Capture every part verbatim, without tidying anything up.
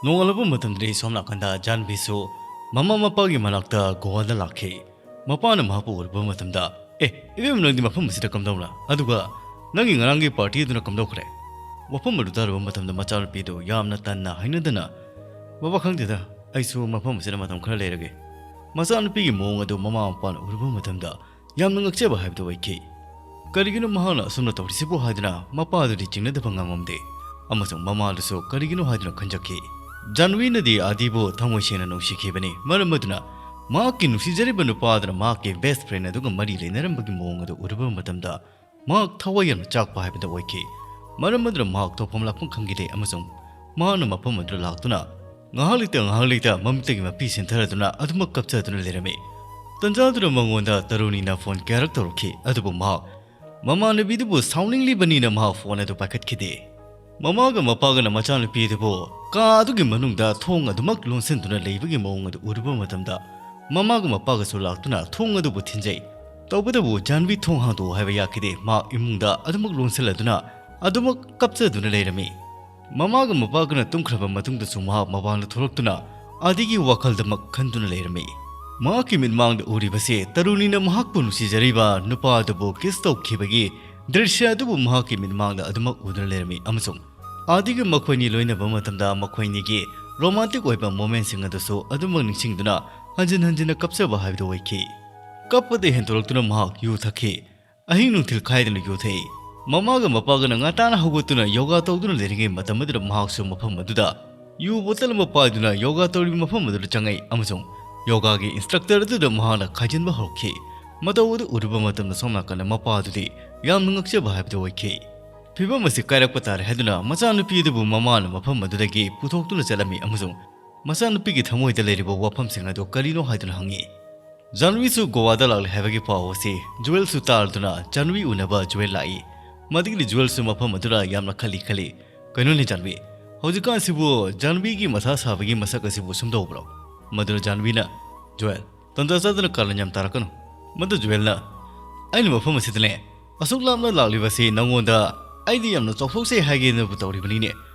ꯅꯣꯡꯉꯥꯜꯂꯛꯄ ꯃꯇꯝꯗꯗꯤ ꯁꯣꯝ ꯅꯥꯀꯟꯗ ꯖꯥꯟꯚꯤꯁꯨ ꯃꯃꯥ ꯃꯄꯥꯒꯤ ꯃꯅꯥꯛꯇ ꯒꯣꯋꯥꯗ ꯂꯥꯛꯈꯤ꯫ ꯃꯄꯥꯅ ꯃꯍꯥꯛꯄꯨ ꯎꯔꯨꯕ ꯃꯇꯝꯗ, "ꯑꯦ, ꯏꯕꯦꯝꯃ, ꯅꯪꯗꯤ ꯃꯐꯝ ꯑꯁꯤꯗ ꯀꯝꯗꯧꯅ? ꯑꯗꯨꯒ ꯅꯪꯒꯤ ꯉꯔꯥꯡꯒꯤ ꯄꯥꯔꯇꯤ ꯑꯗꯨꯅ ꯀꯝꯗꯧꯈ꯭ꯔꯦ?" ꯋꯥꯐꯝ ꯑꯗꯨ ꯇꯥꯔꯨꯕ ꯃꯇꯝꯗ ꯃꯆꯥꯅꯨꯄꯤꯗꯨ ꯌꯥꯝꯅ ꯇꯟꯅ ꯍꯥꯏꯅꯗꯅ, "ꯕꯕꯥ, ꯈꯪꯗꯦꯗ, ꯑꯩꯁꯨ ꯃꯐꯝ ꯑꯁꯤꯗ ꯃꯇꯝ ꯈꯔ ꯂꯩꯔꯒꯦ꯫" ꯃꯆꯥꯅꯨꯄꯤꯒꯤ ꯃꯑꯣꯡ ꯑꯗꯨ ꯃꯃꯥ ꯃꯄꯥꯅ ꯎꯔꯨꯕ ꯃꯇꯝꯗ ꯌꯥꯝꯅ ꯉꯛꯆꯕ ꯍꯥꯏꯕꯗꯨ ꯑꯣꯏꯈꯤ꯫ ꯀꯔꯤꯒꯤꯅꯣ ꯃꯍꯥꯛꯅ ꯑꯁꯨꯝꯅ ꯇꯧꯔꯤꯁꯤꯕꯨ ꯍꯥꯏꯗꯨꯅ ꯃꯄꯥꯗꯨꯗꯤ ꯆꯤꯡꯅꯗꯕ ꯉꯝꯃꯝꯗꯦ, ꯑꯃꯁꯨꯡ ꯃꯃꯥꯗꯨꯁꯨ ꯀꯔꯤꯒꯤꯅꯣ ꯍꯥꯏꯗꯨꯅ ꯈꯟꯖꯈꯤ꯫ ꯖꯥꯟꯚꯤꯅꯗꯤ ꯑꯥꯗꯤꯕꯨ ꯊꯃꯣꯏ ꯁꯦꯡꯅ ꯅꯨꯡꯁꯤꯈꯤꯕꯅꯤ, ꯃꯔꯝ ꯑꯗꯨꯅ ꯃꯍꯥꯛꯀꯤ ꯅꯨꯡꯁꯤꯖꯔꯤꯕ ꯅꯨꯄꯥ ꯑꯗꯨꯅ ꯃꯍꯥꯛꯀꯤ ꯕꯦꯁ ꯐ꯭ꯔꯦꯟ ꯑꯗꯨꯒ ꯃꯔꯤ ꯂꯩꯅꯔꯝꯕꯒꯤ ꯃꯑꯣꯡ ꯑꯗꯨ ꯎꯔꯨꯕ ꯃꯇꯝꯗ ꯃꯍꯥꯛ ꯊꯋꯥꯏ ꯌꯥꯝꯅ ꯆꯥꯛꯄ ꯍꯥꯏꯕꯗꯨ ꯑꯣꯏꯈꯤ꯫ ꯃꯔꯝ ꯑꯗꯨꯅ ꯃꯍꯥꯛ ꯇꯧꯐꯝ ꯂꯥꯛꯐꯝ ꯈꯪꯈꯤꯗꯦ, ꯑꯃꯁꯨꯡ ꯃꯍꯥꯛꯅ ꯃꯐꯝ ꯑꯗꯨꯗ ꯂꯥꯛꯇꯨꯅ ꯉꯥꯏꯍꯥꯛ ꯂꯩꯇ ꯉꯥꯏꯍꯥꯛ ꯂꯩꯇ ꯃꯃꯤꯠꯇꯒꯤ ꯃꯄꯤ ꯁꯤꯟꯊꯔꯗꯨꯅ ꯑꯗꯨꯃꯛ ꯀꯞꯆꯗꯨꯅ ꯂꯩꯔꯝꯃꯤ꯫ ꯇꯟꯖꯥꯗꯨꯗ ꯃꯉꯣꯟꯗ ꯇꯔꯨꯅꯤꯅ ꯐꯣꯟ ꯀꯌꯥꯔꯛ ꯇꯧꯔꯛꯈꯤ, ꯑꯗꯨꯕꯨ ꯃꯍꯥꯛ ꯃꯃꯥꯟꯅꯕꯤꯗꯨꯕꯨ ꯁꯥꯎꯅꯤꯡꯂꯤꯕꯅꯤꯅ ꯃꯍꯥꯛ ꯐꯣꯟ ꯑꯗꯨ ꯄꯥꯏꯈꯠꯈꯤꯗꯦ꯫ ꯃꯃꯥꯒ ꯃꯄꯥꯒꯅ ꯃꯆꯥꯅꯨꯄꯤ ꯑꯗꯨꯕꯨ ꯀꯥ ꯑꯗꯨꯒꯤ ꯃꯅꯨꯡꯗ ꯊꯣꯡ ꯑꯗꯨꯃꯛ ꯂꯣꯟꯁꯤꯟꯗꯨꯅ ꯂꯩꯕꯒꯤ ꯃꯑꯣꯡ ꯑꯗꯨ ꯎꯔꯨꯕ ꯃꯇꯝꯗ, ꯃꯃꯥꯒ ꯃꯄꯥꯒꯁꯨ ꯂꯥꯛꯇꯨꯅ ꯊꯣꯡ ꯑꯗꯨꯕꯨ ꯊꯤꯟꯖꯩ꯫ ꯇꯧꯕꯇꯕꯨ ꯖꯥꯟꯚꯤ ꯊꯣꯡ ꯍꯥꯡꯗꯣꯛꯎ ꯍꯥꯏꯕ ꯌꯥꯈꯤꯗꯦ꯫ ꯃꯍꯥꯛ ꯏꯃꯨꯡꯗ ꯑꯗꯨꯃꯛ ꯂꯣꯟꯁꯤꯜꯂꯗꯨꯅ ꯑꯗꯨꯃꯛ ꯀꯞꯆꯗꯨꯅ ꯂꯩꯔꯝꯃꯤ꯫ ꯃꯃꯥꯒ ꯃꯄꯥꯒꯅ ꯇꯨꯝꯈ꯭ꯔꯕ ꯃꯇꯨꯡꯗꯁꯨ ꯃꯍꯥꯛ ꯃꯄꯥꯟꯗ ꯊꯣꯛꯂꯛꯇꯨꯅ ꯑꯥꯗꯤꯒꯤ ꯋꯥꯈꯜꯗꯃꯛ ꯈꯟꯗꯨꯅ ꯂꯩꯔꯝꯃꯤ꯫ ꯃꯍꯥꯛꯀꯤ ꯃꯤꯠꯃꯥꯡꯗ ꯎꯔꯤꯕꯁꯤ ꯇꯔꯨꯅꯤꯅ ꯃꯍꯥꯛꯄꯨ ꯅꯨꯡꯁꯤꯖꯔꯤꯕ ꯅꯨꯄꯥ ꯑꯗꯨꯕꯨ ꯀꯤꯁ ꯇꯧꯈꯤꯕꯒꯤ ꯗ꯭ꯔꯤꯁ꯭ꯌ ꯑꯗꯨꯕꯨ ꯃꯍꯥꯛꯀꯤ ꯃꯤꯠꯃꯥꯡꯗ ꯑꯗꯨꯃꯛ ꯎꯗꯨꯅ ꯂꯩꯔꯝꯃꯤ, ꯑꯃꯁꯨꯡ ꯑꯥꯗꯤꯒ ꯃꯈꯣꯏꯅꯤ ꯂꯣꯏꯅꯕ ꯃꯇꯝꯗ ꯃꯈꯣꯏꯅꯤꯒꯤ ꯔꯣꯃꯥꯟꯇꯤꯛ ꯑꯣꯏꯕ ꯃꯣꯃꯦꯟꯁꯤꯡ ꯑꯗꯨꯁꯨ ꯑꯗꯨꯃꯛ ꯅꯤꯡꯁꯤꯡꯗꯨꯅ ꯍꯟꯖꯤꯟ ꯍꯟꯖꯤꯟꯅ ꯀꯞꯆꯕ ꯍꯥꯏꯕꯗꯨ ꯑꯣꯏꯈꯤ꯫ ꯀꯞꯄꯗ ꯍꯦꯟꯗꯣꯔꯛꯇꯨꯅ ꯃꯍꯥꯛ ꯌꯨ ꯊꯛꯈꯤ꯫ ꯑꯍꯤꯡ ꯅꯨꯡꯊꯤꯜ ꯈꯥꯏꯗꯅ ꯌꯨ ꯊꯛꯏ꯫ ꯃꯃꯥꯒ ꯃꯄꯥꯒꯅ ꯉꯟꯇꯥꯅ ꯍꯧꯒꯠꯇꯨꯅ ꯌꯣꯒꯥ ꯇꯧꯗꯨꯅ ꯂꯩꯔꯤꯉꯩ ꯃꯇꯝ ꯑꯗꯨꯗ ꯃꯍꯥꯛꯁꯨ ꯃꯐꯝ ꯑꯗꯨꯗ ꯌꯨ ꯕꯣꯇꯜ ꯑꯃ ꯄꯥꯏꯗꯨꯅ ꯌꯣꯒꯥ ꯇꯧꯔꯤꯕ ꯃꯐꯝ ꯑꯗꯨꯗ ꯆꯪꯉꯛꯏ, ꯑꯃꯁꯨꯡ ꯌꯣꯒꯥꯒꯤ ꯏꯟꯁꯇ꯭ꯔꯛꯇꯔ ꯑꯗꯨꯗ ꯃꯍꯥꯛꯅ ꯈꯥꯏꯖꯤꯟꯕ ꯍꯧꯔꯛꯈꯤ꯫ ꯃꯇꯧ ꯑꯗꯨ ꯎꯔꯨꯕ ꯃꯇꯝꯗ ꯁꯣꯝ ꯅꯥꯀꯟꯗ ꯃꯄꯥ ꯑꯗꯨꯗꯤ ꯌꯥꯝꯅ ꯉꯛꯆꯕ ꯍꯥꯏꯕꯗꯨ ꯑꯣꯏꯈꯤ꯫ ꯐꯤꯚꯝ ꯑꯁꯤ ꯀꯥꯏꯔꯛꯄ ꯇꯥꯔꯦ ꯍꯥꯏꯗꯨꯅ ꯃꯆꯥꯅꯨꯄꯤ ꯑꯗꯨꯕꯨ ꯃꯃꯥꯅ ꯃꯐꯝ ꯑꯗꯨꯗꯒꯤ ꯄꯨꯊꯣꯛꯇꯨꯅ ꯆꯠꯂꯝꯃꯤ, ꯑꯃꯁꯨꯡ ꯃꯆꯥꯅꯨꯄꯤꯒꯤ ꯊꯃꯣꯏꯗ ꯂꯩꯔꯤꯕ ꯋꯥꯐꯝꯁꯤꯡ ꯑꯗꯨ ꯀꯔꯤꯅꯣ ꯍꯥꯏꯗꯨꯅ ꯍꯪꯉꯤ꯫ ꯖꯥꯟꯚꯤꯁꯨ ꯒꯣꯋꯥꯗ ꯂꯥꯛꯂꯦ ꯍꯥꯏꯕꯒꯤ ꯄꯥꯎ ꯑꯁꯤ ꯖꯨꯋꯦꯜꯁꯨ ꯇꯥꯔꯗꯨꯅ ꯖꯥꯟꯚꯤ ꯎꯅꯕ ꯖꯨꯋꯦꯜ ꯂꯥꯛꯏ꯫ ꯃꯗꯨꯒꯤꯗꯤ ꯖꯨꯋꯦꯜꯁꯨ ꯃꯐꯝ ꯑꯗꯨꯗ ꯌꯥꯝꯅ ꯈꯜꯂꯤ ꯈꯜꯂꯤ꯫ "ꯀꯩꯅꯣꯅꯦ ꯖꯥꯟꯚꯤ, ꯍꯧꯖꯤꯛꯀꯥꯟꯁꯤꯕꯨ ꯖꯥꯟꯚꯤꯒꯤ ꯃꯊꯥ ꯁꯥꯕꯒꯤ ꯃꯁꯛ ꯑꯁꯤꯕꯨ ꯁꯨꯝ ꯇꯧꯕ꯭ꯔꯣ?" ꯃꯗꯨꯅ ꯖꯥꯟꯚꯤꯅ, "ꯖꯨꯋꯦꯜ, ꯇꯟꯖꯥ ꯆꯥꯗꯅ ꯀꯥꯔꯟ ꯌꯥꯝ ꯇꯥꯔꯛꯀꯅꯨ꯫" ꯃꯗꯨ ꯖꯨꯋꯦꯜꯅ, "ꯑꯩꯅ ꯃꯐꯝ ꯑꯁꯤꯗꯅꯦ ꯑꯁꯨꯛ ꯂꯥꯞꯅ ꯂꯥꯛꯂꯤꯕꯁꯤ ꯅꯉꯣꯟꯗ ꯑꯩꯗꯤ ꯌꯥꯝꯅ ꯆꯥꯎꯊꯣꯛꯆꯩ ꯍꯥꯏꯒꯦꯅꯕꯨ ꯇꯧꯔꯤꯕꯅꯤꯅꯦ꯫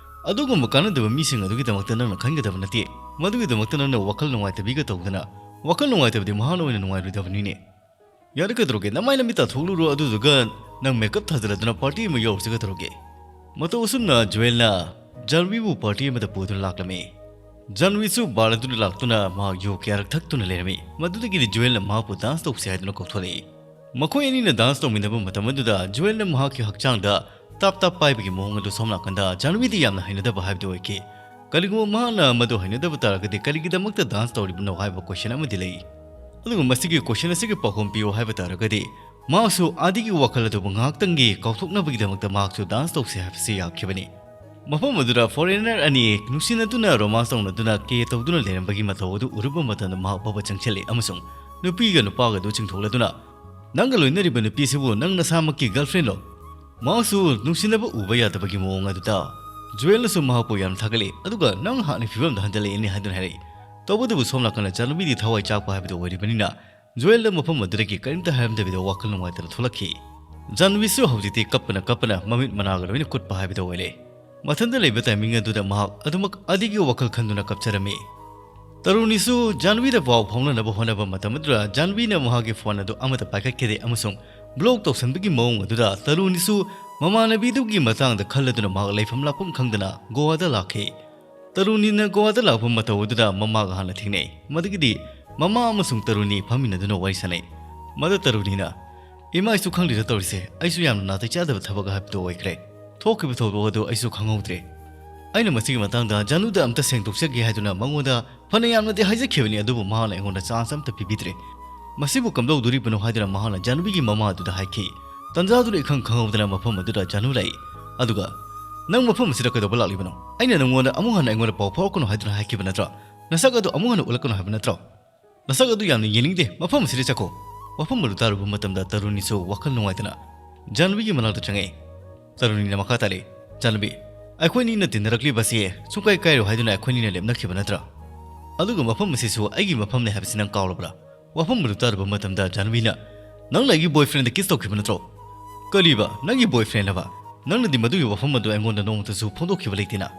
ꯑꯗꯨꯒꯨꯝꯕ ꯀꯥꯟꯅꯗꯕ ꯃꯤꯁꯤꯡ ꯑꯗꯨꯒꯤꯗꯃꯛꯇ ꯅꯪꯅ ꯈꯟꯒꯗꯕ ꯅꯠꯇꯦ꯫ ꯃꯗꯨꯒꯤꯗꯃꯛꯇ ꯅꯪꯅ ꯋꯥꯈꯜ ꯅꯨꯡꯉꯥꯏꯇꯕꯤꯒ ꯇꯧꯗꯅ, ꯋꯥꯈꯜ ꯅꯨꯡꯉꯥꯏꯇꯕꯗꯤ ꯃꯍꯥꯛꯅ ꯑꯣꯏꯅ ꯅꯨꯡꯉꯥꯏꯔꯣꯏꯗꯕꯅꯤꯅꯦ꯫ ꯌꯥꯔꯦ, ꯀꯩꯗꯧꯔꯒꯦ? ꯅꯃꯥꯏ ꯅꯃꯤꯠ ꯇꯥꯊꯣꯛꯂꯨꯔꯣ, ꯑꯗꯨꯗꯨꯒ ꯅꯪ ꯃꯦꯀꯞ ꯊꯥꯖꯤꯜꯂꯗꯅ ꯄꯥꯔꯇꯤ ꯑꯃ ꯌꯧꯔꯁꯤ, ꯀꯩꯗꯧꯔꯒꯦ? ꯃꯇꯧ ꯑꯁꯨꯝꯅ ꯖꯨꯋꯦꯜꯅ ꯖꯥꯟꯕꯤꯕꯨ ꯄꯥꯔꯇꯤ ꯑꯃꯗ ꯄꯨꯗꯨꯅ ꯂꯥꯛꯂꯝꯃꯤ꯫ ꯖꯥꯟꯕꯤꯁꯨ ꯕꯥꯔ ꯑꯗꯨꯗ ꯂꯥꯛꯇꯨꯅ ꯃꯍꯥꯛ ꯌꯨ ꯀꯌꯥꯔꯛ ꯊꯛꯇꯨꯅ ꯂꯩꯔꯝꯃꯤ꯫ ꯃꯗꯨꯗꯒꯤꯗꯤ ꯖꯨꯋꯦꯜꯅ ꯃꯍꯥꯛꯄꯨ ꯗꯥꯟꯁ ꯇꯧꯁꯤ ꯍꯥꯏꯗꯨꯅ ꯀꯧꯊꯣꯔꯛꯏ꯫ ꯃꯈꯣꯏ ꯑꯅꯤꯅ ꯗꯥꯟꯁ ꯇꯧꯃꯤꯟꯅꯕ ꯃꯇꯝ ꯑꯗꯨꯗ ꯖꯨꯋꯦꯜꯅ ꯃꯍꯥꯛꯀꯤ ꯍꯛꯆꯥꯡꯗ ꯇꯥꯞ ꯇꯥꯞ ꯄꯥꯏꯕꯒꯤ ꯃꯑꯣꯡ ꯑꯗꯨ ꯁꯣꯝ ꯅꯥꯀꯟꯗ ꯖꯥꯟꯕꯤꯗ ꯌꯥꯝꯅ ꯍꯩꯅꯗꯕ ꯍꯥꯏꯕꯗꯨ ꯑꯣꯏꯈꯤ꯫ ꯀꯔꯤꯒꯨꯝꯕ ꯃꯍꯥꯛꯅ ꯃꯗꯨ ꯍꯩꯅꯗꯕ ꯇꯥꯔꯒꯗꯤ ꯀꯔꯤꯒꯤꯗꯃꯛꯇ ꯗꯥꯟꯁ ꯇꯧꯔꯤꯕꯅꯣ ꯍꯥꯏꯕ ꯀꯣꯏꯁꯟ ꯑꯃꯗꯤ ꯂꯩ꯫ ꯑꯗꯨꯒ ꯃꯁꯤꯒꯤ ꯀꯣꯏꯁꯟ ꯑꯁꯤꯒꯤ ꯄꯥꯎꯈꯨꯝ ꯄꯤꯌꯨ ꯍꯥꯏꯕ ꯇꯥꯔꯒꯗꯤ, ꯃꯍꯥꯛꯁꯨ ꯑꯥꯗꯤꯒꯤ ꯋꯥꯈꯜ ꯑꯗꯨꯕꯨ ꯉꯥꯏꯍꯥꯛꯇꯪꯒꯤ ꯀꯥꯎꯊꯣꯛꯅꯕꯒꯤꯗꯃꯛꯇ ꯃꯍꯥꯛꯁꯨ ꯗꯥꯟꯁ ꯇꯧꯁꯤ ꯍꯥꯏꯕꯁꯤ ꯌꯥꯈꯤꯕꯅꯤ꯫ ꯃꯐꯝ ꯑꯗꯨꯗ ꯐꯣꯔꯦꯅꯔ ꯑꯅꯤ ꯅꯨꯡꯁꯤꯅꯗꯨꯅ ꯔꯣꯃꯥꯟꯁ ꯇꯧꯅꯗꯨꯅ ꯀꯦ ꯇꯧꯗꯨꯅ ꯂꯩꯔꯝꯕꯒꯤ ꯃꯇꯧ ꯑꯗꯨ ꯎꯔꯨꯕ ꯃꯇꯝꯗ ꯃꯍꯥꯛ ꯐꯥꯎꯕ ꯆꯪꯁꯤꯜꯂꯤ ꯑꯃꯁꯨꯡ ꯅꯨꯄꯤꯒ ꯅꯨꯄꯥꯒ ꯑꯗꯨ ꯆꯤꯡꯊꯣꯛꯂꯗꯨꯅ, "ꯅꯪꯒ ꯂꯣꯏꯅꯔꯤꯕ ꯅꯨꯄꯤꯁꯤꯕꯨ ꯅꯪ ꯅꯁꯥꯃꯛꯀꯤ ꯒꯔꯜꯐ꯭ꯔꯦꯟꯂꯣ?" ꯃꯍꯥꯛꯁꯨ ꯅꯨꯡꯁꯤꯅꯕ ꯎꯕ ꯌꯥꯗꯕꯒꯤ ꯃꯑꯣꯡ ꯑꯗꯨꯗ ꯖꯨꯋꯦꯜꯅꯁꯨ ꯃꯍꯥꯛꯄꯨ ꯌꯥꯝꯅ ꯊꯥꯒꯠꯂꯤ, ꯑꯗꯨꯒ "ꯅꯪ ꯍꯥꯟꯅ ꯐꯤꯕꯝꯗ ꯍꯟꯖꯤꯜꯂꯛꯑꯦꯅꯦ" ꯍꯥꯏꯗꯨꯅ ꯍꯥꯏꯔꯛꯏ꯫ ꯇꯧꯕꯇꯕꯨ ꯁꯣꯝ ꯅꯥꯀꯟꯗ ꯆꯥꯟꯕꯤꯗꯤ ꯊꯋꯥꯏ ꯆꯥꯛꯄ ꯍꯥꯏꯕꯗꯨ ꯑꯣꯏꯔꯤꯕꯅꯤꯅ, ꯖꯨꯋꯦꯜꯗ ꯃꯐꯝ ꯑꯗꯨꯗꯒꯤ ꯀꯔꯤꯝꯇ ꯍꯥꯏꯔꯝꯗꯕꯤꯗ ꯋꯥꯈꯜ ꯅꯨꯡꯉꯥꯏꯇꯅ ꯊꯣꯛꯂꯛꯈꯤ꯫ ꯖꯥꯟꯕꯤꯁꯨ ꯍꯧꯖꯤꯛꯇꯤ ꯀꯞꯄꯅ ꯀꯞꯄꯅ ꯃꯃꯤꯠ ꯃꯅꯥꯒ ꯂꯣꯏꯅ ꯀꯨꯠꯄ ꯍꯥꯏꯕꯗꯨ ꯑꯣꯏꯔꯦ꯫ ꯃꯊꯟꯇ ꯂꯩꯕ ꯇꯥꯏꯃꯤꯡ ꯑꯗꯨꯗ ꯃꯍꯥꯛ ꯑꯗꯨꯃꯛ ꯑꯗꯤꯒꯤ ꯋꯥꯈꯜ ꯈꯟꯗꯨꯅ ꯀꯞꯆꯔꯝꯃꯤ꯫ ꯇꯔꯨꯅꯤꯁꯨ ꯖꯥꯟꯕꯤꯗ ꯄꯥꯎ ꯐꯥꯎꯅꯅꯕ ꯍꯣꯠꯅꯕ ꯃꯇꯝ ꯑꯗꯨꯗ ꯖꯥꯟꯕꯤꯅ ꯃꯍꯥꯛꯀꯤ ꯐꯣꯟ ꯑꯗꯨ ꯑꯃꯠꯇ ꯄꯥꯏꯈꯠꯈꯤꯗꯦ ꯑꯃꯁꯨꯡ ꯕ꯭ꯂꯣꯛ ꯇꯧꯁꯟꯕꯒꯤ ꯃꯑꯣꯡ ꯑꯗꯨꯗ ꯇꯔꯨꯅꯤꯁꯨ ꯃꯃꯥꯟꯅꯕꯤꯗꯨꯒꯤ ꯃꯇꯥꯡꯗ ꯈꯜꯂꯗꯨꯅ ꯃꯍꯥꯛ ꯂꯩꯐꯝ ꯂꯥꯛꯐꯝ ꯈꯪꯗꯅ ꯒꯣꯋꯥꯗ ꯂꯥꯛꯈꯤ꯫ ꯇꯔꯨꯅꯤꯅ ꯒꯣꯋꯥꯗ ꯂꯥꯛꯄ ꯃꯇꯧ ꯑꯗꯨꯗ ꯃꯃꯥꯒ ꯍꯥꯟꯅ ꯊꯦꯡꯅꯩ꯫ ꯃꯗꯨꯒꯤꯗꯤ ꯃꯃꯥ ꯑꯃꯁꯨꯡ ꯇꯔꯨꯅꯤ ꯐꯝꯃꯤꯟꯅꯗꯨꯅ ꯋꯥꯔꯤ ꯁꯥꯟꯅꯩ꯫ ꯃꯗꯨ ꯇꯔꯨꯅꯤꯅ, "ꯏꯃꯥ, ꯑꯩꯁꯨ ꯈꯪꯗ꯭ꯔꯤꯗ ꯇꯧꯔꯤꯁꯦ, ꯑꯩꯁꯨ ꯌꯥꯝꯅ ꯅꯥꯇꯩ ꯆꯥꯗꯕ ꯊꯕꯛ ꯍꯥꯏꯕꯗꯨ ꯑꯣꯏꯈ꯭ꯔꯦ꯫ ꯊꯣꯛꯈꯤꯕ ꯊꯧꯗꯣꯛ ꯑꯗꯨ ꯑꯩꯁꯨ ꯈꯪꯍꯧꯗ꯭ꯔꯦ꯫ ꯑꯩꯅ ꯃꯁꯤꯒꯤ ꯃꯇꯥꯡꯗ ꯖꯥꯅꯨꯗ ꯑꯝꯇ ꯁꯦꯡꯗꯣꯛꯆꯒꯦ ꯍꯥꯏꯗꯨꯅ ꯃꯉꯣꯟꯗ ꯐꯅ ꯌꯥꯝꯅꯗꯤ ꯍꯥꯏꯖꯈꯤꯕꯅꯤ, ꯑꯗꯨꯕꯨ ꯃꯍꯥꯛꯅ ꯑꯩꯉꯣꯟꯗ ꯆꯥꯟꯁ ꯑꯝꯇ ꯄꯤꯕꯤꯗ꯭ꯔꯦ꯫ ꯃꯁꯤꯕꯨ ꯀꯝꯗꯧꯗꯣꯔꯤꯕꯅꯣ?" ꯍꯥꯏꯗꯨꯅ ꯃꯍꯥꯛꯅ ꯖꯥꯅꯨꯒꯤ ꯃꯃꯥ ꯑꯗꯨꯗ ꯍꯥꯏꯈꯤ꯫ ꯇꯟꯖꯥꯗꯨꯗ ꯏꯈꯪ ꯈꯪꯍꯧꯗꯅ ꯃꯐꯝ ꯑꯗꯨꯗ ꯖꯥꯅꯨ ꯂꯥꯛꯏ꯫ ꯑꯗꯨꯒ, "ꯅꯪ ꯃꯐꯝ ꯑꯁꯤꯗ ꯀꯩꯗꯧꯕ ꯂꯥꯛꯂꯤꯕꯅꯣ? ꯑꯩꯅ ꯅꯉꯣꯟꯗ ꯑꯃꯨꯛ ꯍꯟꯅ ꯑꯩꯉꯣꯟꯗ ꯄꯥꯎ ꯐꯥꯎꯔꯛꯀꯅꯨ ꯍꯥꯏꯗꯨꯅ ꯍꯥꯏꯈꯤꯕ ꯅꯠꯇ꯭ꯔꯣ? ꯅꯁꯛ ꯑꯗꯨ ꯑꯃꯨꯛ ꯍꯟꯅ ꯎꯠꯂꯛꯀꯅꯨ ꯍꯥꯏꯕ ꯅꯠꯇ꯭ꯔꯣ? ꯅꯁꯛ ꯑꯗꯨ ꯌꯥꯝꯅ ꯌꯦꯡꯅꯤꯡꯗꯦ, ꯃꯐꯝ ꯑꯁꯤꯗ ꯆꯠꯈꯣ꯫" ꯃꯐꯝ ꯑꯗꯨ ꯇꯥꯔꯨꯕ ꯃꯇꯝꯗ ꯇꯔꯨꯅꯤꯁꯨ ꯋꯥꯈꯜ ꯅꯨꯡꯉꯥꯏꯇꯅ ꯖꯥꯟꯕꯤꯒꯤ ꯃꯅꯥꯛꯇ ꯆꯪꯉꯛꯏ꯫ ꯇꯔꯨꯅꯤꯅ ꯃꯈꯥ ꯇꯥꯔꯛꯏ, "ꯖꯥꯟꯕꯤ, ꯑꯩꯈꯣꯏꯅꯤꯅ ꯇꯤꯟꯅꯔꯛꯂꯤꯕꯁꯤ ꯁꯨꯡꯀꯥꯏ ꯀꯥꯏꯔꯣꯏ ꯍꯥꯏꯗꯨꯅ ꯑꯩꯈꯣꯏꯅꯤꯅ ꯂꯦꯞꯅꯈꯤꯕ ꯅꯠꯇ꯭ꯔꯥ? ꯑꯗꯨꯒ ꯃꯐꯝ ꯑꯁꯤꯁꯨ ꯑꯩꯒꯤ ꯃꯐꯝꯅꯤ ꯍꯥꯏꯕꯁꯤ ꯅꯪ ꯀꯥꯎꯔꯕ꯭ꯔꯥ?" ꯋꯥꯐꯝ ꯑꯗꯨ ꯇꯥꯔꯨꯕ ꯃꯇꯝꯗ ꯖꯥꯟꯕꯤꯅ, "ꯅꯪꯅ ꯑꯩꯒꯤ ꯕꯣꯏꯐ꯭ꯔꯦꯟꯗ ꯀꯤꯁ ꯇꯧꯈꯤꯕ ꯅꯠꯇ꯭ꯔꯣ?" "ꯀꯔꯤꯕ? ꯅꯪꯒꯤ ꯕꯣꯏꯐ꯭ꯔꯦꯟ ꯍꯥꯏꯕ? "ꯅꯪꯅꯗꯤ ꯃꯗꯨꯒꯤ ꯋꯥꯐꯝ ꯑꯗꯨ ꯑꯩꯉꯣꯟꯗ ꯅꯣꯡꯃꯇꯁꯨ ꯐꯣꯡꯗꯣꯛꯈꯤꯕ ꯂꯩꯇꯦꯅ?"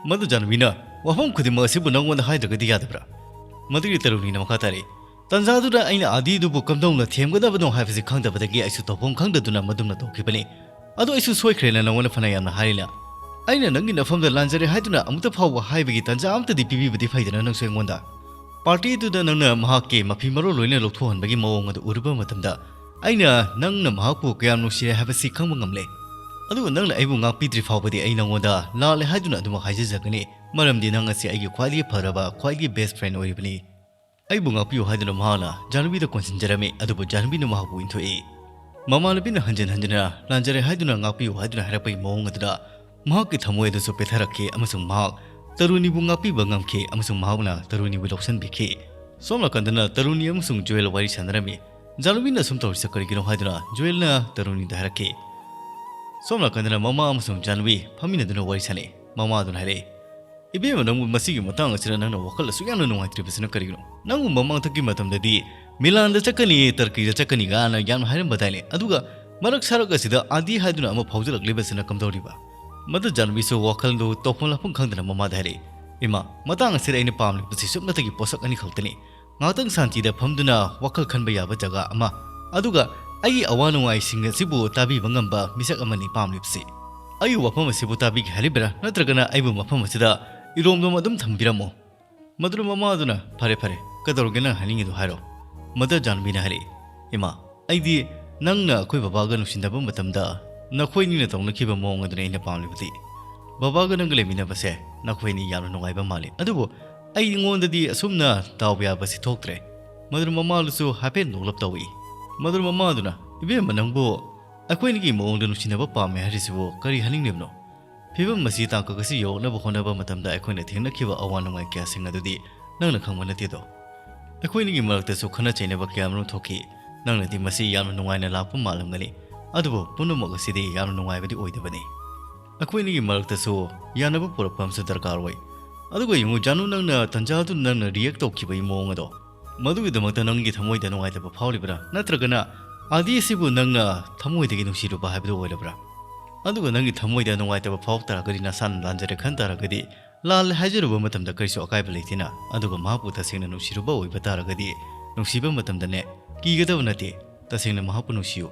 ꯃꯗꯨ ꯖꯥꯟꯕꯤꯅ, "ꯋꯥꯐꯝ ꯈꯨꯗꯤꯡꯃꯛ ꯑꯁꯤꯕꯨ ꯅꯪꯉꯣꯟꯗ ꯍꯥꯏꯗ꯭ꯔꯒꯗꯤ ꯌꯥꯗꯕ꯭ꯔꯥ?" ꯃꯗꯨꯒꯤ ꯇꯔꯨꯅꯤꯅ ꯃꯈꯥ ꯇꯥꯔꯛꯏ, "ꯇꯟꯖꯥꯗꯨꯗ ꯑꯩꯅ ꯑꯥꯗꯤꯗꯨꯕꯨ ꯀꯝꯗꯧꯅ ꯊꯦꯝꯒꯗꯕꯅꯣ ꯍꯥꯏꯕꯁꯤ ꯈꯪꯗꯕꯗꯒꯤ ꯑꯩꯁꯨ ꯇꯧꯐꯝ ꯈꯪꯗꯗꯨꯅ ꯃꯗꯨꯝꯅ ꯇꯧꯈꯤꯕꯅꯤ꯫ ꯑꯗꯣ ꯑꯩꯁꯨ ꯁꯣꯏꯈ꯭ꯔꯦꯅ ꯅꯪꯉꯣꯟꯗ ꯐꯅ ꯌꯥꯝꯅ ꯍꯥꯏꯔꯤꯅ꯫ ꯑꯩꯅ ꯅꯪꯒꯤ ꯅꯐꯝꯗ ꯂꯥꯟꯖꯔꯦ ꯍꯥꯏꯗꯨꯅ ꯑꯃꯨꯛꯇ ꯐꯥꯎꯕ ꯍꯥꯏꯕꯒꯤ ꯇꯟꯖꯥ ꯑꯃꯇꯗꯤ ꯄꯤꯕꯤꯕꯗꯤ ꯐꯩꯗꯅ ꯅꯪꯁꯨ ꯑꯩꯉꯣꯟꯗ꯫ ꯄꯥꯔꯇꯤꯗꯨꯗ ꯅꯪꯅ ꯃꯍꯥꯛꯀꯤ ꯃꯐꯤ ꯃꯔꯣꯜ ꯂꯣꯏꯅ ꯂꯧꯊꯣꯛꯍꯟꯕꯒꯤ ꯃꯑꯣꯡ ꯑꯗꯨ ꯎꯔꯨꯕ ꯃꯇꯝꯗ ꯑꯩꯅ ꯅꯪꯅ ꯃꯍꯥꯛꯄꯨ ꯀꯌꯥꯝ ꯅꯨꯡꯁꯤꯔꯦ ꯍꯥꯏꯕꯁꯤ ꯈꯪꯕ ꯉꯝꯂꯦ꯫ ꯑꯗꯨꯒ ꯅꯪꯅ ꯑꯩꯕꯨ ꯉꯥꯛꯄꯤꯗ꯭ꯔꯤ ꯐꯥꯎꯕꯗꯤ ꯑꯩ ꯅꯪꯉꯣꯟꯗ ꯂꯥꯜꯂꯦ ꯍꯥꯏꯗꯨꯅ ꯑꯗꯨꯃꯛ ꯍꯥꯏꯖꯖꯒꯅꯤ, ꯃꯔꯝꯗꯤ ꯅꯪ ꯑꯁꯤ ꯑꯩꯒꯤ ꯈ꯭ꯋꯥꯏꯗꯒꯤ ꯐꯔꯕ, ꯈ꯭ꯋꯥꯏꯗꯒꯤ best friend ꯑꯣꯏꯔꯤꯕꯅꯤ꯫ ꯑꯩꯕꯨ ꯉꯥꯛꯄꯤꯌꯨ ꯍꯥꯏꯗꯨꯅ ꯃꯍꯥꯛꯅ ꯖꯥꯟꯕꯤꯗ ꯀꯣꯟꯁꯤꯟꯖꯔꯝꯃꯤ, ꯑꯗꯨꯕꯨ ꯖꯥꯟꯕꯤꯅ ꯃꯍꯥꯛꯄꯨ ꯏꯟꯊꯣꯛꯏ꯫ ꯃꯃꯥꯟꯅꯕꯤꯅ ꯍꯟꯖꯤꯟ ꯍꯟꯖꯤꯟꯅ ꯂꯥꯟꯖꯔꯦ ꯍꯥꯏꯗꯨꯅ ꯉꯥꯛꯄꯤꯌꯨ ꯍꯥꯏꯗꯨꯅ ꯍꯥꯏꯔꯛꯄꯒꯤ ꯃꯑꯣꯡ ꯑꯗꯨꯗ ꯃꯍꯥꯛꯀꯤ ꯊꯃꯣꯏ ꯑꯗꯨꯁꯨ ꯄꯦꯊꯔꯛꯈꯤ ꯑꯃꯁꯨꯡ ꯃꯍꯥꯛ ꯇꯔꯨꯅꯤꯕꯨ ꯉꯥꯛꯄꯤꯕ ꯉꯝꯈꯤ ꯑꯃꯁꯨꯡ ꯃꯍꯥꯛꯅ ꯇꯔꯨꯅꯤꯕꯨ ꯂꯧꯁꯤꯟꯕꯤꯈꯤ꯫ ꯁꯣꯝ ꯅꯥꯀꯟꯗꯅ ꯇꯔꯨꯅꯤ ꯑꯃꯁꯨꯡ ꯖꯣꯌꯦꯜ ꯋꯥꯔꯤ ꯁꯥꯟꯅꯔꯝꯃꯤ꯫ ꯖꯥꯟꯕꯤꯅ ꯑꯁꯨꯝ ꯇꯧꯔꯤꯁꯦ ꯀꯔꯤꯒꯤꯅꯣ ꯍꯥꯏꯗꯨꯅ ꯖꯣꯌꯦꯜꯅ ꯇꯔꯨꯅꯤꯗ ꯍꯥꯏꯔꯛꯈꯤ꯫ ꯁꯣꯝ ꯅꯥꯀꯟꯗꯅ ꯃꯃꯥ ꯑꯃꯁꯨꯡ ꯖꯥꯟꯕꯤ ꯐꯝꯃꯤꯟꯅꯗꯨꯅ ꯋꯥꯔꯤ ꯁꯥꯟꯅꯩ꯫ ꯃꯃꯥ ꯑꯗꯨꯅ ꯍꯥꯏꯔꯛꯏ, "ꯏꯕꯦꯝꯃ, ꯅꯪꯕꯨ ꯃꯁꯤꯒꯤ ꯃꯇꯥꯡ ꯑꯁꯤꯗ ꯅꯪꯅ ꯋꯥꯈꯜ ꯑꯁꯨꯛ ꯌꯥꯝꯅ ꯅꯨꯡꯉꯥꯏꯇ꯭ꯔꯤꯕꯁꯤꯅ ꯀꯔꯤꯒꯤꯅꯣ? ꯅꯪꯕꯨ ꯃꯃꯥꯡꯊꯛꯀꯤ ꯃꯇꯝꯗꯗꯤ ꯃꯤꯂꯥꯟꯗ ꯆꯠꯀꯅꯤ, ꯇꯔꯀꯤꯗ ꯆꯠꯀꯅꯤ ꯀꯥꯏꯅ ꯌꯥꯝꯅ ꯍꯥꯏꯔꯝꯕꯗꯥꯏꯅꯦ? ꯑꯗꯨꯒ ꯃꯔꯛ ꯁꯥꯔꯛ ꯑꯁꯤꯗ ꯑꯥꯗꯤ ꯍꯥꯏꯗꯨꯅ ꯑꯃ ꯐꯥꯎꯖꯜꯂꯛꯂꯤꯕꯁꯤꯅ ꯀꯝꯗꯧꯔꯤꯕ?" ꯃꯗꯨ ꯖꯥꯟꯕꯤꯁꯨ ꯋꯥꯈꯜꯗꯨ ꯇꯧꯐꯝ ꯂꯥꯛꯐꯝ ꯈꯪꯗꯅ ꯃꯃꯥꯗ ꯍꯥꯏꯔꯛꯏ, "ꯏꯃꯥ, ꯃꯇꯥꯡ ꯑꯁꯤꯗ ꯑꯩꯅ ꯄꯥꯝꯂꯤꯕꯁꯤ ꯁꯨꯞꯅꯇꯒꯤ ꯄꯣꯠꯁꯛ ꯑꯅꯤꯈꯛꯇꯅꯤ꯫ ꯉꯥꯏꯍꯥꯛꯇꯪ ꯁꯥꯟꯇꯤꯗ ꯐꯝꯗꯨꯅ ꯋꯥꯈꯜ ꯈꯟꯕ ꯌꯥꯕ ꯖꯒꯥ ꯑꯃ, ꯑꯗꯨꯒ ꯑꯩꯒꯤ ꯑꯋꯥ ꯅꯨꯡꯉꯥꯏꯁꯤꯡ ꯑꯁꯤꯕꯨ ꯇꯥꯕꯤꯕ ꯉꯝꯕ ꯃꯤꯁꯛ ꯑꯃꯅꯤ ꯄꯥꯝꯂꯤꯕꯁꯤ꯫ ꯑꯩꯒꯤ ꯋꯥꯐꯝ ꯑꯁꯤꯕꯨ ꯇꯥꯕꯤꯒꯦ ꯍꯥꯏꯔꯤꯕ꯭ꯔꯥ? ꯅꯠꯇ꯭ꯔꯒꯅ ꯑꯩꯕꯨ ꯃꯐꯝ ꯑꯁꯤꯗ ꯏꯔꯣꯝꯗꯣꯝ ꯑꯗꯨꯝ ꯊꯝꯕꯤꯔꯝꯃꯣ?" ꯃꯗꯨꯅ ꯃꯃꯥ ꯑꯗꯨꯅ, "ꯐꯔꯦ, ꯐꯔꯦ, ꯀꯩꯗꯧꯔꯒꯦ ꯅꯪ ꯍꯥꯏꯅꯤꯡꯉꯤꯗꯨ ꯍꯥꯏꯔꯣ꯫" ꯃꯗꯨ ꯖꯥꯟꯕꯤꯅ ꯍꯥꯏꯔꯛꯏ, "ꯏꯃꯥ, ꯑꯩꯗꯤ ꯅꯪꯅ ꯑꯩꯈꯣꯏ ꯕꯕꯥꯒ ꯅꯨꯡꯁꯤꯅꯕ ꯃꯇꯝꯗ ꯅꯈꯣꯏ ꯑꯅꯤꯅ ꯇꯧꯅꯈꯤꯕ ꯃꯑꯣꯡ ꯑꯗꯨꯅꯤ ꯑꯩꯅ ꯄꯥꯝꯂꯤꯕꯗꯤ꯫ ꯕꯕꯥꯒ ꯅꯪꯒ ꯂꯩꯃꯤꯟꯅꯕꯁꯦ ꯅꯈꯣꯏ ꯑꯅꯤ ꯌꯥꯝꯅ ꯅꯨꯡꯉꯥꯏꯕ ꯃꯥꯜꯂꯤ, ꯑꯗꯨꯕꯨ ꯑꯩꯉꯣꯟꯗꯗꯤ ꯑꯁꯨꯝꯅ ꯗꯥꯎ ꯌꯥꯕꯁꯤ ꯊꯣꯛꯇ꯭ꯔꯦ꯫" ꯃꯗꯨꯅ ꯃꯃꯥꯗꯨꯁꯨ ꯍꯥꯏꯐꯦꯠ ꯅꯣꯛꯂꯞ ꯇꯧꯏ꯫ ꯃꯗꯨꯅ ꯃꯃꯥꯗꯨꯅ, "ꯏꯕꯦꯝꯃ, ꯅꯪꯕꯨ ꯑꯩꯈꯣꯏ ꯑꯅꯤꯒꯤ ꯃꯑꯣꯡꯗ ꯅꯨꯡꯁꯤꯅꯕ ꯄꯥꯝꯃꯦ ꯍꯥꯏꯔꯤꯁꯤꯕꯨ ꯀꯔꯤ ꯍꯥꯏꯅꯤꯡꯂꯤꯕꯅꯣ? ꯐꯤꯕꯝ ꯑꯁꯤ ꯇꯥꯡꯀꯛ ꯑꯁꯤ ꯌꯧꯔꯛꯅꯕ ꯍꯣꯠꯅꯕ ꯃꯇꯝꯗ ꯑꯩꯈꯣꯏꯅ ꯊꯦꯡꯅꯈꯤꯕ ꯑꯋꯥ ꯅꯨꯡꯉꯥꯏ ꯀꯌꯥꯁꯤꯡ ꯑꯗꯨꯗꯤ ꯅꯪꯅ ꯈꯪꯕ ꯅꯠꯇꯦꯗꯣ꯫ ꯑꯩꯈꯣꯏ ꯑꯅꯤꯒꯤ ꯃꯔꯛꯇꯁꯨ ꯈꯠꯅ ꯆꯩꯅꯕ ꯀꯌꯥ ꯑꯃꯔꯣꯝ ꯊꯣꯛꯈꯤ꯫ ꯅꯪꯅꯗꯤ ꯃꯁꯤ ꯌꯥꯝꯅ ꯅꯨꯡꯉꯥꯏꯅ ꯂꯥꯛꯄ ꯃꯥꯜꯂꯝꯒꯅꯤ, ꯑꯗꯨꯕꯨ ꯄꯨꯝꯅꯃꯛ ꯑꯁꯤꯗꯤ ꯌꯥꯝꯅ ꯅꯨꯡꯉꯥꯏꯕꯗꯤ ꯑꯣꯏꯗꯕꯅꯤ꯫ ꯑꯩꯈꯣꯏ ꯑꯅꯤꯒꯤ ꯃꯔꯛꯇꯁꯨ ꯌꯥꯅꯕ ꯄꯨꯔꯛꯄ ꯑꯃꯁꯨ ꯗꯔꯀꯥꯔ ꯑꯣꯏ꯫ ꯑꯗꯨꯒ ꯌꯦꯡꯉꯨ ꯖꯥꯅꯨ, ꯅꯪꯅ ꯇꯟꯖꯥꯗꯨ ꯅꯪꯅ react ꯇꯧꯈꯤꯕꯒꯤ ꯃꯑꯣꯡ ꯑꯗꯣ, ꯃꯗꯨꯒꯤꯗꯃꯛꯇ ꯅꯪꯒꯤ ꯊꯃꯣꯏꯗ ꯅꯨꯡꯉꯥꯏꯇꯕ ꯐꯥꯎꯔꯤꯕ꯭ꯔꯥ? ꯅꯠꯇ꯭ꯔꯒꯅ ꯑꯥꯗꯤ ꯑꯁꯤꯕꯨ ꯅꯪꯅ ꯊꯃꯣꯏꯗꯒꯤ ꯅꯨꯡꯁꯤꯔꯨꯕ ꯍꯥꯏꯕꯗꯨ ꯑꯣꯏꯔꯕ꯭ꯔꯥ?" ꯑꯗꯨꯒ ꯅꯪꯒꯤ ꯊꯃꯣꯏꯗ ꯅꯨꯡꯉꯥꯏꯇꯕ ꯐꯥꯎꯔꯛ ꯇꯥꯔꯒꯗꯤ, ꯅꯁꯥꯅ ꯂꯥꯟꯖꯔꯦ ꯈꯟ ꯇꯥꯔꯒꯗꯤ, ꯂꯥꯜꯂꯦ ꯍꯥꯏꯖꯔꯨꯕ ꯃꯇꯝꯗ ꯀꯔꯤꯁꯨ ꯑꯀꯥꯏꯕ ꯂꯩꯇꯦꯅ꯫ ꯑꯗꯨꯒ ꯃꯍꯥꯛꯄꯨ ꯇꯁꯦꯡꯅ ꯅꯨꯡꯁꯤꯔꯨꯕ ꯑꯣꯏꯕ ꯇꯥꯔꯒꯗꯤ, ꯅꯨꯡꯁꯤꯕ ꯃꯇꯝꯗꯅꯦ ꯀꯤꯒꯗꯕ ꯅꯠꯇꯦ꯫ ꯇꯁꯦꯡꯅ ꯃꯍꯥꯛꯄꯨ ꯅꯨꯡꯁꯤꯌꯨ꯫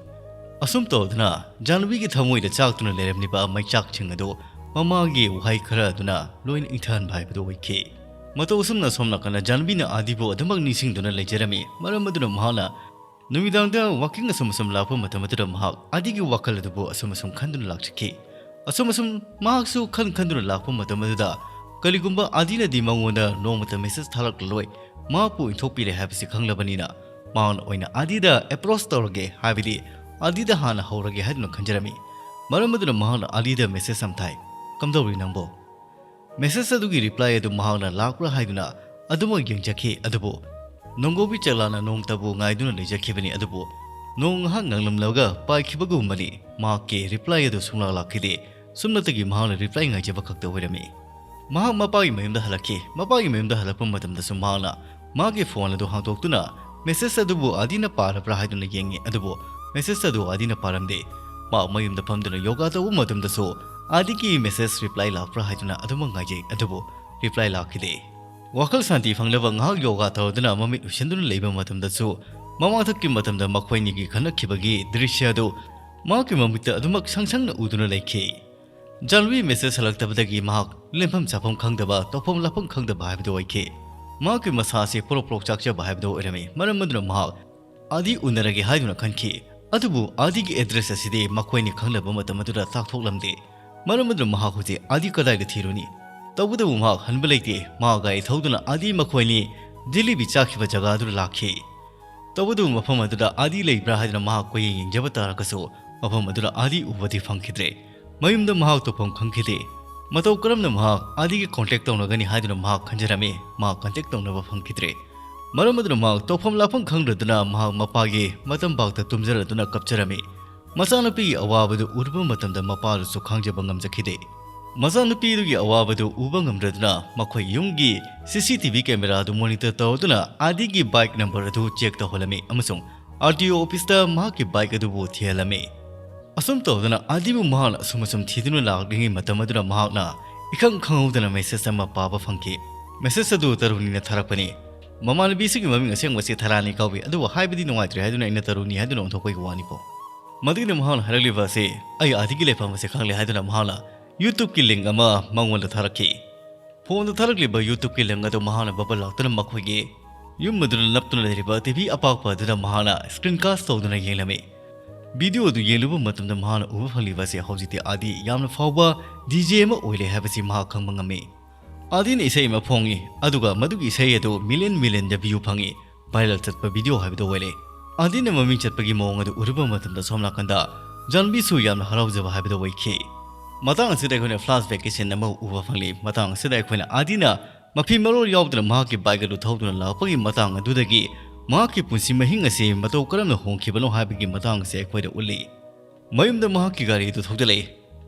ꯑꯁꯨꯝ ꯇꯧꯗꯨꯅ ꯖꯥꯟꯕꯤꯒꯤ ꯊꯃꯣꯏꯗ ꯆꯥꯛꯇꯨꯅ ꯂꯩꯔꯝꯂꯤꯕ ꯃꯩꯆꯥꯛꯁꯤꯡ ꯑꯗꯨ ꯃꯃꯥꯒꯤ ꯋꯥꯍꯩ ꯈꯔ ꯑꯗꯨꯅ ꯂꯣꯏꯅ ꯏꯪꯊꯍꯟꯕ ꯍꯥꯏꯕꯗꯨ ꯑꯣꯏꯈꯤ꯫ ꯃꯇꯧ ꯑꯁꯨꯝꯅ ꯑꯁꯣꯝ ꯅꯥꯀꯟꯗ ꯖꯥꯟꯕꯤꯅ ꯑꯥꯗꯤꯕꯨ ꯑꯗꯨꯃꯛ ꯅꯤꯡꯁꯤꯡꯗꯨꯅ ꯂꯩꯖꯔꯝꯃꯤ꯫ ꯃꯔꯝ ꯑꯗꯨꯅ ꯃꯍꯥꯛꯅ ꯅꯨꯃꯤꯗꯥꯡꯗ ꯋꯥꯀꯤꯡ ꯑꯁꯨꯝ ꯑꯁꯨꯝ ꯂꯥꯛꯄ ꯃꯇꯝ ꯑꯗꯨꯗ ꯃꯍꯥꯛ ꯑꯥꯗꯤꯒꯤ ꯋꯥꯈꯜ ꯑꯗꯨꯕꯨ ꯑꯁꯨꯝ ꯑꯁꯨꯝ ꯈꯟꯗꯨꯅ ꯂꯥꯛꯆꯈꯤ꯫ ꯑꯁꯨꯝ ꯑꯁꯨꯝ ꯃꯍꯥꯛꯁꯨ ꯈꯟ ꯈꯟꯗꯨꯅ ꯂꯥꯛꯄ ꯃꯇꯝ ꯑꯗꯨꯗ, ꯀꯔꯤꯒꯨꯝꯕ ꯑꯥꯗꯤꯅꯗꯤ ꯃꯉꯣꯟꯗ ꯅꯣꯡꯃꯇ ꯃꯦꯁꯦꯖ ꯊꯥꯔꯛꯂꯔꯣꯏ, ꯃꯍꯥꯛꯄꯨ ꯏꯟꯊꯣꯛꯄꯤꯔꯦ ꯍꯥꯏꯕꯁꯤ ꯈꯪꯂꯕꯅꯤꯅ, ꯃꯍꯥꯛꯅ ꯑꯣꯏꯅ ꯑꯥꯗꯤꯗ ꯑꯦꯄ꯭ꯔꯣꯁ ꯇꯧꯔꯒꯦ, ꯍꯥꯏꯕꯗꯤ ꯑꯥꯗꯤꯗ ꯍꯥꯟꯅ ꯍꯧꯔꯒꯦ ꯍꯥꯏꯗꯨꯅ ꯈꯟꯖꯔꯝꯃꯤ꯫ ꯃꯔꯝ ꯑꯗꯨꯅ ꯃꯍꯥꯛꯅ ꯑꯥꯗꯤꯗ ꯃꯦꯁꯦꯖ ꯑꯃ ꯊꯥꯏ, "ꯀꯝꯗꯧꯔꯤ ꯅꯪꯕꯣ?" ꯃꯦꯁꯦꯖ ꯑꯗꯨꯒꯤ ꯔꯤꯄ꯭ꯂꯥꯏ ꯑꯗꯨ ꯃꯍꯥꯛꯅ ꯂꯥꯛꯄ꯭ꯔꯥ ꯍꯥꯏꯗꯨꯅ ꯑꯗꯨꯃꯛ ꯌꯦꯡꯖꯈꯤ꯫ ꯑꯗꯨꯕꯨ ꯅꯣꯡꯒꯣꯕꯤ ꯆꯦꯛꯂꯥꯅ ꯅꯣꯡꯇꯕꯨ ꯉꯥꯏꯗꯨꯅ ꯂꯩꯖꯈꯤꯕꯅꯤ꯫ ꯑꯗꯨꯕꯨ ꯅꯣꯡ ꯉꯥꯏꯍꯥꯛ ꯉꯥꯡꯂꯝꯂꯒ ꯄꯥꯏꯈꯤꯕꯒꯨꯝꯕꯅꯤ꯫ ꯃꯍꯥꯛꯀꯤ ꯔꯤꯄ꯭ꯂꯥꯏ ꯑꯗꯨ ꯁꯨꯡꯂꯥꯛ ꯂꯥꯛꯈꯤꯗꯦ꯫ ꯁꯨꯞꯅꯇꯒꯤ ꯃꯍꯥꯛꯅ ꯔꯤꯄ꯭ꯂꯥꯏ ꯉꯥꯏꯖꯕ ꯈꯛꯇ ꯑꯣꯏꯔꯝꯃꯤ꯫ ꯃꯍꯥꯛ ꯃꯄꯥꯒꯤ ꯃꯌꯨꯝꯗ ꯍꯜꯂꯛꯈꯤ꯫ ꯃꯄꯥꯒꯤ ꯃꯌꯨꯝꯗ ꯍꯜꯂꯛꯄ ꯃꯇꯝꯗꯁꯨ ꯃꯍꯥꯛꯅ ꯃꯥꯒꯤ ꯐꯣꯟ ꯑꯗꯨ ꯍꯥꯡꯗꯣꯛꯇꯨꯅ ꯃꯦꯁꯦꯖ ꯑꯗꯨꯕꯨ ꯑꯥꯗꯤꯅ ꯄꯥꯔꯕ꯭ꯔꯥ ꯍꯥꯏꯗꯨꯅ ꯌꯦꯡꯉꯤ꯫ ꯑꯗꯨꯕꯨ ꯃꯦꯁꯦꯖ ꯑꯗꯨ ꯑꯥꯗꯤꯅ ꯄꯥꯔꯝꯗꯦ꯫ ꯃꯍꯥꯛ ꯃꯌꯨꯝꯗ ꯐꯝꯗꯨꯅ ꯌꯣꯒꯥ ꯇꯧꯕ ꯃꯇꯝꯗꯁꯨ ꯑꯥꯗꯤꯒꯤ ꯃꯦꯁꯦꯖ ꯔꯤꯄ꯭ꯂꯥꯏ ꯂꯥꯛꯄ꯭ꯔꯥ ꯍꯥꯏꯗꯨꯅ ꯑꯗꯨꯃꯛ ꯉꯥꯏꯖꯩ꯫ ꯑꯗꯨꯕꯨ ꯔꯤꯄ꯭ꯂꯥꯏ ꯂꯥꯛꯈꯤꯗꯦ꯫ ꯋꯥꯈꯜ ꯁꯥꯟꯇꯤ ꯐꯪꯅꯕ ꯉꯥꯏꯍꯥꯛ ꯌꯣꯒꯥ ꯇꯧꯗꯨꯅ ꯃꯃꯤꯠ ꯎꯏꯁꯤꯟꯗꯨꯅ ꯂꯩꯕ ꯃꯇꯝꯗꯁꯨ ꯃꯃꯥꯡꯊꯛꯀꯤ ꯃꯇꯝꯗ ꯃꯈꯣꯏ ꯑꯅꯤꯒꯤ ꯈꯠꯅꯈꯤꯕꯒꯤ ꯗ꯭ꯔꯤꯁ꯭ꯌ ꯑꯗꯨ ꯃꯍꯥꯛꯀꯤ ꯃꯃꯤꯠꯇ ꯑꯗꯨꯃꯛ ꯁꯪ ꯁꯪꯅ ꯎꯗꯨꯅ ꯂꯩꯈꯤ꯫ ꯖꯥꯟꯕꯤ ꯃꯦꯁꯦꯖ ꯍꯜꯂꯛꯇꯕꯗꯒꯤ ꯃꯍꯥꯛ ꯂꯦꯟꯐꯝ ꯆꯥꯐꯝ ꯈꯪꯗꯕ, ꯇꯧꯐꯝ ꯂꯥꯛꯐꯝ ꯈꯪꯗꯕ ꯍꯥꯏꯕꯗꯨ ꯑꯣꯏꯈꯤ꯫ ꯃꯍꯥꯛꯀꯤ ꯃꯁꯥ ꯑꯁꯤ ꯄꯣꯔꯣꯛ ꯄꯣꯔꯣꯛ ꯆꯥꯛꯆꯕ ꯍꯥꯏꯕꯗꯨ ꯑꯣꯏꯔꯝꯃꯤ꯫ ꯃꯔꯝ ꯑꯗꯨꯅ ꯃꯍꯥꯛ ꯑꯥꯗꯤ ꯎꯅꯔꯒꯦ ꯍꯥꯏꯗꯨꯅ ꯈꯟꯈꯤ꯫ ꯑꯗꯨꯕꯨ ꯑꯥꯗꯤꯒꯤ ꯑꯦꯗ꯭ꯔꯦꯁ ꯑꯁꯤꯗꯤ ꯃꯈꯣꯏꯅꯤ ꯈꯪꯅꯕ ꯃꯇꯝ ꯑꯗꯨꯗ ꯇꯥꯛꯊꯣꯛꯂꯝꯗꯦ꯫ ꯃꯔꯝ ꯑꯗꯨꯅ ꯃꯍꯥꯛ ꯍꯧꯖꯤꯛ ꯑꯥꯗꯤ ꯀꯗꯥꯏꯗ ꯊꯤꯔꯨꯅꯤ? ꯇꯧꯕꯇꯕꯨ ꯃꯍꯥꯛ ꯍꯟꯕ ꯂꯩꯇꯦ꯫ ꯃꯍꯥꯛ ꯒꯥꯔꯤ ꯊꯧꯗꯨꯅ ꯑꯥꯗꯤ ꯃꯈꯣꯏꯅꯤ ꯖꯤꯂꯤꯕꯤ ꯆꯥꯈꯤꯕ ꯖꯒꯥ ꯑꯗꯨꯗ ꯂꯥꯛꯈꯤ꯫ ꯇꯧꯕꯇꯕꯨ ꯃꯐꯝ ꯑꯗꯨꯗ ꯑꯥꯗꯤ ꯂꯩꯕ꯭ꯔꯥ ꯍꯥꯏꯗꯨꯅ ꯃꯍꯥꯛ ꯀꯣꯏꯌꯦꯡ ꯌꯦꯡꯖꯕ ꯇꯥꯔꯒꯁꯨ ꯃꯐꯝ ꯑꯗꯨꯗ ꯑꯥꯗꯤ ꯎꯕꯗꯤ ꯐꯪꯈꯤꯗ꯭ꯔꯦ꯫ ꯃꯌꯨꯝꯗ ꯃꯍꯥꯛ ꯇꯧꯐꯝ ꯈꯪꯈꯤꯗꯦ꯫ ꯃꯇꯧ ꯀꯔꯝꯅ ꯃꯍꯥꯛ ꯑꯥꯗꯤꯒꯤ ꯀꯣꯟꯇꯦꯛ ꯇꯧꯅꯒꯅꯤ ꯍꯥꯏꯗꯨꯅ ꯃꯍꯥꯛ ꯈꯟꯖꯔꯝꯃꯤ꯫ ꯃꯍꯥꯛ ꯀꯟꯇꯦꯛ ꯇꯧꯅꯕ ꯐꯪꯈꯤꯗ꯭ꯔꯦ꯫ ꯃꯔꯝ ꯑꯗꯨꯅ ꯃꯍꯥꯛ ꯇꯧꯐꯝ ꯂꯥꯛꯐꯝ ꯈꯪꯗ꯭ꯔꯗꯨꯅ ꯃꯍꯥꯛ ꯃꯄꯥꯒꯤ ꯃꯇꯝ ꯐꯥꯎꯗ ꯇꯨꯝꯖꯔꯗꯨꯅ ꯀꯞꯆꯔꯝꯃꯤ꯫ ꯃꯆꯥꯅꯨꯄꯤꯒꯤ ꯑꯋꯥꯕꯗꯨ ꯎꯔꯨꯕ ꯃꯇꯝꯗ ꯃꯄꯥꯗꯨꯁꯨ ꯈꯥꯡꯖꯕ ꯉꯝꯖꯈꯤꯗꯦ꯫ ꯃꯆꯥꯅꯨꯄꯤꯗꯨꯒꯤ ꯑꯋꯥꯕꯗꯨ ꯎꯕ ꯉꯝꯗ꯭ꯔꯗꯨꯅ ꯃꯈꯣꯏ ꯌꯨꯝꯒꯤ ꯁꯤ ꯁꯤ ꯇꯤ ꯚꯤ ꯀꯦꯃꯦꯔꯥ ꯑꯗꯨ ꯃꯣꯅꯤꯇꯔ ꯇꯧꯗꯨꯅ ꯑꯥꯗꯤꯒꯤ ꯕꯥꯏꯛ ꯅꯝꯕꯔ ꯑꯗꯨ ꯆꯦꯛ ꯇꯧꯍꯜꯂꯝꯃꯤ ꯑꯃꯁꯨꯡ ꯑꯥꯔ ꯇꯤ ꯑꯣ ꯑꯣꯐꯤꯁꯇ ꯃꯍꯥꯛꯀꯤ ꯕꯥꯏꯛ ꯑꯗꯨꯕꯨ ꯊꯤꯍꯜꯂꯝꯃꯤ꯫ ꯑꯁꯨꯝ ꯇꯧꯗꯅ ꯑꯥꯗꯤꯕꯨ ꯃꯍꯥꯛꯅ ꯑꯁꯨꯝ ꯑꯁꯨꯝ ꯊꯤꯗꯨꯅ ꯂꯥꯛꯂꯤꯉꯩ ꯃꯇꯝ ꯑꯗꯨꯗ ꯃꯍꯥꯛꯅ ꯏꯈꯪ ꯈꯪꯍꯧꯗꯅ ꯃꯦꯁꯦꯖ ꯑꯃ ꯄꯥꯕ ꯐꯪꯈꯤ꯫ ꯃꯦꯁꯦꯖ ꯑꯗꯨ ꯇꯔꯨꯅꯤꯅ ꯊꯥꯔꯛꯄꯅꯤ꯫ ꯃꯃꯥꯟꯅꯕꯤꯁꯤꯒꯤ ꯃꯃꯤꯡ ꯑꯁꯦꯡꯕꯁꯤ ꯊꯔꯥꯅꯤ ꯀꯧꯏ, ꯑꯗꯨꯕꯨ ꯍꯥꯏꯕꯗꯤ ꯅꯨꯡꯉꯥꯏꯇ꯭ꯔꯦ ꯍꯥꯏꯗꯨꯅ ꯑꯩꯅ ꯇꯔꯨꯅꯤ ꯍꯥꯏꯗꯨꯅ ꯑꯣꯟꯊꯣꯛꯄꯒꯤ ꯋꯥꯅꯤꯀꯣ꯫ ꯃꯗꯨꯒꯤꯗ ꯃꯍꯥꯛꯅ ꯍꯥꯏꯔꯛꯂꯤꯕ ꯑꯁꯤ ꯑꯩ ꯑꯥꯗꯤꯒꯤ ꯂꯩꯐꯝ ꯑꯁꯤ ꯈꯪꯂꯦ ꯍꯥꯏꯗꯨꯅ ꯃꯍꯥꯛꯅ YouTubeꯀꯤ link ꯑꯃ ꯃꯉꯣꯟꯗ ꯊꯥꯔꯛꯈꯤ꯫ ꯐꯣꯟꯗ ꯊꯥꯔꯛꯂꯤꯕ YouTubeꯀꯤ link ꯑꯗꯨ ꯃꯍꯥꯛꯅ ꯕꯕꯜ ꯂꯥꯛꯇꯨꯅ ꯃꯈꯣꯏꯒꯤ ꯌꯨꯝ ꯑꯗꯨꯗ ꯅꯞꯇꯨꯅ ꯂꯩꯔꯤꯕ TV ꯑꯄꯥꯛꯄ ꯑꯗꯨꯗ ꯃꯍꯥꯛꯅ screen cast ꯇꯧꯗꯨꯅ ꯌꯦꯡꯂꯝꯃꯤ꯫ Video ꯑꯗꯨ ꯌꯦꯡꯂꯨꯕ ꯃꯇꯝꯗ ꯃꯍꯥꯛꯅ ꯎꯕ ꯐꯪꯂꯤꯕ ꯑꯁꯤ ꯍꯧꯖꯤꯛꯇꯤ ꯑꯥꯗꯤ ꯌꯥꯝꯅ ꯐꯥꯎꯕ DJ ꯑꯃ ꯑꯣꯏꯔꯦ ꯍꯥꯏꯕꯁꯤ ꯃꯍꯥꯛ ꯈꯪꯕ ꯉꯝꯃꯤ꯫ ꯑꯥꯗꯤꯅ ꯏꯁꯩ ꯑꯃ ꯐꯣꯡꯉꯤ, ꯑꯗꯨꯒ ꯃꯗꯨꯒꯤ ꯏꯁꯩ ꯑꯗꯨ million millionꯗ view ꯐꯪꯉꯤ, viral ꯆꯠꯄ video ꯍꯥꯏꯕꯗꯨ ꯑꯣꯏꯔꯦ꯫ ꯑꯥꯗꯤꯅ ꯃꯃꯤꯡ ꯆꯠꯄꯒꯤ ꯃꯑꯣꯡ ꯑꯗꯨ ꯎꯔꯨꯕ ꯃꯇꯝꯗ ꯁꯣꯝ ꯅꯥꯀꯟꯗ ꯖꯥꯟꯕꯤꯁꯨ ꯌꯥꯝꯅ ꯍꯔꯥꯎꯖꯕ ꯍꯥꯏꯕꯗꯨ ꯑꯣꯏꯈꯤ꯫ ꯃꯇꯥꯡ ꯑꯁꯤꯗ ꯑꯩꯈꯣꯏꯅ flashbackꯀꯤ scene ꯑꯃ ꯎꯕ ꯐꯪꯂꯤ꯫ ꯃꯇꯥꯡ ꯑꯁꯤꯗ ꯑꯩꯈꯣꯏꯅ ꯑꯥꯗꯤꯅ ꯃꯐꯤ ꯃꯔꯣꯜ ꯌꯥꯎꯗꯅ ꯃꯍꯥꯛꯀꯤ bike ꯑꯗꯨ ꯊꯧꯗꯨꯅ ꯂꯥꯛꯄꯒꯤ ꯃꯇꯥꯡ ꯑꯗꯨꯗꯒꯤ ꯃꯍꯥꯛꯀꯤ ꯄꯨꯟꯁꯤ ꯃꯍꯤꯡ ꯑꯁꯤ ꯃꯇꯧ ꯀꯔꯝꯅ ꯍꯣꯡꯈꯤꯕꯅꯣ ꯍꯥꯏꯕꯒꯤ ꯃꯇꯥꯡ ꯑꯁꯤ ꯑꯩꯈꯣꯏꯗ ꯎꯠꯂꯤ꯫ ꯃꯌꯨꯝꯗ ꯃꯍꯥꯛꯀꯤ ꯒꯥꯔꯤ ꯑꯗꯨ ꯊꯧꯖꯤꯜꯂꯛꯏ꯫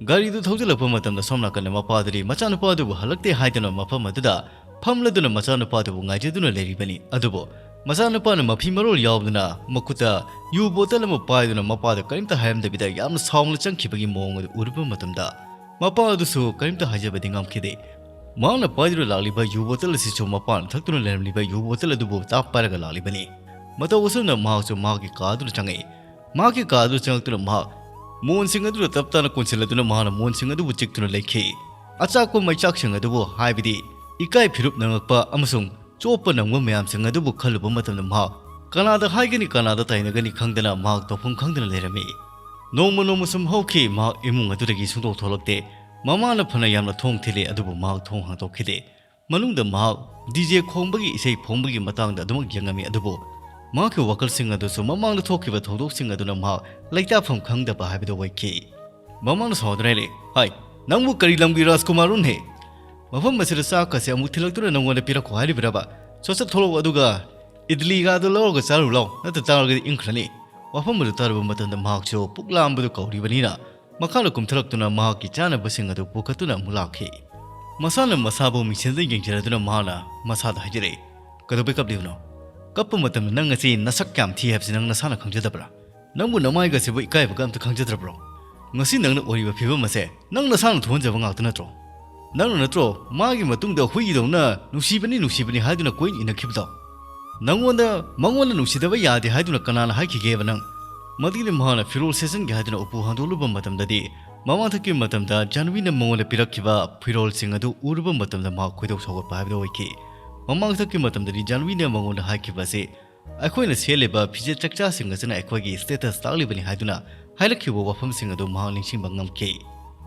ꯒꯥꯔꯤ ꯑꯗꯨ ꯊꯧꯖꯤꯜꯂꯛꯄ ꯃꯇꯝꯗ ꯁꯣꯝ ꯅꯥꯀꯟꯗ ꯃꯄꯥꯗꯨꯗꯤ ꯃꯆꯥꯅꯨꯄꯥ ꯑꯗꯨꯕꯨ ꯍꯜꯂꯛꯇꯦ ꯍꯥꯏꯗꯨꯅ ꯃꯐꯝ ꯑꯗꯨꯗ ꯐꯝꯂꯗꯨꯅ ꯃꯆꯥꯅꯨꯄꯥ ꯑꯗꯨꯕꯨ ꯉꯥꯏꯖꯗꯨꯅ ꯂꯩꯔꯤꯕꯅꯤ꯫ ꯑꯗꯨꯕꯨ ꯃꯆꯥꯅꯨꯄꯥꯅ ꯃꯐꯤ ꯃꯔꯣꯜ ꯌꯥꯎꯗꯅ ꯃꯈꯨꯠꯇ ꯌꯨ ꯕꯣꯇꯜ ꯑꯃ ꯄꯥꯏꯗꯨꯅ ꯃꯄꯥꯗ ꯀꯔꯤꯝꯇ ꯍꯥꯏꯔꯝꯗꯕꯤꯗ ꯌꯥꯝꯅ ꯁꯥꯎꯅ ꯆꯪꯈꯤꯕꯒꯤ ꯃꯑꯣꯡ ꯑꯗꯨ ꯎꯔꯨꯕ ꯃꯇꯝꯗ ꯃꯄꯥ ꯑꯗꯨꯁꯨ ꯀꯔꯤꯝꯇ ꯍꯥꯏꯖꯕꯗꯤ ꯉꯝꯈꯤꯗꯦ꯫ ꯃꯍꯥꯛꯅ ꯄꯥꯏꯗꯨꯅ ꯂꯥꯛꯂꯤꯕ ꯌꯨ ꯕꯣꯇꯜ ꯑꯁꯤꯁꯨ ꯃꯄꯥꯅ ꯊꯛꯇꯨꯅ ꯂꯩꯔꯝꯂꯤꯕ ꯌꯨ ꯕꯣꯇꯜ ꯑꯗꯨꯕꯨ ꯇꯥꯞ ꯄꯥꯏꯔꯒ ꯂꯥꯛꯂꯤꯕꯅꯤ꯫ ꯃꯇꯧ ꯑꯁꯨꯝꯅ ꯃꯍꯥꯛꯁꯨ ꯃꯍꯥꯛꯀꯤ ꯀꯥ ꯑꯗꯨꯗ ꯆꯪꯉꯛꯏ꯫ ꯃꯍꯥꯛꯀꯤ ꯀꯥ ꯑꯗꯨꯗ ꯆꯪꯉꯛꯇꯨꯅ ꯃꯍꯥꯛ ꯃꯣꯟꯁꯤꯡ ꯑꯗꯨꯗ ꯇꯞ ꯇꯥꯅ ꯀꯣꯟꯁꯤꯜꯂꯗꯨꯅ ꯃꯍꯥꯛꯅ ꯃꯣꯟꯁꯤꯡ ꯑꯗꯨꯕꯨ ꯆꯤꯛꯇꯨꯅ ꯂꯩꯈꯤ꯫ ꯑꯆꯥꯛꯄ ꯃꯩꯆꯥꯛꯁꯤꯡ ꯑꯗꯨꯕꯨ, ꯍꯥꯏꯕꯗꯤ ꯏꯀꯥꯏ ꯐꯤꯔꯨꯞ ꯅꯪꯉꯛꯄ ꯑꯃꯁꯨꯡ ꯆꯣꯞꯄ ꯅꯪꯕ ꯃꯌꯥꯝꯁꯤꯡ ꯑꯗꯨꯕꯨ ꯈꯜꯂꯨꯕ ꯃꯇꯝꯗ ꯃꯍꯥꯛ ꯀꯅꯥꯗ ꯍꯥꯏꯒꯅꯤ, ꯀꯅꯥꯗ ꯇꯥꯏꯅꯒꯅꯤ ꯈꯪꯗꯅ ꯃꯍꯥꯛ ꯇꯧꯐꯝ ꯈꯪꯗꯅ ꯂꯩꯔꯝꯃꯤ꯫ ꯅꯣꯡꯃ ꯅꯣꯡꯃ ꯁꯨꯝ ꯍꯧꯈꯤ꯫ ꯃꯍꯥꯛ ꯏꯃꯨꯡ ꯑꯗꯨꯗꯒꯤ ꯁꯨꯡꯊꯣꯛ ꯊꯣꯛꯂꯛꯇꯦ꯫ ꯃꯃꯥꯅ ꯐꯅ ꯌꯥꯝꯅ ꯊꯣꯡ ꯊꯤꯜꯂꯤ, ꯑꯗꯨꯕꯨ ꯃꯍꯥꯛ ꯊꯣꯡ ꯍꯥꯡꯗꯣꯛꯈꯤꯗꯦ꯫ ꯃꯅꯨꯡꯗ ꯃꯍꯥꯛ DJ ꯈꯣꯡꯕꯒꯤ ꯏꯁꯩ ꯐꯣꯡꯕꯒꯤ ꯃꯇꯥꯡꯗ ꯑꯗꯨꯃꯛ ꯌꯦꯡꯉꯝꯃꯤ, ꯑꯗꯨꯕꯨ ꯃꯍꯥꯛꯀꯤ ꯋꯥꯈꯜꯁꯤꯡ ꯑꯗꯨꯁꯨ ꯃꯃꯥꯡꯗ ꯊꯣꯛꯈꯤꯕ ꯊꯧꯗꯣꯛꯁꯤꯡ ꯑꯗꯨꯅ ꯃꯍꯥꯛ ꯂꯩꯇꯥꯐꯝ ꯈꯪꯗꯕ ꯍꯥꯏꯕꯗꯨ ꯑꯣꯏꯈꯤ꯫ ꯃꯃꯥꯅ ꯁꯥꯎꯗꯨꯅ ꯍꯥꯏꯔꯛꯏ, "ꯍꯥꯏ, ꯅꯪꯕꯨ ꯀꯔꯤ ꯂꯝꯒꯤ ꯔꯥꯖꯀꯨꯃꯥꯔ ꯔꯨꯟꯍꯦ? ꯃꯐꯝ ꯑꯁꯤꯗ ꯆꯥꯛꯀꯁꯦ ꯑꯃꯨꯛ ꯊꯤꯜꯂꯛꯇꯨꯅ ꯅꯪꯉꯣꯟꯗ ꯄꯤꯔꯛꯈꯣ ꯍꯥꯏꯔꯤꯕ꯭ꯔꯕ? ꯁꯠ ꯁꯠ ꯊꯣꯛꯂꯛꯑꯣ, ꯑꯗꯨꯒ ꯏꯗꯂꯤꯒ ꯑꯗꯨ ꯂꯧꯔꯒ ꯆꯥꯔꯨ ꯂꯥꯎ, ꯅꯠꯇ ꯇꯥꯔꯒꯗꯤ ꯏꯪꯈ꯭ꯔꯅꯤ꯫" ꯋꯥꯐꯝ ꯑꯗꯨ ꯇꯥꯔꯨꯕ ꯃꯇꯝꯗ ꯃꯍꯥꯛꯁꯨ ꯄꯨꯛ ꯂꯥꯝꯕꯗꯨ ꯀꯧꯔꯤꯕꯅꯤꯅ ꯃꯈꯥꯗ ꯀꯨꯝꯊꯔꯛꯇꯨꯅ ꯃꯍꯥꯛꯀꯤ ꯆꯥꯅꯕꯁꯤꯡ ꯑꯗꯨ ꯄꯨꯈꯠꯇꯨꯅ ꯑꯃꯨꯛ ꯂꯥꯛꯈꯤ꯫ ꯃꯁꯥꯅ ꯃꯁꯥꯕꯨ ꯃꯤꯡꯁꯦꯜꯗ ꯌꯦꯡꯖꯔꯗꯨꯅ ꯃꯍꯥꯛꯅ ꯃꯁꯥꯗ ꯍꯥꯏꯖꯔꯛꯏ, "ꯀꯩꯗꯧꯕꯩ ꯀꯞꯂꯤꯕꯅꯣ? ꯀꯞꯄ ꯃꯇꯝꯗ ꯅꯪ ꯑꯁꯤ ꯅꯁꯛ ꯀꯌꯥꯝ ꯊꯤ ꯍꯥꯏꯕꯁꯤ ꯅꯪ ꯅꯁꯥꯅ ꯈꯪꯖꯗꯕ꯭ꯔꯥ? ꯅꯪꯕꯨ ꯅꯃꯥꯏꯒꯁꯤꯕꯨ ꯏꯀꯥꯏꯕꯒ ꯑꯝꯇ ꯈꯪꯖꯗ꯭ꯔꯕ꯭ꯔꯣ? ꯉꯁꯤ ꯅꯪꯅ ꯑꯣꯏꯔꯤꯕ ꯐꯤꯕꯝ ꯑꯁꯦ ꯅꯪ ꯅꯁꯥꯅ ꯊꯣꯛꯍꯟꯖꯕ ꯉꯥꯛꯇ ꯅꯠꯇ꯭ꯔꯣ? ꯅꯪꯅ ꯅꯠꯇ꯭ꯔꯣ ꯃꯥꯒꯤ ꯃꯇꯨꯡꯗ ꯍꯨꯏꯒꯤꯗꯧꯅ "ꯅꯨꯡꯁꯤꯕꯅꯤ, ꯅꯨꯡꯁꯤꯕꯅꯤ" ꯍꯥꯏꯗꯨꯅ ꯀꯣꯏꯟ ꯏꯟꯅꯈꯤꯕꯗꯣ? ꯅꯪꯉꯣꯟꯗ, ꯃꯉꯣꯟꯗ ꯅꯨꯡꯁꯤꯗꯕ ꯌꯥꯗꯦ ꯍꯥꯏꯗꯨꯅ ꯀꯅꯥꯅ ꯍꯥꯏꯈꯤꯒꯦꯕ ꯅꯪ? ꯃꯗꯨꯒꯤꯗꯤ ꯃꯍꯥꯛꯅ ꯐꯤꯔꯣꯜ ꯁꯦꯠꯆꯟꯒꯦ ꯍꯥꯏꯗꯨꯅ ꯎꯄꯨ ꯍꯥꯡꯗꯣꯛꯂꯨꯕ ꯃꯇꯝꯗꯗꯤ, ꯃꯃꯥꯡꯊꯛꯀꯤ ꯃꯇꯝꯗ ꯖꯥꯟꯍꯋꯤꯅ ꯃꯉꯣꯟꯗ ꯄꯤꯔꯛꯈꯤꯕ ꯐꯤꯔꯣꯜꯁꯤꯡ ꯑꯗꯨ ꯎꯔꯨꯕ ꯃꯇꯝꯗ ꯃꯍꯥꯛ ꯈꯣꯏꯗꯧ ꯁꯥꯎꯒꯠꯄ ꯍꯥꯏꯕꯗꯨ ꯑꯣꯏꯈꯤ꯫ ꯃꯃꯥꯡꯊꯛꯀꯤ ꯃꯇꯝꯗꯗꯤ ꯖꯥꯟꯍꯋꯤꯅ ꯃꯉꯣꯟꯗ ꯍꯥꯏꯈꯤꯕ ꯑꯁꯤ, "ꯑꯩꯈꯣꯏꯅ ꯁꯦꯠꯂꯤꯕ ꯐꯤꯖꯦꯠ ꯆꯛꯆꯥꯁꯤꯡ ꯑꯁꯤꯅ ꯑꯩꯈꯣꯏꯒꯤ ꯁ꯭ꯇꯦꯇꯁ ꯇꯥꯛꯂꯤꯕꯅꯤ" ꯍꯥꯏꯗꯨꯅ ꯍꯥꯏꯔꯛꯈꯤꯕ ꯋꯥꯐꯝꯁꯤꯡ ꯑꯗꯨ ꯃꯍꯥꯛ ꯅꯤꯡꯁꯤꯡꯕ ꯉꯝꯈꯤ꯫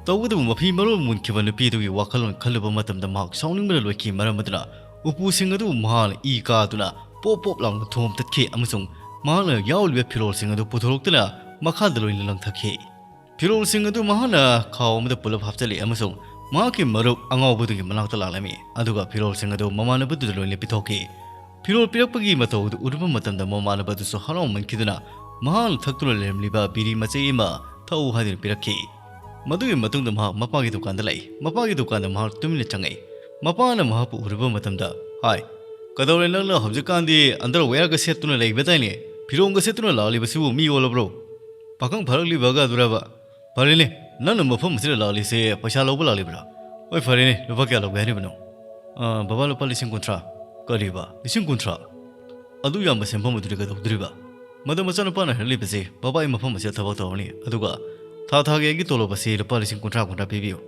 ꯇꯧꯕꯇꯕꯨ ꯃꯐꯤ ꯃꯔꯣꯜ ꯃꯨꯟꯈꯤꯕ ꯅꯨꯄꯤ ꯑꯗꯨꯒꯤ ꯋꯥꯈꯜꯂꯣꯟ ꯈꯜꯂꯨꯕ ꯃꯇꯝꯗ ꯃꯍꯥꯛ ꯁꯥꯎꯅꯤꯡꯕꯅ ꯂꯣꯏꯈꯤ꯫ ꯃꯔꯝ ꯑꯗꯨꯅ ꯎꯄꯨꯁꯤꯡ ꯑꯗꯨ ꯃꯍꯥꯛꯅ ꯏ ꯀꯥꯗꯨꯅ ꯄꯣꯞ ꯄꯣꯞ ꯂꯥꯎꯅ ꯊꯣꯝꯇꯠꯈꯤ ꯑꯃꯁꯨꯡ ꯃꯍꯥꯛꯅ ꯌꯥꯎꯔꯤꯕ ꯐꯤꯔꯣꯜꯁꯤꯡ ꯑꯗꯨ ꯄꯨꯊꯣꯔꯛꯇꯨꯅ ꯃꯈꯥꯗ ꯂꯣꯏꯅ ꯂꯪꯊꯈꯤ꯫ ꯐꯤꯔꯣꯜꯁꯤꯡ ꯑꯗꯨ ꯃꯍꯥꯛꯅ ꯈꯥꯎ ꯑꯃꯗ ꯄꯨꯂꯞ ꯍꯥꯞꯆꯤꯜꯂꯛꯏ ꯑꯃꯁꯨꯡ ꯃꯍꯥꯛꯀꯤ ꯃꯔꯨꯞ ꯑꯉꯥꯎꯕꯗꯨꯒꯤ ꯃꯅꯥꯛꯇ ꯂꯥꯛꯂꯝꯃꯤ, ꯑꯗꯨꯒ ꯐꯤꯔꯣꯜꯁꯤꯡ ꯑꯗꯨ ꯃꯃꯥꯟꯅꯕꯗꯨꯗ ꯂꯣꯏꯅ ꯄꯤꯊꯣꯛꯈꯤ꯫ ꯐꯤꯔꯣꯜ ꯄꯤꯔꯛꯄꯒꯤ ꯃꯇꯧ ꯑꯗꯨ ꯎꯔꯨꯕ ꯃꯇꯝꯗ ꯃꯃꯥꯟꯅꯕꯗꯨꯁꯨ ꯍꯔꯥꯎꯃꯟꯈꯤꯗꯨꯅ ꯃꯍꯥꯛꯅ ꯊꯛꯇꯨꯅ ꯂꯩꯔꯝꯂꯤꯕ ꯕꯤꯔꯤ ꯃꯆꯩ ꯑꯃ ꯊꯛꯎ ꯍꯥꯏꯗꯨꯅ ꯄꯤꯔꯛꯈꯤ꯫ ꯃꯗꯨꯒꯤ ꯃꯇꯨꯡꯗ ꯃꯍꯥꯛ ꯃꯄꯥꯒꯤ ꯗꯨꯀꯥꯟꯗ ꯂꯥꯛꯏ꯫ ꯃꯄꯥꯒꯤ ꯗꯨꯀꯥꯟꯗ ꯃꯍꯥꯛ ꯇꯨꯃꯤꯟꯅ ꯆꯪꯉꯛꯏ꯫ ꯃꯄꯥꯅ ꯃꯍꯥꯛꯄꯨ ꯎꯔꯨꯕ ꯃꯇꯝꯗ, "ꯍꯥꯏ, ꯀꯩꯗꯧꯔꯦ ꯅꯪꯅ ꯍꯧꯖꯤꯛꯀꯥꯟꯗꯤ ꯑꯟꯗꯔꯋꯦꯌꯔꯒ ꯁꯦꯠꯇꯨꯅ ꯂꯩꯕꯗꯥꯏꯅꯦ? ꯐꯤꯔꯣꯟꯒ ꯁꯦꯠꯇꯨꯅ ꯂꯥꯛꯂꯤꯕꯁꯤꯕꯨ ꯃꯤ ꯑꯣꯜꯂꯕ꯭ꯔꯣ? ꯄꯥꯈꯪ ꯐꯥꯔꯛꯂꯤꯕꯒ ꯑꯗꯨꯔꯕ? ꯐꯔꯦꯅꯦ, ꯅꯪꯅ ꯃꯐꯝ ꯑꯁꯤꯗ ꯂꯥꯛꯂꯤꯁꯦ ꯄꯩꯁꯥ ꯂꯧꯕ ꯂꯥꯛꯂꯤꯕ꯭ꯔꯥ? ꯍꯣꯏ, ꯐꯔꯦꯅꯦ, ꯂꯨꯄꯥ ꯀꯌꯥ ꯂꯧꯒꯦ ꯍꯥꯏꯔꯤꯕꯅꯣ?" "ꯑ, ꯕꯕꯥ, ꯂꯨꯄꯥ ꯂꯤꯁꯤꯡ ꯀꯨꯟꯊ꯭ꯔꯥ꯫ ꯀꯔꯤꯕ? ꯂꯤꯁꯤꯡ ꯀꯨꯟꯊ꯭ꯔꯥ? ꯑꯗꯨ ꯌꯥꯝꯕ ꯁꯦꯟꯐꯝ ꯑꯗꯨꯗꯤ ꯀꯩꯗꯧꯗꯣꯔꯤꯕ?" ꯃꯗꯨ ꯃꯆꯥꯅꯨꯄꯥꯅ ꯍꯥꯏꯔꯛꯂꯤꯕꯁꯤ, "ꯕꯕꯥ, ꯑꯩ ꯃꯐꯝ ꯑꯁꯤꯗ ꯊꯕꯛ ꯇꯧꯔꯅꯤ, ꯑꯗꯨꯒ ꯊꯥ ꯊꯥꯒꯤ ꯑꯩꯒꯤ ꯇꯣꯂꯣꯞ ꯑꯁꯤ ꯂꯨꯄꯥ ꯂꯤꯁꯤꯡ ꯀꯨꯟꯊ꯭ꯔꯥ ꯀꯨꯟꯊ꯭ꯔꯥ ꯄꯤꯕꯤꯌꯨ꯫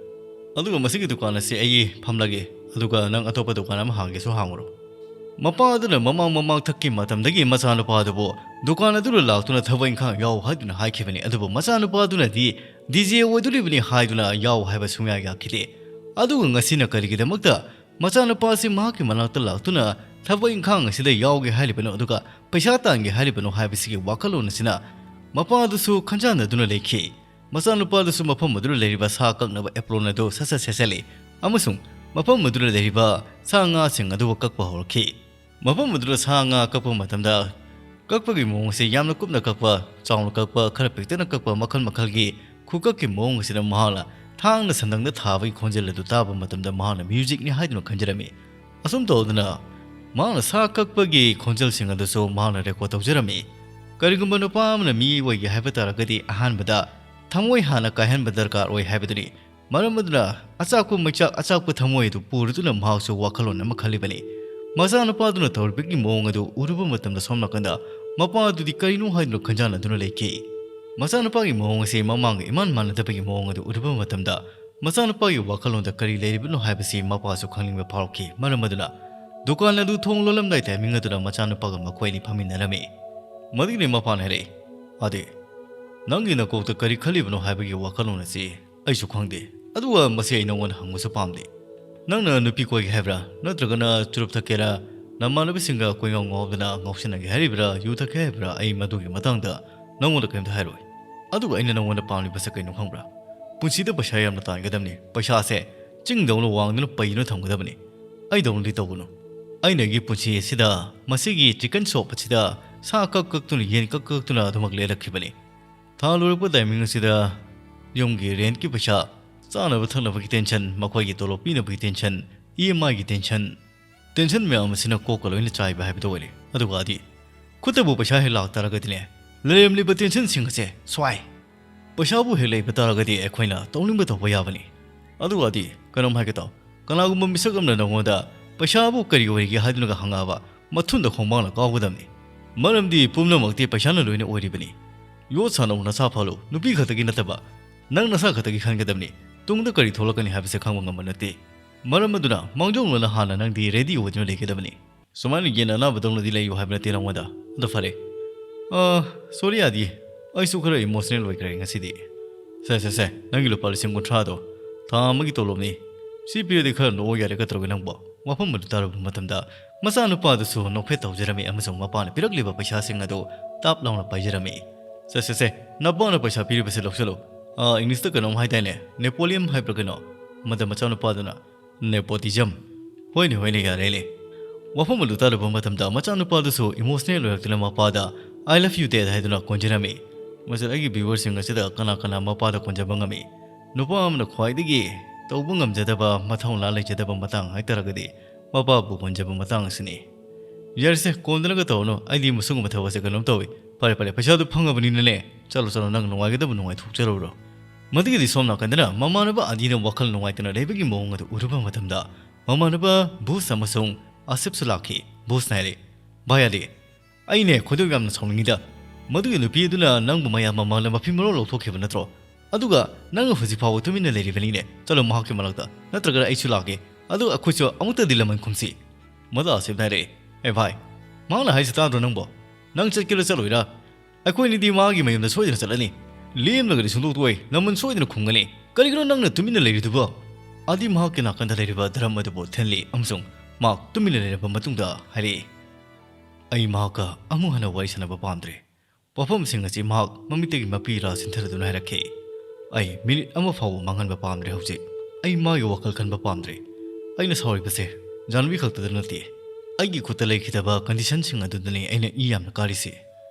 ꯑꯗꯨꯒ ꯃꯁꯤꯒꯤ ꯗꯨꯀꯥꯟ ꯑꯁꯤ ꯑꯩ ꯐꯝꯂꯒꯦ, ꯑꯗꯨꯒ ꯅꯪ ꯑꯇꯣꯞꯄ ꯗꯨꯀꯥꯟ ꯑꯃ ꯍꯥꯡꯒꯦꯁꯨ ꯍꯥꯡꯉꯨꯔꯣ꯫" ꯃꯄꯥ ꯑꯗꯨꯅ ꯃꯃꯥꯡ ꯃꯃꯥꯡꯊꯛꯀꯤ ꯃꯇꯝꯗꯒꯤ ꯃꯆꯥꯅꯨꯄꯥ ꯑꯗꯨꯕꯨ ꯗꯨꯀꯥꯟ ꯑꯗꯨꯗ ꯂꯥꯛꯇꯨꯅ ꯊꯕꯛ ꯏꯪꯈꯥꯡ ꯌꯥꯎ ꯍꯥꯏꯗꯨꯅ ꯍꯥꯏꯈꯤꯕꯅꯤ, ꯑꯗꯨꯕꯨ ꯃꯆꯥꯅꯨꯄꯥ ꯑꯗꯨꯅꯗꯤ ꯗꯤ ꯖꯦ ꯑꯣꯏꯗꯣꯔꯤꯕꯅꯤ ꯍꯥꯏꯗꯨꯅ ꯌꯥꯎ ꯍꯥꯏꯕ ꯁꯨꯡꯌꯥ ꯌꯥꯈꯤꯗꯦ꯫ ꯑꯗꯨꯒ ꯉꯁꯤꯅ ꯀꯔꯤꯒꯤꯗꯃꯛꯇ ꯃꯆꯥꯅꯨꯄꯥ ꯑꯁꯤ ꯃꯍꯥꯛꯀꯤ ꯃꯅꯥꯛꯇ ꯂꯥꯛꯇꯨꯅ ꯊꯕꯛ ꯏꯪꯈꯥꯡ ꯑꯁꯤꯗ ꯌꯥꯎꯒꯦ ꯍꯥꯏꯔꯤꯕꯅꯣ, ꯑꯗꯨꯒ ꯄꯩꯁꯥ ꯇꯥꯟꯒꯦ ꯍꯥꯏꯔꯤꯕꯅꯣ ꯍꯥꯏꯕꯁꯤꯒꯤ ꯋꯥꯈꯜꯂꯣꯟ ꯑꯁꯤꯅ ꯃꯄꯥ ꯑꯗꯨꯁꯨ ꯈꯟꯖꯥꯟꯅꯗꯨꯅ ꯂꯩꯈꯤ꯫ ꯃꯆꯥꯅꯨꯄꯥ ꯑꯗꯨꯁꯨ ꯃꯐꯝ ꯑꯗꯨꯗ ꯂꯩꯔꯤꯕ ꯁꯥ ꯀꯛꯅꯕ ꯑꯦꯄ꯭ꯔꯣꯟ ꯑꯗꯨ ꯁꯠ ꯁꯠ ꯁꯦꯠꯆꯜꯂꯤ ꯑꯃꯁꯨꯡ ꯃꯐꯝ ꯑꯗꯨꯗ ꯂꯩꯔꯤꯕ ꯁꯥ ꯉꯥꯁꯤꯡ ꯑꯗꯨꯕꯨ ꯀꯛꯄ ꯍꯧꯔꯛꯈꯤ꯫ ꯃꯐꯝ ꯑꯗꯨꯗ ꯁꯥ ꯉꯥ ꯀꯛꯄ ꯃꯇꯝꯗ ꯀꯛꯄꯒꯤ ꯃꯑꯣꯡ ꯑꯁꯤ ꯌꯥꯝꯅ ꯀꯨꯞꯅ ꯀꯛꯄ, ꯆꯥꯎꯅ ꯀꯛꯄ, ꯈꯔ ꯄꯤꯛꯇꯛꯅ ꯀꯛꯄ, ꯃꯈꯜ ꯃꯈꯜꯒꯤ ꯈꯨꯀꯛꯀꯤ ꯃꯑꯣꯡ ꯑꯁꯤꯗ ꯃꯍꯥꯛꯅ ꯊꯥꯡꯅ ꯁꯟꯗꯪꯗ ꯊꯥꯕꯒꯤ ꯈꯣꯟꯖꯦꯜ ꯑꯗꯨ ꯇꯥꯕ ꯃꯇꯝꯗ ꯃꯍꯥꯛꯅ ꯃ꯭ꯌꯨꯖꯤꯛꯅꯤ ꯍꯥꯏꯗꯨꯅ ꯈꯟꯖꯔꯝꯃꯤ꯫ ꯑꯁꯨꯝ ꯇꯧꯗꯨꯅ ꯃꯍꯥꯛꯅ ꯁꯥ ꯀꯛꯄꯒꯤ ꯈꯣꯟꯖꯦꯜꯁꯤꯡ ꯑꯗꯨꯁꯨ ꯃꯍꯥꯛꯅ ꯔꯦꯀꯣꯔꯗ ꯇꯧꯖꯔꯝꯃꯤ꯫ ꯀꯔꯤꯒꯨꯝꯕ ꯅꯨꯄꯥ ꯑꯃꯅ ꯃꯤ ꯑꯣꯏꯒꯦ ꯍꯥꯏꯕ ꯇꯥꯔꯒꯗꯤ ꯑꯍꯥꯟꯕꯗ ꯊꯃꯣꯏ ꯍꯥꯟꯅ ꯀꯥꯏꯍꯟꯕ ꯗꯔꯀꯥꯔ ꯑꯣꯏ ꯍꯥꯏꯕꯗꯨꯅꯤ꯫ ꯃꯔꯝ ꯑꯗꯨꯅ ꯑꯆꯥꯛꯄ ꯃꯩꯆꯥꯛ ꯑꯆꯥꯛꯄ ꯊꯃꯣꯏ ꯑꯗꯨ ꯄꯨꯔꯗꯨꯅ ꯃꯍꯥꯛꯁꯨ ꯋꯥꯈꯜꯂꯣꯟ ꯑꯃ ꯈꯜꯂꯤꯕꯅꯤ꯫ ꯃꯆꯥꯅꯨꯄꯥꯗꯨꯅ ꯇꯧꯔꯤꯕꯒꯤ ꯃꯑꯣꯡ ꯑꯗꯨ ꯎꯔꯨꯕ ꯃꯇꯝꯗ ꯁꯣꯝ ꯅꯥꯀꯟꯗ ꯃꯄꯥ ꯑꯗꯨꯗꯤ ꯀꯔꯤꯅꯣ ꯍꯥꯏꯗꯨꯅ ꯈꯟꯖꯥꯟꯅꯗꯨꯅ ꯂꯩꯈꯤ꯫ ꯃꯆꯥꯅꯨꯄꯥꯒꯤ ꯃꯑꯣꯡ ꯑꯁꯤ ꯃꯃꯥꯡꯒ ꯏꯃꯥꯟ ꯃꯥꯟꯅꯗꯕꯒꯤ ꯃꯑꯣꯡ ꯑꯗꯨ ꯎꯔꯨꯕ ꯃꯇꯝꯗ ꯃꯆꯥꯅꯨꯄꯥꯒꯤ ꯋꯥꯈꯜꯂꯣꯟꯗ ꯀꯔꯤ ꯂꯩꯔꯤꯕꯅꯣ ꯍꯥꯏꯕꯁꯤ ꯃꯄꯥꯁꯨ ꯈꯪꯅꯤꯡꯕ ꯐꯥꯎꯔꯛꯈꯤ꯫ ꯃꯔꯝ ꯑꯗꯨꯅ ꯗꯨꯀꯥꯟ ꯑꯗꯨ ꯊꯣꯡ ꯂꯣꯜꯂꯝꯗꯥꯏ ꯇꯥꯏꯃꯤꯡ ꯑꯗꯨꯗ ꯃꯆꯥꯅꯨꯄꯥꯒ ꯃꯈꯣꯏ ꯑꯅꯤ ꯐꯝꯃꯤꯟꯅꯔꯝꯃꯤ꯫ ꯃꯗꯨꯒꯤꯗꯤ ꯃꯄꯥꯅ ꯍꯥꯏꯔꯛꯏ, "ꯑꯗꯤ, ꯅꯪꯒꯤ ꯅꯀꯣꯛꯇ ꯀꯔꯤ ꯈꯜꯂꯤꯕꯅꯣ ꯍꯥꯏꯕꯒꯤ ꯋꯥꯈꯜꯂꯣꯟ ꯑꯁꯤ ꯑꯩꯁꯨ ꯈꯪꯗꯦ꯫ ꯑꯗꯨꯒ ꯃꯁꯤ ꯑꯩ ꯅꯉꯣꯟꯗ ꯍꯪꯕꯁꯨ ꯄꯥꯝꯗꯦ꯫ ꯅꯪꯅ ꯅꯨꯄꯤ ꯀꯣꯏꯒꯦ ꯍꯥꯏꯕ꯭ꯔꯥ? ꯅꯠꯇ꯭ꯔꯒꯅ ꯆꯨꯔꯨꯞ ꯊꯛꯀꯦꯔꯥ? ꯅꯃꯥꯟꯅꯕꯁꯤꯡꯒ ꯀꯣꯏꯉꯥꯎ ꯉꯥꯎꯗꯅ ꯉꯥꯎꯁꯤꯟꯅꯒꯦ ꯍꯥꯏꯔꯤꯕ꯭ꯔꯥ? ꯌꯨ ꯊꯛꯀꯦ ꯍꯥꯏꯕ꯭ꯔꯥ? ꯑꯩ ꯃꯗꯨꯒꯤ ꯃꯇꯥꯡꯗ ꯅꯉꯣꯟꯗ ꯀꯔꯤꯝꯇ ꯍꯥꯏꯔꯣꯏ꯫ ꯑꯗꯨꯒ ꯑꯩꯅ ꯅꯉꯣꯟꯗ ꯄꯥꯝꯂꯤꯕꯁꯦ ꯀꯩꯅꯣ ꯈꯪꯕ꯭ꯔꯥ? ꯄꯨꯟꯁꯤꯗ ꯄꯩꯁꯥ ꯌꯥꯝꯅ ꯇꯥꯟꯒꯗꯕꯅꯤ꯫ ꯄꯩꯁꯥꯁꯦ ꯆꯤꯡꯗꯧꯅ ꯋꯥꯡꯗꯨꯅ ꯄꯩꯗꯨꯅ ꯊꯝꯒꯗꯕꯅꯤ꯫ ꯑꯩꯗꯧꯅꯗꯤ ꯇꯧꯒꯅꯨ꯫ ꯑꯩꯅ ꯑꯩꯒꯤ ꯄꯨꯟꯁꯤ ꯑꯁꯤꯗ ꯃꯁꯤꯒꯤ ꯆꯤꯀꯟ ꯁꯣꯞ ꯑꯁꯤꯗ ꯁꯥ ꯀꯛ ꯀꯛꯇꯨꯅ, ꯌꯦꯟ ꯀꯛ ꯀꯛꯇꯨꯅ ꯑꯗꯨꯃꯛ ꯂꯦꯜꯂꯛꯈꯤꯕꯅꯤ꯫ ꯊꯥ ꯂꯣꯏꯔꯛꯄ ꯇꯥꯏꯃꯤꯡ ꯑꯁꯤꯗ ꯌꯨꯝꯒꯤ ꯔꯦꯟꯠꯀꯤ ꯄꯩꯁꯥ, ꯆꯥꯅꯕ ꯊꯛꯅꯕꯒꯤ ꯇꯦꯟꯁꯟ, ꯃꯈꯣꯏꯒꯤ ꯇꯣꯂꯣꯞ ꯄꯤꯅꯕꯒꯤ ꯇꯦꯟꯁꯟ, ꯏ ꯑꯦꯝ ꯑꯥꯏꯒꯤ ꯇꯦꯟꯁꯟ, ꯇꯦꯟꯁꯟ ꯃꯌꯥꯝ ꯑꯁꯤꯅ ꯀꯣꯛꯀ ꯂꯣꯏꯅ ꯆꯥꯏꯕ ꯍꯥꯏꯕꯗꯨ ꯑꯣꯏꯔꯦ꯫ ꯑꯗꯨꯒ ꯑꯗꯤ ꯈꯨꯠꯇꯕꯨ ꯄꯩꯁꯥ ꯍꯦꯛ ꯂꯥꯛꯇꯥꯔꯒꯗꯤꯅꯦ, ꯂꯩꯔꯝꯂꯤꯕ ꯇꯦꯟꯁꯟꯁꯤꯡ ꯑꯁꯦ ꯁ꯭ꯋꯥꯏ꯫ ꯄꯩꯁꯥꯕꯨ ꯍꯦꯛ ꯂꯩꯕ ꯇꯥꯔꯒꯗꯤ ꯑꯩꯈꯣꯏꯅ ꯇꯧꯅꯤꯡꯕ ꯇꯧꯕ ꯌꯥꯕꯅꯤ꯫ ꯑꯗꯨꯒꯗꯤ ꯀꯩꯅꯣꯝ ꯍꯥꯏꯒꯦ ꯇꯧ, ꯀꯅꯥꯒꯨꯝꯕ ꯃꯤꯁꯛ ꯑꯃꯅ ꯅꯉꯣꯟꯗ ꯄꯩꯁꯥꯕꯨ ꯀꯔꯤ ꯑꯣꯏꯔꯤꯒꯦ ꯍꯥꯏꯗꯨꯅꯒ ꯍꯪꯉꯛꯑꯕ, ꯃꯊꯨꯟꯗ ꯈꯣꯡꯕꯥꯡꯅ ꯀꯥꯎꯒꯗꯕꯅꯤ꯫ ꯃꯔꯝꯗꯤ ꯄꯨꯝꯅꯃꯛꯇꯤ ꯄꯩꯁꯥꯅ ꯂꯣꯏꯅ ꯑꯣꯏꯔꯤꯕꯅꯤ꯫ ꯌꯣꯠ ꯁꯥꯟꯅꯧ, ꯅꯁꯥ ꯐꯍꯜꯂꯨ, ꯅꯨꯄꯤ ꯈꯛꯇꯒꯤ ꯅꯠꯇꯕ, ꯅꯪ ꯅꯁꯥ ꯈꯛꯇꯒꯤ ꯈꯟꯒꯗꯕꯅꯤ꯫ ꯇꯨꯡꯗ ꯀꯔꯤ ꯊꯣꯛꯂꯛꯀꯅꯤ ꯍꯥꯏꯕꯁꯦ ꯈꯪꯕ ꯉꯝꯕ ꯅꯠꯇꯦ꯫ ꯃꯔꯝ ꯑꯗꯨꯅ ꯃꯥꯡꯖꯧꯅꯅ ꯍꯥꯟꯅ ꯅꯪꯗꯤ ꯔꯦꯗꯤ ꯑꯣꯏꯗꯨꯅ ꯂꯩꯒꯗꯕꯅꯤ꯫ ꯁꯨꯃꯥꯏꯅ ꯌꯦꯟ ꯑꯅꯥꯕꯗꯧꯅꯗꯤ ꯂꯩꯌꯨ ꯍꯥꯏꯕ ꯅꯠꯇꯦ ꯅꯉꯣꯟꯗ꯫ ꯑꯗꯣ ꯐꯔꯦ꯫ ꯑ, ꯁꯣꯔꯤ ꯑꯥꯗꯤ, ꯑꯩꯁꯨ ꯈꯔ ꯏꯃꯣꯁꯅꯦꯜ ꯑꯣꯏꯈ꯭ꯔꯦ ꯉꯁꯤꯗꯤ꯫ ꯁꯦ, ꯁꯦ, ꯁꯦ, ꯅꯪꯒꯤ ꯂꯨꯄꯥ ꯂꯤꯁꯤꯡ ꯀꯨꯟꯊ꯭ꯔꯥꯗꯣ ꯊꯥ ꯑꯃꯒꯤ ꯇꯣꯂꯣꯞꯅꯤ꯫ ꯁꯤ ꯄꯤꯔꯗꯤ ꯈꯔ ꯅꯣꯛꯑꯣ ꯌꯥꯔꯦ, ꯀꯩꯗꯧꯔꯒꯦ ꯅꯪꯕꯣ? ꯋꯥꯐꯝ ꯑꯗꯨ ꯇꯥꯔꯨꯕ ꯃꯇꯝꯗ ꯃꯆꯥꯅꯨꯄꯥꯗꯨꯁꯨ ꯅꯣꯛꯐꯦꯠ ꯇꯧꯖꯔꯝꯃꯤ ꯑꯃꯁꯨꯡ ꯃꯄꯥꯅ ꯄꯤꯔꯛꯂꯤꯕ ꯄꯩꯁꯥꯁꯤꯡ ꯑꯗꯨ ꯇꯥꯞ ꯂꯥꯎꯅ ꯄꯥꯏꯖꯔꯝꯃꯤ꯫ ꯁꯦ, ꯁꯦ, ꯁꯦ, ꯅꯄꯥꯅ ꯄꯩꯁꯥ ꯄꯤꯔꯤꯕꯁꯦ ꯂꯧꯁꯤꯜꯂꯨ꯫ ꯑ, ꯏꯪꯂꯤꯁꯇ ꯀꯩꯅꯣꯝ ꯍꯥꯏꯗꯥꯏꯅꯦ, ꯅꯦꯄꯣꯂꯤꯌꯝ ꯍꯥꯏꯕ꯭ꯔꯥ ꯀꯩꯅꯣ? ꯃꯗꯨ ꯃꯆꯥꯅꯨꯄꯥꯗꯨꯅ, "Nepotism꯫ ꯍꯣꯏꯅꯦ, ꯍꯣꯏꯅꯦ, ꯌꯥꯔꯦꯅꯦ꯫" ꯋꯥꯐꯝ ꯑꯗꯨ ꯇꯥꯔꯨꯕ ꯃꯇꯝꯗ ꯃꯆꯥꯅꯨꯄꯥꯗꯨꯁꯨ ꯏꯃꯣꯁꯅꯦꯜ ꯑꯣꯏꯔꯛꯇꯨꯅ ꯃꯄꯥꯗ "I love you, Dad" ꯍꯥꯏꯗꯨꯅ ꯀꯣꯟꯖꯔꯝꯃꯤ꯫ ꯃꯁꯤꯗ ꯑꯩꯒꯤ ꯚ꯭ꯌꯨꯋꯔꯁꯤꯡ ꯑꯁꯤꯗ ꯀꯅꯥ ꯀꯅꯥ ꯃꯄꯥꯗ ꯀꯣꯟꯖꯕ ꯉꯝꯃꯤ? ꯅꯨꯄꯥ ꯑꯃꯅ ꯈ꯭ꯋꯥꯏꯗꯒꯤ ꯇꯧꯕ ꯉꯝꯖꯗꯕ, ꯃꯊꯧꯅꯥ ꯂꯩꯖꯗꯕ ꯃꯇꯥꯡ ꯍꯥꯏꯇꯥꯔꯒꯗꯤ ꯃꯄꯥꯕꯨ ꯀꯣꯟꯖꯕ ꯃꯇꯥꯡ ꯑꯁꯤꯅꯤ꯫ ꯌꯥꯔꯦꯁꯦ, ꯀꯣꯟꯗꯅꯒ ꯇꯧꯔꯅꯨ, ꯑꯩꯗꯤ ꯃꯁꯤꯒꯨꯝꯕ ꯊꯕꯛꯁꯦ ꯀꯩꯅꯣꯝ ꯇꯧꯏ꯫ "ꯐꯔꯦ ꯐꯔꯦ, ꯄꯩꯁꯥꯗꯨ ꯐꯪꯉꯕꯅꯤꯅꯅꯦ, ꯆꯠꯂꯣ ꯆꯠꯂꯣ, ꯅꯪ ꯅꯨꯡꯉꯥꯏꯒꯗꯕ ꯅꯨꯡꯉꯥꯏꯊꯣꯛꯆꯔꯨꯔꯣ"꯫ ꯃꯗꯨꯒꯤꯗꯤ ꯁꯣꯝ ꯅꯥꯀꯟꯗꯅ ꯃꯃꯥꯟꯅꯕ ꯑꯥꯗꯤꯅ ꯋꯥꯈꯜ ꯅꯨꯡꯉꯥꯏꯇꯅ ꯂꯩꯕꯒꯤ ꯃꯑꯣꯡ ꯑꯗꯨ ꯎꯔꯨꯕ ꯃꯇꯝꯗ, ꯃꯃꯥꯟꯅꯕ ꯕꯨꯁ ꯑꯃꯁꯨꯡ ꯑꯁꯤꯐꯁꯨ ꯂꯥꯛꯈꯤ꯫ ꯕꯨꯁꯅ ꯍꯥꯏꯔꯦ, "ꯚꯥꯏ ꯑꯥꯗꯤ, ꯑꯩꯅꯦ ꯈꯣꯏꯗꯧ ꯌꯥꯝꯅ ꯁꯥꯎꯅꯤꯡꯉꯤꯗ꯫ ꯃꯗꯨꯒꯤ ꯅꯨꯄꯤ ꯑꯗꯨꯅ ꯅꯪꯕꯨ ꯃꯌꯥꯝ ꯃꯃꯥꯡꯗ ꯃꯐꯤ ꯃꯔꯣꯜ ꯂꯧꯊꯣꯛꯈꯤꯕ ꯅꯠꯇ꯭ꯔꯣ? ꯑꯗꯨꯒ ꯅꯪꯅ ꯍꯧꯖꯤꯛ ꯐꯥꯎꯕ ꯇꯨꯃꯤꯟꯅ ꯂꯩꯔꯤꯕꯅꯤꯅꯦ꯫ ꯆꯠꯂꯣ ꯃꯍꯥꯛꯀꯤ ꯃꯅꯥꯛꯇ, ꯅꯠꯇ꯭ꯔꯒꯅ ꯑꯩꯁꯨ ꯂꯥꯛꯀꯦ꯫ ꯑꯗꯨꯒ ꯑꯩꯈꯣꯏꯁꯨ ꯑꯃꯨꯛꯇꯗꯤ ꯂꯃꯟ ꯈꯨꯝꯁꯤ"꯫ ꯃꯗꯨ ꯑꯁꯤꯐꯅ ꯍꯥꯏꯔꯛꯑꯦ, "ꯑꯦ ꯚꯥꯏ, ꯃꯍꯥꯛꯅ ꯍꯥꯏꯁꯤ ꯇꯥꯗ꯭ꯔꯣ ꯅꯪꯕꯣ? ꯅꯪ ꯆꯠꯀꯦꯔꯥ ꯆꯠꯂꯣꯏꯔꯥ? ꯑꯩꯈꯣꯏꯅꯤꯗꯤ ꯃꯥꯒꯤ ꯃꯌꯨꯝꯗ ꯁꯣꯏꯗꯅ ꯆꯠꯂꯅꯤ꯫ ꯂꯦꯝꯂꯒꯗꯤ ꯁꯨꯡꯇꯣꯛ ꯇꯣꯛꯑꯣꯏ, ꯂꯃꯟ ꯁꯣꯏꯗꯅ ꯈꯨꯝꯒꯅꯤ꯫ ꯀꯔꯤꯒꯤꯅꯣ ꯅꯪꯅ ꯇꯨꯃꯤꯟꯅ ꯂꯩꯔꯤꯗꯨꯕꯣ?" ꯑꯥꯗꯤ ꯃꯍꯥꯛꯀꯤ ꯅꯥꯀꯟꯗ ꯂꯩꯔꯤꯕ ꯗ꯭ꯔꯝ ꯑꯗꯨꯕꯨ ꯊꯦꯡꯂꯤ ꯑꯃꯁꯨꯡ ꯃꯍꯥꯛ ꯇꯨꯃꯤꯟꯅ ꯂꯩꯔꯕ ꯃꯇꯨꯡꯗ ꯍꯥꯏꯔꯛꯏ, "ꯑꯩ ꯃꯍꯥꯛꯀ ꯑꯃꯨꯛ ꯍꯟꯅ ꯋꯥꯔꯤ ꯁꯥꯟꯅꯕ ꯄꯥꯝꯗ꯭ꯔꯦ"꯫ ꯋꯥꯐꯝꯁꯤꯡ ꯑꯁꯤ ꯃꯍꯥꯛ ꯃꯃꯤꯠꯇꯒꯤ ꯃꯄꯤ ꯏꯔꯥ ꯆꯤꯟꯊꯗꯨꯅ ꯍꯥꯏꯔꯛꯈꯤ꯫ ꯑꯩ ꯃꯤꯅꯤꯠ ꯑꯃ ꯐꯥꯎꯕ ꯃꯥꯡꯍꯟꯕ ꯄꯥꯝꯗ꯭ꯔꯦ ꯍꯧꯖꯤꯛ꯫ ꯑꯩ ꯃꯥꯒꯤ ꯋꯥꯈꯜ ꯈꯟꯕ ꯄꯥꯝꯗ꯭ꯔꯦ꯫ ꯑꯩꯅ ꯁꯥꯎꯔꯤꯕꯁꯦ ꯖꯥꯟꯕꯤ ꯈꯛꯇꯗ ꯅꯠꯇꯦ꯫ ꯑꯩꯒꯤ ꯈꯨꯠꯇ ꯂꯩꯈꯤꯗꯕ ꯀꯟꯗꯤꯁꯟꯁꯤꯡ ꯑꯗꯨꯗꯅꯤ ꯑꯩꯅ ꯏ ꯌꯥꯝꯅ ꯀꯥꯔꯤꯁꯤ꯫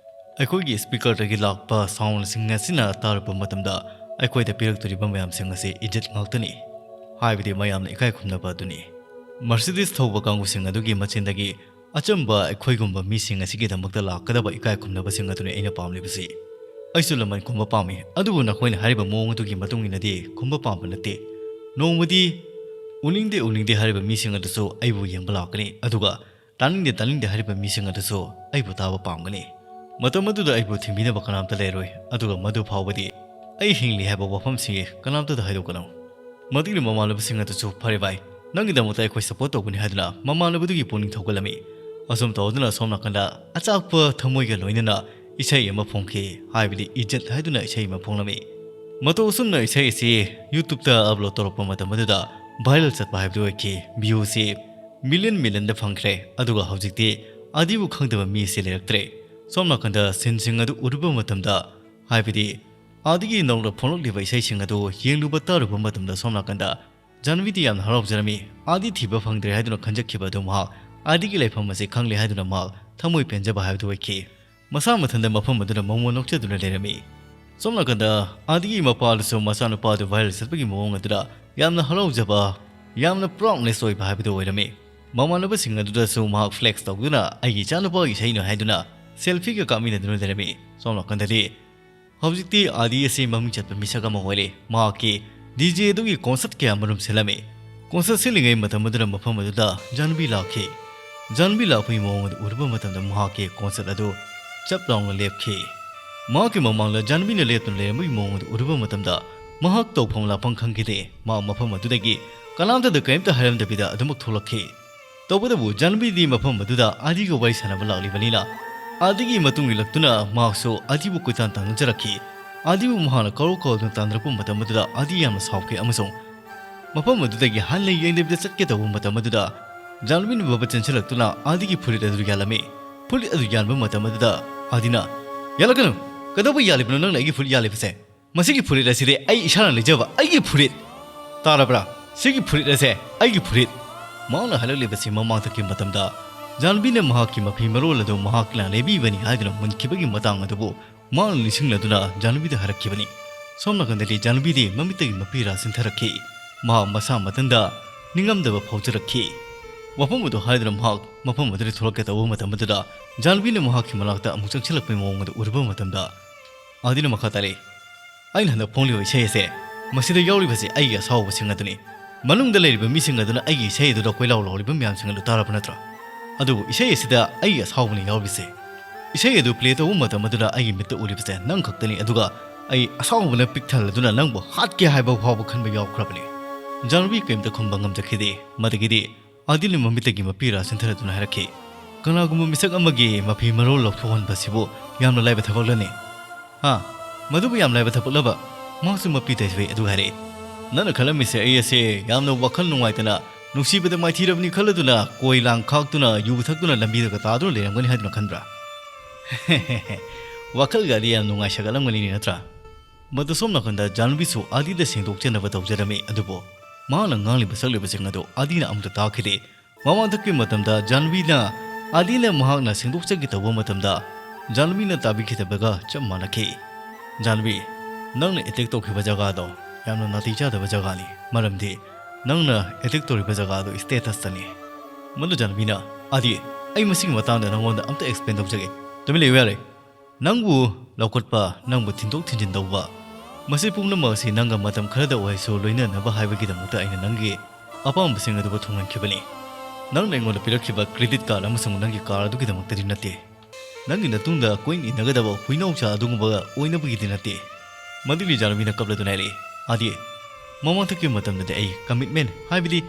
ꯑꯩꯈꯣꯏꯒꯤ ꯁ꯭ꯄꯤꯀꯔꯗꯒꯤ ꯂꯥꯛꯄ ꯁꯥꯎꯟꯁꯤꯡ ꯑꯁꯤꯅ ꯇꯥꯔꯨꯕ ꯃꯇꯝꯗ ꯑꯩꯈꯣꯏꯗ ꯄꯤꯔꯛꯇꯣꯔꯤꯕ ꯃꯌꯥꯝꯁꯤꯡ ꯑꯁꯤ ꯏꯖꯠ ꯉꯥꯛꯇꯅꯤ, ꯍꯥꯏꯕꯗꯤ ꯃꯌꯥꯝꯅ ꯏꯀꯥꯏ ꯈꯨꯝꯅꯕ ꯑꯗꯨꯅꯤ꯫ ꯃꯔꯁꯤꯗꯤꯁ ꯊꯧꯕ ꯀꯥꯡꯕꯨꯁꯤꯡ ꯑꯗꯨꯒꯤ ꯃꯆꯤꯟꯗꯒꯤ ꯑꯆꯝꯕ ꯑꯩꯈꯣꯏꯒꯨꯝꯕ ꯃꯤꯁꯤꯡ ꯑꯁꯤꯒꯤꯗꯃꯛꯇ ꯂꯥꯛꯀꯗꯕ ꯏꯀꯥꯏ ꯈꯨꯝꯅꯕꯁꯤꯡ ꯑꯗꯨꯅꯤ ꯑꯩꯅ ꯄꯥꯝꯂꯤꯕꯁꯤ꯫ ꯑꯩꯁꯨ ꯂꯃꯟ ꯈꯨꯝꯕ ꯄꯥꯝꯃꯤ, ꯑꯗꯨꯕꯨ ꯅꯈꯣꯏꯅ ꯍꯥꯏꯔꯤꯕ ꯃꯑꯣꯡ ꯑꯗꯨꯒꯤ ꯃꯇꯨꯡ ꯏꯟꯅꯗꯤ ꯈꯨꯝꯕ ꯄꯥꯝꯕ ꯅꯠꯇꯦ꯫ ꯅꯣꯡꯃꯗꯤ ꯎꯅꯤꯡꯗꯦ ꯎꯅꯤꯡꯗꯦ ꯍꯥꯏꯔꯤꯕ ꯃꯤꯁꯤꯡ ꯑꯗꯨꯁꯨ ꯑꯩꯕꯨ ꯌꯦꯡꯕ ꯂꯥꯛꯀꯅꯤ, ꯑꯗꯨꯒ ꯇꯥꯅꯤꯡꯗꯦ ꯇꯥꯅꯤꯡꯗꯦ ꯍꯥꯏꯔꯤꯕ ꯃꯤꯁꯤꯡ ꯑꯗꯨꯁꯨ ꯑꯩꯕꯨ ꯇꯥꯕ ꯄꯥꯝꯒꯅꯤ꯫ ꯃꯇꯝ ꯑꯗꯨꯗ ꯑꯩꯕꯨ ꯊꯤꯡꯕꯤꯅꯕ ꯀꯅꯥꯝꯇ ꯂꯩꯔꯣꯏ, ꯑꯗꯨꯒ ꯃꯗꯨ ꯐꯥꯎꯕꯗꯤ ꯑꯩ ꯍꯤꯡꯂꯤ ꯍꯥꯏꯕ ꯋꯥꯐꯝꯁꯤ ꯀꯅꯥꯝꯇꯗ ꯍꯥꯏꯗꯣꯛꯀꯅꯨ꯫ ꯃꯗꯨꯒꯤ ꯃꯃꯥꯟꯅꯕꯁꯤꯡ ꯑꯗꯨꯁꯨ, "ꯐꯔꯦ ꯚꯥꯏ, ꯅꯪꯒꯤꯗꯃꯛꯇ ꯑꯩꯈꯣꯏ ꯁꯄꯣꯔꯠ ꯇꯧꯒꯅꯤ" ꯍꯥꯏꯗꯨꯅ ꯃꯃꯥꯟꯅꯕꯗꯨꯒꯤ ꯄꯨꯛꯅꯤꯡ ꯊꯧꯒꯠꯂꯝꯃꯤ꯫ ꯑꯁꯨꯝ ꯇꯧꯗꯨꯅ ꯁꯣꯝ ꯅꯥꯀꯟꯗ ꯑꯆꯥꯛꯄ ꯊꯃꯣꯏꯒ ꯂꯣꯏꯅꯅ ꯏꯁꯩ ꯑꯃ ꯐꯣꯡꯈꯤ, ꯍꯥꯏꯕꯗꯤ ꯏꯖꯠ ꯍꯥꯏꯗꯨꯅ ꯏꯁꯩ ꯑꯃ ꯐꯣꯡꯂꯝꯃꯤ꯫ ꯃꯇꯧ ꯑꯁꯨꯝꯅ ꯏꯁꯩ ꯑꯁꯤ YouTubeꯇ ꯑꯞꯂꯣꯗ ꯇꯧꯔꯛꯄ ꯃꯇꯝ ꯑꯗꯨꯗ ꯚꯥꯏꯔꯦꯜ ꯆꯠꯄ ꯍꯥꯏꯕꯗꯨ ꯑꯣꯏꯈꯤ꯫ ꯚ꯭ꯌꯨꯁꯤ ꯃꯤꯂꯤꯌꯟ ꯃꯤꯂꯤꯌꯟꯗ ꯐꯪꯈ꯭ꯔꯦ, ꯑꯗꯨꯒ ꯍꯧꯖꯤꯛꯇꯤ ꯑꯥꯗꯤꯕꯨ ꯈꯪꯗꯕ ꯃꯤꯁꯤ ꯂꯩꯔꯛꯇ꯭ꯔꯦ꯫ ꯁꯣꯝ ꯅꯥꯀꯟꯗ ꯁꯤꯟꯁꯤꯡ ꯑꯗꯨ ꯎꯔꯨꯕ ꯃꯇꯝꯗ, ꯍꯥꯏꯕꯗꯤ ꯑꯥꯗꯤꯒꯤ ꯅꯧꯅ ꯐꯣꯡꯂꯛꯂꯤꯕ ꯏꯁꯩꯁꯤꯡ ꯑꯗꯨ ꯌꯦꯡꯂꯨꯕ ꯇꯥꯔꯨꯕ ꯃꯇꯝꯗ ꯁꯣꯝ ꯅꯥꯀꯟꯗ ꯖꯥꯟꯕꯤꯗꯤ ꯌꯥꯝꯅ ꯍꯔꯥꯎꯖꯔꯝꯃꯤ꯫ ꯑꯥꯗꯤ ꯊꯤꯕ ꯐꯪꯗ꯭ꯔꯦ ꯍꯥꯏꯗꯨꯅ ꯈꯟꯖꯈꯤꯕ ꯑꯗꯨ ꯃꯍꯥꯛ ꯑꯥꯗꯤꯒꯤ ꯂꯩꯐꯝ ꯑꯁꯤ ꯈꯪꯂꯦ ꯍꯥꯏꯗꯨꯅ ꯃꯍꯥꯛ ꯊꯃꯣꯏ ꯄꯦꯟꯖꯕ ꯍꯥꯏꯕꯗꯨ ꯑꯣꯏꯈꯤ꯫ ꯃꯁꯥ ꯃꯊꯟꯇ ꯃꯐꯝ ꯑꯗꯨꯗ ꯃꯃꯣꯟ ꯅꯣꯛꯆꯗꯨꯅ ꯂꯩꯔꯝꯃꯤ꯫ ꯁꯣꯝ ꯅꯥꯀꯟꯗ ꯑꯥꯗꯤꯒꯤ ꯃꯄꯥ ꯑꯗꯨꯁꯨ ꯃꯆꯥꯅꯨꯄꯥ ꯑꯗꯨ ꯚꯥꯏꯔꯦꯜ ꯆꯠꯄꯒꯤ ꯃꯑꯣꯡ ꯑꯗꯨꯗ ꯌꯥꯝꯅ ꯍꯔꯥꯎꯖꯕ, ꯌꯥꯝꯅ ꯄ꯭ꯔꯥꯎꯗꯅꯦꯁ ꯑꯣꯏꯕ ꯍꯥꯏꯕꯗꯨ ꯑꯣꯏꯔꯝꯃꯤ꯫ ꯃꯃꯥꯟꯅꯕꯁꯤꯡ ꯑꯗꯨꯗꯁꯨ ꯃꯍꯥꯛ ꯐ꯭ꯂꯦꯛꯁ ꯇꯧꯗꯨꯅ "ꯑꯩꯒꯤ ꯏꯆꯥꯅꯨꯄꯥꯒꯤ ꯏꯁꯩꯅꯤ" ꯍꯥꯏꯗꯨꯅ ꯁꯦꯜꯐꯤꯒ ꯀꯥꯞꯃꯤꯟꯅꯗꯨꯅ ꯂꯩꯔꯝꯃꯤ꯫ ꯁꯣꯝ ꯅꯥꯀꯟꯗꯗꯤ ꯍꯧꯖꯤꯛꯇꯤ ꯑꯥꯗꯤ ꯑꯁꯤ ꯃꯃꯤꯡ ꯆꯠꯄ ꯃꯤꯁꯛ ꯑꯃ ꯑꯣꯏꯔꯦ꯫ ꯃꯍꯥꯛꯀꯤ ꯗꯤ ꯖꯦ ꯑꯗꯨꯒꯤ ꯀꯣꯟꯁꯔꯠ ꯀꯌꯥ ꯃꯔꯨꯝ ꯁꯤꯜꯂꯝꯃꯤ꯫ ꯀꯣꯟꯁꯔꯠ ꯁꯤꯜꯂꯤꯉꯩ ꯃꯇꯝ ꯑꯗꯨꯗ ꯃꯐꯝ ꯑꯗꯨꯗ ꯖꯥꯟꯕꯤ ꯂꯥꯛꯈꯤ꯫ ꯖꯥꯟꯕꯤ ꯂꯥꯛꯄꯒꯤ ꯃꯑꯣꯡ ꯑꯗꯨ ꯎꯔꯨꯕ ꯃꯇꯝꯗ ꯃꯍꯥꯛꯀꯤ ꯀꯣꯟꯁꯔꯠ ꯑꯗꯨ ꯆꯞ ꯂꯥꯎꯅ ꯂꯦꯞꯈꯤ꯫ ꯃꯍꯥꯛꯀꯤ ꯃꯃꯥꯡꯗ ꯖꯥꯟꯕꯤꯅ ꯂꯦꯞꯇꯨꯅ ꯂꯩꯔꯝꯕꯒꯤ ꯃꯑꯣꯡ ꯑꯗꯨ ꯎꯔꯨꯕ ꯃꯇꯝꯗ ꯃꯍꯥꯛ ꯇꯧꯐꯝ ꯂꯥꯛꯐꯝ ꯈꯪꯈꯤꯗꯦ꯫ ꯃꯍꯥꯛ ꯃꯐꯝ ꯑꯗꯨꯗꯒꯤ ꯀꯅꯥꯝꯇꯗ ꯀꯔꯤꯝꯇ ꯍꯥꯏꯔꯝꯗꯕꯤꯗ ꯑꯗꯨꯃꯛ ꯊꯣꯛꯂꯛꯈꯤ꯫ ꯇꯧꯕꯇꯕꯨ ꯖꯥꯟꯕꯤꯗꯤ ꯃꯐꯝ ꯑꯗꯨꯗ ꯑꯥꯗꯤꯒ ꯋꯥꯔꯤ ꯁꯥꯟꯅꯕ ꯂꯥꯛꯂꯤꯕꯅꯤꯅ ꯑꯥꯗꯤꯒꯤ ꯃꯇꯨꯡ ꯏꯜꯂꯛꯇꯨꯅ ꯃꯍꯥꯛꯁꯨ ꯑꯥꯗꯤꯕꯨ ꯀꯣꯏꯇꯥꯟ ꯇꯥꯟꯅꯖꯔꯛꯈꯤ꯫ ꯑꯥꯗꯤꯕꯨ ꯃꯍꯥꯛꯅ ꯀꯧꯔ ꯀꯧꯗꯨꯅ ꯇꯥꯟꯅꯔꯛꯄ ꯃꯇꯝ ꯑꯗꯨꯗ ꯑꯥꯗꯤ ꯌꯥꯝꯅ ꯁꯥꯎꯈꯤ ꯑꯃꯁꯨꯡ ꯃꯐꯝ ꯑꯗꯨꯗꯒꯤ ꯍꯟꯅ ꯌꯦꯡꯗꯕꯤꯗ ꯆꯠꯀꯦ ꯇꯧꯕ ꯃꯇꯝ ꯑꯗꯨꯗ ꯖꯥꯟꯕꯤꯅ ꯕꯕ ꯆꯦꯟꯁꯤꯜꯂꯛꯇꯨꯅ ꯑꯥꯗꯤꯒꯤ ꯐꯨꯔꯤꯠ ꯑꯗꯨ ꯌꯥꯜꯂꯝꯃꯤ꯫ ꯐꯨꯔꯤꯠ ꯑꯗꯨ ꯌꯥꯟꯕ ꯃꯇꯝ ꯑꯗꯨꯗ ꯑꯥꯗꯤꯅ, "ꯌꯥꯜꯂꯛꯀꯅꯨ! ꯀꯩꯗꯧꯕ ꯌꯥꯜꯂꯤꯕꯅꯣ ꯅꯪꯅ ꯑꯩꯒꯤ ꯐꯨꯔꯤꯠ ꯌꯥꯜꯂꯤꯕꯁꯦ? ꯃꯁꯤꯒꯤ ꯐꯨꯔꯤꯠ ꯑꯁꯤꯗꯤ ꯑꯩ ꯏꯁꯥꯅ ꯂꯩꯖꯕ ꯑꯩꯒꯤ ꯐꯨꯔꯤꯠ꯫ ꯇꯥꯔꯕ꯭ꯔꯥ? ꯁꯤꯒꯤ ꯐꯨꯔꯤꯠ ꯑꯁꯦ ꯑꯩꯒꯤ ꯐꯨꯔꯤꯠ!" ꯃꯍꯥꯛꯅ ꯍꯥꯏꯔꯛꯂꯤꯕꯁꯤ ꯃꯃꯥꯡ ꯊꯛꯀꯤ ꯃꯇꯝꯗ ꯖꯥꯟꯕꯤꯅ ꯃꯍꯥꯛꯀꯤ ꯃꯐꯤ ꯃꯔꯣꯜ ꯑꯗꯨ ꯃꯍꯥꯛꯅ ꯂꯩꯕꯤꯕꯅꯤ ꯍꯥꯏꯗꯨꯅ ꯃꯨꯟꯈꯤꯕꯒꯤ ꯃꯇꯥꯡ ꯑꯗꯨꯕꯨ ꯃꯍꯥꯛꯅ ꯅꯤꯡꯁꯤꯡꯂꯗꯨꯅ ꯖꯥꯟꯕꯤꯗ ꯍꯥꯏꯔꯛꯈꯤꯕꯅꯤ꯫ ꯁꯣꯝ ꯅꯥꯀꯟꯗꯗꯤ ꯖꯥꯟꯕꯤꯗꯤ ꯃꯃꯤꯠꯇꯒꯤ ꯃꯄꯤ ꯔꯥ ꯆꯤꯟꯊꯔꯛꯈꯤ꯫ ꯃꯍꯥꯛ ꯃꯁꯥ ꯃꯊꯟꯇ ꯅꯤꯡꯉꯝꯗꯕ ꯐꯥꯎꯖꯔꯛꯈꯤ꯫ ꯋꯥꯐꯝ ꯑꯗꯨ ꯍꯥꯏꯗꯨꯅ ꯃꯍꯥꯛ ꯃꯐꯝ ꯑꯗꯨꯗꯒꯤ ꯊꯣꯛꯂꯛꯀꯦ ꯇꯧꯕ ꯃꯇꯝ ꯑꯗꯨꯗ ꯖꯥꯟꯕꯤꯅ ꯃꯍꯥꯛꯀꯤ ꯃꯅꯥꯛꯇ ꯑꯃꯨꯛ ꯆꯪꯁꯤꯜꯂꯛꯄꯒꯤ ꯃꯑꯣꯡ ꯑꯗꯨ ꯎꯔꯨꯕ ꯃꯇꯝꯗ ꯑꯥꯗꯤꯅ ꯃꯈꯥ ꯇꯥꯔꯛꯏ, "ꯑꯩꯅ ꯍꯟꯗꯛ ꯐꯣꯡꯂꯤꯕ ꯏꯁꯩ ꯑꯁꯦ, ꯃꯁꯤꯗ ꯌꯥꯎꯔꯤꯕꯁꯤ ꯑꯩꯒꯤ ꯑꯁꯥꯎꯕꯁꯤꯡ ꯑꯗꯨꯅꯤ꯫ ꯃꯅꯨꯡꯗ ꯂꯩꯔꯤꯕ ꯃꯤꯁꯤꯡ ꯑꯗꯨꯅ ꯑꯩꯒꯤ ꯏꯁꯩ ꯑꯗꯨꯗ ꯀꯣꯏꯂꯥꯎ ꯂꯥꯎꯔꯤꯕ ꯃꯌꯥꯝꯁꯤꯡ ꯑꯗꯨ ꯇꯥꯔꯕ ꯅꯠꯇ꯭ꯔꯥ? ꯑꯗꯨꯕꯨ ꯏꯁꯩ ꯑꯁꯤꯗ ꯑꯩꯒꯤ ꯑꯁꯥꯎꯕꯅ ꯌꯥꯎꯔꯤꯕꯁꯦ꯫ ꯏꯁꯩ ꯑꯗꯨ ꯄ꯭ꯂꯦ ꯇꯧꯕ ꯃꯇꯝ ꯑꯗꯨꯗ ꯑꯩꯒꯤ ꯃꯤꯠꯇ ꯎꯔꯤꯕꯁꯦ ꯅꯪ ꯈꯛꯇꯅꯤ, ꯑꯗꯨꯒ ꯑꯩ ꯑꯁꯥꯎꯕꯅ ꯄꯤꯛ ꯊꯜꯂꯗꯨꯅ ꯅꯪꯕꯨ ꯍꯥꯠꯀꯦ ꯍꯥꯏꯕ ꯐꯥꯎꯕ ꯈꯟꯕ ꯌꯥꯎꯈ꯭ꯔꯕꯅꯤ꯫" ꯖꯥꯟꯕꯤ ꯀꯔꯤꯝꯇ ꯈꯨꯝꯕ ꯉꯝꯖꯈꯤꯗꯦ꯫ ꯃꯗꯨꯒꯤꯗꯤ ꯑꯥꯗꯤꯅ ꯃꯃꯤꯠꯇꯒꯤ ꯃꯄꯤ ꯔꯥ ꯆꯤꯟꯊꯔꯗꯨꯅ ꯍꯥꯏꯔꯛꯈꯤ, "ꯀꯅꯥꯒꯨꯝꯕ ꯃꯤꯁꯛ ꯑꯃꯒꯤ ꯃꯐꯤ ꯃꯔꯣꯜ ꯂꯧꯊꯣꯛꯍꯟꯕꯁꯤꯕꯨ ꯌꯥꯝꯅ ꯂꯥꯏꯕ ꯊꯕꯛꯂꯅꯦ? ꯍꯥ? ꯃꯗꯨꯕꯨ ꯌꯥꯝ ꯂꯥꯏꯕ ꯊꯕꯛꯂꯕ? ꯃꯍꯥꯛꯁꯨ ꯃꯄꯤ ꯇꯩꯊꯣꯛꯏ ꯑꯗꯨ ꯍꯥꯏꯔꯛꯏ꯫ ꯅꯪꯅ ꯈꯜꯂꯝꯃꯤꯁꯦ ꯑꯩ ꯑꯁꯦ ꯌꯥꯝꯅ ꯋꯥꯈꯜ ꯅꯨꯡꯉꯥꯏꯇꯅ, ꯅꯨꯡꯁꯤꯕꯗ ꯃꯥꯏꯊꯤꯔꯕꯅꯤ ꯈꯜꯂꯗꯨꯅ ꯀꯣꯏ ꯂꯥꯡ ꯈꯥꯛꯇꯨꯅ, ꯌꯨ ꯊꯛꯇꯨꯅ ꯂꯝꯕꯤꯗꯒ ꯇꯥꯗꯨꯅ ꯂꯩꯔꯝꯒꯅꯤ ꯍꯥꯏꯗꯨꯅ ꯈꯟꯕ꯭ꯔꯥ? ꯋꯥꯈꯜꯒꯗꯤ ꯌꯥꯝ ꯅꯨꯡꯉꯥꯏ ꯁꯥꯒꯠꯂꯝꯒꯅꯤꯅꯦ, ꯅꯠꯇ꯭ꯔꯥ?" ꯃꯗꯨ ꯁꯣꯝ ꯅꯥꯀꯟꯗ ꯖꯥꯟꯕꯤꯁꯨ ꯑꯥꯗꯤꯗ ꯁꯦꯡꯗꯣꯛꯆꯅꯕ ꯇꯧꯖꯔꯝꯃꯤ, ꯑꯗꯨꯕꯨ ꯃꯍꯥꯛꯅ ꯉꯥꯡꯂꯤꯕ ꯁꯛꯂꯤꯕꯁꯤꯡ ꯑꯗꯨ ꯑꯥꯗꯤꯅ ꯑꯃꯠꯇ ꯇꯥꯈꯤꯗꯦ꯫ ꯃꯃꯥꯡꯊꯛꯀꯤ ꯃꯇꯝꯗ ꯖꯥꯟꯕꯤꯅ ꯑꯥꯗꯤꯅ ꯃꯍꯥꯛꯅ ꯁꯦꯡꯗꯣꯛꯆꯒꯦ ꯇꯧꯕ ꯃꯇꯝꯗ ꯖꯥꯟꯕꯤꯅ ꯇꯥꯕꯤꯈꯤꯗꯕꯒ ꯆꯞ ꯃꯥꯟꯅꯈꯤ꯫ "ꯖꯥꯟꯕꯤ, ꯅꯪꯅ ꯑꯦꯇꯦꯛ ꯇꯧꯈꯤꯕ ꯖꯒꯥꯗꯣ ꯌꯥꯝꯅ ꯅꯥꯇꯩ ꯆꯥꯗꯕ ꯖꯒꯥꯅꯤ, ꯃꯔꯝꯗꯤ ꯅꯪꯅ ꯑꯦꯇꯦꯛ ꯇꯧꯔꯤꯕ ꯖꯒꯥꯗꯣ ꯁ꯭ꯇꯦꯇꯁꯇꯅꯤ꯫" ꯃꯗꯨ ꯖꯥꯟꯕꯤꯅ, "ꯑꯥꯗꯤ, ꯑꯩ ꯃꯁꯤꯒꯤ ꯃꯇꯥꯡꯗ ꯅꯉꯣꯟꯗ ꯑꯝꯇ ꯑꯦꯛꯁꯄ꯭ꯂꯦꯟ ꯇꯧꯖꯒꯦ꯫ ꯇꯨꯃꯤꯟ ꯂꯩꯌꯨ ꯌꯥꯔꯦ꯫ ꯅꯪꯕꯨ ꯂꯧꯈꯠꯄ, ꯅꯪꯕꯨ ꯊꯤꯟꯗꯣꯛ ꯊꯤꯟꯖꯤꯟ ꯇꯧꯕ, ꯃꯁꯤ ꯄꯨꯝꯅꯃꯛ ꯑꯁꯤ ꯅꯪꯒ ꯃꯇꯝ ꯈꯔꯗ ꯑꯣꯏꯔꯁꯨ ꯂꯣꯏꯅꯅꯕ ꯍꯥꯏꯕꯒꯤꯗꯃꯛꯇ ꯑꯩꯅ ꯅꯪꯒꯤ ꯑꯄꯥꯝꯕꯁꯤꯡ ꯑꯗꯨꯕꯨ ꯊꯨꯡꯍꯟꯈꯤꯕꯅꯤ꯫ ꯅꯪꯅ ꯑꯩꯉꯣꯟꯗ ꯄꯤꯔꯛꯈꯤꯕ credit card ꯑꯃꯁꯨꯡ ꯅꯪꯒꯤ car ꯑꯗꯨꯒꯤꯗꯃꯛꯇꯗꯤ ꯅꯠꯇꯦ꯫ ꯅꯪꯒꯤ ꯅꯇꯨꯡꯗ ꯀꯣꯏꯏꯟ ꯏꯟꯅꯒꯗꯕ ꯍꯨꯏꯅꯥꯎꯆꯥ ꯑꯗꯨꯒꯨꯝꯕ ꯑꯣꯏꯅꯕꯒꯤꯗꯤ ꯅꯠꯇꯦ꯫ ꯃꯗꯨꯒꯤ ꯖꯥꯅꯕꯤꯅ ꯀꯞꯂꯗꯨꯅ ꯍꯥꯏꯔꯛꯏ, "ꯑꯥꯗꯤ, ꯃꯃꯥꯡꯊꯛꯀꯤ ꯃꯇꯝꯗꯗꯤ ꯑꯩ commitment, ꯍꯥꯏꯕꯗꯤ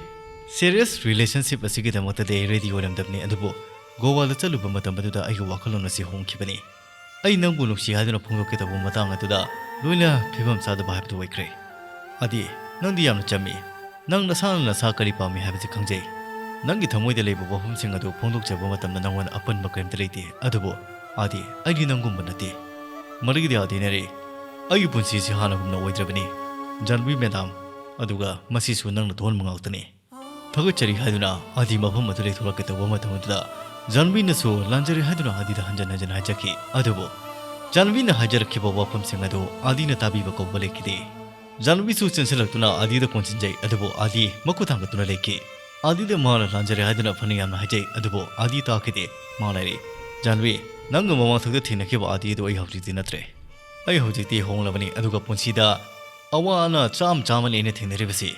serious relationship ꯑꯁꯤꯒꯤꯗꯃꯛꯇꯗꯤ ꯑꯩ ready ꯑꯣꯏꯔꯝꯗꯕꯅꯤ, ꯑꯗꯨꯕꯨ ꯒꯣꯋꯥꯗ ꯆꯠꯂꯨꯕ ꯃꯇꯝ ꯑꯗꯨꯗ ꯑꯩꯒꯤ ꯋꯥꯈꯜꯂꯣꯟ ꯑꯁꯤ ꯍꯣꯡꯈꯤꯕꯅꯤ꯫ ꯑꯩ ꯅꯪꯕꯨ ꯅꯨꯡꯁꯤ ꯍꯥꯏꯗꯨꯅ ꯐꯣꯡꯗꯣꯛꯀꯦ ꯇꯧꯕ ꯃꯇꯥꯡ ꯑꯗꯨꯗ ꯂꯣꯏꯅ ꯐꯤꯕꯝ ꯆꯥꯗꯕ ꯍꯥꯏꯕꯗꯨ ꯑꯣꯏꯈ꯭ꯔꯦ꯫ ꯑꯥꯗꯤ, ꯅꯪꯗꯤ ꯌꯥꯝꯅ ꯆꯝꯃꯤ꯫ ꯅꯪ ꯅꯁꯥꯅ ꯅꯁꯥ ꯀꯔꯤ ꯄꯥꯝꯃꯤ ꯍꯥꯏꯕꯁꯤ ꯈꯪꯖꯩ꯫ ꯅꯪꯒꯤ ꯊꯃꯣꯏꯗ ꯂꯩꯕ ꯋꯥꯐꯝꯁꯤꯡ ꯑꯗꯨ ꯐꯣꯡꯗꯣꯛꯆꯕ ꯃꯇꯝꯗ ꯅꯪꯉꯣꯟꯗ ꯑꯄꯟꯕ ꯀꯔꯤꯝꯇ ꯂꯩꯇꯦ꯫ ꯑꯗꯨꯕꯨ ꯑꯥꯗꯤ, ꯑꯩꯗꯤ ꯅꯪꯒꯨꯝꯕ ꯅꯠꯇꯦ꯫ ꯃꯗꯨꯒꯤꯗꯤ ꯑꯥꯗꯤꯅ ꯍꯥꯏꯔꯛꯏ, "ꯑꯩꯒꯤ ꯄꯨꯟꯁꯤꯁꯤ ꯍꯥꯟꯅꯒꯨꯝꯅ ꯑꯣꯏꯗ꯭ꯔꯕꯅꯤ, ꯖꯥꯟꯕꯤ ꯃꯦꯗꯥꯝ, ꯑꯗꯨꯒ ꯃꯁꯤꯁꯨ ꯅꯪꯅ ꯊꯣꯛꯍꯟꯕ ꯉꯥꯛꯇꯅꯤ"꯫ ꯊꯥꯒꯠꯆꯔꯤ ꯍꯥꯏꯗꯨꯅ ꯑꯥꯗꯤ ꯃꯐꯝ ꯑꯗꯨꯗꯒꯤ ꯊꯣꯛꯂꯛꯀꯦ ꯇꯧꯕ ꯃꯇꯝ ꯑꯗꯨꯗ ꯖꯥꯟꯕꯤꯅꯁꯨ ꯂꯥꯟꯖꯔꯦ ꯍꯥꯏꯗꯨꯅ ꯑꯥꯗꯤꯗ ꯍꯟꯖꯟ ꯍꯟꯖꯟ ꯍꯥꯏꯖꯈꯤ꯫ ꯑꯗꯨꯕꯨ ꯖꯥꯟꯕꯤꯅ ꯍꯥꯏꯖꯔꯛꯈꯤꯕ ꯋꯥꯐꯝꯁꯤꯡ ꯑꯗꯨ ꯑꯥꯗꯤꯅ ꯇꯥꯕꯤꯕ ꯀꯧꯕ ꯂꯩꯈꯤꯗꯦ꯫ ꯖꯥꯟꯕꯤꯁꯨ ꯆꯦꯟꯁꯤꯜꯂꯛꯇꯨꯅ ꯑꯥꯗꯤꯗ ꯀꯣꯟꯁꯤꯟꯖꯩ, ꯑꯗꯨꯕꯨ ꯑꯥꯗꯤ ꯃꯈꯨꯠ ꯊꯥꯡꯒꯠꯇꯨꯅ ꯂꯩꯈꯤ꯫ ꯑꯥꯗꯤꯗ ꯃꯍꯥꯛꯅ ꯂꯥꯟꯖꯔꯦ ꯍꯥꯏꯗꯨꯅ ꯐꯅ ꯌꯥꯝꯅ ꯍꯥꯏꯖꯩ, ꯑꯗꯨꯕꯨ ꯑꯥꯗꯤ ꯇꯥꯈꯤꯗꯦ꯫ ꯃꯍꯥꯛꯅ ꯍꯥꯏꯔꯤ, "ꯖꯥꯟꯕꯤ, ꯅꯪꯒ ꯃꯃꯥꯡꯊꯛꯇ ꯊꯦꯡꯅꯈꯤꯕ ꯑꯥꯗꯤ ꯑꯗꯨ ꯑꯩ ꯍꯧꯖꯤꯛꯇꯤ ꯅꯠꯇ꯭ꯔꯦ꯫ ꯑꯩ ꯍꯧꯖꯤꯛꯇꯤ ꯍꯣꯡꯂꯕꯅꯤ, ꯑꯗꯨꯒ ꯄꯨꯟꯁꯤꯗ ꯑꯋꯥ ꯑꯅꯥ ꯆꯥꯝ ꯆꯥꯝꯃꯅꯤ ꯑꯩꯅ ꯊꯦꯡꯅꯔꯤꯕꯁꯤ꯫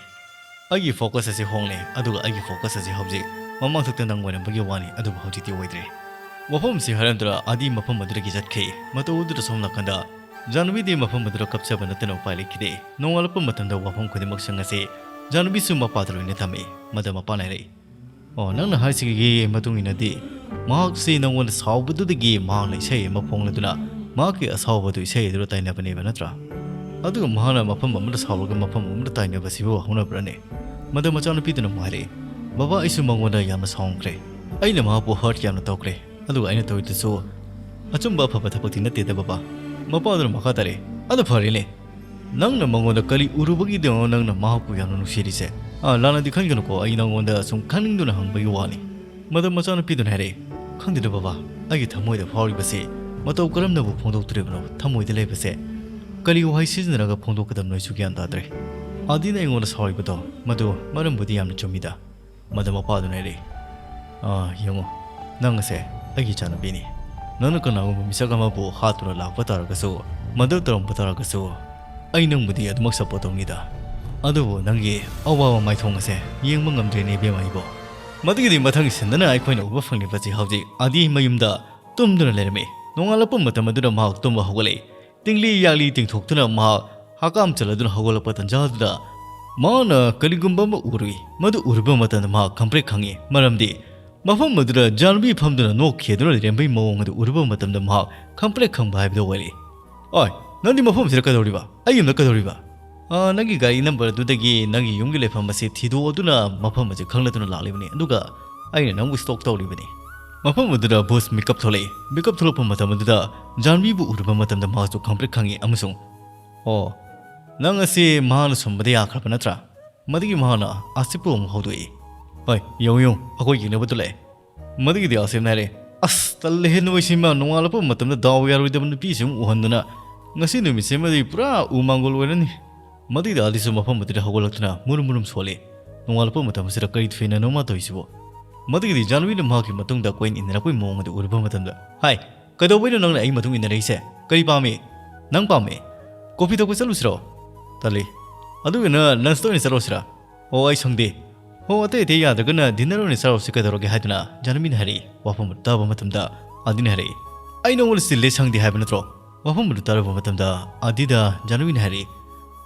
ꯑꯩꯒꯤ focus ꯑꯁꯤ ꯍꯣꯡꯂꯦ, ꯑꯗꯨꯒ ꯑꯩꯒꯤ focus ꯑꯁꯤ ꯍꯧꯖꯤꯛ ꯃꯃꯥꯡꯊꯛꯇ ꯅꯪ ꯑꯣꯏꯔꯝꯕꯒꯤ ꯋꯥꯅꯤ, ꯑꯗꯨꯕꯨ ꯍꯧꯖꯤꯛꯇꯤ ꯑꯣꯏꯗ꯭ꯔꯦ"꯫ ꯋꯥꯐꯝ ꯑꯁꯤ ꯍꯥꯏꯔꯝꯗꯨꯅ ꯑꯥꯗꯤ ꯃꯐꯝ ꯑꯗꯨꯗꯒꯤ ꯆꯠꯈꯤ꯫ ꯃꯇꯧ ꯑꯗꯨꯗ ꯁꯣꯝ ꯅꯥꯀꯟꯗ ꯖꯥꯟꯕꯤꯗꯤ ꯃꯐꯝ ꯑꯗꯨꯗ ꯀꯞꯆꯕ ꯅꯠꯇꯅ ꯎꯄꯥꯏ ꯂꯩꯈꯤꯗꯦ꯫ ꯅꯣꯡꯉꯥꯜꯂꯛꯄ ꯃꯇꯝꯗ ꯋꯥꯐꯝ ꯈꯨꯗꯤꯡꯃꯛꯁꯤꯡ ꯑꯁꯤ ꯖꯥꯟꯕꯤꯁꯨ ꯃꯄꯥꯗ ꯂꯣꯏꯅ ꯊꯝꯃꯤ꯫ ꯃꯗꯨ ꯃꯄꯥꯅ ꯍꯥꯏꯔꯛꯏ, "ꯑꯣ, ꯅꯪꯅ ꯍꯥꯏꯁꯤꯒꯤ ꯃꯇꯨꯡ ꯏꯟꯅꯗꯤ ꯃꯍꯥꯛꯁꯤ ꯅꯪꯉꯣꯟꯗ ꯁꯥꯎꯕꯗꯨꯗꯒꯤ ꯃꯍꯥꯛꯅ ꯏꯁꯩ ꯑꯃ ꯐꯣꯡꯂꯗꯨꯅ ꯃꯍꯥꯛꯀꯤ ꯑꯁꯥꯎꯕꯗꯨ ꯏꯁꯩ ꯑꯗꯨꯗ ꯇꯥꯏꯅꯕꯅꯦꯕ, ꯅꯠꯇ꯭ꯔꯥ? ꯑꯗꯨꯒ ꯃꯍꯥꯛꯅ ꯃꯐꯝ ꯑꯃꯗ ꯁꯥꯎꯔꯒ ꯃꯐꯝ ꯑꯃꯗ ꯇꯥꯏꯅꯕꯁꯤꯕꯨ ꯍꯧꯅꯕ꯭ꯔꯅꯦ?" ꯃꯗꯨ ꯃꯆꯥꯅꯨꯄꯤꯗꯨꯅ ꯑꯃꯨꯛ ꯍꯥꯏꯔꯛꯏ, "ꯕꯕꯥ, ꯑꯩꯁꯨ ꯃꯉꯣꯟꯗ ꯌꯥꯝꯅ ꯁꯥꯎꯈ꯭ꯔꯦ꯫ ꯑꯩꯅ ꯃꯍꯥꯛꯄꯨ hurt ꯌꯥꯝꯅ ꯇꯧꯈ꯭ꯔꯦ꯫ ꯑꯗꯨꯒ ꯑꯩꯅ ꯇꯧꯔꯤꯗꯨꯁꯨ ꯑꯆꯨꯝꯕ ꯑꯐꯕ ꯊꯕꯛꯇꯤ ꯅꯠꯇꯦꯗ ꯕꯕꯥ"꯫ ꯃꯄꯥꯗꯨꯅ ꯃꯈꯥ ꯇꯥꯔꯛꯏ, "ꯑꯗꯨ ꯐꯔꯦꯅꯦ, ꯅꯪꯅ ꯃꯉꯣꯟꯗ ꯀꯔꯤ ꯎꯔꯨꯕꯒꯤꯗꯣ ꯅꯪꯅ ꯃꯍꯥꯛꯄꯨ ꯌꯥꯝꯅ ꯅꯨꯡꯁꯤꯔꯤꯁꯦ? ꯑꯥ, ꯂꯥꯟꯅꯗꯤ ꯈꯟꯒꯅꯨꯀꯣ, ꯑꯩ ꯅꯉꯣꯟꯗ ꯁꯨꯝ ꯈꯪꯅꯤꯡꯗꯨꯅ ꯍꯪꯕꯒꯤ ꯋꯥꯅꯤ"꯫ ꯃꯗꯨ ꯃꯆꯥꯅꯨꯄꯤꯗꯨꯅ ꯍꯥꯏꯔꯛꯏ, "ꯈꯪꯗꯦꯗ ꯕꯕꯥ, ꯑꯩꯒꯤ ꯊꯃꯣꯏꯗ ꯐꯥꯎꯔꯤꯕꯁꯤ ꯃꯇꯧ ꯀꯔꯝꯅꯕꯨ ꯐꯣꯡꯗꯣꯛꯇꯣꯔꯤꯕꯅꯣ? ꯊꯃꯣꯏꯗ ꯂꯩꯕꯁꯦ ꯀꯔꯤ ꯋꯥꯍꯩ ꯁꯤꯖꯤꯟꯅꯔꯒ ꯐꯣꯡꯗꯣꯛꯀꯗꯕꯅꯣ ꯑꯩꯁꯨ ꯒ꯭ꯌꯥꯟ ꯇꯥꯗ꯭ꯔꯦ"꯫ ꯑꯥꯗꯤꯅ ꯑꯩꯉꯣꯟꯗ ꯁꯥꯎꯔꯤꯕꯗꯣ ꯃꯗꯨ ꯃꯔꯝꯕꯨꯗꯤ ꯌꯥꯝꯅ ꯆꯨꯝꯃꯤꯗ꯫ ꯃꯗꯨ ꯃꯄꯥꯗꯨꯅ ꯍꯥꯏꯔꯛꯏ, "ꯑꯥ, ꯌꯦꯡꯉꯨ, ꯅꯪ ꯑꯁꯦ ꯑꯩꯒꯤ ꯏꯆꯥꯅꯨꯄꯤꯅꯤ"꯫ ꯅꯪꯅ ꯀꯅꯥꯒꯨꯝꯕ ꯃꯤꯁꯛ ꯑꯃꯕꯨ ꯍꯥꯠꯇꯨꯅ ꯂꯥꯛꯄ ꯇꯥꯔꯒꯁꯨ, ꯃꯗꯨ ꯇꯧꯔꯝꯕ ꯇꯥꯔꯒꯁꯨ, ꯑꯩ ꯅꯪꯕꯨꯗꯤ ꯑꯗꯨꯃꯛ ꯁꯞꯄꯣꯔꯠ ꯇꯧꯅꯤꯗ꯫ ꯑꯗꯨꯕꯨ ꯅꯪꯒꯤ ꯑꯋꯥꯕ ꯃꯥꯏꯊꯣꯡ ꯑꯁꯦ ꯌꯦꯡꯕ ꯉꯝꯗ꯭ꯔꯦꯅꯦ, ꯏꯕꯦꯝꯃ ꯑꯩꯕꯣ꯫ ꯃꯗꯨꯒꯤꯗꯤ ꯃꯊꯪꯒꯤ ꯁꯤꯟꯗꯅ ꯑꯩꯈꯣꯏꯅ ꯎꯕ ꯐꯪꯂꯤꯕꯁꯤ ꯍꯧꯖꯤꯛ ꯑꯥꯗꯤ ꯃꯌꯨꯝꯗ ꯇꯨꯝꯗꯨꯅ ꯂꯩꯔꯝꯃꯤ꯫ ꯅꯣꯡꯉꯥꯜꯂꯛꯄ ꯃꯇꯝ ꯑꯗꯨꯗ ꯃꯍꯥꯛ ꯇꯨꯝꯕ ꯍꯧꯒꯠꯂꯛꯏ꯫ ꯇꯤꯡꯂꯤ ꯌꯥꯛꯂꯤ ꯇꯤꯡꯊꯣꯛꯇꯨꯅ ꯃꯍꯥꯛ ꯍꯀꯥꯝ ꯆꯜꯂꯗꯨꯅ ꯍꯧꯒꯠꯂꯛꯄ ꯇꯟꯖꯥꯗꯨꯗ ꯃꯍꯥꯛꯅ ꯀꯔꯤꯒꯨꯝꯕ ꯑꯃ ꯎꯔꯨꯏ꯫ ꯃꯗꯨ ꯎꯔꯨꯕ ꯃꯇꯝꯗ ꯃꯍꯥꯛ ꯈꯪꯄ꯭ꯔꯦꯛ ꯈꯪꯉꯤ, ꯃꯔꯝꯗꯤ ꯃꯐꯝ ꯑꯗꯨꯗ ꯖꯥꯟꯕꯤ ꯐꯝꯗꯨꯅ ꯅꯣꯛꯈꯤꯗꯨꯅ ꯂꯩꯔꯝꯕꯒꯤ ꯃꯑꯣꯡ ꯑꯗꯨ ꯎꯔꯨꯕ ꯃꯇꯝꯗ ꯃꯍꯥꯛ ꯈꯪꯄ꯭ꯔꯦꯛ ꯈꯪꯕ ꯍꯥꯏꯕꯗꯨ ꯑꯣꯏꯔꯦ꯫ "ꯑꯣꯏ, ꯅꯪꯗꯤ ꯃꯐꯝꯁꯤꯗ ꯀꯩꯗꯧꯔꯤꯕ? ꯑꯩ ꯌꯨꯝꯗ ꯀꯩꯗꯧꯔꯤꯕ?" "ꯑꯥ, ꯅꯪꯒꯤ ꯒꯥꯔꯤ ꯅꯝꯕꯔ ꯑꯗꯨꯗꯒꯤ ꯅꯪꯒꯤ ꯌꯨꯝꯒꯤ ꯂꯩꯐꯝ ꯑꯁꯤ ꯊꯤꯗꯣꯛꯑꯗꯨꯅ ꯃꯐꯝ ꯑꯁꯤ ꯈꯪꯂꯗꯨꯅ ꯂꯥꯛꯂꯤꯕꯅꯤ, ꯑꯗꯨꯒ ꯑꯩꯅ ꯅꯪꯕꯨ ꯁ꯭ꯇꯣꯛ ꯇꯧꯔꯤꯕꯅꯤ꯫" ꯃꯐꯝ ꯑꯗꯨꯗ ꯕꯣꯁ ꯃꯤꯀꯞ ꯊꯣꯛꯂꯛꯏ꯫ ꯃꯤꯀꯞ ꯊꯣꯛꯂꯛꯄ ꯃꯇꯝ ꯑꯗꯨꯗ ꯖꯥꯟꯕꯤꯕꯨ ꯎꯔꯨꯕ ꯃꯇꯝꯗ ꯃꯍꯥꯛꯁꯨ ꯈꯪꯄ꯭ꯔꯦꯛ ꯈꯪꯉꯤ ꯑꯃꯁꯨꯡ, "ꯑꯣ, ꯅꯪ ꯑꯁꯤ ꯃꯍꯥꯛꯅ ꯁꯨꯝꯕꯗ ꯌꯥꯈ꯭ꯔꯕ ꯅꯠꯇ꯭ꯔꯥ?" ꯃꯗꯨꯒꯤ ꯃꯍꯥꯛꯅ ꯑꯥꯁꯤꯞꯄꯨ ꯑꯃꯨꯛ ꯍꯧꯗꯣꯛꯏ꯫ "ꯍꯣꯏ, ꯌꯦꯡꯉꯨ ꯌꯦꯡꯉꯨ, ꯑꯩꯈꯣꯏ ꯌꯦꯡꯅꯕꯗꯨ ꯂꯥꯛꯑꯦ꯫" ꯃꯗꯨꯒꯤꯗꯤ ꯑꯥꯁꯤꯞꯅ ꯍꯥꯏꯔꯦ, "ꯑꯁ, ꯇꯜꯂꯦꯍꯦ ꯅꯣꯏꯁꯤꯃ, ꯅꯣꯡꯉꯥꯜꯂꯛꯄ ꯃꯇꯝꯗ ꯗꯥꯎ ꯌꯥꯔꯣꯏꯗꯕ ꯅꯨꯄꯤꯁꯤ ꯑꯃꯨꯛ ꯎꯍꯟꯗꯅ꯫ ꯉꯁꯤ ꯅꯨꯃꯤꯠꯁꯤꯃꯗꯤ ꯄꯨꯔꯥ ꯎ ꯃꯥꯡꯒꯣꯜ ꯑꯣꯏꯔꯅꯤ꯫" ꯃꯗꯨꯒꯤꯗ ꯑꯥꯗꯤꯁꯨ ꯃꯐꯝ ꯑꯗꯨꯗ ꯍꯧꯒꯠꯂꯛꯇꯨꯅ ꯃꯨꯔꯨꯝ ꯃꯨꯔꯨꯝ ꯁꯣꯜꯂꯤ꯫ ꯅꯣꯡꯉꯥꯜꯂꯛꯄ ꯃꯇꯝ ꯑꯁꯤꯗ ꯀꯔꯤ ꯊꯣꯏꯅꯅꯣ ꯃꯥ ꯇꯧꯔꯤꯁꯤꯕꯣ? ꯃꯗꯨꯒꯤꯗꯤ ꯖꯥꯟꯕꯤꯅ ꯃꯍꯥꯛꯀꯤ ꯃꯇꯨꯡꯗ ꯀꯣꯏꯟ ꯏꯟꯅꯔꯛꯄꯒꯤ ꯃꯑꯣꯡ ꯑꯗꯨ ꯎꯔꯨꯕ ꯃꯇꯝꯗ, "ꯍꯥꯏ, ꯀꯩꯗꯧꯕꯩꯅꯣ ꯅꯪꯅ ꯑꯩ ꯃꯇꯨꯡ ꯏꯟꯅꯔꯛꯏꯁꯦ? ꯀꯔꯤ ꯄꯥꯝꯃꯤ? ꯅꯪ ꯄꯥꯝꯃꯤ? ꯀꯣꯐꯤ ꯊꯛꯄ ꯆꯠꯂꯨꯁꯤꯔꯣ?" "ꯇꯜꯂꯤ꯫ ꯑꯗꯨꯒꯅ ꯂꯟꯁꯇ ꯑꯣꯏꯅ ꯆꯠꯂꯨꯁꯤꯔꯥ?" "ꯑꯣ, ꯑꯩ ꯁꯪꯗꯦ꯫" "ꯑꯣ, ꯑꯇꯩ ꯑꯇꯩ ꯌꯥꯗ꯭ꯔꯒꯅ ꯗꯤꯟꯅꯔ ꯑꯣꯏꯅ ꯆꯠꯂꯨꯁꯤ ꯀꯩꯗꯧꯔꯒꯦ?" ꯍꯥꯏꯗꯨꯅ ꯖꯥꯟꯕꯤꯅ ꯍꯥꯏꯔꯛꯏ꯫ ꯋꯥꯐꯝ ꯑꯗꯨ ꯇꯥꯕ ꯃꯇꯝꯗ ꯑꯥꯗꯤꯅ ꯍꯥꯏꯔꯛꯏ, "ꯑꯩ ꯅꯉꯣꯟꯗ ꯆꯤꯜꯂꯦ, ꯁꯪꯗꯦ ꯍꯥꯏꯕ ꯅꯠꯇ꯭ꯔꯣ?" ꯋꯥꯐꯝ ꯑꯗꯨ ꯇꯥꯔꯕ ꯃꯇꯝꯗ ꯑꯥꯗꯤꯗ ꯖꯥꯟꯕꯤꯅ ꯍꯥꯏꯔꯛꯏ,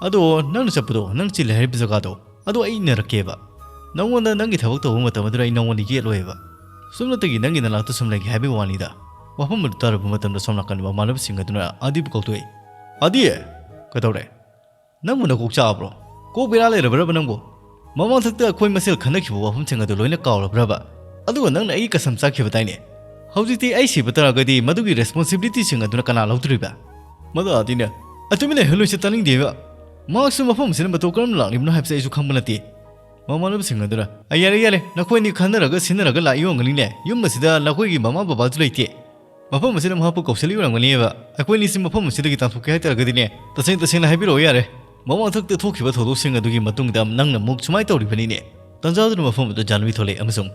"ꯑꯗꯣ ꯅꯪꯅ ꯆꯠꯄꯗꯣ, ꯅꯪ ꯆꯤꯜꯂꯦ ꯍꯥꯏꯔꯤꯕ ꯖꯒꯥꯗꯣ, ꯑꯗꯣ ꯑꯩ ꯏꯟꯅꯔꯛꯀꯦꯕ꯫ ꯅꯪꯉꯣꯟꯗ ꯅꯪꯒꯤ ꯊꯕꯛ ꯇꯧꯕ ꯃꯇꯝ ꯑꯗꯨꯗ ꯑꯩ ꯅꯉꯣꯟꯗ ꯌꯦꯠꯂꯣꯏꯕ꯫ ꯁꯨꯞꯅꯇꯒꯤ ꯅꯪꯒꯤ ꯅꯅꯥꯛꯇ ꯁꯨꯝ ꯂꯩꯒꯦ ꯍꯥꯏꯕꯒꯤ ꯋꯥꯅꯤꯗ꯫" ꯋꯥꯐꯝ ꯑꯗꯨ ꯇꯥꯔꯕ ꯃꯇꯝꯗ ꯁꯣꯝ ꯅꯥꯀꯟꯗ ꯃꯃꯥꯟꯅꯕꯁꯤꯡ ꯑꯗꯨꯅ ꯑꯥꯗꯤꯕꯨ ꯀꯧꯊꯣꯛꯏ꯫ "ꯑꯥꯗꯤ, ꯀꯩꯗꯧꯔꯦ? ꯅꯪꯕꯨ ꯅꯀꯣꯛ ꯆꯥꯛꯑꯕ꯭ꯔꯣ? ꯀꯣꯛ ꯕꯦꯔꯥ ꯂꯩꯔꯕ꯭ꯔꯕ ꯅꯪꯕꯨ? ꯃꯃꯥꯡꯊꯛꯇ ꯑꯩꯈꯣꯏ ꯃꯁꯦꯜ ꯈꯟꯅꯈꯤꯕ ꯋꯥꯐꯝꯁꯤꯡ ꯑꯗꯨ ꯂꯣꯏꯅ ꯀꯥꯎꯔꯕ꯭ꯔꯕ? ꯑꯗꯨꯒ ꯅꯪꯅ ꯑꯩꯒꯤ ꯀꯁꯝ ꯆꯥꯈꯤꯕꯗꯥꯏꯅꯦ? ꯍꯧꯖꯤꯛꯇꯤ ꯑꯩ ꯁꯤꯕ ꯇꯥꯔꯒꯗꯤ ꯃꯗꯨꯒꯤ ꯔꯦꯁꯄꯣꯟꯁꯤꯕꯤꯂꯤꯇꯤꯁꯤꯡ ꯑꯗꯨꯅ ꯀꯅꯥ ꯂꯧꯗꯣꯔꯤꯕ?" ꯃꯗꯨ ꯑꯥꯗꯤꯅ, "ꯑꯗꯨꯃꯤꯟꯅ ꯂꯩꯍꯜꯂꯣꯏꯁꯦ, ꯇꯥꯅꯤꯡꯗꯦꯕ꯫ ꯃꯍꯥꯛꯁꯨ ꯃꯐꯝ ꯑꯁꯤꯗ ꯃꯇꯧ ꯀꯔꯝꯅ ꯂꯥꯛꯂꯤꯕꯅꯣ ꯍꯥꯏꯕꯁꯦ ꯑꯩꯁꯨ ꯈꯪꯕ ꯅꯠꯇꯦ꯫" ꯃꯃꯥꯟꯅꯕꯁꯤꯡ ꯑꯗꯨꯅ, "ꯑ, ꯌꯥꯔꯦ, ꯌꯥꯔꯦ, ꯅꯈꯣꯏ ꯑꯅꯤ ꯈꯟꯅꯔꯒ ꯁꯤꯟꯅꯔꯒ ꯂꯥꯛꯏ ꯑꯣꯏꯔꯝꯒꯅꯤꯅꯦ꯫ ꯌꯨꯝ ꯑꯁꯤꯗ ꯅꯈꯣꯏꯒꯤ ꯃꯃꯥ ꯕꯕꯥꯁꯨ ꯂꯩꯇꯦ꯫ ꯃꯐꯝ ꯑꯁꯤꯗ ꯃꯍꯥꯛꯄꯨ ꯀꯧꯁꯤꯜꯂꯤ ꯑꯣꯏꯔꯝꯒꯅꯤꯕ꯫ ꯑꯩꯈꯣꯏ ꯑꯅꯤꯁꯤ ꯃꯐꯝ ꯑꯁꯤꯗꯒꯤ ꯇꯥꯟꯊꯣꯛꯀꯦ ꯍꯥꯏꯇꯥꯔꯒꯗꯤꯅꯦ, ꯇꯁꯦꯡ ꯇꯁꯦꯡꯅ ꯍꯥꯏꯕꯤꯔꯛꯑꯣ ꯌꯥꯔꯦ꯫ ꯃꯃꯥꯡꯊꯛꯇ ꯊꯣꯛꯈꯤꯕ ꯊꯧꯗꯣꯛꯁꯤꯡ ꯑꯗꯨꯒꯤ ꯃꯇꯨꯡꯗ ꯅꯪꯅ ꯑꯃꯨꯛ ꯁꯨꯃꯥꯏꯅ ꯇꯧꯔꯤꯕꯅꯤꯅꯦ꯫" ꯇꯟꯖꯥꯗꯨꯅ ꯃꯐꯝ ꯑꯗꯨꯗ ꯖꯥꯟꯕꯤ ꯊꯣꯛꯂꯛꯏ ꯑꯃꯁꯨꯡ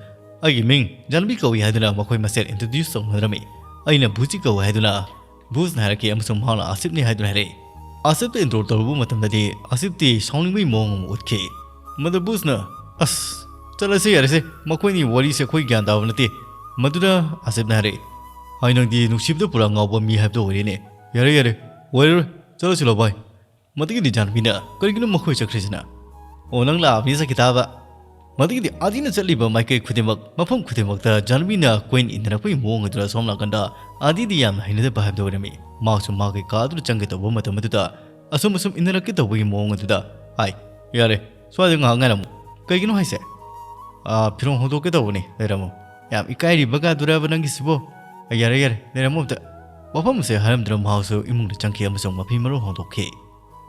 "ꯑꯩꯒꯤ ꯃꯤꯡ ꯖꯥꯟꯕꯤ ꯀꯧꯏ" ꯍꯥꯏꯗꯨꯅ ꯃꯈꯣꯏ ꯃꯁꯦꯜ ꯏꯟꯇ꯭ꯔꯣꯗ꯭ꯌꯨꯁ ꯇꯧꯅꯗ꯭ꯔꯝꯃꯤ꯫ ꯑꯩꯅ ꯕꯨꯁꯤ ꯀꯧꯏ ꯍꯥꯏꯗꯨꯅ ꯕꯨꯁꯅ ꯍꯥꯏꯔꯛꯈꯤ ꯑꯃꯁꯨꯡ ꯃꯍꯥꯛꯅ ꯑꯥꯁꯤꯐꯅꯤ ꯍꯥꯏꯗꯨꯅ ꯍꯥꯏꯔꯛꯏ꯫ ꯑꯥꯁꯤꯐꯇ intro ꯇꯧꯔꯨꯕ ꯃꯇꯝꯗꯗꯤ ꯑꯥꯁꯤꯐꯇꯤ ꯁꯥꯎꯅꯤꯡꯕꯒꯤ ꯃꯑꯣꯡ ꯑꯃ ꯎꯠꯈꯤ꯫ ꯃꯗꯨ ꯕꯨꯁꯅ, "ꯑꯁ, ꯆꯠꯂꯁꯦ ꯌꯥꯔꯦꯁꯦ, ꯃꯈꯣꯏꯅꯤ ꯋꯥꯔꯤꯁꯦ ꯑꯩꯈꯣꯏ ꯒ꯭ꯌꯥꯟ ꯇꯥꯕ ꯅꯠꯇꯦ"꯫ ꯃꯗꯨꯗ ꯑꯥꯁꯤꯐꯅ ꯍꯥꯏꯔꯛꯏ, "ꯑꯩ ꯅꯪꯗꯤ ꯅꯨꯡꯁꯤꯕꯗ ꯄꯨꯔꯥ ꯉꯥꯎꯕ ꯃꯤ ꯍꯥꯏꯕꯗꯣ ꯑꯣꯏꯔꯦꯅꯦ꯫ ꯌꯥꯔꯦ ꯌꯥꯔꯦ, ꯑꯣꯏꯔꯔꯣꯏ, ꯆꯠꯂꯁꯤ ꯂꯥꯎ ꯚꯥꯏ"꯫ ꯃꯗꯨꯒꯤꯗꯤ ꯖꯥꯟꯕꯤꯅ, "ꯀꯔꯤꯒꯤꯅꯣ ꯃꯈꯣꯏ ꯆꯠꯈ꯭ꯔꯤꯁꯤꯅ? ꯑꯣ, ꯅꯪ ꯂꯥꯛꯑꯕꯅꯤ ꯆꯠꯈꯤ ꯇꯥꯕ"꯫ ꯃꯗꯨꯒꯤꯗꯤ ꯑꯥꯗꯤꯅ ꯆꯠꯂꯤꯕ ꯃꯥꯏꯀꯩ ꯈꯨꯗꯤꯡꯃꯛ, ꯃꯐꯝ ꯈꯨꯗꯤꯡꯃꯛꯇ ꯖꯥꯟꯕꯤꯅ ꯀꯣꯏꯟ ꯏꯟꯅꯔꯛꯄꯒꯤ ꯃꯑꯣꯡ ꯑꯗꯨꯗ ꯁꯣꯝ ꯅꯥꯀꯟꯗ ꯑꯥꯗꯤꯗꯤ ꯌꯥꯝꯅ ꯍꯩꯅꯗꯕ ꯍꯥꯏꯕꯗꯨ ꯑꯣꯏꯔꯝꯃꯤ꯫ ꯃꯍꯥꯛꯁꯨ ꯃꯥꯒꯤ ꯀꯥ ꯑꯗꯨꯗ ꯆꯪꯒꯦ ꯇꯧꯕ ꯃꯇꯝ ꯑꯗꯨꯗ ꯑꯁꯨꯝ ꯑꯁꯨꯝ ꯏꯟꯅꯔꯛꯀꯦ ꯇꯧꯕꯒꯤ ꯃꯑꯣꯡ ꯑꯗꯨꯗ, "ꯍꯥꯏ, ꯌꯥꯔꯦ, ꯁ꯭ꯋꯥꯏꯗ ꯉꯥꯏꯍꯥꯛ ꯉꯥꯏꯔꯝꯃꯨ"꯫ "ꯀꯩꯒꯤꯅꯣ ꯍꯥꯏꯁꯦ?" "ꯑꯥ, ꯐꯤꯔꯣꯜ ꯍꯣꯡꯗꯣꯛꯀꯦ ꯇꯧꯕꯅꯤ, ꯂꯩꯔꯝꯃꯣ"꯫ "ꯌꯥꯝ ꯏꯀꯥꯏꯔꯤꯕꯒ ꯑꯗꯨꯔꯕ ꯅꯪꯒꯤꯁꯤꯕꯣ?" "ꯑ, ꯌꯥꯔꯦ ꯌꯥꯔꯦ, ꯂꯩꯔꯝꯃꯣ ꯑꯝꯇ"꯫ ꯋꯥꯐꯝ ꯑꯁꯦ ꯍꯥꯏꯔꯝꯗꯨꯅ ꯃꯍꯥꯛꯁꯨ ꯏꯃꯨꯡꯗ ꯆꯪꯈꯤ ꯑꯃꯁꯨꯡ ꯃꯐꯤ ꯃꯔꯣꯜ ꯍꯣꯡꯗꯣꯛꯈꯤ꯫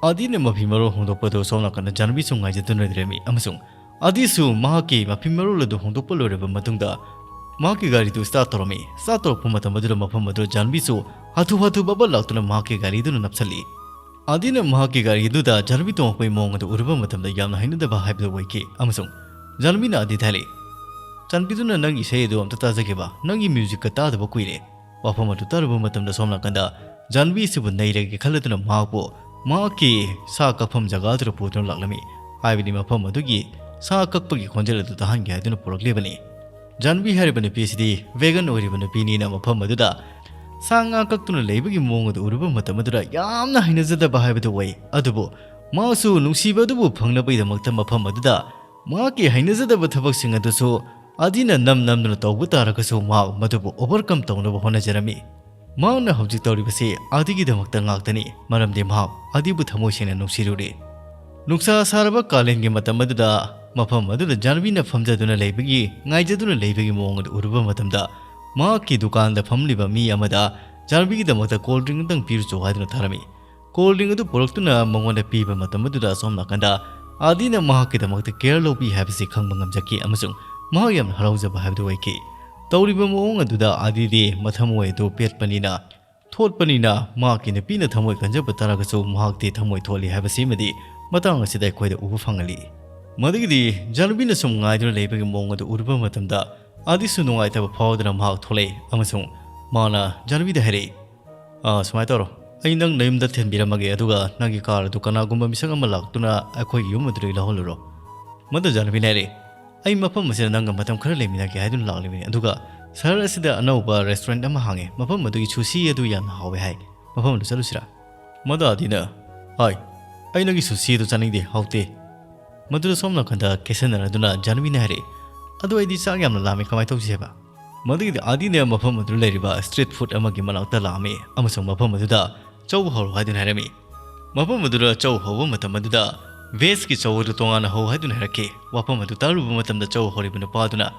ꯑꯥꯗꯤꯅ ꯃꯐꯤ ꯃꯔꯣꯜ ꯍꯣꯡꯗꯣꯛꯄꯗꯨ ꯁꯣꯝ ꯅꯥꯀꯟꯗ ꯖꯥꯟꯕꯤꯁꯨ ꯉꯥꯏꯖꯗꯨꯅ ꯂꯩꯔꯝꯃꯤ ꯑꯃꯁꯨꯡ ꯑꯥꯗꯤꯁꯨ ꯃꯍꯥꯛꯀꯤ ꯃꯐꯤ ꯃꯔꯣꯜ ꯑꯗꯨ ꯍꯣꯡꯗꯣꯛꯄ ꯂꯣꯏꯔꯕ ꯃꯇꯨꯡꯗ ꯃꯍꯥꯛꯀꯤ ꯒꯥꯔꯤꯗꯨ start ꯇꯧꯔꯝꯃꯤ꯫ Start ꯇꯧꯔꯛꯄ ꯃꯇꯝ ꯑꯗꯨꯗ ꯃꯐꯝ ꯑꯗꯨꯗ ꯖꯥꯟꯕꯤꯁꯨ ꯍꯥꯊꯨ ꯍꯥꯊꯨ ꯕꯕ ꯂꯥꯛꯇꯨꯅ ꯃꯍꯥꯛꯀꯤ ꯒꯥꯔꯤꯗꯨꯅ ꯅꯞꯁꯜꯂꯤ꯫ ꯑꯥꯗꯤꯅ ꯃꯍꯥꯛꯀꯤ ꯒꯥꯔꯤ ꯑꯗꯨꯗ ꯖꯥꯟꯕꯤ ꯇꯣꯡꯂꯛꯄꯒꯤ ꯃꯑꯣꯡ ꯑꯗꯨ ꯎꯔꯨꯕ ꯃꯇꯝꯗ ꯌꯥꯝꯅ ꯍꯩꯅꯗꯕ ꯍꯥꯏꯕꯗꯨ ꯑꯣꯏꯈꯤ ꯑꯃꯁꯨꯡ ꯖꯥꯟꯕꯤꯅ ꯑꯥꯗꯤꯗ ꯍꯥꯏꯔꯛꯏ, "ꯆꯥꯟꯕꯤꯗꯨꯅ ꯅꯪꯒꯤ ꯏꯁꯩ ꯑꯗꯨ ꯑꯝꯇ ꯇꯥꯖꯒꯦꯕ, ꯅꯪꯒꯤ musicꯀ ꯇꯥꯗꯕ ꯀꯨꯏꯔꯦ"꯫ ꯋꯥꯐꯝ ꯑꯗꯨ ꯇꯥꯔꯨꯕ ꯃꯇꯝꯗ ꯁꯣꯝ ꯅꯥꯀꯟꯗ ꯖꯥꯟꯕꯤ ꯑꯁꯤꯕꯨ ꯅꯩꯔꯒꯦ ꯈꯜꯂꯗꯨꯅ ꯃꯍꯥꯛꯄꯨ ꯃꯍꯥꯛꯀꯤ ꯁꯥ ꯀꯛꯐꯝ ꯖꯒꯥ ꯑꯗꯨꯗ ꯄꯨꯗꯨꯅ ꯂꯥꯛꯂꯝꯃꯤ꯫ ꯍꯥꯏꯕꯗꯤ ꯃꯐꯝ ꯑꯗꯨꯒꯤ ꯁꯥ ꯀꯛꯄꯒꯤ ꯈꯣꯟꯖꯦꯜ ꯑꯗꯨ ꯇꯥꯍꯟꯒꯦ ꯍꯥꯏꯗꯨꯅ ꯄꯨꯔꯛꯂꯤꯕꯅꯤ꯫ ꯖꯥꯟꯕꯤ ꯍꯥꯏꯔꯤꯕ ꯅꯨꯄꯤ ꯑꯁꯤꯗꯤ vegan ꯑꯣꯏꯔꯤꯕ ꯅꯨꯄꯤꯅꯤꯅ ꯃꯐꯝ ꯑꯗꯨꯗ ꯁꯥ ꯉꯥ ꯀꯛꯇꯨꯅ ꯂꯩꯕꯒꯤ ꯃꯑꯣꯡ ꯑꯗꯨ ꯎꯔꯨꯕ ꯃꯇꯝ ꯑꯗꯨꯗ ꯌꯥꯝꯅ ꯍꯩꯅꯖꯗꯕ ꯍꯥꯏꯕꯗꯨ ꯑꯣꯏ꯫ ꯑꯗꯨꯕꯨ ꯃꯍꯥꯛꯁꯨ ꯅꯨꯡꯁꯤꯕ ꯑꯗꯨꯕꯨ ꯐꯪꯅꯕꯒꯤꯗꯃꯛꯇ ꯃꯐꯝ ꯑꯗꯨꯗ ꯃꯍꯥꯛꯀꯤ ꯍꯩꯅꯖꯗꯕ ꯊꯕꯛꯁꯤꯡ ꯑꯗꯨꯁꯨ ꯑꯥꯗꯤꯅ ꯅꯝ ꯅꯝꯗꯨꯅ ꯇꯧꯕ ꯇꯥꯔꯒꯁꯨ ꯃꯍꯥꯛ ꯃꯗꯨꯕꯨ overcome ꯇꯧꯅꯕ ꯍꯣꯠꯅꯖꯔꯝꯃꯤ꯫ ꯃꯍꯥꯛꯅ ꯍꯧꯖꯤꯛ ꯇꯧꯔꯤꯕꯁꯤ ꯑꯥꯗꯤꯒꯤꯗꯃꯛꯇ ꯉꯥꯛꯇꯅꯤ, ꯃꯔꯝꯗꯤ ꯃꯍꯥꯛ ꯑꯥꯗꯤꯕꯨ ꯊꯃꯣꯏ ꯁꯦꯡꯅ ꯅꯨꯡꯁꯤꯔꯨꯔꯦ꯫ ꯅꯨꯡꯁꯥ ꯁꯥꯔꯕ ꯀꯥꯂꯦꯟꯒꯤ ꯃꯇꯝ ꯑꯗꯨꯗ ꯃꯐꯝ ꯑꯗꯨꯗ ꯖꯥꯟꯕꯤꯅ ꯐꯝꯖꯗꯨꯅ ꯂꯩꯕꯒꯤ, ꯉꯥꯏꯖꯗꯨꯅ ꯂꯩꯕꯒꯤ ꯃꯑꯣꯡ ꯑꯗꯨ ꯎꯔꯨꯕ ꯃꯇꯝꯗ ꯃꯍꯥꯛꯀꯤ ꯗꯨꯀꯥꯟꯗ ꯐꯝꯂꯤꯕ ꯃꯤ ꯑꯃꯗ ꯖꯥꯟꯕꯤꯒꯤꯗꯃꯛꯇ cold drink ꯑꯃꯇꯪ ꯄꯤꯔꯨꯆꯣ ꯍꯥꯏꯗꯨꯅ ꯊꯥꯔꯝꯃꯤ꯫ Cold drink ꯑꯗꯨ ꯄꯨꯔꯛꯇꯨꯅ ꯃꯉꯣꯟꯗ ꯄꯤꯕ ꯃꯇꯝ ꯑꯗꯨꯗ ꯑꯁꯣꯝ ꯅꯥꯀꯟꯗ ꯑꯥꯗꯤꯅ ꯃꯍꯥꯛꯀꯤꯗꯃꯛꯇ care ꯂꯧꯕꯤ ꯍꯥꯏꯕꯁꯤ ꯈꯪꯕ ꯉꯝꯖꯈꯤ ꯑꯃꯁꯨꯡ ꯃꯍꯥꯛ ꯌꯥꯝꯅ ꯍꯔꯥꯎꯖꯕ ꯍꯥꯏꯕꯗꯨ ꯑꯣꯏꯈꯤ꯫ ꯇꯧꯔꯤꯕ ꯃꯑꯣꯡ ꯑꯗꯨꯗ ꯑꯥꯗꯤꯗꯤ ꯃꯊꯃꯣꯏ ꯑꯗꯨ ꯄꯦꯠꯄꯅꯤꯅ, ꯊꯣꯠꯄꯅꯤꯅ, ꯃꯍꯥꯛꯀꯤ ꯅꯨꯄꯤꯅ ꯊꯃꯣꯏ ꯀꯟꯖꯕ ꯇꯥꯔꯒꯁꯨ ꯃꯍꯥꯛꯇꯤ ꯊꯃꯣꯏ ꯊꯣꯠꯂꯤ ꯍꯥꯏꯕꯁꯤꯃꯗꯤ ꯃꯇꯥꯡ ꯑꯁꯤꯗ ꯑꯩꯈꯣꯏꯗ ꯎꯕ ꯐꯪꯍꯜꯂꯤ꯫ ꯃꯗꯨꯒꯤꯗꯤ ꯖꯥꯟꯕꯤꯅ ꯁꯨꯝ ꯉꯥꯏꯗꯨꯅ ꯂꯩꯕꯒꯤ ꯃꯑꯣꯡ ꯑꯗꯨ ꯎꯔꯨꯕ ꯃꯇꯝꯗ ꯑꯥꯗꯤꯁꯨ ꯅꯨꯡꯉꯥꯏꯇꯕ ꯐꯥꯎꯗꯅ ꯃꯍꯥꯛ ꯊꯣꯛꯂꯛꯏ ꯑꯃꯁꯨꯡ ꯃꯥꯅ ꯖꯥꯟꯕꯤꯗ ꯍꯥꯏꯔꯛꯏ, "ꯑꯥ, ꯁꯨꯃꯥꯏꯅ ꯇꯧꯔꯣ, ꯑꯩ ꯅꯪ ꯅꯌꯨꯝꯗ ꯊꯤꯟꯕꯤꯔꯝꯃꯒꯦ, ꯑꯗꯨꯒ ꯅꯪꯒꯤ ꯀꯥꯔ ꯑꯗꯨ ꯀꯅꯥꯒꯨꯝꯕ ꯃꯤꯁꯛ ꯑꯃ ꯂꯥꯛꯇꯨꯅ ꯑꯩꯈꯣꯏꯒꯤ ꯌꯨꯝ ꯑꯗꯨꯗꯒꯤ ꯂꯧꯍꯜꯂꯨꯔꯣ꯫" ꯃꯗꯨ ꯖꯥꯟꯕꯤꯅ ꯍꯥꯏꯔꯛꯏ, "ꯑꯩ ꯃꯐꯝ ꯑꯁꯤꯗ ꯅꯪꯒ ꯃꯇꯝ ꯈꯔ ꯂꯩꯃꯤꯟꯅꯒꯦ ꯍꯥꯏꯗꯨꯅ ꯂꯥꯛꯂꯤꯕꯅꯤ, ꯑꯗꯨꯒ ꯁꯍꯔ ꯑꯁꯤꯗ ꯑꯅꯧꯕ restaurant ꯑꯃ ꯍꯥꯡꯉꯦ, ꯃꯐꯝ ꯑꯗꯨꯒꯤ sushi ꯑꯗꯨ ꯌꯥꯝꯅ ꯍꯥꯎꯋꯦ ꯍꯥꯏ, ꯃꯐꯝ ꯑꯗꯨ ꯆꯠꯂꯨꯁꯤꯔꯥ?" ꯃꯗꯨ ꯑꯥꯗꯤꯅ, "ꯍꯥꯏ, ꯑꯩ ꯅꯪꯒꯤ sushi ꯑꯗꯨ ꯆꯥꯅꯤꯡꯗꯦ, ꯍꯥꯎꯇꯦ꯫" ꯃꯗꯨꯗ ꯁꯣꯝ ꯅꯥꯀꯟꯗ ꯀꯦꯁꯟꯅꯔꯗꯨꯅ ꯖꯥꯟꯕꯤꯅ ꯍꯥꯏꯔꯛꯏ, "ꯑꯗꯨ ꯑꯩꯗꯤ ꯆꯥꯛ ꯌꯥꯝꯅ ꯂꯥꯝꯃꯦ, ꯀꯃꯥꯏꯅ ꯇꯧꯁꯤ ꯍꯥꯏꯕ?" ꯃꯗꯨꯒꯤꯗꯤ ꯑꯥꯗꯤꯅ ꯃꯐꯝ ꯑꯗꯨꯗ ꯂꯩꯔꯤꯕ street food ꯑꯃꯒꯤ ꯃꯅꯥꯛꯇ ꯂꯥꯛꯑꯝꯃꯤ ꯑꯃꯁꯨꯡ ꯃꯐꯝ ꯑꯗꯨꯗ ꯆꯧ ꯍꯧꯔꯣ ꯍꯥꯏꯗꯨꯅ ꯍꯥꯏꯔꯝꯃꯤ꯫ ꯃꯐꯝ ꯑꯗꯨꯗ ꯆꯧ ꯍꯧꯕ ꯃꯇꯝ ꯑꯗꯨꯗ vegꯀꯤ ꯆꯧ ꯑꯗꯨ ꯇꯣꯉꯥꯟꯅ ꯍꯧ ꯍꯥꯏꯗꯨꯅ ꯍꯥꯏꯔꯛꯈꯤ꯫ ꯋꯥꯐꯝ ꯑꯗꯨ ꯇꯥꯔꯨꯕ ꯃꯇꯝꯗ ꯆꯧ ꯍꯧꯔꯤꯕ ꯅꯨꯄꯥꯗꯨꯅ,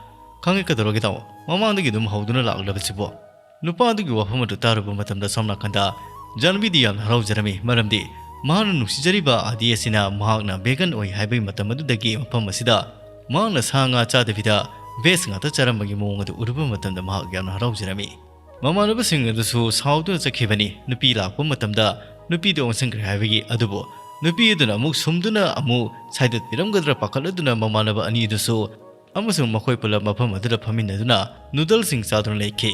"ꯈꯪꯉꯦ, ꯀꯩꯗꯧꯔꯒꯦ ꯇꯥꯃꯣ? ꯃꯃꯥꯡꯗꯒꯤ ꯑꯗꯨꯝ ꯍꯧꯗꯨꯅ ꯂꯥꯛꯂꯕꯁꯤꯕꯣ?" ꯅꯨꯄꯥ ꯑꯗꯨꯒꯤ ꯋꯥꯐꯝ ꯑꯗꯨ ꯇꯥꯔꯨꯕ ꯃꯇꯝꯗ ꯁꯣꯝ ꯅꯥꯀꯟꯗ ꯖꯥꯟꯕꯤꯗꯤ ꯌꯥꯝꯅ ꯍꯔꯥꯎꯖꯔꯝꯃꯤ, ꯃꯔꯝꯗꯤ ꯃꯍꯥꯛꯅ ꯅꯨꯡꯁꯤꯖꯔꯤꯕ ꯑꯥꯗꯤ ꯑꯁꯤꯅ ꯃꯍꯥꯛꯅ vegan ꯑꯣꯏ ꯍꯥꯏꯕꯒꯤ ꯃꯇꯝ ꯑꯗꯨꯗꯒꯤ ꯃꯐꯝ ꯑꯁꯤꯗ ꯃꯍꯥꯛꯅ ꯁꯥ ꯉꯥ ꯆꯥꯗꯕꯤꯗ veg ꯉꯥꯛꯇ ꯆꯥꯔꯝꯕꯒꯤ ꯃꯑꯣꯡ ꯑꯗꯨ ꯎꯔꯨꯕ ꯃꯇꯝꯗ ꯃꯍꯥꯛ ꯌꯥꯝꯅ ꯍꯔꯥꯎꯖꯔꯝꯃꯤ꯫ ꯃꯃꯥꯟꯅꯕꯁꯤꯡ ꯑꯗꯨꯁꯨ ꯁꯥꯎꯗꯨꯅ ꯆꯠꯈꯤꯕꯅꯤ꯫ ꯅꯨꯄꯤ ꯂꯥꯛꯄ ꯃꯇꯝꯗ ꯅꯨꯄꯤꯗꯨ ꯑꯣꯟꯁꯤꯟꯈ꯭ꯔꯦ ꯍꯥꯏꯕꯒꯤ꯫ ꯑꯗꯨꯕꯨ ꯅꯨꯄꯤ ꯑꯗꯨꯅ ꯑꯃꯨꯛ ꯁꯨꯝꯗꯨꯅ ꯑꯃꯨꯛ ꯁꯥꯏꯗꯠꯄꯤꯔꯝꯒꯗ꯭ꯔꯥ ꯄꯥꯈꯠꯂꯗꯨꯅ ꯃꯃꯥꯟꯅꯕ ꯑꯅꯤꯗꯨꯁꯨ ꯑꯃꯁꯨꯡ ꯃꯈꯣꯏ ꯄꯨꯂꯞ ꯃꯐꯝ ꯑꯗꯨꯗ ꯐꯝꯃꯤꯟꯅꯗꯨꯅ noodleꯁꯤꯡ ꯆꯥꯗꯨꯅ ꯂꯩꯈꯤ꯫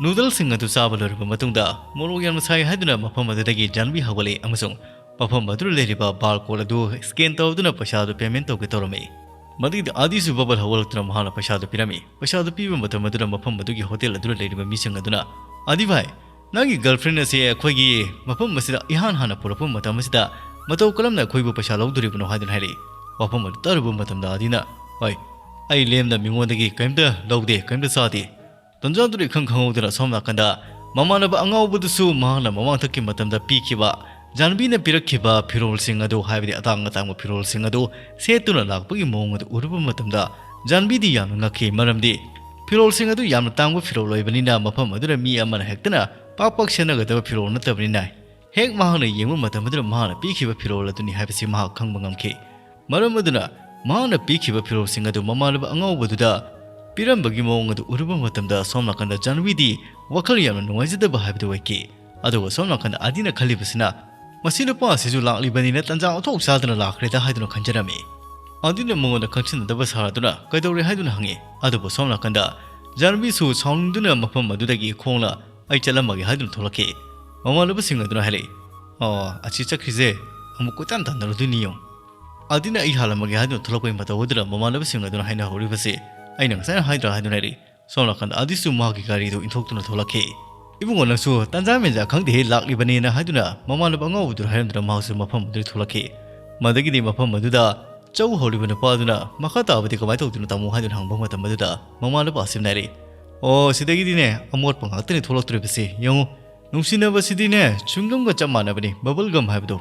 Noodleꯁꯤꯡ ꯑꯗꯨ ꯆꯥꯕ ꯂꯣꯏꯔꯕ ꯃꯇꯨꯡꯗ ꯃꯣꯔꯣꯛ ꯌꯥꯝꯅ ꯁꯥꯏ ꯍꯥꯏꯗꯨꯅ ꯃꯐꯝ ꯑꯗꯨꯗꯒꯤ ꯖꯥꯟꯕꯤ ꯍꯧꯒꯠꯂꯛꯏ ꯑꯃꯁꯨꯡ ꯃꯐꯝ ꯑꯗꯨꯗ ꯂꯩꯔꯤꯕ barcode ꯑꯗꯨ scan ꯇꯧꯗꯨꯅ ꯄꯩꯁꯥ ꯑꯗꯨ payment ꯇꯧꯒꯦ ꯇꯧꯔꯝꯃꯤ꯫ ꯃꯗꯨꯒꯤꯗꯤ ꯑꯥꯗꯤꯁꯨ ꯕꯕꯜ ꯍꯧꯒꯠꯂꯛꯇꯨꯅ ꯃꯍꯥꯛꯅ ꯄꯩꯁꯥꯗꯨ ꯄꯤꯔꯝꯃꯤ꯫ ꯄꯩꯁꯥꯗꯨ ꯄꯤꯕ ꯃꯇꯝ ꯑꯗꯨꯗ ꯃꯐꯝ ꯑꯗꯨꯒꯤ hotel ꯑꯗꯨꯗ ꯂꯩꯔꯤꯕ ꯃꯤꯁꯤꯡ ꯑꯗꯨꯅ, "ꯑꯥꯗꯤ ꯚꯥꯏ, ꯅꯪꯒꯤ girlfriend ꯑꯁꯤ ꯑꯩꯈꯣꯏꯒꯤ ꯃꯐꯝ ꯑꯁꯤꯗ ꯏꯍꯥꯟ ꯍꯥꯟꯅ ꯄꯨꯔꯛꯄ ꯃꯇꯝ ꯑꯁꯤꯗ ꯃꯇꯧ ꯀꯔꯝꯅ ꯑꯩꯈꯣꯏꯕꯨ ꯄꯩꯁꯥ ꯂꯧꯗꯣꯔꯤꯕꯅꯣ?" ꯍꯥꯏꯗꯨꯅ ꯍꯥꯏꯔꯛꯏ꯫ ꯋꯥꯐꯝ ꯑꯗꯨ ꯇꯥꯔꯨꯕ ꯃꯇꯝꯗ ꯑꯥꯗꯤꯅ, "ꯍꯣꯏ, ꯑꯩ ꯂꯦꯝꯅ ꯃꯤꯉꯣꯟꯗꯒꯤ ꯀꯔꯤꯝꯇ ꯂꯧꯗꯦ, ꯀꯔꯤꯝꯇ ꯆꯥꯗꯦ꯫" ꯇꯟꯖꯥꯗꯨꯗ ꯏꯈꯪ ꯈꯪꯍꯧꯗꯅ ꯁꯣꯝ ꯅꯥꯀꯟꯗ ꯃꯃꯥꯟꯅꯕ ꯑꯉꯥꯎꯕꯗꯨꯁꯨ ꯃꯍꯥꯛꯅ ꯃꯃꯥꯡꯊꯛꯀꯤ ꯃꯇꯝꯗ ꯄꯤꯈꯤꯕ, ꯖꯥꯟꯕꯤꯅ ꯄꯤꯔꯛꯈꯤꯕ ꯐꯤꯔꯣꯜꯁꯤꯡ ꯑꯗꯨ, ꯍꯥꯏꯕꯗꯤ ꯑꯇꯥꯡ ꯑꯇꯥꯡꯕ ꯐꯤꯔꯣꯜꯁꯤꯡ ꯑꯗꯨ ꯁꯦꯠꯇꯨꯅ ꯂꯥꯛꯄꯒꯤ ꯃꯑꯣꯡ ꯑꯗꯨ ꯎꯔꯨꯕ ꯃꯇꯝꯗ ꯖꯥꯟꯕꯤꯗꯤ ꯌꯥꯝꯅ ꯉꯛꯈꯤ, ꯃꯔꯝꯗꯤ ꯐꯤꯔꯣꯜꯁꯤꯡ ꯑꯗꯨ ꯌꯥꯝꯅ ꯇꯥꯡꯕ ꯐꯤꯔꯣꯜ ꯑꯣꯏꯕꯅꯤꯅ ꯃꯐꯝ ꯑꯗꯨꯗ ꯃꯤ ꯑꯃꯅ ꯍꯦꯛꯇꯅ ꯄꯥꯛ ꯄꯥꯛ ꯁꯦꯠꯅꯒꯗꯕ ꯐꯤꯔꯣꯜ ꯅꯠꯇꯕꯅꯤꯅ꯫ ꯍꯦꯛ ꯃꯍꯥꯛꯅ ꯌꯦꯡꯕ ꯃꯇꯝ ꯑꯗꯨꯗ ꯃꯍꯥꯛꯅ ꯄꯤꯈꯤꯕ ꯐꯤꯔꯣꯜ ꯑꯗꯨꯅꯤ ꯍꯥꯏꯕꯁꯤ ꯃꯍꯥꯛ ꯈꯪꯕ ꯉꯝꯈꯤ꯫ ꯃꯔꯝ ꯑꯗꯨꯅ ꯃꯍꯥꯛꯅ ꯄꯤꯈꯤꯕ ꯐꯤꯔꯣꯜꯁꯤꯡ ꯑꯗꯨ ꯃꯃꯥꯟꯅꯕ ꯑꯉꯧꯕꯗꯨꯗ ꯄꯤꯔꯝꯕꯒꯤ ꯃꯑꯣꯡ ꯑꯗꯨ ꯎꯔꯨꯕ ꯃꯇꯝꯗ ꯁꯣꯝ ꯅꯥꯀꯟꯗ ꯖꯥꯟꯕꯤꯗꯤ ꯋꯥꯈꯜ ꯌꯥꯝꯅ ꯅꯨꯡꯉꯥꯏꯖꯗꯕ ꯍꯥꯏꯕꯗꯨ ꯑꯣꯏꯈꯤ꯫ ꯑꯗꯨꯒ ꯁꯣꯝ ꯅꯥꯀꯟꯗ ꯑꯥꯗꯤꯅ ꯈꯜꯂꯤꯕꯁꯤꯅ, "ꯃꯁꯤ ꯅꯨꯄꯥ ꯑꯁꯤꯁꯨ ꯂꯥꯛꯂꯤꯕꯅꯤꯅ ꯇꯟꯖꯥ ꯑꯣꯟꯊꯣꯛ ꯆꯥꯗꯅ ꯂꯥꯛꯈ꯭ꯔꯦꯗ" ꯍꯥꯏꯗꯨꯅ ꯈꯟꯖꯔꯝꯃꯤ꯫ ꯑꯥꯗꯤꯅ ꯃꯉꯣꯟꯗ ꯈꯪꯁꯤꯟꯅꯗꯕ ꯁꯥꯔꯗꯨꯅ ꯀꯩꯗꯧꯔꯦ ꯍꯥꯏꯗꯨꯅ ꯍꯪꯉꯤ꯫ ꯑꯗꯨꯕꯨ ꯁꯣꯝ ꯅꯥꯀꯟꯗ ꯖꯥꯟꯕꯤꯁꯨ ꯁꯥꯎꯅꯤꯡꯗꯨꯅ ꯃꯐꯝ ꯑꯗꯨꯗꯒꯤ ꯈꯣꯡꯅ "ꯑꯩ ꯆꯠꯂꯝꯃꯒꯦ" ꯍꯥꯏꯗꯨꯅ ꯊꯣꯛꯂꯛꯈꯤ꯫ ꯃꯃꯥꯟꯅꯕꯁꯤꯡ ꯑꯗꯨꯅ ꯍꯥꯏꯔꯛꯏ, "ꯑꯣ, ꯑꯁꯤ ꯆꯠꯈ꯭ꯔꯤꯁꯦ ꯑꯃꯨꯛ ꯀꯣꯏꯇꯥꯟ ꯇꯥꯟꯅꯔꯨꯗꯣꯏꯅꯤꯌꯣ"꯫ ꯑꯥꯗꯤꯅ "ꯑꯩ ꯍꯥꯜꯂꯝꯃꯒꯦ" ꯍꯥꯏꯗꯨꯅ ꯊꯣꯛꯂꯛꯄꯒꯤ ꯃꯇꯧ ꯑꯗꯨꯗ ꯃꯃꯥꯟꯅꯕꯁꯤꯡ ꯑꯗꯨꯅ ꯍꯥꯏꯅꯍꯧꯔꯤꯕꯁꯤ ꯑꯩꯅ ꯉꯁꯥꯏꯅ ꯍꯥꯏꯗ꯭ꯔꯥ ꯍꯥꯏꯗꯨꯅ ꯍꯥꯏꯔꯛꯏ꯫ ꯁꯣꯝ ꯅꯥꯀꯟꯗ ꯑꯥꯗꯤꯁꯨ ꯃꯍꯥꯛꯀꯤ ꯒꯥꯔꯤꯗꯨ ꯏꯟꯊꯣꯛꯇꯨꯅ ꯊꯣꯛꯂꯛꯈꯤ꯫ "ꯏꯕꯨꯡꯉꯣ, ꯅꯪꯁꯨ ꯇꯟꯖꯥ ꯃꯦꯟꯖꯥ ꯈꯪꯗꯦꯍꯦ ꯂꯥꯛꯂꯤꯕꯅꯦꯅ" ꯍꯥꯏꯗꯨꯅ ꯃꯃꯥꯟꯅꯕ ꯑꯉꯥꯎꯕꯗꯨꯗ ꯍꯥꯏꯔꯝꯗꯨꯅ ꯃꯍꯥꯛꯁꯨ ꯃꯐꯝ ꯑꯗꯨꯗꯒꯤ ꯊꯣꯛꯂꯛꯈꯤ꯫ ꯃꯗꯒꯤꯗꯤ ꯃꯐꯝ ꯑꯗꯨꯗ ꯆꯧ ꯍꯧꯔꯤꯕ ꯅꯨꯄꯥ ꯑꯗꯨꯅ "ꯃꯈꯥ ꯇꯥꯕꯗꯤ ꯀꯃꯥꯏꯅ ꯇꯧꯗꯣꯏꯅꯣ, ꯇꯥꯃꯣ?" ꯍꯥꯏꯗꯨꯅ ꯍꯪꯕ ꯃꯇꯝ ꯑꯗꯨꯗ ꯃꯃꯥꯟꯅꯕ ꯑꯁꯤꯝꯅ ꯍꯥꯏꯔꯛꯏ, "ꯑꯣ, ꯁꯤꯗꯒꯤꯗꯤꯅꯦ ꯑꯃꯣꯠꯄ ꯉꯥꯛꯇꯅꯤ ꯊꯣꯛꯂꯛꯇꯣꯔꯤꯕꯁꯤ꯫ ꯌꯦꯡꯉꯨ, ꯅꯨꯡꯁꯤꯅꯕꯁꯤꯗꯤꯅꯦ ꯆ꯭ꯋꯤꯡꯒꯝꯒ ꯆꯞ ꯃꯥꯟꯅꯕꯅꯤ, ꯕꯕꯜ ꯒꯝ ꯍꯥꯏꯕꯗꯣ꯫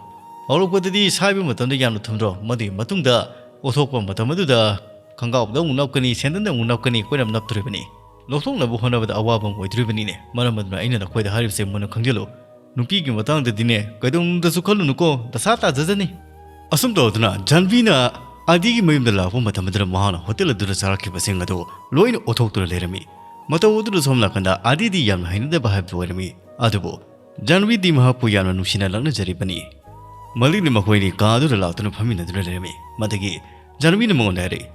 ꯍꯧꯔꯛꯄꯗꯗꯤ ꯁꯥꯏꯕ ꯃꯇꯝꯗ ꯌꯥꯝꯅ ꯊꯨꯝꯗ꯭ꯔꯣ? ꯃꯗꯨꯒꯤ ꯃꯇꯨꯡꯗ ꯑꯣꯊꯣꯛꯄ ꯃꯇꯝ ꯑꯗꯨꯗ ꯈꯪꯒꯥꯎꯗ ꯑꯃꯨꯛ ꯅꯞꯀꯅꯤ, ꯁꯦꯟꯗꯟꯗ ꯑꯃꯨꯛ ꯅꯞꯀꯅꯤ, ꯀꯣꯏꯅ ꯅꯞꯇꯣꯔꯤꯕꯅꯤ꯫ ꯂꯧꯊꯣꯛꯅꯕ ꯍꯣꯠꯅꯕꯗ ꯑꯋꯥꯕ ꯑꯃ ꯑꯣꯏꯗꯣꯔꯤꯕꯅꯤꯅꯦ꯫ ꯃꯔꯝ ꯑꯗꯨꯅ ꯑꯩꯅ ꯅꯈꯣꯏꯗ ꯍꯥꯏꯔꯤꯕꯁꯦ ꯃꯨꯟꯅ ꯈꯪꯖꯤꯜꯂꯨ꯫ ꯅꯨꯄꯤꯒꯤ ꯃꯇꯥꯡꯗꯗꯤꯅꯦ ꯀꯩꯗꯧꯅꯨꯡꯗꯁꯨ ꯈꯜꯂꯨꯅꯨꯀꯣ, ꯗꯁꯥ ꯇꯥꯖꯖꯅꯤ"꯫ ꯑꯁꯨꯝ ꯇꯧꯗꯨꯅ ꯖꯥꯟꯚꯤꯅ ꯑꯥꯗꯤꯒꯤ ꯃꯌꯨꯝꯗ ꯂꯥꯛꯄ ꯃꯇꯝ ꯑꯗꯨꯗ ꯃꯍꯥꯛꯅ ꯍꯣꯇꯦꯜ ꯑꯗꯨꯗ ꯆꯥꯔꯛꯈꯤꯕꯁꯤꯡ ꯑꯗꯨ ꯂꯣꯏꯅ ꯑꯣꯊꯣꯛꯇꯨꯅ ꯂꯩꯔꯝꯃꯤ꯫ ꯃꯇꯧ ꯑꯗꯨꯗ ꯁꯣꯝ ꯅꯥꯀꯟꯗ ꯑꯥꯗꯤꯗꯤ ꯌꯥꯝꯅ ꯍꯩꯅꯗꯕ ꯍꯥꯏꯕꯗꯨ ꯑꯣꯏꯔꯝꯃꯤ꯫ ꯑꯗꯨꯕꯨ ꯖꯥꯟꯚꯤꯗꯤ ꯃꯍꯥꯛꯄꯨ ꯌꯥꯝꯅ ꯅꯨꯡꯁꯤꯅ ꯂꯛꯅꯖꯔꯤꯕꯅꯤ꯫ ꯃꯂꯤꯛꯅ ꯃꯈꯣꯏꯅꯤ ꯀꯥ ꯑꯗꯨꯗ ꯂꯥꯛꯇꯨꯅ ꯐꯝꯃꯤꯟꯅꯗꯨꯅ ꯂꯩꯔꯝꯃꯤ꯫ ꯃꯗꯒꯤ ꯖꯥꯟꯚꯤꯅ ꯃꯉꯣꯟꯗ ꯍꯥꯏꯔꯛꯏ,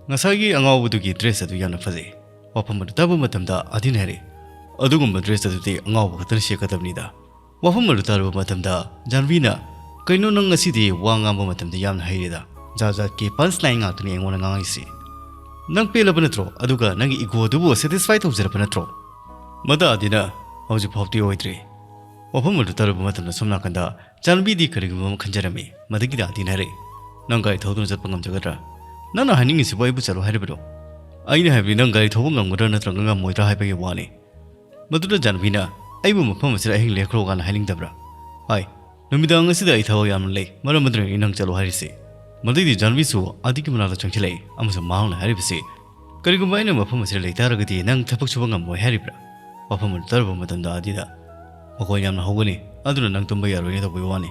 "ꯉꯁꯥꯏꯒꯤ ꯑꯉꯥꯎꯕꯗꯨꯒꯤ ꯗ꯭ꯔꯦꯁ ꯑꯗꯨ ꯌꯥꯝꯅ ꯐꯖꯩ"꯫ ꯋꯥꯐꯝ ꯑꯗꯨ ꯇꯥꯕ ꯃꯇꯝꯗ ꯑꯥꯗꯤꯅ ꯍꯥꯏꯔꯛꯏ, "ꯑꯗꯨꯒꯨꯝꯕ ꯗ꯭ꯔꯦꯁ ꯑꯗꯨꯗꯤ ꯑꯉꯥꯎꯕ ꯈꯛꯇꯅ ꯁꯦꯠꯀꯗꯕꯅꯤꯗ"꯫ ꯋꯥꯐꯝ ꯑꯗꯨ ꯇꯥꯔꯨꯕ ꯃꯇꯝꯗ ꯖꯥꯟꯚꯤꯅ, "ꯀꯩꯅꯣ, ꯅꯪ ꯉꯁꯤꯗꯤ ꯋꯥ ꯉꯥꯡꯕ ꯃꯇꯝꯗ ꯌꯥꯝꯅ ꯍꯩꯔꯦꯗ, ꯖꯥꯠ ꯖꯥꯠꯀꯤ ꯄꯟꯁ ꯂꯥꯏꯟ ꯉꯥꯛꯇꯅꯤ ꯑꯩꯉꯣꯟꯗ ꯉꯥꯡꯉꯤꯁꯤ꯫ ꯅꯪ ꯄꯦꯜꯂꯕ ꯅꯠꯇ꯭ꯔꯣ? ꯑꯗꯨꯒ ꯅꯪꯒꯤ ꯏꯒꯣꯗꯨꯕꯨ ꯁꯦꯇꯤꯁꯐꯥꯏ ꯇꯧꯖꯔꯕ ꯅꯠꯇ꯭ꯔꯣ?" ꯃꯗꯥꯗꯤꯅ, "ꯍꯧꯖꯤꯛ ꯐꯥꯎꯗꯤ ꯑꯣꯏꯗ꯭ꯔꯤ"꯫ ꯋꯥꯐꯝ ꯑꯗꯨ ꯇꯥꯔꯨꯕ ꯃꯇꯝꯗ ꯁꯣꯝ ꯅꯥꯀꯟꯗ ꯖꯥꯟꯚꯤꯗꯤ ꯀꯔꯤꯒꯨꯝꯕ ꯑꯃ ꯈꯟꯖꯔꯝꯃꯤ꯫ ꯃꯗꯨꯒꯤ ꯗꯥꯗꯤꯅ ꯍꯥꯏꯔꯛꯏ, "ꯅꯪ ꯒꯥꯔꯤ ꯊꯧꯗꯨꯅ ꯆꯠꯄ ꯉꯝꯖꯒꯗ꯭ꯔꯥ? ꯅꯪꯅ ꯍꯥꯏꯅꯤꯡꯉꯤꯁꯤꯕꯨ ꯑꯩꯕꯨ ꯆꯠꯂꯣ ꯍꯥꯏꯔꯤꯕꯅꯣ? ꯑꯩꯅ ꯍꯥꯏꯕꯗꯤ ꯅꯪ ꯒꯥꯔꯤ ꯊꯧꯕ ꯉꯝꯒꯗ꯭ꯔꯥ ꯅꯠꯇ꯭ꯔꯒ ꯉꯝꯃꯣꯏꯗ꯭ꯔꯥ ꯍꯥꯏꯕꯒꯤ ꯋꯥꯅꯤ"꯫ ꯃꯗꯨꯗ ꯖꯥꯟꯚꯤꯅ, "ꯑꯩꯕꯨ ꯃꯐꯝ ꯑꯁꯤꯗ ꯑꯍꯤꯡ ꯂꯦꯛꯈ꯭ꯔꯣ" ꯀꯥꯏꯅ ꯍꯥꯏꯅꯤꯡꯗꯕ꯭ꯔꯥ? ꯍꯥꯏ, "ꯅꯨꯃꯤꯗꯥꯡ ꯑꯁꯤꯗ ꯑꯩ ꯊꯕꯛ ꯌꯥꯝꯅ ꯂꯩ, ꯃꯔꯝ ꯑꯗꯨꯅ ꯑꯩ ꯅꯪ ꯆꯠꯂꯣ ꯍꯥꯏꯔꯤꯁꯤ"꯫ ꯃꯗꯩꯗꯤ ꯖꯥꯟꯚꯤꯁꯨ ꯑꯥꯗꯤꯒꯤ ꯃꯅꯥꯛꯇ ꯆꯪꯁꯤꯜꯂꯛꯏ ꯑꯃꯁꯨꯡ ꯃꯍꯥꯛꯅ ꯍꯥꯏꯔꯤꯕꯁꯤ, "ꯀꯔꯤꯒꯨꯝꯕ ꯑꯩꯅ ꯃꯐꯝ ꯑꯁꯤꯗ ꯂꯩ ꯇꯥꯔꯒꯗꯤ ꯅꯪ ꯊꯕꯛ ꯁꯨꯕ ꯉꯝꯃꯣꯏ ꯍꯥꯏꯔꯤꯕ꯭ꯔꯥ?" ꯋꯥꯐꯝ ꯑꯗꯨ ꯇꯥꯔꯨꯕ ꯃꯇꯝꯗ ꯑꯥꯗꯤꯅ, "ꯃꯈꯣꯟ ꯌꯥꯝꯅ ꯍꯧꯒꯅꯤ, ꯑꯗꯨꯅ ꯅꯪ ꯇꯨꯝꯕ ꯌꯥꯔꯣꯏꯅ" ꯇꯧꯕꯒꯤ ꯋꯥꯅꯤ꯫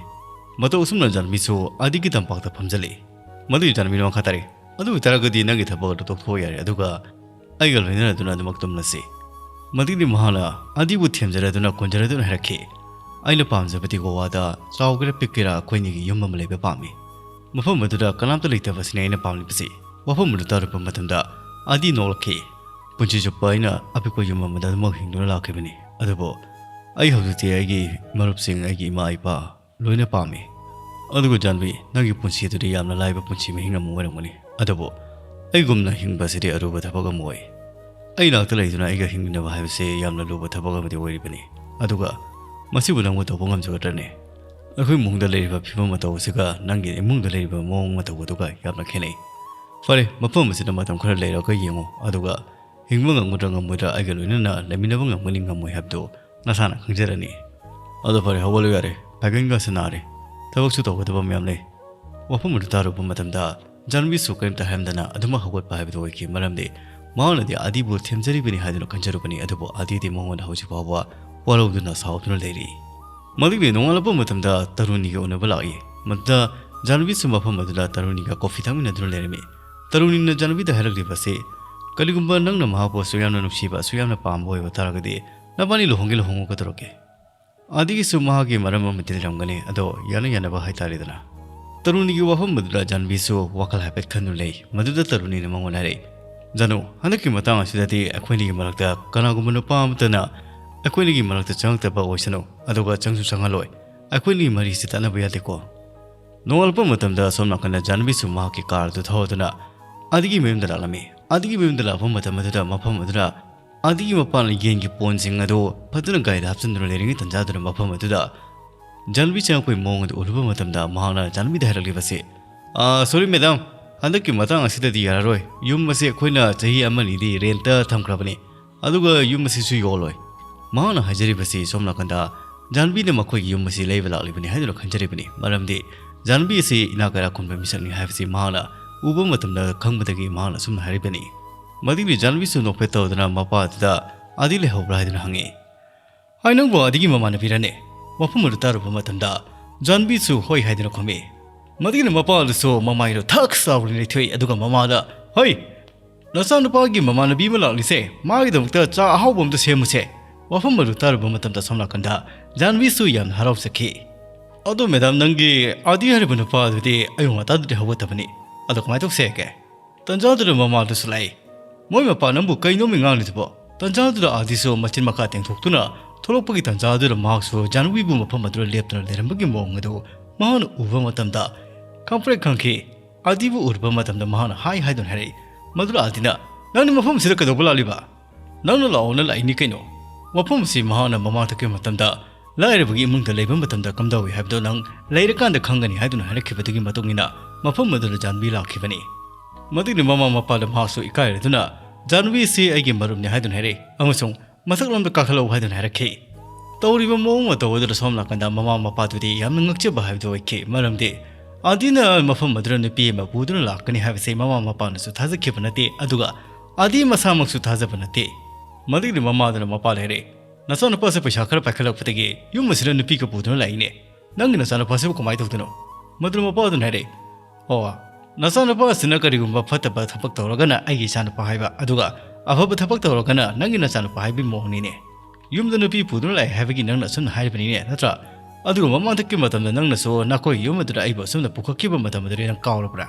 ꯃꯇꯧ ꯑꯁꯨꯝꯅ ꯖꯥꯟꯚꯤꯁꯨ ꯑꯥꯗꯤꯒꯤ ꯇꯝꯄꯥꯛꯇ ꯐꯝꯖꯤꯜꯂꯛꯏ꯫ ꯃꯗꯨꯒꯤ ꯖꯥꯟꯚꯤꯅ ꯃꯈꯥ ꯇꯥꯔꯛꯏ, "ꯑꯗꯨ ꯑꯣꯏꯇꯥꯔꯒꯗꯤ ꯅꯪꯒꯤ ꯊꯕꯛ ꯑꯗꯨ ꯇꯣꯛꯊꯣꯛꯄ ꯌꯥꯔꯦ, ꯑꯗꯨꯒ ꯑꯩꯒ ꯂꯣꯏꯅꯅꯗꯨꯅ ꯑꯗꯨꯃꯛ ꯇꯨꯝꯂꯁꯤ"꯫ ꯃꯗꯨꯒꯤꯗꯤ ꯃꯍꯥꯛꯅ ꯑꯥꯗꯤꯕꯨ ꯊꯦꯝꯖꯔꯗꯨꯅ ꯀꯣꯟꯖꯔꯗꯨꯅ ꯍꯥꯏꯔꯛꯈꯤ, "ꯑꯩꯅ ꯄꯥꯝꯖꯕꯗꯤ ꯒꯣꯋꯥꯗ ꯆꯥꯎꯒꯦꯔꯥ ꯄꯤꯛꯀꯦꯔꯥ ꯑꯩꯈꯣꯏꯅꯤꯒꯤ ꯌꯨꯝ ꯑꯃ ꯂꯩꯕ ꯄꯥꯝꯃꯤ꯫ ꯃꯐꯝ ꯑꯗꯨꯗ ꯀꯅꯥꯝꯇ ꯂꯩꯇꯕꯁꯤꯅꯦ ꯑꯩꯅ ꯄꯥꯝꯂꯤꯕꯁꯤ"꯫ ꯋꯥꯐꯝ ꯑꯗꯨ ꯇꯥꯔꯨꯕ ꯃꯇꯝꯗ ꯑꯥꯗꯤ ꯅꯣꯛꯂꯛꯈꯤ꯫ ꯄꯨꯟꯁꯤ ꯆꯨꯞꯄ ꯑꯩꯅ ꯑꯄꯤꯛꯄ ꯌꯨꯝ ꯑꯃꯗ ꯑꯗꯨꯃꯛ ꯍꯤꯡꯗꯨꯅ ꯂꯥꯛꯈꯤꯕꯅꯤ꯫ ꯑꯗꯨꯕꯨ ꯑꯩ ꯍꯧꯖꯤꯛꯇꯤ ꯑꯩꯒꯤ ꯃꯔꯨꯞꯁꯤꯡ, ꯑꯩꯒꯤ ꯏꯃꯥ ꯏꯄꯥ ꯂꯣꯏꯅ ꯄꯥꯝꯃꯤ꯫ ꯑꯗꯨꯒ ꯖꯥꯟꯕꯤ, ꯅꯪꯒꯤ ꯄꯨꯟꯁꯤ ꯑꯗꯨꯗꯤ ꯌꯥꯝꯅ ꯂꯥꯏꯕ ꯄꯨꯟꯁꯤ ꯃꯍꯤꯡ ꯑꯃ ꯑꯣꯏꯔꯝꯒꯅꯤ꯫ ꯑꯗꯨꯕꯨ ꯑꯩꯒꯨꯝꯅ ꯍꯤꯡꯕꯁꯤꯗꯤ ꯑꯔꯨꯕ ꯊꯕꯛ ꯑꯃ ꯑꯣꯏ꯫ ꯑꯩ ꯅꯥꯛꯇ ꯂꯩꯗꯨꯅ ꯑꯩꯒ ꯍꯤꯡꯃꯤꯟꯅꯕ ꯍꯥꯏꯕꯁꯤ ꯌꯥꯝꯅ ꯂꯨꯕ ꯊꯕꯛ ꯑꯃꯗꯤ ꯑꯣꯏꯔꯤꯕꯅꯤ꯫ ꯑꯗꯨꯒ ꯃꯁꯤꯕꯨ ꯅꯪꯕꯨ ꯇꯧꯕ ꯉꯝꯖꯒꯗ꯭ꯔꯅꯦ? ꯑꯩꯈꯣꯏ ꯏꯃꯨꯡꯗ ꯂꯩꯔꯤꯕ ꯐꯤꯕꯝ ꯃꯇꯧ ꯑꯁꯤꯒ ꯅꯪꯒꯤ ꯏꯃꯨꯡꯗ ꯂꯩꯔꯤꯕ ꯃꯑꯣꯡ ꯃꯇꯧ ꯑꯗꯨꯒ ꯌꯥꯝꯅ ꯈꯦꯠꯅꯩ꯫ ꯐꯔꯦ, ꯃꯐꯝ ꯑꯁꯤꯗ ꯃꯇꯝ ꯈꯔ ꯂꯩꯔꯒ ꯌꯦꯡꯉꯨ, ꯑꯗꯨꯒ ꯍꯤꯡꯕ ꯉꯝꯒꯗ꯭ꯔꯥ ꯉꯝꯃꯣꯏꯗ꯭ꯔꯥ, ꯑꯩꯒ ꯂꯣꯏꯅꯅ ꯂꯩꯃꯤꯟꯅꯕ ꯉꯝꯒꯅꯤ ꯉꯝꯃꯣꯏ ꯍꯥꯏꯕꯗꯨ ꯅꯁꯥꯅ ꯈꯪꯖꯔꯅꯤ꯫ ꯑꯗꯣ ꯐꯔꯦ, ꯍꯧꯒꯠꯂꯨ ꯌꯥꯔꯦ, ꯐꯥꯏꯒꯟꯒꯁꯨ ꯅꯥꯔꯦ, ꯊꯕꯛꯁꯨ ꯇꯧꯒꯗꯕ ꯃꯌꯥꯝ ꯂꯩ꯫ ꯋꯥꯐꯝ ꯑꯗꯨ ꯇꯥꯔꯨꯕ ꯃꯇꯝꯗ ꯖꯥꯟꯕꯤꯁꯨ ꯀꯔꯤꯝꯇ ꯍꯥꯏꯔꯝꯗꯅ ꯑꯗꯨꯃꯛ ꯍꯧꯒꯠꯄ ꯍꯥꯏꯕꯗꯨ ꯑꯣꯏꯈꯤ꯫ ꯃꯔꯝꯗꯤ ꯃꯍꯥꯛꯅꯗꯤ ꯑꯥꯗꯤꯕꯨ ꯊꯦꯝꯖꯔꯤꯕꯅꯤ ꯍꯥꯏꯗꯨꯅ ꯈꯟꯖꯔꯨꯕꯅꯤ, ꯑꯗꯨꯕꯨ ꯑꯥꯗꯤꯗꯤ ꯃꯉꯣꯟꯗ ꯍꯧꯖꯤꯛ ꯐꯥꯎꯕ ꯋꯥꯔꯧꯗꯨꯅ ꯁꯥꯎꯗꯨꯅ ꯂꯩꯔꯤ꯫ ꯃꯗꯨꯒꯤ ꯅꯣꯡꯉꯥꯜꯂꯛꯄ ꯃꯇꯝꯗ ꯇꯔꯨꯅꯤꯒ ꯎꯅꯕ ꯂꯥꯛꯏ꯫ ꯃꯗꯨꯗ ꯖꯥꯟꯕꯤꯁꯨ ꯃꯐꯝ ꯑꯗꯨꯗ ꯇꯔꯨꯅꯤꯒ ꯀꯣꯐꯤ ꯊꯛꯃꯤꯟꯅꯗꯨꯅ ꯂꯩꯔꯝꯃꯤ꯫ ꯇꯔꯨꯅꯤꯅ ꯖꯥꯟꯕꯤꯗ ꯍꯥꯏꯔꯛꯂꯤꯕꯁꯤ, "ꯀꯔꯤꯒꯨꯝꯕ ꯅꯪꯅ ꯃꯍꯥꯛꯄꯨ ꯑꯁꯨꯛ ꯌꯥꯝꯅ ꯅꯨꯡꯁꯤꯕ, ꯑꯁꯨꯛ ꯌꯥꯝꯅ ꯄꯥꯝꯕ ꯑꯣꯏꯕ ꯇꯥꯔꯒꯗꯤ, ꯅꯕꯥꯅꯤ ꯂꯨꯍꯣꯡꯒꯦ ꯂꯨꯍꯣꯡꯉꯨ ꯀꯩꯗꯧꯔꯒꯦ?" ꯑꯥꯗꯤꯒꯤꯁꯨ ꯃꯍꯥꯛꯀꯤ ꯃꯔꯝ ꯑꯃꯗꯤ ꯂꯩꯔꯝꯒꯅꯤ, ꯑꯗꯣ ꯌꯥꯅ ꯌꯥꯅꯕ ꯍꯥꯏꯇꯥꯔꯦꯗꯅ꯫ ꯇꯔꯨꯅꯤꯒꯤ ꯋꯥꯐꯝ ꯑꯗꯨꯗ ꯖꯥꯟꯕꯤꯁꯨ ꯋꯥꯈꯜ ꯍꯥꯏꯐꯦꯠ ꯈꯟꯗꯨꯅ ꯂꯩ꯫ ꯃꯗꯨꯗ ꯇꯔꯨꯅꯤꯅ ꯃꯉꯣꯟꯗ ꯍꯥꯏꯔꯛꯏ, "ꯖꯥꯅꯨ, ꯍꯟꯗꯛꯀꯤ ꯃꯇꯥꯡ ꯑꯁꯤꯗꯗꯤ ꯑꯩꯈꯣꯏꯅꯤꯒꯤ ꯃꯔꯛꯇ ꯀꯅꯥꯒꯨꯝꯕ ꯅꯨꯄꯥ ꯑꯃꯠꯇꯅ ꯑꯩꯈꯣꯏꯅꯤꯒꯤ ꯃꯔꯛꯇ ꯆꯪꯉꯛꯇꯕ ꯑꯣꯏꯁꯅꯨ, ꯑꯗꯨꯒ ꯆꯪꯁꯨ ꯆꯪꯍꯜꯂꯣꯏ꯫ ꯑꯩꯈꯣꯏꯅꯤꯒꯤ ꯃꯔꯤꯁꯤ ꯇꯠꯅꯕ ꯌꯥꯗꯦꯀꯣ?" ꯅꯣꯡꯉꯥꯜꯂꯛꯄ ꯃꯇꯝꯗ ꯑꯁꯣꯝ ꯅꯥꯀꯟꯗ ꯖꯥꯟꯕꯤꯁꯨ ꯃꯍꯥꯛꯀꯤ ꯀꯥꯔ ꯑꯗꯨ ꯊꯧꯗꯨꯅ ꯑꯥꯗꯤꯒꯤ ꯃꯌꯨꯝꯗ ꯂꯥꯛꯂꯝꯃꯤ꯫ ꯑꯥꯗꯤꯒꯤ ꯃꯌꯨꯝꯗ ꯂꯥꯛꯄ ꯃꯇꯝ ꯑꯗꯨꯗ ꯃꯐꯝ ꯑꯗꯨꯗ ꯑꯥꯗꯤꯒꯤ ꯃꯄꯥꯅ ꯌꯦꯟꯒꯤ ꯄꯣꯟꯁꯤꯡ ꯑꯗꯨ ꯐꯖꯅ ꯒꯥꯔꯤꯗ ꯍꯥꯞꯆꯤꯟꯗꯨꯅ ꯂꯩꯔꯤꯉꯩ ꯇꯟꯖꯥꯗꯨꯗ ꯃꯐꯝ ꯑꯗꯨꯗ ꯖꯥꯟꯕꯤ ꯆꯪꯉꯛꯄꯒꯤ ꯃꯑꯣꯡ ꯑꯗꯨ ꯎꯔꯨꯕ ꯃꯇꯝꯗ ꯃꯍꯥꯛꯅ ꯖꯥꯟꯕꯤꯗ ꯍꯥꯏꯔꯛꯂꯤꯕꯁꯤ, "ꯑꯥ, ꯁꯣꯔꯤ ꯃꯦꯗꯥꯝ, ꯍꯟꯗꯛꯀꯤ ꯃꯇꯥꯡ ꯑꯁꯤꯗꯗꯤ ꯌꯥꯔꯔꯣꯏ꯫ ꯌꯨꯝ ꯑꯁꯤ ꯑꯩꯈꯣꯏꯅ ꯆꯍꯤ ꯑꯃꯅꯤꯗꯤ ꯔꯦꯟꯇ ꯊꯝꯈ꯭ꯔꯕꯅꯤ, ꯑꯗꯨꯒ ꯌꯨꯝ ꯑꯁꯤꯁꯨ ꯌꯣꯜꯂꯣꯏ꯫" ꯃꯍꯥꯛꯅ ꯍꯥꯏꯖꯔꯤꯕꯁꯤ ꯁꯣꯝ ꯅꯥꯀꯟꯗ ꯖꯥꯟꯕꯤꯅ ꯃꯈꯣꯏꯒꯤ ꯌꯨꯝ ꯑꯁꯤ ꯂꯩꯕ ꯂꯥꯛꯂꯤꯕꯅꯤ ꯍꯥꯏꯗꯨꯅ ꯈꯟꯖꯔꯤꯕꯅꯤ꯫ ꯃꯔꯝꯗꯤ ꯖꯥꯟꯕꯤ ꯑꯁꯤ ꯏꯅꯥꯛ ꯀꯩꯔꯥꯛ ꯈꯨꯟꯕ ꯃꯤꯁꯛꯅꯤ ꯍꯥꯏꯕꯁꯤ ꯃꯍꯥꯛꯅ ꯎꯕ ꯃꯇꯝꯗ ꯈꯪꯕꯗꯒꯤ ꯃꯍꯥꯛꯅ ꯑꯁꯨꯝꯅ ꯍꯥꯏꯔꯤꯕꯅꯤ꯫ ꯃꯗꯨꯒꯤ ꯖꯥꯟꯕꯤꯁꯨ ꯅꯣꯛꯐꯦꯠ ꯇꯧꯗꯨꯅ ꯃꯄꯥ ꯑꯗꯨꯗ ꯑꯥꯗꯤ ꯂꯩꯍꯧꯕ꯭ꯔꯥ ꯍꯥꯏꯗꯨꯅ ꯍꯪꯉꯤ꯫ "ꯍꯥꯏ, ꯅꯪꯕꯨ ꯑꯥꯗꯤꯒꯤ ꯃꯃꯥꯟꯅꯕꯤꯔꯅꯦ?" ꯋꯥꯐꯝ ꯑꯗꯨ ꯇꯥꯔꯨꯕ ꯃꯇꯝꯗ ꯖꯥꯟꯕꯤꯁꯨ ꯍꯣꯏ ꯍꯥꯏꯗꯨꯅ ꯈꯨꯝꯃꯤ꯫ ꯃꯗꯨꯒꯤꯅ ꯃꯄꯥ ꯑꯗꯨꯁꯨ ꯃꯃꯥꯏꯗꯣ ꯊꯛ ꯆꯥꯎꯅ ꯂꯩꯊꯣꯛꯏ, ꯑꯗꯨꯒ ꯃꯃꯥꯗ, "ꯍꯣꯏ, ꯅꯆꯥꯅꯨꯄꯥꯒꯤ ꯃꯃꯥꯟꯅꯕꯤ ꯑꯃ ꯂꯥꯛꯂꯤꯁꯦ, ꯃꯥꯒꯤꯗꯃꯛꯇ ꯆꯥ ꯑꯍꯥꯎꯕ ꯑꯝꯇ ꯁꯦꯝꯃꯨꯁꯦ꯫" ꯋꯥꯐꯝ ꯑꯗꯨ ꯇꯥꯔꯨꯕ ꯃꯇꯝꯗ ꯁꯣꯝ ꯅꯥꯀꯟꯗ ꯖꯥꯟꯕꯤꯁꯨ ꯌꯥꯝꯅ ꯍꯔꯥꯎꯖꯈꯤ꯫ "ꯑꯗꯣ ꯃꯦꯗꯥꯝ, ꯅꯪꯒꯤ ꯑꯥꯗꯤ ꯍꯥꯏꯔꯤꯕ ꯅꯨꯄꯥ ꯑꯗꯨꯗꯤ ꯑꯌꯨꯛ ꯉꯟꯇꯥꯗꯗꯤ ꯍꯧꯒꯠꯇꯕꯅꯤ꯫ ꯑꯗꯣ ꯀꯃꯥꯏꯅ ꯇꯧꯁꯦ ꯍꯥꯏꯒꯦ?" ꯇꯟꯖꯥꯗꯨꯗ ꯃꯃꯥꯗꯨꯁꯨ ꯂꯥꯛꯏ꯫ "ꯃꯣꯏ ꯃꯄꯥ ꯅꯪꯕꯨ ꯀꯩꯅꯣꯃꯤ ꯉꯥꯡꯂꯤꯗꯨꯕꯣ?" ꯇꯟꯖꯥꯗꯨꯗ ꯑꯥꯗꯤꯁꯨ ꯃꯆꯤꯟ ꯃꯈꯥ ꯇꯦꯡꯊꯣꯛꯇꯨꯅ ꯊꯣꯛꯂꯛꯄꯒꯤ ꯇꯟꯖꯥꯗꯨꯗ ꯃꯍꯥꯛꯁꯨ ꯖꯥꯟꯕꯤꯕꯨ ꯃꯐꯝ ꯑꯗꯨꯗ ꯂꯦꯞꯇꯨꯅ ꯂꯩꯔꯝꯕꯒꯤ ꯃꯑꯣꯡ ꯑꯗꯨ ꯃꯍꯥꯛꯅ ꯎꯕ ꯃꯇꯝꯗ ꯈꯪꯄ꯭ꯔꯦꯛ ꯈꯪꯈꯤ꯫ ꯑꯥꯗꯤꯕꯨ ꯎꯔꯨꯕ ꯃꯇꯝꯗ ꯃꯍꯥꯛꯅ ꯍꯥꯏ ꯍꯥꯏꯗꯨꯅ ꯍꯥꯏꯔꯛꯏ꯫ ꯃꯗꯨꯗ ꯑꯥꯗꯤꯅ, "ꯅꯪꯗꯤ ꯃꯐꯝ ꯑꯁꯤꯗ ꯀꯩꯗꯧꯕ ꯂꯥꯛꯂꯤꯕ? ꯅꯪꯅ ꯂꯥꯛꯑꯣꯅ ꯂꯥꯛꯏꯅꯤ ꯀꯩꯅꯣ?" ꯃꯐꯝ ꯑꯁꯤ ꯃꯍꯥꯛꯅ ꯃꯃꯥꯡ ꯊꯛꯈꯤꯕ ꯃꯇꯝꯗ ꯂꯥꯏꯔꯕꯒꯤ ꯏꯃꯨꯡꯗ ꯂꯩꯕ ꯃꯇꯝꯗ ꯀꯝꯗꯧꯏ ꯍꯥꯏꯕꯗꯨ ꯅꯪ ꯂꯩꯔꯀꯥꯟꯗ ꯈꯪꯒꯅꯤ ꯍꯥꯏꯗꯨꯅ ꯍꯥꯏꯔꯛꯈꯤꯕꯗꯨꯒꯤ ꯃꯇꯨꯡ ꯏꯟꯅ ꯃꯐꯝ ꯑꯗꯨꯗ ꯖꯥꯟꯕꯤ ꯂꯥꯛꯈꯤꯕꯅꯤ꯫ ꯃꯗꯨꯒꯤ ꯃꯃꯥ ꯃꯄꯥꯗ ꯃꯍꯥꯛꯁꯨ ꯏꯀꯥꯏꯔꯗꯨꯅ, "ꯖꯥꯟꯕꯤꯁꯤ ꯑꯩꯒꯤ ꯃꯔꯨꯞꯅꯤ" ꯍꯥꯏꯗꯨꯅ ꯍꯥꯏꯔꯛꯏ ꯑꯃꯁꯨꯡ ꯃꯊꯛꯂꯣꯝꯗ ꯀꯥꯈꯠꯂꯛꯎ ꯍꯥꯏꯗꯨꯅ ꯍꯥꯏꯔꯛꯈꯤ꯫ ꯇꯧꯔꯤꯕ ꯃꯑꯣꯡ ꯃꯇꯧ ꯑꯗꯨꯗ ꯁꯣꯝ ꯅꯥꯀꯟꯗ ꯃꯃꯥ ꯃꯄꯥꯗꯨꯗꯤ ꯌꯥꯝꯅ ꯉꯛꯆꯕ ꯍꯥꯏꯕꯗꯨ ꯑꯣꯏꯈꯤ, ꯃꯔꯝꯗꯤ ꯑꯥꯗꯤꯅ ꯃꯐꯝ ꯑꯗꯨꯗ ꯅꯨꯄꯤ ꯑꯃ ꯄꯨꯗꯨꯅ ꯂꯥꯛꯀꯅꯤ ꯍꯥꯏꯕꯁꯤ ꯃꯃꯥ ꯃꯄꯥꯅꯁꯨ ꯊꯥꯖꯈꯤꯕ ꯅꯠꯇꯦ, ꯑꯗꯨꯒ ꯑꯥꯗꯤ ꯃꯁꯥꯃꯛꯁꯨ ꯊꯥꯖꯕ ꯅꯠꯇꯦ꯫ ꯃꯗꯨꯒꯤ ꯃꯃꯥꯗꯨꯅ ꯃꯄꯥ ꯂꯩꯔꯦ, "ꯅꯆꯥꯅꯨꯄꯥꯁꯦ ꯄꯩꯁꯥ ꯈꯔ ꯄꯥꯏꯈꯠꯂꯛꯄꯗꯒꯤ ꯌꯨꯝ ꯑꯁꯤꯗ ꯅꯨꯄꯤꯒ ꯄꯨꯗꯨꯅ ꯂꯥꯛꯏꯅꯦ꯫ ꯅꯪꯒꯤ ꯅꯆꯥꯅꯨꯄꯥꯁꯤꯕꯨ ꯀꯃꯥꯏꯅ ꯇꯧꯗꯣꯏꯅꯣ?" ꯃꯗꯨꯅ ꯃꯄꯥꯗꯨꯅ ꯍꯥꯏꯔꯛꯏ, "ꯑꯣ, ꯅꯆꯥꯅꯨꯄꯥ ꯑꯁꯤꯅ ꯀꯔꯤꯒꯨꯝꯕ ꯐꯠꯇꯕ ꯊꯕꯛ ꯇꯧꯔꯒꯅ ꯑꯩꯒꯤ ꯏꯆꯥꯅꯨꯄꯥ ꯍꯥꯏꯕ, ꯑꯗꯨꯒ ꯑꯐꯕ ꯊꯕꯛ ꯇꯧꯔꯒꯅ ꯅꯪꯒꯤ ꯅꯆꯥꯅꯨꯄꯥ ꯍꯥꯏꯕꯒꯤ ꯃꯑꯣꯡꯅꯤꯅꯦ꯫ ꯌꯨꯝꯗ ꯅꯨꯄꯤ ꯄꯨꯗꯨꯅ ꯂꯥꯛꯑꯦ ꯍꯥꯏꯕꯒꯤ ꯅꯪꯅ ꯑꯁꯨꯝꯅ ꯍꯥꯏꯔꯤꯕꯅꯤꯅꯦ, ꯅꯠꯇ꯭ꯔꯥ? ꯑꯗꯨꯒ ꯃꯃꯥꯡꯗꯛꯀꯤ ꯃꯇꯝꯗ ꯅꯪꯅꯁꯨ ꯅꯈꯣꯏ ꯌꯨꯝ ꯑꯗꯨꯗ ꯑꯩꯕꯨ ꯑꯁꯨꯝꯅ ꯄꯨꯈꯠꯈꯤꯕ ꯃꯇꯝ ꯑꯗꯨꯗꯤ ꯅꯪ ꯀꯥꯎꯔꯕ꯭ꯔꯥ?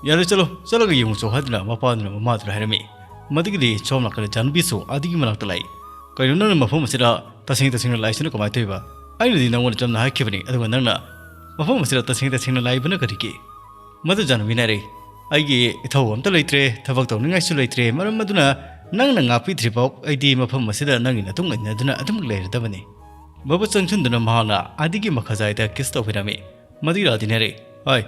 ꯌꯥꯔꯦ, ꯆꯠꯂꯣ, ꯆꯠꯂꯒ ꯌꯦꯡꯉꯨꯆꯣ" ꯍꯥꯏꯗꯨꯅ ꯃꯄꯥꯗꯨꯅ ꯃꯃꯥꯗꯨꯗ ꯍꯥꯏꯔꯝꯃꯤ꯫ ꯃꯗꯨꯒꯤꯗꯤ ꯁꯣꯝ ꯅꯥꯀꯟꯗ ꯖꯥꯟꯕꯤꯁꯨ ꯑꯥꯗꯤꯒꯤ ꯃꯅꯥꯛꯇ ꯂꯥꯛꯏ꯫ "ꯀꯩꯅꯣ, ꯅꯪꯅ ꯃꯐꯝ ꯑꯁꯤꯗ ꯇꯁꯦꯡ ꯇꯁꯦꯡꯅ ꯂꯥꯛꯏꯁꯤꯅ ꯀꯃꯥꯏꯅ ꯇꯧꯔꯤꯕ? ꯑꯩꯅꯗꯤ ꯅꯪꯉꯣꯟꯗ ꯆꯝꯅ ꯍꯥꯏꯈꯤꯕꯅꯤ, ꯑꯗꯨꯒ ꯅꯪꯅ ꯃꯐꯝ ꯑꯁꯤꯗ ꯇꯁꯦꯡ ꯇꯁꯦꯡꯅ ꯂꯥꯛꯏꯕꯅ ꯀꯔꯤꯒꯤ?" ꯃꯗꯨ ꯖꯥꯟꯕꯤꯅ ꯍꯥꯏꯔꯛꯏ, "ꯑꯩꯒꯤ ꯏꯊꯧ ꯑꯝꯇ ꯂꯩꯇ꯭ꯔꯦ, ꯊꯕꯛ ꯇꯧꯅꯤꯡꯉꯥꯏꯁꯨ ꯂꯩꯇ꯭ꯔꯦ, ꯃꯔꯝ ꯑꯗꯨꯅ ꯅꯪꯅ ꯉꯥꯛꯄꯤꯗ꯭ꯔꯤꯐꯥꯎ ꯑꯩꯗꯤ ꯃꯐꯝ ꯑꯁꯤꯗ ꯅꯪꯒꯤ ꯅꯇꯨꯡ ꯏꯟꯅꯗꯨꯅ ꯑꯗꯨꯝ ꯂꯩꯔꯗꯕꯅꯤ"꯫ ꯃꯕꯨ ꯆꯪꯁꯤꯟꯗꯨꯅ ꯃꯍꯥꯛꯅ ꯑꯥꯗꯤꯒꯤ ꯃꯈꯥꯖꯥꯏꯗ ꯀꯤꯁ ꯇꯧꯕꯤꯔꯝꯃꯤ꯫ ꯃꯗꯨꯒꯤ ꯑꯥꯗꯤꯅ ꯍꯥꯏꯔꯛꯏ, "ꯍꯣꯏ,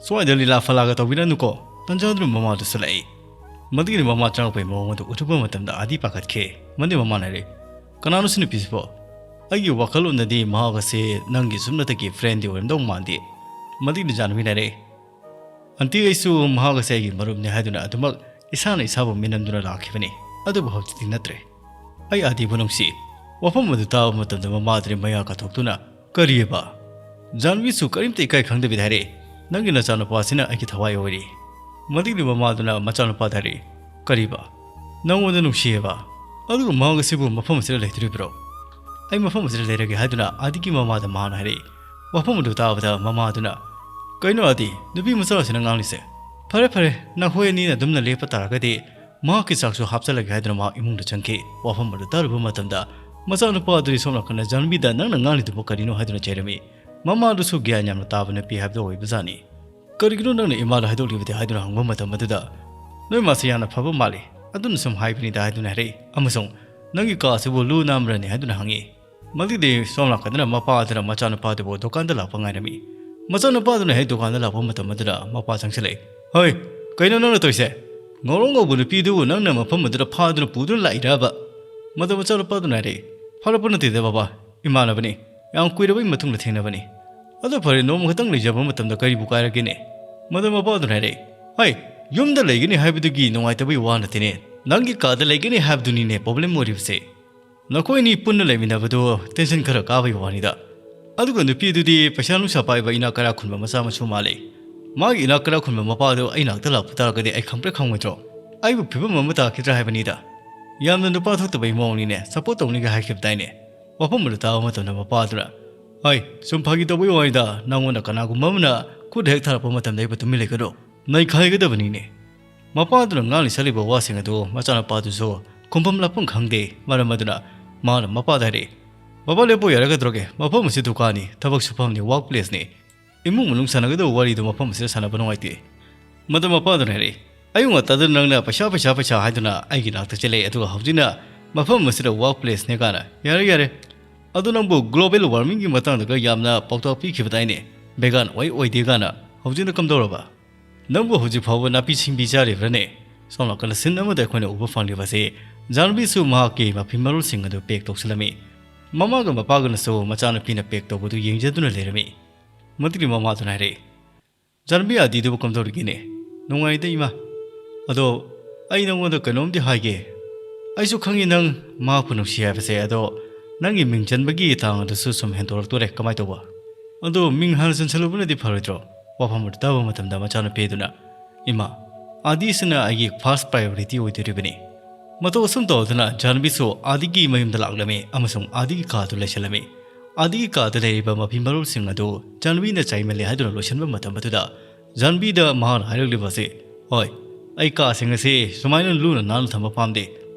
ꯁ꯭ꯋꯥꯏꯗ ꯂꯤꯂꯥ ꯐꯂꯥꯒ ꯇꯧꯕꯤꯔꯅꯨꯀꯣ"꯫ ꯇꯟꯖꯥꯗꯨꯅ ꯃꯃꯥꯗꯨꯁꯨ ꯂꯥꯛꯏ꯫ ꯃꯗꯨꯒꯤ ꯃꯃꯥ ꯆꯪꯉꯛꯄꯒꯤ ꯃꯑꯣꯡ ꯑꯗꯨ ꯎꯔꯨꯕ ꯃꯇꯝꯗ ꯑꯥꯗꯤ ꯄꯥꯈꯠꯈꯤ꯫ ꯃꯗꯨꯒꯤ ꯃꯃꯥꯅ ꯍꯥꯏꯔꯛꯏ, "ꯀꯅꯥꯅꯣ ꯁꯤ ꯅꯨꯄꯤꯁꯤꯕꯣ? ꯑꯩꯒꯤ ꯋꯥꯈꯜꯂꯣꯟꯗꯗꯤ ꯃꯍꯥꯛ ꯑꯁꯤ ꯅꯪꯒꯤ ꯁꯨꯞꯅꯇꯒꯤ ꯐ꯭ꯔꯦꯟꯗꯤ ꯑꯣꯏꯔꯝꯗꯧ ꯃꯥꯟꯗꯦ"꯫ ꯃꯗꯨꯒꯤ ꯖꯥꯟꯕꯤꯅ ꯍꯥꯏꯔꯛꯏ, "ꯑꯟꯇꯤ, ꯑꯩꯁꯨ ꯃꯍꯥꯛ ꯑꯁꯤ ꯑꯩꯒꯤ ꯃꯔꯨꯞꯅꯤ ꯍꯥꯏꯗꯨꯅ ꯑꯗꯨꯃꯛ ꯏꯁꯥꯅ ꯏꯁꯥꯕꯨ ꯃꯤꯅꯝꯗꯨꯅ ꯂꯥꯛꯈꯤꯕꯅꯤ, ꯑꯗꯨꯕꯨ ꯍꯧꯖꯤꯛꯇꯤ ꯅꯠꯇ꯭ꯔꯦ"꯫ ꯑꯩ ꯑꯥꯗꯤꯕꯨ ꯅꯨꯡꯁꯤ꯫ ꯋꯥꯐꯝ ꯑꯗꯨ ꯇꯥꯕ ꯃꯇꯝꯗ ꯃꯃꯥꯗꯨꯅ ꯃꯌꯥ ꯀꯥꯊꯣꯛꯇꯨꯅ, "ꯀꯔꯤꯑꯕ?" ꯖꯥꯟꯕꯤꯁꯨ ꯀꯔꯤꯝꯇ ꯏꯀꯥꯏ ꯈꯪꯗꯕꯤꯗ ꯍꯥꯏꯔꯛꯏ, "ꯅꯪꯒꯤ ꯅꯆꯥꯅꯨꯄꯥꯁꯤꯅ ꯑꯩꯒꯤ ꯊꯋꯥꯏ ꯑꯣꯏꯔꯤ"꯫ ꯃꯗꯨꯒꯤ ꯃꯃꯥꯗꯨꯅ ꯃꯆꯥꯅꯨꯄꯥꯗ ꯍꯥꯏꯔꯛꯏ, "ꯀꯔꯤꯕ? ꯅꯪꯉꯣꯟꯗ ꯅꯨꯡꯁꯤꯑꯕ? ꯑꯗꯨꯒ ꯃꯍꯥꯛ ꯑꯁꯤꯕꯨ ꯃꯐꯝ ꯑꯁꯤꯗ ꯂꯩꯗꯣꯔꯤꯕ꯭ꯔꯣ? ꯑꯩ ꯃꯐꯝ ꯑꯁꯤꯗ ꯂꯩꯔꯒꯦ" ꯍꯥꯏꯗꯨꯅ ꯑꯥꯗꯤꯒꯤ ꯃꯃꯥꯗ ꯃꯍꯥꯛꯅ ꯍꯥꯏꯔꯛꯏ꯫ ꯋꯥꯐꯝ ꯑꯗꯨ ꯇꯥꯕꯗ ꯃꯃꯥꯗꯨꯅ, "ꯀꯩꯅꯣ ꯑꯥꯗꯤ, ꯅꯨꯄꯤ ꯃꯆꯥ ꯑꯁꯤꯅ ꯉꯥꯡꯂꯤꯁꯦ? ꯐꯔꯦ ꯐꯔꯦ, ꯅꯈꯣꯏ ꯑꯅꯤꯅ ꯑꯗꯨꯝꯅ ꯂꯦꯞꯄ ꯇꯥꯔꯒꯗꯤ ꯃꯍꯥꯛꯀꯤ ꯆꯥꯛꯁꯨ ꯍꯥꯞꯆꯜꯂꯒꯦ ꯍꯥꯏꯗꯨꯅ ꯃꯍꯥꯛ ꯏꯃꯨꯡꯗ ꯆꯪꯈꯤ꯫ ꯋꯥꯐꯝ ꯑꯗꯨ ꯇꯥꯔꯨꯕ ꯃꯇꯝꯗ ꯃꯆꯥꯅꯨꯄꯥ ꯑꯗꯨꯗꯤ ꯁꯣꯝ ꯅꯥꯀꯟꯗ ꯖꯥꯟꯕꯤꯗ "ꯅꯪꯅ ꯉꯥꯡꯂꯤꯗꯨꯕꯨ ꯀꯔꯤꯅꯣ?" ꯍꯥꯏꯗꯨꯅ ꯆꯩꯔꯝꯃꯤ꯫ ꯃꯃꯥꯗꯨꯁꯨ ꯒ꯭ꯌꯥꯟ ꯌꯥꯝꯅ ꯇꯥꯕ ꯅꯨꯄꯤ ꯍꯥꯏꯕꯗꯨ ꯑꯣꯏꯕꯖꯥꯠꯅꯤ꯫ "ꯀꯔꯤꯒꯤꯅꯣ ꯅꯪꯅ ꯏꯃꯥꯗ ꯍꯥꯏꯗꯣꯛꯂꯤꯕꯗꯤ?" ꯍꯥꯏꯗꯨꯅ ꯍꯪꯕ ꯃꯇꯝ ꯑꯗꯨꯗ, "ꯅꯣꯏ ꯃꯥꯁꯦ ꯌꯥꯝꯅ ꯐꯕ ꯃꯥꯜꯂꯤ, ꯑꯗꯨꯅ ꯁꯨꯝ ꯍꯥꯏꯕꯅꯤꯗ" ꯍꯥꯏꯗꯨꯅ ꯍꯥꯏꯔꯛꯏ꯫ ꯑꯃꯁꯨꯡ "ꯅꯪꯒꯤ ꯀꯥ ꯑꯁꯤꯕꯨ ꯂꯨ ꯅꯥꯟꯕ꯭ꯔꯅꯦ?" ꯍꯥꯏꯗꯨꯅ ꯍꯪꯉꯤ꯫ ꯃꯗꯨꯗꯤ ꯁꯣꯝ ꯅꯥꯀꯟꯗꯅ ꯃꯄꯥ ꯑꯗꯨꯅ ꯃꯆꯥꯅꯨꯄꯥꯗꯨꯕꯨ ꯗꯨꯀꯥꯟꯗ ꯂꯥꯛꯄ ꯉꯥꯏꯔꯝꯃꯤ꯫ ꯃꯆꯥꯅꯨꯄꯥꯗꯨꯅ ꯍꯦꯛ ꯗꯨꯀꯥꯟꯗ ꯂꯥꯛꯄ ꯃꯇꯝ ꯑꯗꯨꯗ ꯃꯄꯥ ꯆꯪꯁꯤꯜꯂꯛꯏ꯫ "ꯍꯣꯏ, ꯀꯩꯅꯣ ꯅꯪꯅ ꯇꯧꯔꯤꯁꯦ? ꯉꯧꯔꯣꯛ ꯉꯧꯕ ꯅꯨꯄꯤꯗꯨꯕꯨ ꯅꯪꯅ ꯃꯐꯝ ꯑꯗꯨꯗ ꯐꯥꯗꯨꯅ ꯄꯨꯗꯨꯅ ꯂꯥꯛꯏꯔꯕ?" ꯃꯗꯨ ꯃꯆꯥꯅꯨꯄꯥꯗꯨꯅ ꯍꯥꯏꯔꯛꯏ, "ꯐꯥꯔꯛꯄ ꯅꯠꯇꯦꯗ ꯕꯕꯥ, ꯏꯃꯥꯟꯅꯕꯅꯤ꯫ ꯌꯥꯝ ꯀꯨꯏꯔꯕꯒꯤ ꯃꯇꯨꯡꯗ ꯊꯦꯡꯅꯕꯅꯤ꯫ ꯑꯗꯨ ꯐꯔꯦ, ꯅꯣꯡꯃ ꯈꯛꯇꯪ ꯂꯩꯖꯕ ꯃꯇꯝꯗ ꯀꯔꯤꯕꯨ ꯀꯥꯏꯔꯒꯦꯅꯦ?" ꯃꯗꯨ ꯃꯄꯥꯗꯨꯅ ꯍꯥꯏꯔꯛꯏ, "ꯍꯩ, ꯌꯨꯝꯗ ꯂꯩꯒꯅꯤ ꯍꯥꯏꯕꯗꯨꯒꯤ ꯅꯨꯡꯉꯥꯏꯇꯕꯒꯤ ꯋꯥ ꯅꯠꯇꯦꯅꯦ, ꯅꯪꯒꯤ ꯀꯥꯗ ꯂꯩꯒꯅꯤ ꯍꯥꯏꯕꯗꯨꯅꯤꯅꯦ ꯄ꯭ꯔꯣꯕ꯭ꯂꯦꯝ ꯑꯣꯏꯔꯤꯕꯁꯦ꯫ ꯅꯈꯣꯏ ꯑꯅꯤ ꯄꯨꯟꯅ ꯂꯩꯃꯤꯟꯅꯕꯗꯨ ꯇꯦꯟꯁꯟ ꯈꯔ ꯀꯥꯕꯒꯤ ꯋꯥꯅꯤꯗ꯫ ꯑꯗꯨꯒ ꯅꯨꯄꯤꯗꯨꯗꯤ ꯄꯩꯁꯥ ꯅꯨꯡꯁꯥ ꯄꯥꯏꯕ ꯏꯅꯥꯛ ꯀꯔꯥ ꯈꯨꯟꯕ ꯃꯆꯥ ꯃꯁꯨ ꯃꯥꯜꯂꯤ꯫ ꯃꯥꯒꯤ ꯏꯅꯥꯛ ꯀꯔꯥ ꯈꯨꯟꯕ ꯃꯄꯥꯗꯨ ꯑꯩ ꯅꯥꯛꯇ ꯂꯥꯛꯄ ꯇꯥꯔꯒꯗꯤ ꯑꯩ ꯈꯪꯕ꯭ꯔꯥ ꯈꯪꯉꯣꯏꯗ꯭ꯔꯣ? ꯑꯩꯕꯨ ꯐꯤꯕꯝ ꯑꯃ ꯇꯥꯈꯤꯗ꯭ꯔꯥ ꯍꯥꯏꯕꯅꯤꯗ꯫ ꯌꯥꯝꯅ ꯅꯨꯄꯥ ꯊꯣꯛꯇꯕꯒꯤ ꯃꯑꯣꯡꯅꯤꯅꯦ, ꯁꯞꯄꯣꯔꯠ ꯇꯧꯅꯤꯒ ꯍꯥꯏꯈꯤꯕꯗꯥꯏꯅꯦ?" ꯋꯥꯐꯝ ꯑꯗꯨ ꯇꯥꯕ ꯃꯇꯝꯗ ꯃꯄꯥꯗꯨꯅ, "ꯍꯣꯏ, ꯁꯨꯝ ꯐꯥꯒꯤ ꯇꯧꯕꯒꯤ ꯋꯥꯅꯤꯗ, ꯅꯪꯉꯣꯟꯗ ꯀꯅꯥꯒꯨꯝꯕ ꯑꯃꯅ ꯈꯨꯠ ꯍꯦꯛ ꯊꯥꯔꯛꯄ ꯃꯇꯝꯗ ꯑꯩꯕꯨ ꯇꯨꯃꯤꯟ ꯂꯩꯒꯅꯨ, ꯅꯩꯈꯥꯏꯒꯗꯕꯅꯤꯅꯦ꯫" ꯃꯄꯥꯗꯨꯅ ꯉꯥꯡꯂꯤ ꯁꯛꯂꯤꯕ ꯋꯥꯁꯤꯡ ꯑꯗꯨ ꯃꯆꯥꯅꯨꯄꯥꯗꯨꯁꯨ ꯈꯨꯝꯐꯝ ꯂꯥꯛꯐꯝ ꯈꯪꯗꯦ꯫ ꯃꯔꯝ ꯑꯗꯨꯅ ꯃꯥꯅ ꯃꯄꯥꯗ ꯍꯥꯏꯔꯛꯏ, "ꯕꯕꯥ, ꯂꯦꯞꯄꯣ, ꯌꯥꯔꯒꯗ꯭ꯔꯣꯒꯦ? ꯃꯐꯝ ꯑꯁꯤ ꯗꯨꯀꯥꯟꯅꯤ, ꯊꯕꯛ ꯁꯨꯐꯝꯅꯤ, ꯋꯥꯔꯛ ꯄ꯭ꯂꯦꯁꯅꯤ꯫ ꯏꯃꯨꯡ ꯃꯅꯨꯡ ꯁꯥꯟꯅꯒꯗꯕ ꯋꯥꯔꯤꯗꯨ ꯃꯐꯝ ꯑꯁꯤꯗ ꯁꯥꯟꯅꯕ ꯅꯨꯡꯉꯥꯏꯇꯦ꯫" ꯃꯗꯨ ꯃꯄꯥꯗꯨꯅ ꯍꯥꯏꯔꯛꯏ, "ꯑꯌꯨꯛ ꯉꯟꯇꯥꯗ ꯅꯪꯅ ꯄꯩꯁꯥ, ꯄꯩꯁꯥ, ꯄꯩꯁꯥ ꯍꯥꯏꯗꯨꯅ ꯑꯩꯒꯤ ꯅꯥꯛꯇ ꯆꯦꯜꯂꯛꯑꯦ, ꯑꯗꯨꯒ ꯍꯧꯖꯤꯛꯅ ꯃꯐꯝ ꯑꯁꯤꯗ ꯋꯥꯔꯛ ꯄ꯭ꯂꯦꯁꯅꯦ ꯀꯥꯏꯅ꯫ ꯌꯥꯔꯦ, ꯌꯥꯔꯦ꯫ ꯑꯗꯨ ꯅꯪꯕꯨ ꯒ꯭ꯂꯣꯕꯦꯜ ꯋꯥꯔꯃꯤꯡꯒꯤ ꯃꯇꯥꯡꯗꯒ ꯌꯥꯝꯅ ꯄꯥꯎꯇꯥꯛ ꯄꯤꯈꯤꯕꯗꯥꯏꯅꯦ? ꯚꯦꯒꯥꯟ ꯑꯣꯏ ꯑꯣꯏꯗꯦ ꯀꯥꯏꯅ꯫ ꯍꯧꯖꯤꯛꯅ ꯀꯝꯗꯧꯔꯕ? ꯅꯪꯕꯨ ꯍꯧꯖꯤꯛ ꯐꯥꯎꯕ ꯅꯥꯄꯤ ꯁꯤꯡꯕꯤ ꯆꯥꯔꯤꯕ꯭ꯔꯅꯦ?" ꯁꯣꯝ ꯅꯥꯀꯟꯗ ꯁꯤꯟ ꯑꯃꯗ ꯑꯩꯈꯣꯏꯅ ꯎꯕ ꯐꯪꯂꯤꯕꯁꯤ ꯖꯥꯟꯕꯤꯁꯨ ꯃꯍꯥꯛꯀꯤ ꯃꯐꯤ ꯃꯔꯣꯜꯁꯤꯡ ꯑꯗꯨ ꯄꯦꯛ ꯇꯧꯁꯤꯜꯂꯝꯃꯤ꯫ ꯃꯃꯥꯒ ꯃꯄꯥꯒꯅꯁꯨ ꯃꯆꯥꯅꯨꯄꯤꯅ ꯄꯦꯛ ꯇꯧꯕꯗꯨ ꯌꯦꯡꯖꯗꯨꯅ ꯂꯩꯔꯝꯃꯤ꯫ ꯃꯗꯨꯒꯤ ꯃꯃꯥꯗꯨꯅ ꯍꯥꯏꯔꯛꯏ, "ꯖꯥꯟꯕꯤ, ꯑꯥꯗꯤꯗꯨꯕꯨ ꯀꯝꯗꯧꯔꯤꯒꯦꯅꯦ?" "ꯅꯨꯡꯉꯥꯏꯗ ꯏꯃꯥ꯫ ꯑꯗꯣ ꯑꯩ ꯅꯪꯉꯣꯟꯗ ꯀꯩꯅꯣꯝꯗꯤ ꯍꯥꯏꯒꯦ꯫ ꯑꯩꯁꯨ ꯈꯪꯉꯤ ꯅꯪ ꯃꯍꯥꯛꯄꯨ ꯅꯨꯡꯁꯤ ꯍꯥꯏꯕꯁꯦ, ꯑꯗꯣ ꯅꯪꯒꯤ ꯃꯤꯡ ꯆꯟꯕꯒꯤ ꯇꯥꯡ ꯑꯗꯨꯁꯨ ꯁꯨꯝ ꯍꯦꯟꯗꯣꯔꯛꯇꯣꯔꯦ꯫ ꯀꯃꯥꯏꯅ ꯇꯧꯕ? ꯑꯗꯣ ꯃꯤꯡ ꯍꯥꯟꯅ ꯆꯟꯁꯤꯜꯂꯨꯕꯅꯗꯤ ꯐꯔꯣꯏꯗ꯭ꯔꯣ?" ꯋꯥꯐꯝ ꯑꯗꯨ ꯇꯥꯕ ꯃꯇꯝꯗ ꯃꯆꯥꯅꯨꯄꯤ ꯑꯗꯨꯅ, "ꯏꯃꯥ, ꯑꯥꯗꯤꯁꯤꯅ ꯑꯩꯒꯤ ꯐꯥꯔꯁ ꯄ꯭ꯔꯥꯏꯌꯣꯔꯤꯇꯤ ꯑꯣꯏꯗꯣꯔꯤꯕꯅꯤ꯫" ꯃꯇꯧ ꯑꯁꯨꯝ ꯇꯧꯗꯨꯅ ꯖꯥꯟꯕꯤꯁꯨ ꯑꯥꯗꯤꯒꯤ ꯃꯌꯨꯝꯗ ꯂꯥꯛꯂꯝꯃꯤ ꯑꯃꯁꯨꯡ ꯑꯥꯗꯤꯒꯤ ꯀꯥꯗꯨ ꯂꯩꯁꯤꯜꯂꯝꯃꯤ꯫ ꯑꯥꯗꯤꯒꯤ ꯀꯥꯗ ꯂꯩꯔꯤꯕ ꯃꯐꯤ ꯃꯔꯣꯜꯁꯤꯡ ꯑꯗꯨ ꯖꯥꯟꯕꯤꯅ ꯆꯥꯏꯃꯜꯂꯦ ꯍꯥꯏꯗꯨꯅ ꯂꯣꯏꯁꯤꯟꯕ ꯃꯇꯝ ꯑꯗꯨꯗ ꯖꯥꯟꯕꯤꯗ ꯃꯍꯥꯛꯅ ꯍꯥꯏꯔꯛꯂꯤꯕ ꯑꯁꯤ, "ꯍꯣꯏ, "ꯑꯩ ꯀꯥꯁꯤꯡ ꯑꯁꯤ ꯁꯨꯃꯥꯏꯅ ꯂꯨꯅ ꯅꯥꯟꯅ ꯊꯝꯕ ꯄꯥꯝꯗꯦ꯫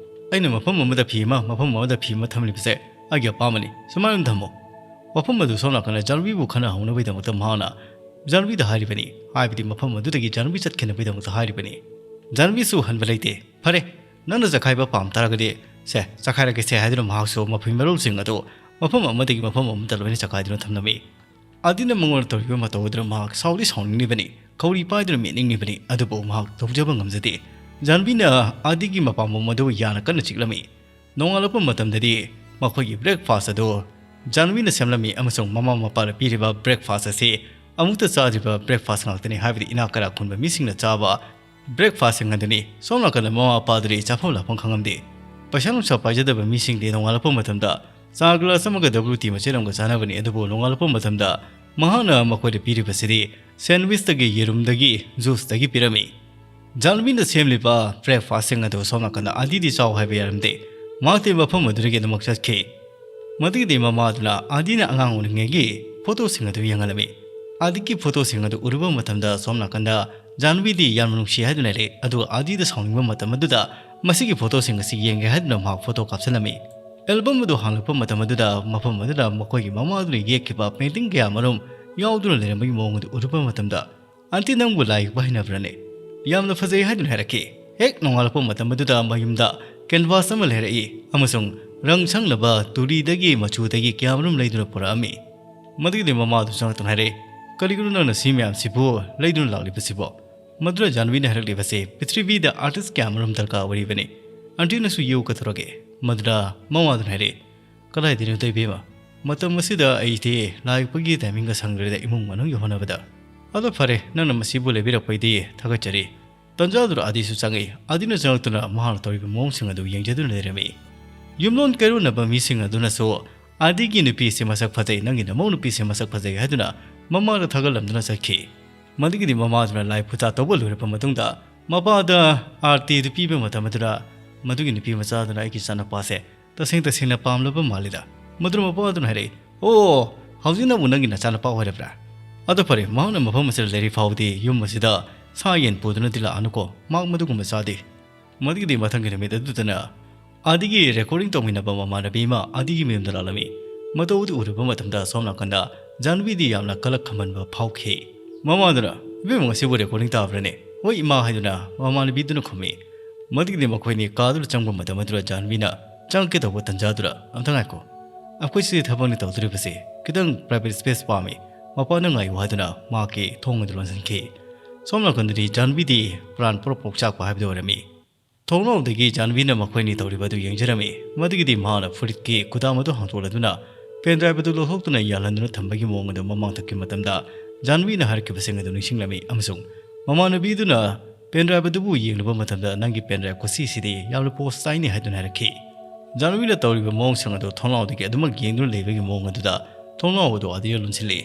ꯑꯩꯅ ꯃꯐꯝ ꯑꯃꯗ ꯐꯤ ꯑꯃ, ꯃꯐꯝ ꯑꯃꯗ ꯐꯤ ꯑꯃ ꯊꯝꯂꯤꯕꯁꯦ ꯑꯩꯒꯤ ꯑꯄꯥꯝꯕꯅꯤ꯫ ꯁꯨꯃꯥꯏꯅ ꯊꯝꯃꯣ꯫" ꯃꯐꯝ ꯑꯗꯨ ꯁꯣꯝ ꯅꯥꯀꯟꯗ ꯖꯥꯟꯕꯤꯕꯨ ꯈꯟꯅꯍꯧꯅꯕꯒꯤꯗꯃꯛꯇ ꯃꯍꯥꯛꯅ ꯖꯥꯟꯕꯤꯗ ꯍꯥꯏꯔꯤꯕꯅꯤ, ꯍꯥꯏꯕꯗꯤ ꯃꯐꯝ ꯑꯗꯨꯗꯒꯤ ꯖꯥꯟꯕꯤ ꯆꯠꯈꯤꯅꯕꯒꯤꯗꯃꯛꯇ ꯍꯥꯏꯔꯤꯕꯅꯤ꯫ ꯖꯥꯟꯕꯤꯁꯨ ꯍꯟꯕ ꯂꯩꯇꯦ꯫ "ꯐꯔꯦ, ꯅꯪꯅ ꯆꯈꯥꯏꯕ ꯄꯥꯝ ꯇꯥꯔꯒꯗꯤ, ꯁꯦ, ꯆꯈꯥꯏꯔꯒꯦꯁꯦ" ꯍꯥꯏꯗꯨꯅ ꯃꯍꯥꯛꯁꯨ ꯃꯐꯤ ꯃꯔꯣꯜꯁꯤꯡ ꯑꯗꯨ ꯃꯐꯝ ꯑꯃꯗꯒꯤ ꯃꯐꯝ ꯑꯃꯗ ꯂꯣꯏꯅ ꯆꯈꯥꯏꯗꯨꯅ ꯊꯝꯂꯝꯃꯤ꯫ ꯑꯥꯗꯤꯅ ꯃꯉꯣꯟꯗ ꯇꯧꯔꯤꯕ ꯃꯇꯧ ꯑꯗꯨꯅ ꯃꯍꯥꯛ ꯁꯥꯎꯗꯤ ꯁꯥꯎꯅꯤꯡꯂꯤꯕꯅꯤ, ꯈꯧꯔꯤ ꯄꯥꯏꯗꯨꯅ ꯃꯦꯠꯅꯤꯡꯂꯤꯕꯅꯤ, ꯑꯗꯨꯕꯨ ꯃꯍꯥꯛ ꯇꯧꯖꯕ ꯉꯝꯖꯗꯦ꯫ ꯖꯥꯟꯕꯤꯅ ꯑꯥꯗꯤꯒꯤ ꯃꯄꯥꯝꯕꯣꯝ ꯑꯗꯨ ꯌꯥꯅ ꯀꯟꯅ ꯆꯤꯛꯂꯝꯃꯤ꯫ ꯅꯣꯡꯉꯥꯜꯂꯛꯄ ꯃꯇꯝꯗꯗꯤ ꯃꯈꯣꯏꯒꯤ breakfast ꯑꯗꯨ ꯖꯥꯟꯕꯤꯅ ꯁꯦꯝꯂꯝꯃꯤ ꯑꯃꯁꯨꯡ ꯃꯃꯥ ꯃꯄꯥꯅ ꯄꯤꯔꯤꯕ breakfast ꯑꯁꯤ ꯑꯃꯨꯛꯇ ꯆꯥꯗ꯭ꯔꯤꯕ breakfast ꯉꯥꯛꯇꯅꯤ, ꯍꯥꯏꯕꯗꯤ ꯏꯅꯥꯛ ꯀꯩꯔꯥꯛ ꯈꯨꯟꯕ ꯃꯤꯁꯤꯡꯅ ꯆꯥꯕ breakfastꯁꯤꯡ ꯑꯗꯨꯅꯤ꯫ ꯁꯣꯝ ꯅꯥꯀꯟꯗ ꯃꯃꯥ ꯃꯄꯥꯗꯨꯗꯤ ꯆꯥꯐꯝ ꯂꯥꯛꯐꯝ ꯈꯪꯉꯝꯗꯦ꯫ ꯄꯩꯁꯥ ꯅꯨꯡꯁꯥ ꯄꯥꯏꯖꯗꯕ ꯃꯤꯁꯤꯡꯗꯤ ꯅꯣꯡꯉꯥꯜꯂꯛꯄ ꯃꯇꯝꯗ ꯆꯥ glass ꯑꯃꯒ double tea ꯃꯆꯦꯠ ꯑꯃꯒ ꯆꯥꯅꯕꯅꯤ, ꯑꯗꯨꯕꯨ ꯅꯣꯡꯉꯥꯜꯂꯛꯄ ꯃꯇꯝꯗ ꯃꯍꯥꯛꯅ ꯃꯈꯣꯏꯗ ꯄꯤꯔꯤꯕꯁꯤꯗꯤ sandwichꯇꯒꯤ, ꯌꯦꯔꯨꯝꯗꯒꯤ, juiceꯇꯒꯤ ꯄꯤꯔꯝꯃꯤ꯫ ꯖꯥꯟꯕꯤꯅ ꯁꯦꯝꯂꯤꯕ breakfastꯁꯤꯡ ꯑꯗꯨ ꯁꯣꯝ ꯅꯥꯀꯟꯗ ꯑꯥꯗꯤꯗꯤ ꯆꯥꯎ ꯍꯥꯏꯕ ꯌꯥꯔꯝꯗꯦ꯫ ꯃꯍꯥꯛꯇꯤ ꯃꯐꯝ ꯑꯗꯨꯗꯒꯤ ꯑꯗꯨꯃꯛ ꯆꯠꯈꯤ꯫ ꯃꯗꯨꯒꯤꯗꯤ ꯃꯃꯥꯗꯨꯅ ꯑꯥꯗꯤꯅ ꯑꯉꯥꯡ ꯑꯣꯏꯔꯤꯉꯩꯒꯤ photoꯁꯤꯡ ꯑꯗꯨ ꯌꯦꯡꯍꯜꯂꯝꯃꯤ꯫ ꯑꯥꯗꯤꯒꯤ photoꯁꯤꯡ ꯑꯗꯨ ꯎꯔꯨꯕ ꯃꯇꯝꯗ ꯁꯣꯝ ꯅꯥꯀꯟꯗ ꯖꯥꯟꯕꯤꯗꯤ ꯌꯥꯝꯅ ꯅꯨꯡꯁꯤ ꯍꯥꯏꯗꯨꯅ ꯂꯩ, ꯑꯗꯨꯒ ꯑꯥꯗꯤꯗ ꯁꯥꯎꯅꯤꯡꯕ ꯃꯇꯝ ꯑꯗꯨꯗ ꯃꯁꯤꯒꯤ photoꯁꯤꯡ ꯑꯁꯤ ꯌꯦꯡꯒꯦ ꯍꯥꯏꯗꯨꯅ ꯃꯍꯥꯛ photo ꯀꯥꯞꯁꯤꯜꯂꯝꯃꯤ꯫ Album ꯑꯗꯨ ꯍꯥꯡꯂꯛꯄ ꯃꯇꯝ ꯑꯗꯨꯗ ꯃꯐꯝ ꯑꯗꯨꯗ ꯃꯈꯣꯏꯒꯤ ꯃꯃꯥ ꯑꯗꯨꯅ ꯌꯦꯛꯈꯤꯕ painting ꯀꯌꯥ ꯑꯃꯔꯣꯝ ꯌꯥꯎꯗꯨꯅ ꯂꯩꯔꯝꯕꯒꯤ ꯃꯑꯣꯡ ꯑꯗꯨ ꯎꯔꯨꯕ ꯃꯇꯝꯗ, "Aunty, ꯅꯪꯕꯨ ꯂꯥꯏ ꯌꯦꯛꯄ ꯍꯩꯅꯕ꯭ꯔꯅꯦ? ꯌꯥꯝꯅ ꯐꯖꯩ" ꯍꯥꯏꯗꯨꯅ ꯍꯥꯏꯔꯛꯈꯤ꯫ ꯍꯦꯛ ꯅꯣꯡꯉꯥꯜꯂꯛꯄ ꯃꯇꯝ ꯑꯗꯨꯗ ꯃꯌꯨꯝꯗ canvas ꯑꯃ ꯂꯩꯔꯛꯏ ꯑꯃꯁꯨꯡ ꯔꯪ ꯁꯪꯅꯕ ꯇꯨꯔꯤꯗꯒꯤ ꯃꯆꯨꯗꯒꯤ ꯀꯌꯥꯃꯔꯨꯝ ꯂꯩꯗꯨꯅ ꯄꯨꯔꯛꯑꯝꯃꯤ꯫ ꯃꯗꯨꯒꯤꯗꯤ ꯃꯃꯥ ꯑꯗꯨ ꯆꯪꯂꯛꯇꯨꯅ ꯍꯥꯏꯔꯛꯏ, "ꯀꯔꯤꯒꯤꯅꯣ ꯅꯪꯅ ꯁꯤ ꯃꯌꯥꯝꯁꯤꯕꯨ ꯂꯩꯗꯨꯅ ꯂꯥꯛꯂꯤꯕꯁꯤꯕꯣ?" ꯃꯗꯨꯗ ꯖꯥꯟꯕꯤꯅ ꯍꯥꯏꯔꯛꯂꯤꯕꯁꯤ, "ꯄ꯭ꯔꯤꯊꯤꯕꯤꯗ artist ꯀꯌꯥꯃꯔꯨꯝ ꯗꯔꯀꯥꯔ ꯑꯣꯏꯔꯤꯕꯅꯤ꯫ Aunty, ꯅꯪꯁꯨ ꯌꯦꯛꯎ ꯀꯩꯗꯧꯔꯒꯦ?" ꯃꯗꯨꯗ ꯃꯃꯥ ꯑꯗꯨꯅ ꯍꯥꯏꯔꯛꯏ, "ꯀꯗꯥꯏꯗꯩꯅꯣꯗ ꯏꯕꯦꯝꯃ? ꯃꯇꯝ ꯑꯁꯤꯗ ꯑꯩꯗꯤ ꯂꯥꯏ ꯌꯦꯛꯄꯒꯤ timingꯒ ꯁꯪꯗ꯭ꯔꯦꯗ ꯏꯃꯨꯡ ꯃꯅꯨꯡꯒꯤ ꯍꯣꯠꯅꯕꯗ꯫ ꯑꯗꯣ ꯐꯔꯦ, ꯅꯪꯅ ꯃꯁꯤꯕꯨ ꯂꯩꯕꯤꯔꯛꯄꯩꯗꯤ ꯊꯥꯒꯠꯆꯔꯤ꯫" ꯇꯟꯖꯥꯗꯨꯗ ꯑꯥꯗꯤꯁꯨ ꯆꯪꯉꯛꯏ꯫ ꯑꯥꯗꯤꯅ ꯆꯪꯂꯛꯇꯨꯅ ꯃꯍꯥꯛꯅ ꯇꯧꯔꯤꯕ ꯃꯑꯣꯡꯁꯤꯡ ꯑꯗꯨ ꯌꯦꯡꯖꯗꯨꯅ ꯂꯩꯔꯝꯃꯤ꯫ ꯌꯨꯝꯂꯣꯟ ꯀꯩꯔꯣꯟꯅꯕ ꯃꯤꯁꯤꯡ ꯑꯗꯨꯅꯁꯨ, "ꯑꯥꯗꯤꯒꯤ ꯅꯨꯄꯤꯁꯤ ꯃꯁꯛ ꯐꯖꯩ, ꯅꯪꯒꯤ ꯅꯃꯧ ꯅꯨꯄꯤꯁꯤ ꯃꯁꯛ ꯐꯖꯩ" ꯍꯥꯏꯗꯨꯅ ꯃꯃꯥꯗ ꯊꯥꯒꯠꯂꯝꯗꯨꯅ ꯆꯠꯈꯤ꯫ ꯃꯗꯨꯒꯤꯗꯤ ꯃꯃꯥꯗꯨꯅ ꯂꯥꯏ ꯄꯨꯖꯥ ꯇꯧꯕ ꯂꯣꯏꯔꯕ ꯃꯇꯨꯡꯗ ꯃꯄꯥꯗ ꯑꯥꯔꯇꯤꯗꯨ ꯄꯤꯕ ꯃꯇꯝ ꯑꯗꯨꯗ ꯃꯗꯨꯒꯤ ꯅꯨꯄꯤ ꯃꯆꯥꯗꯨꯅ, "ꯑꯩꯒꯤ ꯏꯆꯥꯅꯨꯄꯥꯁꯦ ꯇꯁꯦꯡ ꯇꯁꯦꯡꯅ ꯄꯥꯝꯂꯕ ꯃꯥꯜꯂꯤꯗ꯫" ꯃꯗꯨꯅ ꯃꯄꯥ ꯑꯗꯨꯅ ꯍꯥꯏꯔꯛꯏ, "ꯑꯣ, ꯍꯧꯖꯤꯛꯅ ꯑꯃꯨꯛ ꯅꯪꯒꯤ ꯅꯆꯥꯅꯨꯄꯥ ꯑꯣꯏꯔꯕ꯭ꯔꯥ?" ꯑꯗꯣ ꯐꯔꯦ, ꯃꯍꯥꯛꯅ ꯃꯐꯝ ꯑꯁꯤꯗ ꯂꯩꯔꯤ ꯐꯥꯎꯕꯗꯤ ꯌꯨꯝ ꯑꯁꯤꯗ ꯁꯥ ꯌꯦꯟ ꯄꯨꯗꯨꯅꯗꯤ ꯂꯥꯛꯑꯅꯨꯀꯣ, ꯃꯍꯥꯛ ꯃꯗꯨꯒꯨꯝꯕ ꯆꯥꯗꯦ꯫ ꯃꯗꯨꯒꯤꯗꯤ ꯃꯊꯪꯒꯤ ꯅꯨꯃꯤꯠ ꯑꯗꯨꯗꯅ ꯑꯥꯗꯤꯒꯤ recording ꯇꯧꯃꯤꯟꯅꯕ ꯃꯃꯥꯟꯅꯕꯤ ꯑꯃ ꯑꯥꯗꯤꯒꯤ ꯃꯌꯨꯝꯗ ꯂꯥꯛꯂꯝꯃꯤ꯫ ꯃꯇꯧ ꯑꯗꯨ ꯎꯔꯨꯕ ꯃꯇꯝꯗ ꯁꯣꯝ ꯅꯥꯀꯟꯗ ꯖꯥꯟꯕꯤꯗꯤ ꯌꯥꯝꯅ ꯀꯂꯛ ꯈꯝꯍꯟꯕ ꯐꯥꯎꯈꯤ꯫ ꯃꯃꯥꯗꯨꯅ, "ꯏꯕꯦꯝꯃ, ꯉꯁꯤꯕꯨ recording ꯇꯥꯕ꯭ꯔꯅꯦ?" "ꯍꯣꯏ, ꯏꯃꯥ" ꯍꯥꯏꯗꯨꯅ ꯃꯃꯥꯟꯅꯕꯤꯗꯨꯅ ꯈꯨꯝꯃꯤ꯫ ꯃꯗꯨꯒꯤꯗꯤ ꯃꯈꯣꯏꯅꯤ ꯀꯥꯗꯨꯗ ꯆꯪꯕ ꯃꯇꯝ ꯑꯗꯨꯗ ꯖꯥꯟꯕꯤꯅ ꯆꯪꯉꯛꯀꯦ ꯇꯧꯕ ꯇꯟꯖꯥꯗꯨꯗ, "ꯑꯝꯇ ꯉꯥꯏꯈꯣ, ꯑꯩꯈꯣꯏꯁꯤ ꯊꯕꯛꯅꯤ ꯇꯧꯗꯣꯔꯤꯕꯁꯦ, ꯈꯤꯇꯪ private space ꯄꯥꯝꯃꯤ, ꯃꯄꯥꯟꯗ ꯉꯥꯏꯌꯨ" ꯍꯥꯏꯗꯨꯅ ꯃꯍꯥꯛꯀꯤ ꯊꯣꯡ ꯑꯗꯨ ꯂꯣꯟꯁꯤꯟꯈꯤ꯫ ꯁꯣꯝ ꯅꯥꯀꯟꯗꯗꯤ ꯖꯥꯟꯕꯤꯗꯤ ꯄ꯭ꯔꯥꯟ ꯄ꯭ꯔꯣꯛ ꯄ꯭ꯔꯣꯛ ꯆꯥꯛꯄ ꯍꯥꯏꯕꯗꯨ ꯑꯣꯏꯔꯝꯃꯤ꯫ ꯊꯣꯡꯅꯥꯎꯗꯒꯤ ꯖꯥꯟꯕꯤꯅ ꯃꯈꯣꯏꯅꯤ ꯇꯧꯔꯤꯕ ꯑꯗꯨ ꯌꯦꯡꯖꯔꯝꯃꯤ꯫ ꯃꯗꯨꯒꯤꯗꯤ ꯃꯍꯥꯛꯅ ꯐꯨꯔꯤꯠꯀꯤ ꯀꯨꯗꯥꯝ ꯑꯗꯨ ꯍꯥꯡꯗꯣꯛꯂꯗꯨꯅ pen drive ꯑꯗꯨ ꯂꯧꯊꯣꯛꯇꯨꯅ ꯌꯥꯜꯍꯟꯗꯨꯅ ꯊꯝꯕꯒꯤ ꯃꯑꯣꯡ ꯑꯗꯨ ꯃꯃꯥꯡꯊꯛꯀꯤ ꯃꯇꯝꯗ ꯖꯥꯟꯕꯤꯅ ꯍꯥꯏꯔꯛꯈꯤꯕꯁꯤꯡ ꯑꯗꯨ ꯅꯤꯡꯁꯤꯡꯂꯝꯃꯤ ꯑꯃꯁꯨꯡ ꯃꯃꯥꯟꯅꯕꯤꯗꯨꯅ pen drive ꯑꯗꯨꯕꯨ ꯌꯦꯡꯂꯨꯕ ꯃꯇꯝꯗ, "ꯅꯪꯒꯤ pen drive ꯈꯨꯁꯤꯁꯤꯗꯤ ꯌꯥꯝꯅ pose ꯇꯥꯏꯅꯦ" ꯍꯥꯏꯗꯨꯅ ꯍꯥꯏꯔꯛꯈꯤ꯫ ꯖꯥꯟꯕꯤꯅ ꯇꯧꯔꯤꯕ ꯃꯑꯣꯡꯁꯤꯡ ꯑꯗꯨ ꯊꯣꯡꯅꯥꯎꯗꯒꯤ ꯑꯗꯨꯃꯛ ꯌꯦꯡꯗꯨꯅ ꯂꯩꯕꯒꯤ ꯃꯑꯣꯡ ꯑꯗꯨꯗ ꯊꯣꯡꯅꯥꯎ ꯑꯗꯨ ꯑꯥꯗꯤꯅ ꯂꯣꯟꯁꯤꯜꯂꯤ꯫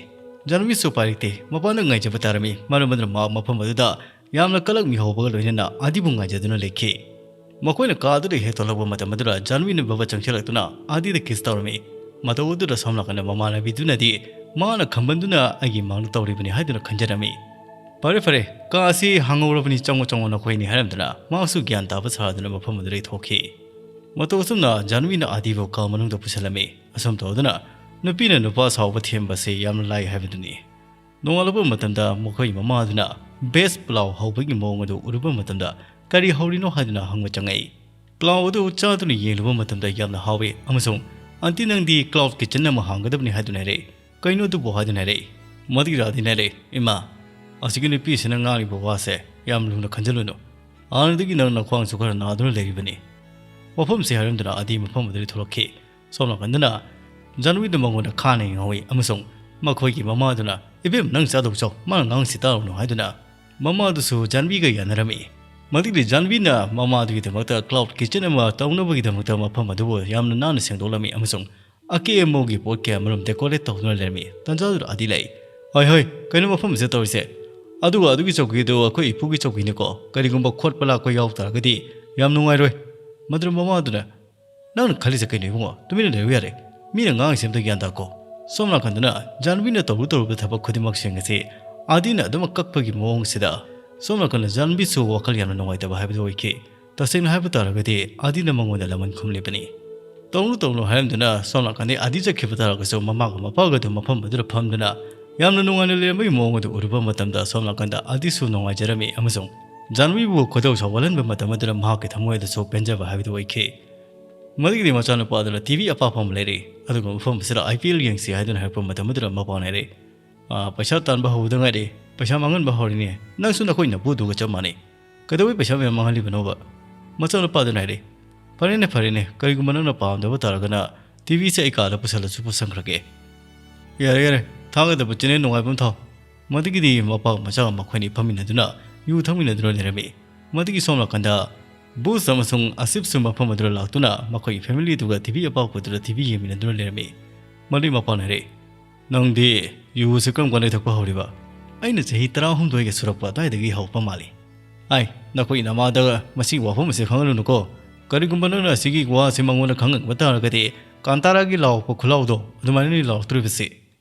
ꯖꯥꯟꯕꯤꯁꯨ ꯎꯄꯥꯏ ꯂꯩꯇꯦ, ꯃꯄꯥꯟꯗ ꯉꯥꯏꯖꯕ ꯇꯥꯔꯝꯃꯤ꯫ ꯃꯔꯝ ꯑꯗꯨꯅ ꯃꯍꯥꯛ ꯃꯐꯝ ꯑꯗꯨꯗ ꯌꯥꯝꯅ ꯀꯂꯛ ꯃꯤꯍꯧꯕꯒ ꯂꯣꯏꯅꯅ ꯑꯥꯗꯤꯕꯨ ꯉꯥꯏꯖꯗꯨꯅ ꯂꯩꯈꯤ꯫ ꯃꯈꯣꯏꯅ ꯀꯥ ꯑꯗꯨꯗ ꯍꯦꯛ ꯊꯣꯛꯂꯛꯄ ꯃꯇꯝ ꯑꯗꯨꯗ ꯖꯥꯟꯕꯤꯅ ꯕꯕꯥ ꯆꯪꯁꯤꯜꯂꯛꯇꯨꯅ ꯑꯥꯗꯤꯗ kiss ꯇꯧꯔꯝꯃꯤ꯫ ꯃꯇꯧ ꯑꯗꯨꯗ ꯁꯣꯝ ꯅꯥꯀꯟꯗ ꯃꯃꯥꯟꯅꯕꯤꯗꯨꯅꯗꯤ ꯃꯥꯅ ꯈꯝꯕꯟꯗꯨꯅ ꯑꯩꯒꯤ ꯃꯥꯡꯗ ꯇꯧꯔꯤꯕꯅꯤ ꯍꯥꯏꯗꯨꯅ ꯈꯟꯖꯔꯝꯃꯤ꯫ "ꯐꯔꯦ, ꯐꯔꯦ, ꯀꯥ ꯑꯁꯤ ꯍꯥꯡꯍꯧꯔꯕꯅꯤ, ꯆꯪꯉꯣ, ꯆꯪꯉꯣ ꯅꯈꯣꯏꯅꯤ" ꯍꯥꯏꯔꯝꯗꯨꯅ ꯃꯍꯥꯛꯁꯨ ꯒ꯭ꯌꯥꯟ ꯇꯥꯕ ꯁꯥꯗꯨꯅ ꯃꯐꯝ ꯑꯗꯨꯗꯒꯤ ꯊꯣꯛꯈꯤ꯫ ꯃꯇꯧ ꯑꯁꯨꯝꯅ ꯖꯥꯟꯕꯤꯅ ꯑꯥꯗꯤꯕꯨ ꯀꯥ ꯃꯅꯨꯡꯗ ꯄꯨꯁꯤꯜꯂꯝꯃꯤ꯫ ꯑꯁꯨꯝ ꯇꯧꯗꯨꯅ ꯅꯨꯄꯤꯅ ꯅꯨꯄꯥ ꯁꯥꯎꯕ ꯊꯦꯝꯕꯁꯤ ꯌꯥꯝꯅ ꯂꯥꯏ ꯍꯥꯏꯕꯗꯨꯅꯤ꯫ ꯅꯣꯡꯉꯥꯜꯂꯛꯄ ꯃꯇꯝꯗ ꯃꯈꯣꯏ ꯃꯃꯥ ꯑꯗꯨꯅ veg pulao ꯍꯧꯕꯒꯤ ꯃꯑꯣꯡ ꯑꯗꯨ ꯎꯔꯨꯕ ꯃꯇꯝꯗ ꯀꯔꯤ ꯍꯧꯔꯤꯅꯣ ꯍꯥꯏꯗꯨꯅ ꯍꯪꯕ ꯆꯪꯉꯛꯏ꯫ Pulao ꯑꯗꯨ ꯆꯥꯗꯨꯅ ꯌꯦꯡꯂꯨꯕ ꯃꯇꯝꯗ ꯌꯥꯝꯅ ꯍꯥꯎꯏ ꯑꯃꯁꯨꯡ "Aunty, ꯅꯪꯗꯤ cloud kitchen ꯑꯃ ꯍꯥꯡꯒꯗꯕꯅꯤ" ꯍꯥꯏꯗꯨꯅ ꯍꯥꯏꯔꯛꯏ꯫ "ꯀꯩꯅꯣ ꯑꯗꯨꯕꯨ?" ꯍꯥꯏꯗꯨꯅ ꯍꯥꯏꯔꯛꯏ꯫ ꯃꯗꯨꯒꯤ ꯔꯥꯗꯤꯅ ꯍꯥꯏꯔꯛꯏ, "ꯏꯃꯥ, ꯑꯁꯤꯒꯤ ꯅꯨꯄꯤꯁꯤꯅ ꯉꯥꯡꯂꯤꯕ ꯋꯥꯁꯦ ꯌꯥꯝ ꯂꯨꯅ ꯈꯟꯖꯤꯜꯂꯨꯅꯨ꯫ ꯍꯥꯟꯅꯗꯒꯤ ꯅꯪ ꯅꯈ꯭ꯋꯥꯡꯁꯨ ꯈꯔ ꯅꯥꯗꯨꯅ ꯂꯩꯔꯤꯕꯅꯤ꯫ ꯋꯥꯐꯝꯁꯤ" ꯍꯥꯏꯔꯝꯗꯨꯅ ꯑꯥꯗꯤ ꯃꯐꯝ ꯑꯗꯨꯗꯒꯤ ꯊꯣꯛꯂꯛꯈꯤ꯫ ꯁꯣꯝ ꯅꯥꯀꯟꯗꯅ ꯖꯥꯟꯕꯤꯗ ꯃꯉꯣꯟꯗ ꯈꯥꯟꯅ ꯌꯦꯡꯍꯧꯏ ꯑꯃꯁꯨꯡ ꯃꯈꯣꯏꯒꯤ ꯃꯃꯥꯗꯨꯅ, "ꯏꯕꯦꯝ, ꯅꯪ ꯆꯥꯗꯧ ꯆꯥꯎ, ꯃꯥꯅ ꯉꯥꯡꯁꯤ ꯇꯥꯔꯨꯅꯨ" ꯍꯥꯏꯗꯨꯅ ꯃꯃꯥꯗꯨꯁꯨ ꯖꯥꯟꯕꯤꯒ ꯌꯥꯅꯔꯝꯃꯤ꯫ ꯃꯗꯨꯒꯤ ꯖꯥꯟꯕꯤꯅ ꯃꯃꯥꯗꯨꯒꯤꯗꯃꯛꯇ cloud kitchen ꯑꯃ ꯇꯧꯅꯕꯒꯤꯗꯃꯛꯇ ꯃꯐꯝ ꯑꯗꯨꯕꯨ ꯌꯥꯝꯅ ꯅꯥꯟꯅ ꯁꯦꯡꯗꯣꯛꯂꯝꯃꯤ ꯑꯃꯁꯨꯡ ꯑꯀꯦ ꯑꯃꯧꯒꯤ ꯄꯣꯠ ꯀꯌꯥ ꯃꯔꯨꯝ decorate ꯇꯧꯗꯨꯅ ꯂꯩꯔꯝꯃꯤ꯫ ꯇꯟꯖꯥꯗꯨꯗ ꯑꯥꯗꯤ ꯂꯩ꯫ "ꯍꯣꯏ, ꯍꯣꯏ, ꯀꯩꯅꯣ ꯃꯐꯝ ꯑꯁꯤꯗ ꯇꯧꯔꯤꯁꯦ? ꯑꯗꯨꯒ ꯑꯗꯨꯒꯤ ꯆꯧꯀꯤꯗꯨ ꯑꯩꯈꯣꯏ ꯏꯄꯨꯒꯤ ꯆꯧꯀꯤꯅꯤꯀꯣ꯫ ꯀꯔꯤꯒꯨꯝꯕ ꯈꯣꯠꯄ ꯂꯥꯛꯄ ꯌꯥꯎ ꯇꯥꯔꯒꯗꯤ ꯌꯥꯝ ꯅꯨꯡꯉꯥꯏꯔꯣꯏ꯫" ꯃꯗꯨꯗ ꯃꯃꯥꯗꯨꯅ, "ꯅꯪꯅ ꯈꯜꯂꯤꯁꯦ ꯀꯩꯅꯣ ꯏꯕꯨꯡꯉꯣ? ꯇꯨꯃꯤꯟꯅ ꯂꯩꯌꯨ ꯌꯥꯔꯦ꯫ ꯃꯤꯅ ꯉꯥꯡꯉꯤꯁꯦ ꯑꯝꯇ ꯒ꯭ꯌꯥꯟ ꯇꯥꯀꯣ꯫" ꯁꯣꯝ ꯅꯥꯀꯟꯗꯅ ꯖꯥꯟꯕꯤꯅ ꯇꯧꯔꯨ ꯇꯧꯔꯨꯕ ꯊꯕꯛ ꯈꯨꯗꯤꯡꯃꯛꯁꯤꯡ ꯑꯁꯤ ꯑꯥꯗꯤꯅ ꯑꯗꯨꯃꯛ ꯀꯛꯄꯒꯤ ꯃꯑꯣꯡꯁꯤꯗ ꯁꯣꯝ ꯅꯥꯀꯟꯗ ꯖꯥꯟꯕꯤꯁꯨ ꯋꯥꯈꯜ ꯌꯥꯝꯅ ꯅꯨꯡꯉꯥꯏꯇꯕ ꯍꯥꯏꯕꯗꯨ ꯑꯣꯏꯈꯤ꯫ ꯇꯁꯦꯡꯅ ꯍꯥꯏꯕ ꯇꯥꯔꯒꯗꯤ ꯑꯥꯗꯤꯅ ꯃꯉꯣꯟꯗ ꯂꯃꯟ ꯈꯨꯝꯂꯤꯕꯅꯤ꯫ ꯇꯧꯅꯨ ꯇꯧꯅꯨ ꯍꯥꯏꯔꯝꯗꯨꯅ ꯁꯣꯝ ꯅꯥꯀꯟꯗꯩ ꯑꯥꯗꯤ ꯆꯠꯈꯤꯕ ꯇꯥꯔꯒꯁꯨ ꯃꯃꯥꯒ ꯃꯄꯥꯒ ꯑꯗꯨ ꯃꯐꯝ ꯑꯗꯨꯗ ꯐꯝꯗꯨꯅ ꯌꯥꯝꯅ ꯅꯨꯡꯉꯥꯏꯅ ꯂꯩꯔꯝꯕꯒꯤ ꯃꯑꯣꯡ ꯑꯗꯨ ꯎꯔꯨꯕ ꯃꯇꯝꯗ ꯁꯣꯝ ꯅꯥꯀꯟꯗ ꯑꯥꯗꯤꯁꯨ ꯅꯨꯡꯉꯥꯏꯖꯔꯝꯃꯤ ꯑꯃꯁꯨꯡ ꯖꯥꯟꯕꯤꯕꯨ ꯈꯣꯏꯗꯧ ꯁꯥꯎꯒꯠꯍꯟꯕ ꯃꯇꯝ ꯑꯗꯨꯗ ꯃꯍꯥꯛꯀꯤ ꯊꯃꯣꯏ ꯑꯗꯨꯁꯨ ꯄꯦꯟꯖꯕ ꯍꯥꯏꯕꯗꯨ ꯑꯣꯏꯈꯤ꯫ ꯃꯗꯨꯒꯤꯗꯤ ꯃꯆꯥꯅꯨꯄꯥ ꯑꯗꯨꯅ ꯇꯤ ꯚꯤ ꯑꯄꯥꯛꯄ ꯑꯃ ꯂꯩꯔꯤ, ꯑꯗꯨꯒ ꯃꯐꯝ ꯑꯁꯤꯗ ꯑꯥꯏ ꯄꯤ ꯑꯦꯜ ꯌꯦꯡꯁꯤ ꯍꯥꯏꯗꯨꯅ ꯍꯥꯏꯔꯛꯄ ꯃꯇꯝ ꯑꯗꯨꯗ ꯃꯄꯥꯅ ꯍꯥꯏꯔꯛꯏ, "ꯑꯥ, ꯄꯩꯁꯥ ꯇꯥꯟꯕ ꯍꯧꯕꯗ ꯉꯥꯏꯔꯤ, ꯄꯩꯁꯥ ꯃꯥꯡꯍꯟꯕ ꯍꯧꯔꯤꯅꯦ, ꯅꯪꯁꯨ ꯅꯈꯣꯏ ꯅꯄꯨꯗꯨꯒ ꯆꯞ ꯃꯥꯟꯅꯩ, ꯀꯩꯗꯧꯕꯩ ꯄꯩꯁꯥ ꯃꯌꯥꯝ ꯃꯥꯡꯍꯜꯂꯤꯕꯅꯣꯕ?" ꯃꯆꯥꯅꯨꯄꯥꯗꯨꯅ ꯍꯥꯏꯔꯛꯏ, "ꯐꯔꯦꯅꯦ, ꯐꯔꯦꯅꯦ, ꯀꯔꯤꯒꯨꯝꯕ ꯅꯪꯅ ꯄꯥꯝꯗꯕ ꯇꯥꯔꯒꯅ ꯇꯤ ꯚꯤꯁꯦ ꯑꯩ ꯀꯥꯗ ꯄꯨꯁꯜꯂꯁꯨ ꯄꯨꯁꯟꯈ꯭ꯔꯒꯦ꯫" "ꯌꯥꯔꯦ, ꯌꯥꯔꯦ, ꯊꯥꯒꯗꯕ ꯆꯦꯅꯦꯜ ꯅꯨꯡꯉꯥꯏꯕ ꯑꯃ ꯊꯥꯎ꯫" ꯃꯗꯨꯒꯤꯗꯤ ꯃꯄꯥ ꯃꯆꯥ ꯃꯈꯣꯏꯅꯤ ꯐꯝꯃꯤꯟꯅꯗꯨꯅ ꯌꯨ ꯊꯛꯃꯤꯟꯅꯗꯨꯅ ꯂꯩꯔꯝꯃꯤ꯫ ꯃꯗꯨꯒꯤ ꯁꯣꯝ ꯅꯥꯀꯟꯗ ꯕꯨꯁ ꯑꯃꯁꯨꯡ ꯑꯁꯤꯞꯁꯨ ꯃꯐꯝ ꯑꯗꯨꯗ ꯂꯥꯛꯇꯨꯅ ꯃꯈꯣꯏꯒꯤ ꯐꯦꯃꯤꯂꯤꯗꯨꯒ ꯇꯤ ꯚꯤ ꯑꯄꯥꯛꯄꯗꯨꯗ ꯇꯤ ꯚꯤ ꯌꯦꯡꯃꯤꯟꯅꯗꯨꯅ ꯂꯩꯔꯝꯃꯤ꯫ ꯃꯗꯨꯒꯤ ꯃꯄꯥꯅ ꯍꯥꯏꯔꯛꯏ, "ꯅꯪꯗꯤ ꯌꯨ ꯑꯁꯤ ꯀꯔꯝ ꯀꯥꯟꯗ ꯊꯛꯄ ꯍꯧꯔꯤꯕ?" "ꯑꯩꯅ ꯆꯍꯤ ꯇꯔꯥꯍꯨꯝꯗꯣꯏꯒ ꯁꯨꯔꯛꯄ ꯑꯗꯨꯋꯥꯏꯗꯒꯤ ꯍꯧꯔꯛꯄ ꯃꯥꯜꯂꯤ꯫" "ꯑꯥꯏ, ꯅꯈꯣꯏ ꯅꯃꯥꯗ ꯃꯁꯤꯒꯤ ꯋꯥꯐꯝ ꯑꯁꯤ ꯈꯪꯍꯜꯂꯨꯅꯨꯀꯣ꯫ ꯀꯔꯤꯒꯨꯝꯕ ꯅꯪꯅ ꯑꯁꯤꯒꯤ ꯋꯥ ꯑꯁꯤ ꯃꯉꯣꯟꯗ ꯈꯪꯍꯟꯕ ꯇꯥꯔꯒꯗꯤ ꯀꯥꯟꯇꯥꯔꯥꯒꯤ ꯂꯥꯎꯔꯛꯄ ꯈꯨꯜꯂꯥꯎꯗꯣ ꯑꯗꯨꯃꯥꯏꯅꯅꯤ ꯂꯥꯎꯔꯛꯇꯣꯔꯤꯕꯁꯤ꯫"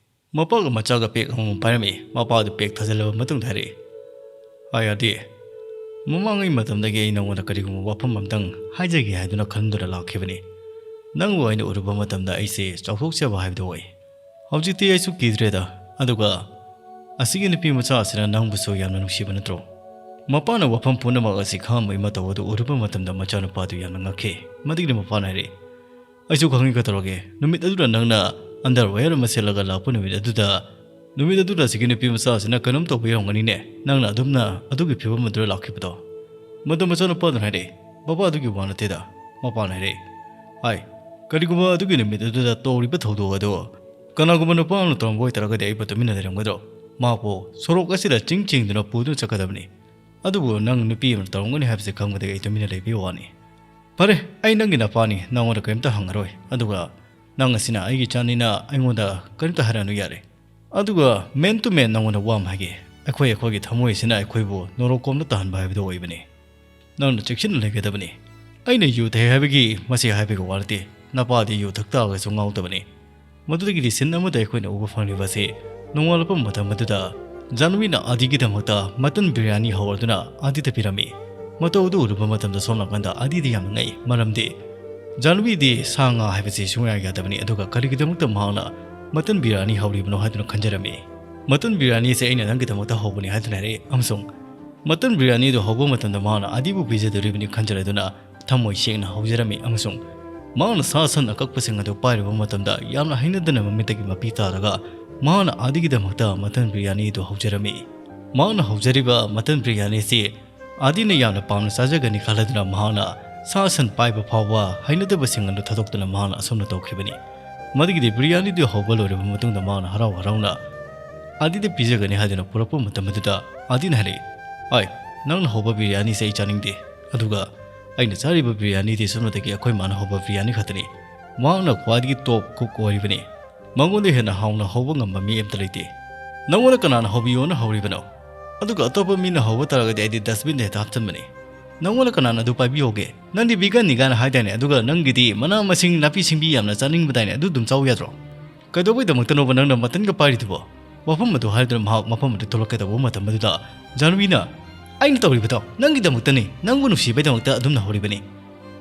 ꯃꯄꯥꯒ ꯃꯆꯥꯒ ꯄꯦꯛ ꯑꯃꯃꯝ ꯄꯥꯏꯔꯝꯃꯤ꯫ ꯃꯄꯥꯗꯨ ꯄꯦꯛ ꯊꯥꯖꯤꯜꯂꯕ ꯃꯇꯨꯡꯗ ꯍꯥꯏꯔꯛꯏ, "ꯑꯥꯏ ꯑꯥꯔ ꯗꯤ, ꯃꯃꯥꯡꯉꯩ ꯃꯇꯝꯗꯒꯤ ꯑꯩ ꯅꯉꯣꯟꯗ ꯀꯔꯤꯒꯨꯝꯕ ꯋꯥꯐꯝ ꯑꯝꯇꯪ ꯍꯥꯏꯖꯒꯦ ꯍꯥꯏꯗꯨꯅ ꯈꯟꯗꯨꯅ ꯂꯥꯛꯈꯤꯕꯅꯤ꯫ ꯅꯪꯕꯨ ꯑꯩꯅ ꯎꯔꯨꯕ ꯃꯇꯝꯗ ꯑꯩꯁꯦ ꯆꯥꯎꯊꯣꯛꯆꯕ ꯍꯥꯏꯕꯗꯨ ꯑꯣꯏ꯫ ꯍꯧꯖꯤꯛꯇꯤ ꯑꯩꯁꯨ ꯀꯤꯗ꯭ꯔꯦꯗ꯫ ꯑꯗꯨꯒ ꯑꯁꯤꯒꯤ ꯅꯨꯄꯤ ꯃꯆꯥ ꯑꯁꯤꯅ ꯅꯪꯕꯨꯁꯨ ꯌꯥꯝꯅ ꯅꯨꯡꯁꯤꯕ ꯅꯠꯇ꯭ꯔꯣ?" ꯃꯄꯥꯅ ꯋꯥꯐꯝ ꯄꯨꯝꯅꯃꯛ ꯑꯁꯤ ꯈꯪꯉꯝꯕꯒꯤ ꯃꯇꯧ ꯑꯗꯨ ꯎꯔꯨꯕ ꯃꯇꯝꯗ ꯃꯆꯥꯅꯨꯄꯥꯗꯨ ꯌꯥꯝꯅ ꯉꯛꯈꯤ꯫ ꯃꯗꯨꯒꯤꯗꯤ ꯃꯄꯥꯅ ꯍꯥꯏꯔꯛꯏ, "ꯑꯩꯁꯨ ꯈꯪꯉꯤ ꯀꯩꯗꯧꯔꯒꯦ꯫ ꯅꯨꯃꯤꯠ ꯑꯗꯨꯗ ꯅꯪꯅ ꯑꯟꯗꯔꯋꯦꯌꯔ ꯑꯃ ꯁꯦꯠꯂꯒ ꯂꯥꯛꯄ ꯅꯨꯃꯤꯠ ꯑꯗꯨꯗ, ꯅꯨꯃꯤꯠ ꯑꯗꯨꯗ ꯑꯁꯤꯒꯤ ꯅꯨꯄꯤ ꯃꯆꯥ ꯑꯁꯤꯅ ꯀꯩꯅꯣꯝ ꯇꯧꯕ ꯌꯥꯎꯔꯝꯒꯅꯤꯅꯦ, ꯅꯪꯅ ꯑꯗꯨꯝꯅ ꯑꯗꯨꯒꯤ ꯐꯤꯕꯝ ꯑꯗꯨꯗ ꯂꯥꯛꯈꯤꯕꯗꯣ꯫" ꯃꯗꯨ ꯃꯆꯥꯅꯨꯄꯥꯗꯨꯅ ꯍꯥꯏꯔꯛꯏ, "ꯕꯕꯥ, ꯑꯗꯨꯒꯤ ꯋꯥ ꯅꯠꯇꯦꯗ꯫" ꯃꯄꯥꯅ ꯍꯥꯏꯔꯛꯏ, "ꯍꯥꯏ, ꯀꯔꯤꯒꯨꯝꯕ ꯑꯗꯨꯒꯤ ꯅꯨꯃꯤꯠ ꯑꯗꯨꯗ ꯇꯧꯔꯤꯕ ꯊꯧꯗꯣꯛ ꯑꯗꯨ ꯀꯅꯥꯒꯨꯝꯕ ꯅꯨꯄꯥ ꯑꯃꯅ ꯇꯧꯔꯝꯕ ꯑꯣꯏꯇꯥꯔꯒꯗꯤ ꯑꯩꯕꯨ ꯇꯨꯃꯤꯟꯅ ꯂꯩꯔꯝꯒꯗ꯭ꯔꯣ? ꯃꯍꯥꯛꯄꯨ ꯁꯣꯔꯣꯛ ꯑꯁꯤꯗ ꯆꯤꯡ ꯆꯤꯡꯗꯨꯅ ꯄꯨꯗꯨꯅ ꯆꯠꯀꯗꯕꯅꯤ꯫ ꯑꯗꯨꯕꯨ ꯅꯪ ꯅꯨꯄꯤ ꯑꯃꯅ ꯇꯧꯔꯝꯒꯅꯤ ꯍꯥꯏꯕꯁꯤ ꯈꯪꯕꯗꯒꯤ ꯑꯩ ꯇꯨꯃꯤꯟꯅ ꯂꯩꯕꯒꯤ ꯋꯥꯅꯤ꯫ ꯐꯔꯦ, ꯑꯩ ꯅꯪꯒꯤ ꯅꯄꯥꯅꯤ, ꯅꯉꯣꯟꯗ ꯀꯔꯤꯝꯇ ꯍꯪꯉꯔꯣꯏ꯫ ꯑꯗꯨꯒ ꯅꯪ ꯑꯁꯤꯅ ꯑꯩꯒꯤ ꯏꯆꯥꯅꯤꯅ ꯑꯩꯉꯣꯟꯗ ꯀꯔꯤꯝꯇ ꯍꯥꯏꯔꯛꯑꯅꯨ ꯌꯥꯔꯦ꯫ ꯑꯗꯨꯒ man to man ꯅꯉꯣꯟꯗ ꯋꯥ ꯑꯃ ꯍꯥꯏꯒꯦ꯫ ꯑꯩꯈꯣꯏ, ꯑꯩꯈꯣꯏꯒꯤ ꯊꯃꯣꯏ ꯑꯁꯤꯅ ꯑꯩꯈꯣꯏꯕꯨ ꯅꯣꯔꯣꯛꯀꯣꯝꯗ ꯇꯥꯍꯟꯕ ꯍꯥꯏꯕꯗꯨ ꯑꯣꯏꯕꯅꯤ꯫ ꯅꯪꯅ ꯆꯦꯛꯁꯤꯟꯅ ꯂꯩꯒꯗꯕꯅꯤ꯫ ꯑꯩꯅ ꯌꯨ ꯊꯛꯏ ꯍꯥꯏꯕꯒꯤ ꯃꯁꯤ ꯍꯥꯏꯕꯒꯤ ꯋꯥ ꯅꯠꯇꯦ꯫ ꯅꯄꯥꯗꯤ ꯌꯨ ꯊꯛ ꯇꯥꯔꯒꯁꯨ ꯉꯥꯎꯗꯕꯅꯤ꯫ ꯃꯗꯨꯗꯒꯤꯗꯤ ꯁꯤꯟ ꯑꯃꯗ ꯑꯩꯈꯣꯏꯅ ꯎꯕ ꯐꯪꯂꯤꯕ ꯑꯁꯤ ꯅꯣꯡꯉꯥꯜꯂꯛꯄ ꯃꯇꯝ ꯑꯗꯨꯗ ꯖꯥꯟꯍꯕꯤꯅ ꯑꯥꯗꯤꯒꯤꯗꯃꯛꯇ ꯃꯇꯟ ꯕꯤꯔꯌꯥꯅꯤ ꯍꯧꯔꯗꯨꯅ ꯑꯥꯗꯤꯗ ꯄꯤꯔꯝꯃꯤ꯫ ꯃꯇꯧ ꯑꯗꯨ ꯎꯔꯨꯕ ꯃꯇꯝꯗ ꯁꯣꯝ ꯅꯥꯀꯟꯗ ꯑꯥꯗꯤꯗꯤ ꯌꯥꯝꯅ ꯉꯛꯏ, ꯃꯔꯝꯗꯤ ꯖꯥꯟꯍꯕꯤꯗꯤ ꯁꯥ ꯉꯥ ꯍꯥꯏꯕꯁꯤ ꯁꯨꯡꯌꯥ ꯌꯥꯗꯕꯅꯤ, ꯑꯗꯨꯒ ꯀꯔꯤꯒꯤꯗꯃꯛꯇ ꯃꯍꯥꯛꯅ ꯃꯇꯟ ꯕꯤꯔꯌꯥꯅꯤ ꯍꯧꯔꯤꯕꯅꯣ ꯍꯥꯏꯗꯨꯅ ꯈꯟꯖꯔꯝꯃꯤ꯫ "ꯃꯇꯟ ꯕꯤꯔꯌꯥꯅꯤꯁꯦ ꯑꯩꯅ ꯅꯪꯒꯤꯗꯃꯛꯇ ꯍꯧꯕꯅꯤ" ꯍꯥꯏꯗꯨꯅ ꯍꯥꯏꯔꯛꯏ, ꯑꯃꯁꯨꯡ ꯃꯇꯟ ꯕꯤꯔꯌꯥꯅꯤꯗꯨ ꯍꯧꯕ ꯃꯇꯝꯗ ꯃꯍꯥꯛꯅ ꯑꯥꯗꯤꯕꯨ ꯄꯤꯖꯗꯣꯔꯤꯕꯅꯤ ꯈꯟꯖꯔꯗꯨꯅ ꯊꯃꯣꯏ ꯁꯦꯡꯅ ꯍꯧꯖꯔꯝꯃꯤ, ꯑꯃꯁꯨꯡ ꯃꯍꯥꯛꯅ ꯁꯥ ꯁꯟ ꯑꯀꯛꯄꯁꯤꯡ ꯑꯗꯨ ꯄꯥꯏꯔꯨꯕ ꯃꯇꯝꯗ ꯌꯥꯝꯅ ꯍꯩꯅꯗꯅ ꯃꯃꯤꯠꯇꯒꯤ ꯃꯄꯤ ꯇꯥꯔꯒ ꯃꯍꯥꯛꯅ ꯑꯥꯗꯤꯒꯤꯗꯃꯛꯇ ꯃꯇꯟ ꯕꯤꯔꯌꯥꯅꯤꯗꯨ ꯍꯧꯖꯔꯝꯃꯤ꯫ ꯃꯍꯥꯛꯅ ꯍꯧꯖꯔꯤꯕ ꯃꯇꯟ ꯕꯤꯔꯌꯥꯅꯤꯁꯤ ꯑꯥꯗꯤꯅ ꯌꯥꯝꯅ ꯄꯥꯝꯅ ꯆꯥꯖꯒꯅꯤ ꯈꯜꯂꯗꯨꯅ ꯃꯍꯥꯛꯅ ꯁꯥ ꯁꯟ ꯄꯥꯏꯕ ꯐꯥꯎꯕ ꯍꯩꯅꯗꯕꯁꯤꯡ ꯑꯗꯨ ꯊꯥꯗꯣꯛꯇꯨꯅ ꯃꯍꯥꯛꯅ ꯑꯁꯨꯝꯅ ꯇꯧꯈꯤꯕꯅꯤ꯫ ꯃꯗꯨꯒꯤꯗꯤ ꯕꯤꯔꯌꯥꯅꯤꯗꯨ ꯍꯧꯕ ꯂꯣꯏꯔꯕ ꯃꯇꯨꯡꯗ ꯃꯍꯥꯛꯅ ꯍꯔꯥꯎ ꯍꯔꯥꯎꯅ ꯑꯥꯗꯤꯗ ꯄꯤꯖꯒꯅꯤ ꯍꯥꯏꯗꯨꯅ ꯄꯨꯔꯛꯄ ꯃꯇꯝ ꯑꯗꯨꯗ ꯑꯥꯗꯤꯅ ꯍꯥꯏꯔꯛꯏ, "ꯑꯥꯏ, ꯅꯪꯅ ꯍꯧꯕ ꯕꯤꯔꯌꯥꯅꯤꯁꯦ ꯑꯩ ꯆꯥꯅꯤꯡꯗꯦ, ꯑꯗꯨꯒ ꯑꯩꯅ ꯆꯥꯔꯤꯕ ꯕꯤꯔꯌꯥꯅꯤꯗꯤ ꯁꯨꯞꯅꯇꯒꯤ ꯑꯩꯈꯣꯏ ꯃꯥꯅ ꯍꯧꯕ ꯕꯤꯔꯌꯥꯅꯤ ꯈꯛꯇꯅꯤ꯫ ꯃꯍꯥꯛꯅ ꯈ꯭ꯋꯥꯏꯗꯒꯤ ꯇꯣꯞ ꯀꯨꯛ ꯑꯣꯏꯔꯤꯕꯅꯤ꯫ ꯃꯉꯣꯟꯗ ꯍꯦꯟꯅ ꯍꯥꯎꯅ ꯍꯧꯕ ꯉꯝꯕ ꯃꯤ ꯑꯃꯠꯇ ꯂꯩꯇꯦ꯫ ꯅꯪꯉꯣꯟꯗ ꯀꯅꯥꯅ ꯍꯧꯕꯤꯌꯣꯅ ꯍꯧꯔꯤꯕꯅꯣ? ꯑꯗꯨꯒ ꯑꯇꯣꯞꯄ ꯃꯤꯅ ꯍꯧꯕ ꯇꯥꯔꯒꯗꯤ ꯑꯩꯗꯤ ꯗꯁꯕꯤꯟꯗ ꯍꯦꯛꯇ ꯍꯥꯞꯆꯤꯟꯕꯅꯤ꯫ ꯅꯪꯉꯣꯟꯗ ꯀꯅꯥꯅ ꯑꯗꯨ ꯄꯥꯏꯕꯤꯌꯣꯒꯦ? ꯅꯪꯗꯤ ꯚꯤꯒꯟꯅꯤ ꯀꯥꯏꯅ ꯍꯥꯏꯗꯥꯏꯅꯦ? ꯑꯗꯨꯒ ꯅꯪꯒꯤꯗꯤ ꯃꯅꯥ ꯃꯁꯤꯡ ꯅꯥꯄꯤ ꯁꯤꯡꯕꯤ ꯌꯥꯝꯅ ꯆꯥꯅꯤꯡꯕꯗꯥꯏꯅꯦ? ꯑꯗꯨ ꯑꯗꯨꯝ ꯆꯥꯎ ꯌꯥꯗ꯭ꯔꯣ? ꯀꯩꯗꯧꯕꯩꯗꯃꯛꯇꯅꯣꯕ ꯅꯪꯅ ꯃꯇꯟꯒ ꯄꯥꯏꯔꯤꯗꯨꯕꯣ?" ꯋꯥꯐꯝ ꯑꯗꯨ ꯍꯥꯏꯗꯨꯅ ꯃꯍꯥꯛ ꯃꯐꯝ ꯑꯗꯨ ꯊꯣꯛꯂꯛꯀꯗꯧꯕ ꯃꯇꯝ ꯑꯗꯨꯗ ꯖꯥꯟꯍꯕꯤꯅ, "ꯑꯩꯅ ꯇꯧꯔꯤꯕꯗꯣ ꯅꯪꯒꯤꯗꯃꯛꯇꯅꯤ, ꯅꯪꯕꯨ ꯅꯨꯡꯁꯤꯕꯩꯗꯃꯛꯇ ꯑꯗꯨꯝꯅ ꯍꯧꯔꯤꯕꯅꯤ꯫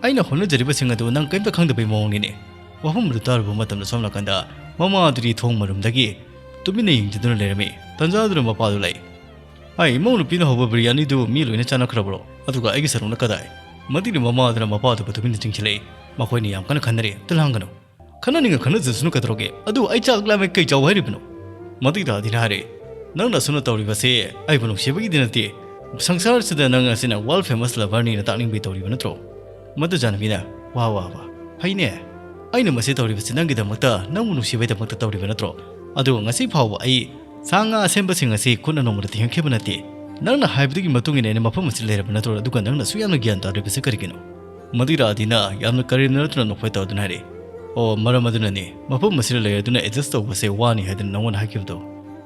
ꯑꯩꯅ ꯍꯣꯠꯅꯖꯔꯤꯕꯁꯤꯡ ꯑꯗꯨ ꯅꯪ ꯀꯔꯤꯝꯇ ꯈꯪꯗꯕꯩ ꯃꯑꯣꯡꯅꯤꯅꯦ꯫" ꯋꯥꯐꯝ ꯑꯗꯨ ꯇꯥꯔꯨꯕ ꯃꯇꯝꯗ ꯁꯣꯝ ꯅꯥꯀꯟꯗ ꯃꯃꯥ ꯑꯗꯨꯗꯤ ꯊꯣꯡ ꯃꯔꯨꯝꯗꯒꯤ ꯇꯨꯃꯤꯟꯅ ꯌꯦꯡꯖꯗꯨꯅ ꯂꯩꯔꯝꯃꯤ꯫ ꯇꯟꯖꯥ ꯑꯗꯨꯗ ꯃꯄꯥꯗꯨ ꯂꯩ꯫ "ꯑꯩ ꯏꯃꯧ ꯅꯨꯄꯤꯅ ꯍꯧꯕ ꯕꯤꯔꯌꯥꯅꯤꯗꯨ ꯃꯤ ꯂꯣꯏꯅ ꯆꯥꯅꯈ꯭ꯔꯕ꯭ꯔꯣ? ꯑꯗꯨꯒ ꯑꯩꯒꯤ ꯁꯔꯨꯛꯅ ꯀꯗꯥꯏ?" ꯃꯗꯨꯒꯤ ꯃꯃꯥ ꯑꯗꯨꯅ ꯃꯄꯥ ꯑꯗꯨꯕꯨ ꯇꯨꯃꯤꯟꯅ ꯆꯤꯡꯁꯤꯜꯂꯛꯏ꯫ "ꯃꯈꯣꯏꯅ ꯌꯥꯝ ꯀꯟꯅ ꯈꯟꯅꯔꯤ, ꯑꯝꯇ ꯂꯥꯡꯒꯅꯨ꯫ ꯈꯟꯅꯅꯤꯡꯉ ꯈꯟꯅꯖꯁꯅꯨ ꯀꯩꯗꯧꯔꯒꯦ? ꯑꯗꯨ ꯑꯩ ꯆꯥꯛ ꯂꯥꯝꯃꯦ ꯀꯩ ꯆꯥꯎ ꯍꯥꯏꯔꯤꯕꯅꯣ?" ꯃꯗꯨꯒꯤ ꯇꯥꯗꯤꯅ ꯍꯥꯏꯔꯛꯏ, "ꯅꯪꯅ ꯑꯁꯨꯝꯅ ꯇꯧꯔꯤꯕꯁꯦ ꯑꯩꯕꯨ ꯅꯨꯡꯁꯤꯕꯒꯤꯗꯤ ꯅꯠꯇꯦ꯫ ꯁꯪꯁꯥꯔꯁꯤꯗ ꯅꯪ ꯑꯁꯤꯅ world famous loverꯅꯤꯅ ꯇꯥꯛꯅꯤꯡꯕꯩ ꯇꯧꯔꯤꯕ ꯅꯠꯇ꯭ꯔꯣ?" ꯃꯗꯨ ꯖꯥꯟꯍꯕꯤꯅ, "ꯋꯥ, ꯋꯥ, ꯋꯥ, ꯐꯩꯅꯦ꯫ ꯑꯩꯅ ꯃꯁꯤ ꯇꯧꯔꯤꯕꯁꯤ ꯅꯪꯒꯤꯗꯃꯛꯇ, ꯅꯪꯕꯨ ꯅꯨꯡꯁꯤꯕꯩꯗꯃꯛꯇ ꯇꯧꯔꯤꯕ ꯅꯠꯇ꯭ꯔꯣ? ꯑꯗꯨꯒ ꯉꯁꯤ ꯐꯥꯎꯕ ꯑꯩ ꯁꯥ ꯉꯥ ꯑꯁꯦꯝꯕꯁꯤꯡ ꯑꯁꯤ ꯈꯨꯠꯅ ꯅꯣꯡꯃꯗ ꯊꯦꯡꯈꯤꯕ ꯅꯠꯇꯦ꯫ ꯅꯪꯅ ꯍꯥꯏꯕꯗꯨꯒꯤ ꯃꯇꯨꯡ ꯏꯟꯅ ꯑꯩꯅ ꯃꯐꯝ ꯑꯁꯤꯗ ꯂꯩꯔꯕ ꯅꯠꯇ꯭ꯔꯣ? ꯑꯗꯨꯒ ꯅꯪꯅ ꯑꯁꯨꯛ ꯌꯥꯝꯅ ꯒ꯭ꯌꯥꯟ ꯇꯥꯗ꯭ꯔꯤꯕꯁꯤ ꯀꯔꯤꯒꯤꯅꯣ?" ꯃꯗꯨꯒꯤ ꯔꯥꯙꯤꯅ ꯌꯥꯝꯅ ꯀꯔꯦꯝꯅ ꯅꯠꯇꯅ ꯅꯣꯛꯐꯦꯠ ꯇꯧꯗꯨꯅ ꯍꯥꯏꯔꯛꯏ, "ꯑꯣ, ꯃꯔꯝ ꯑꯗꯨꯅꯅꯤ ꯃꯐꯝ ꯑꯁꯤꯗ ꯂꯩꯔꯗꯨꯅ adjust ꯇꯧꯕꯁꯦ ꯋꯥꯅꯤ ꯍꯥꯏꯗꯅ ꯅꯪꯉꯣꯟꯗ ꯍꯥꯏꯈꯤꯕꯗꯣ꯫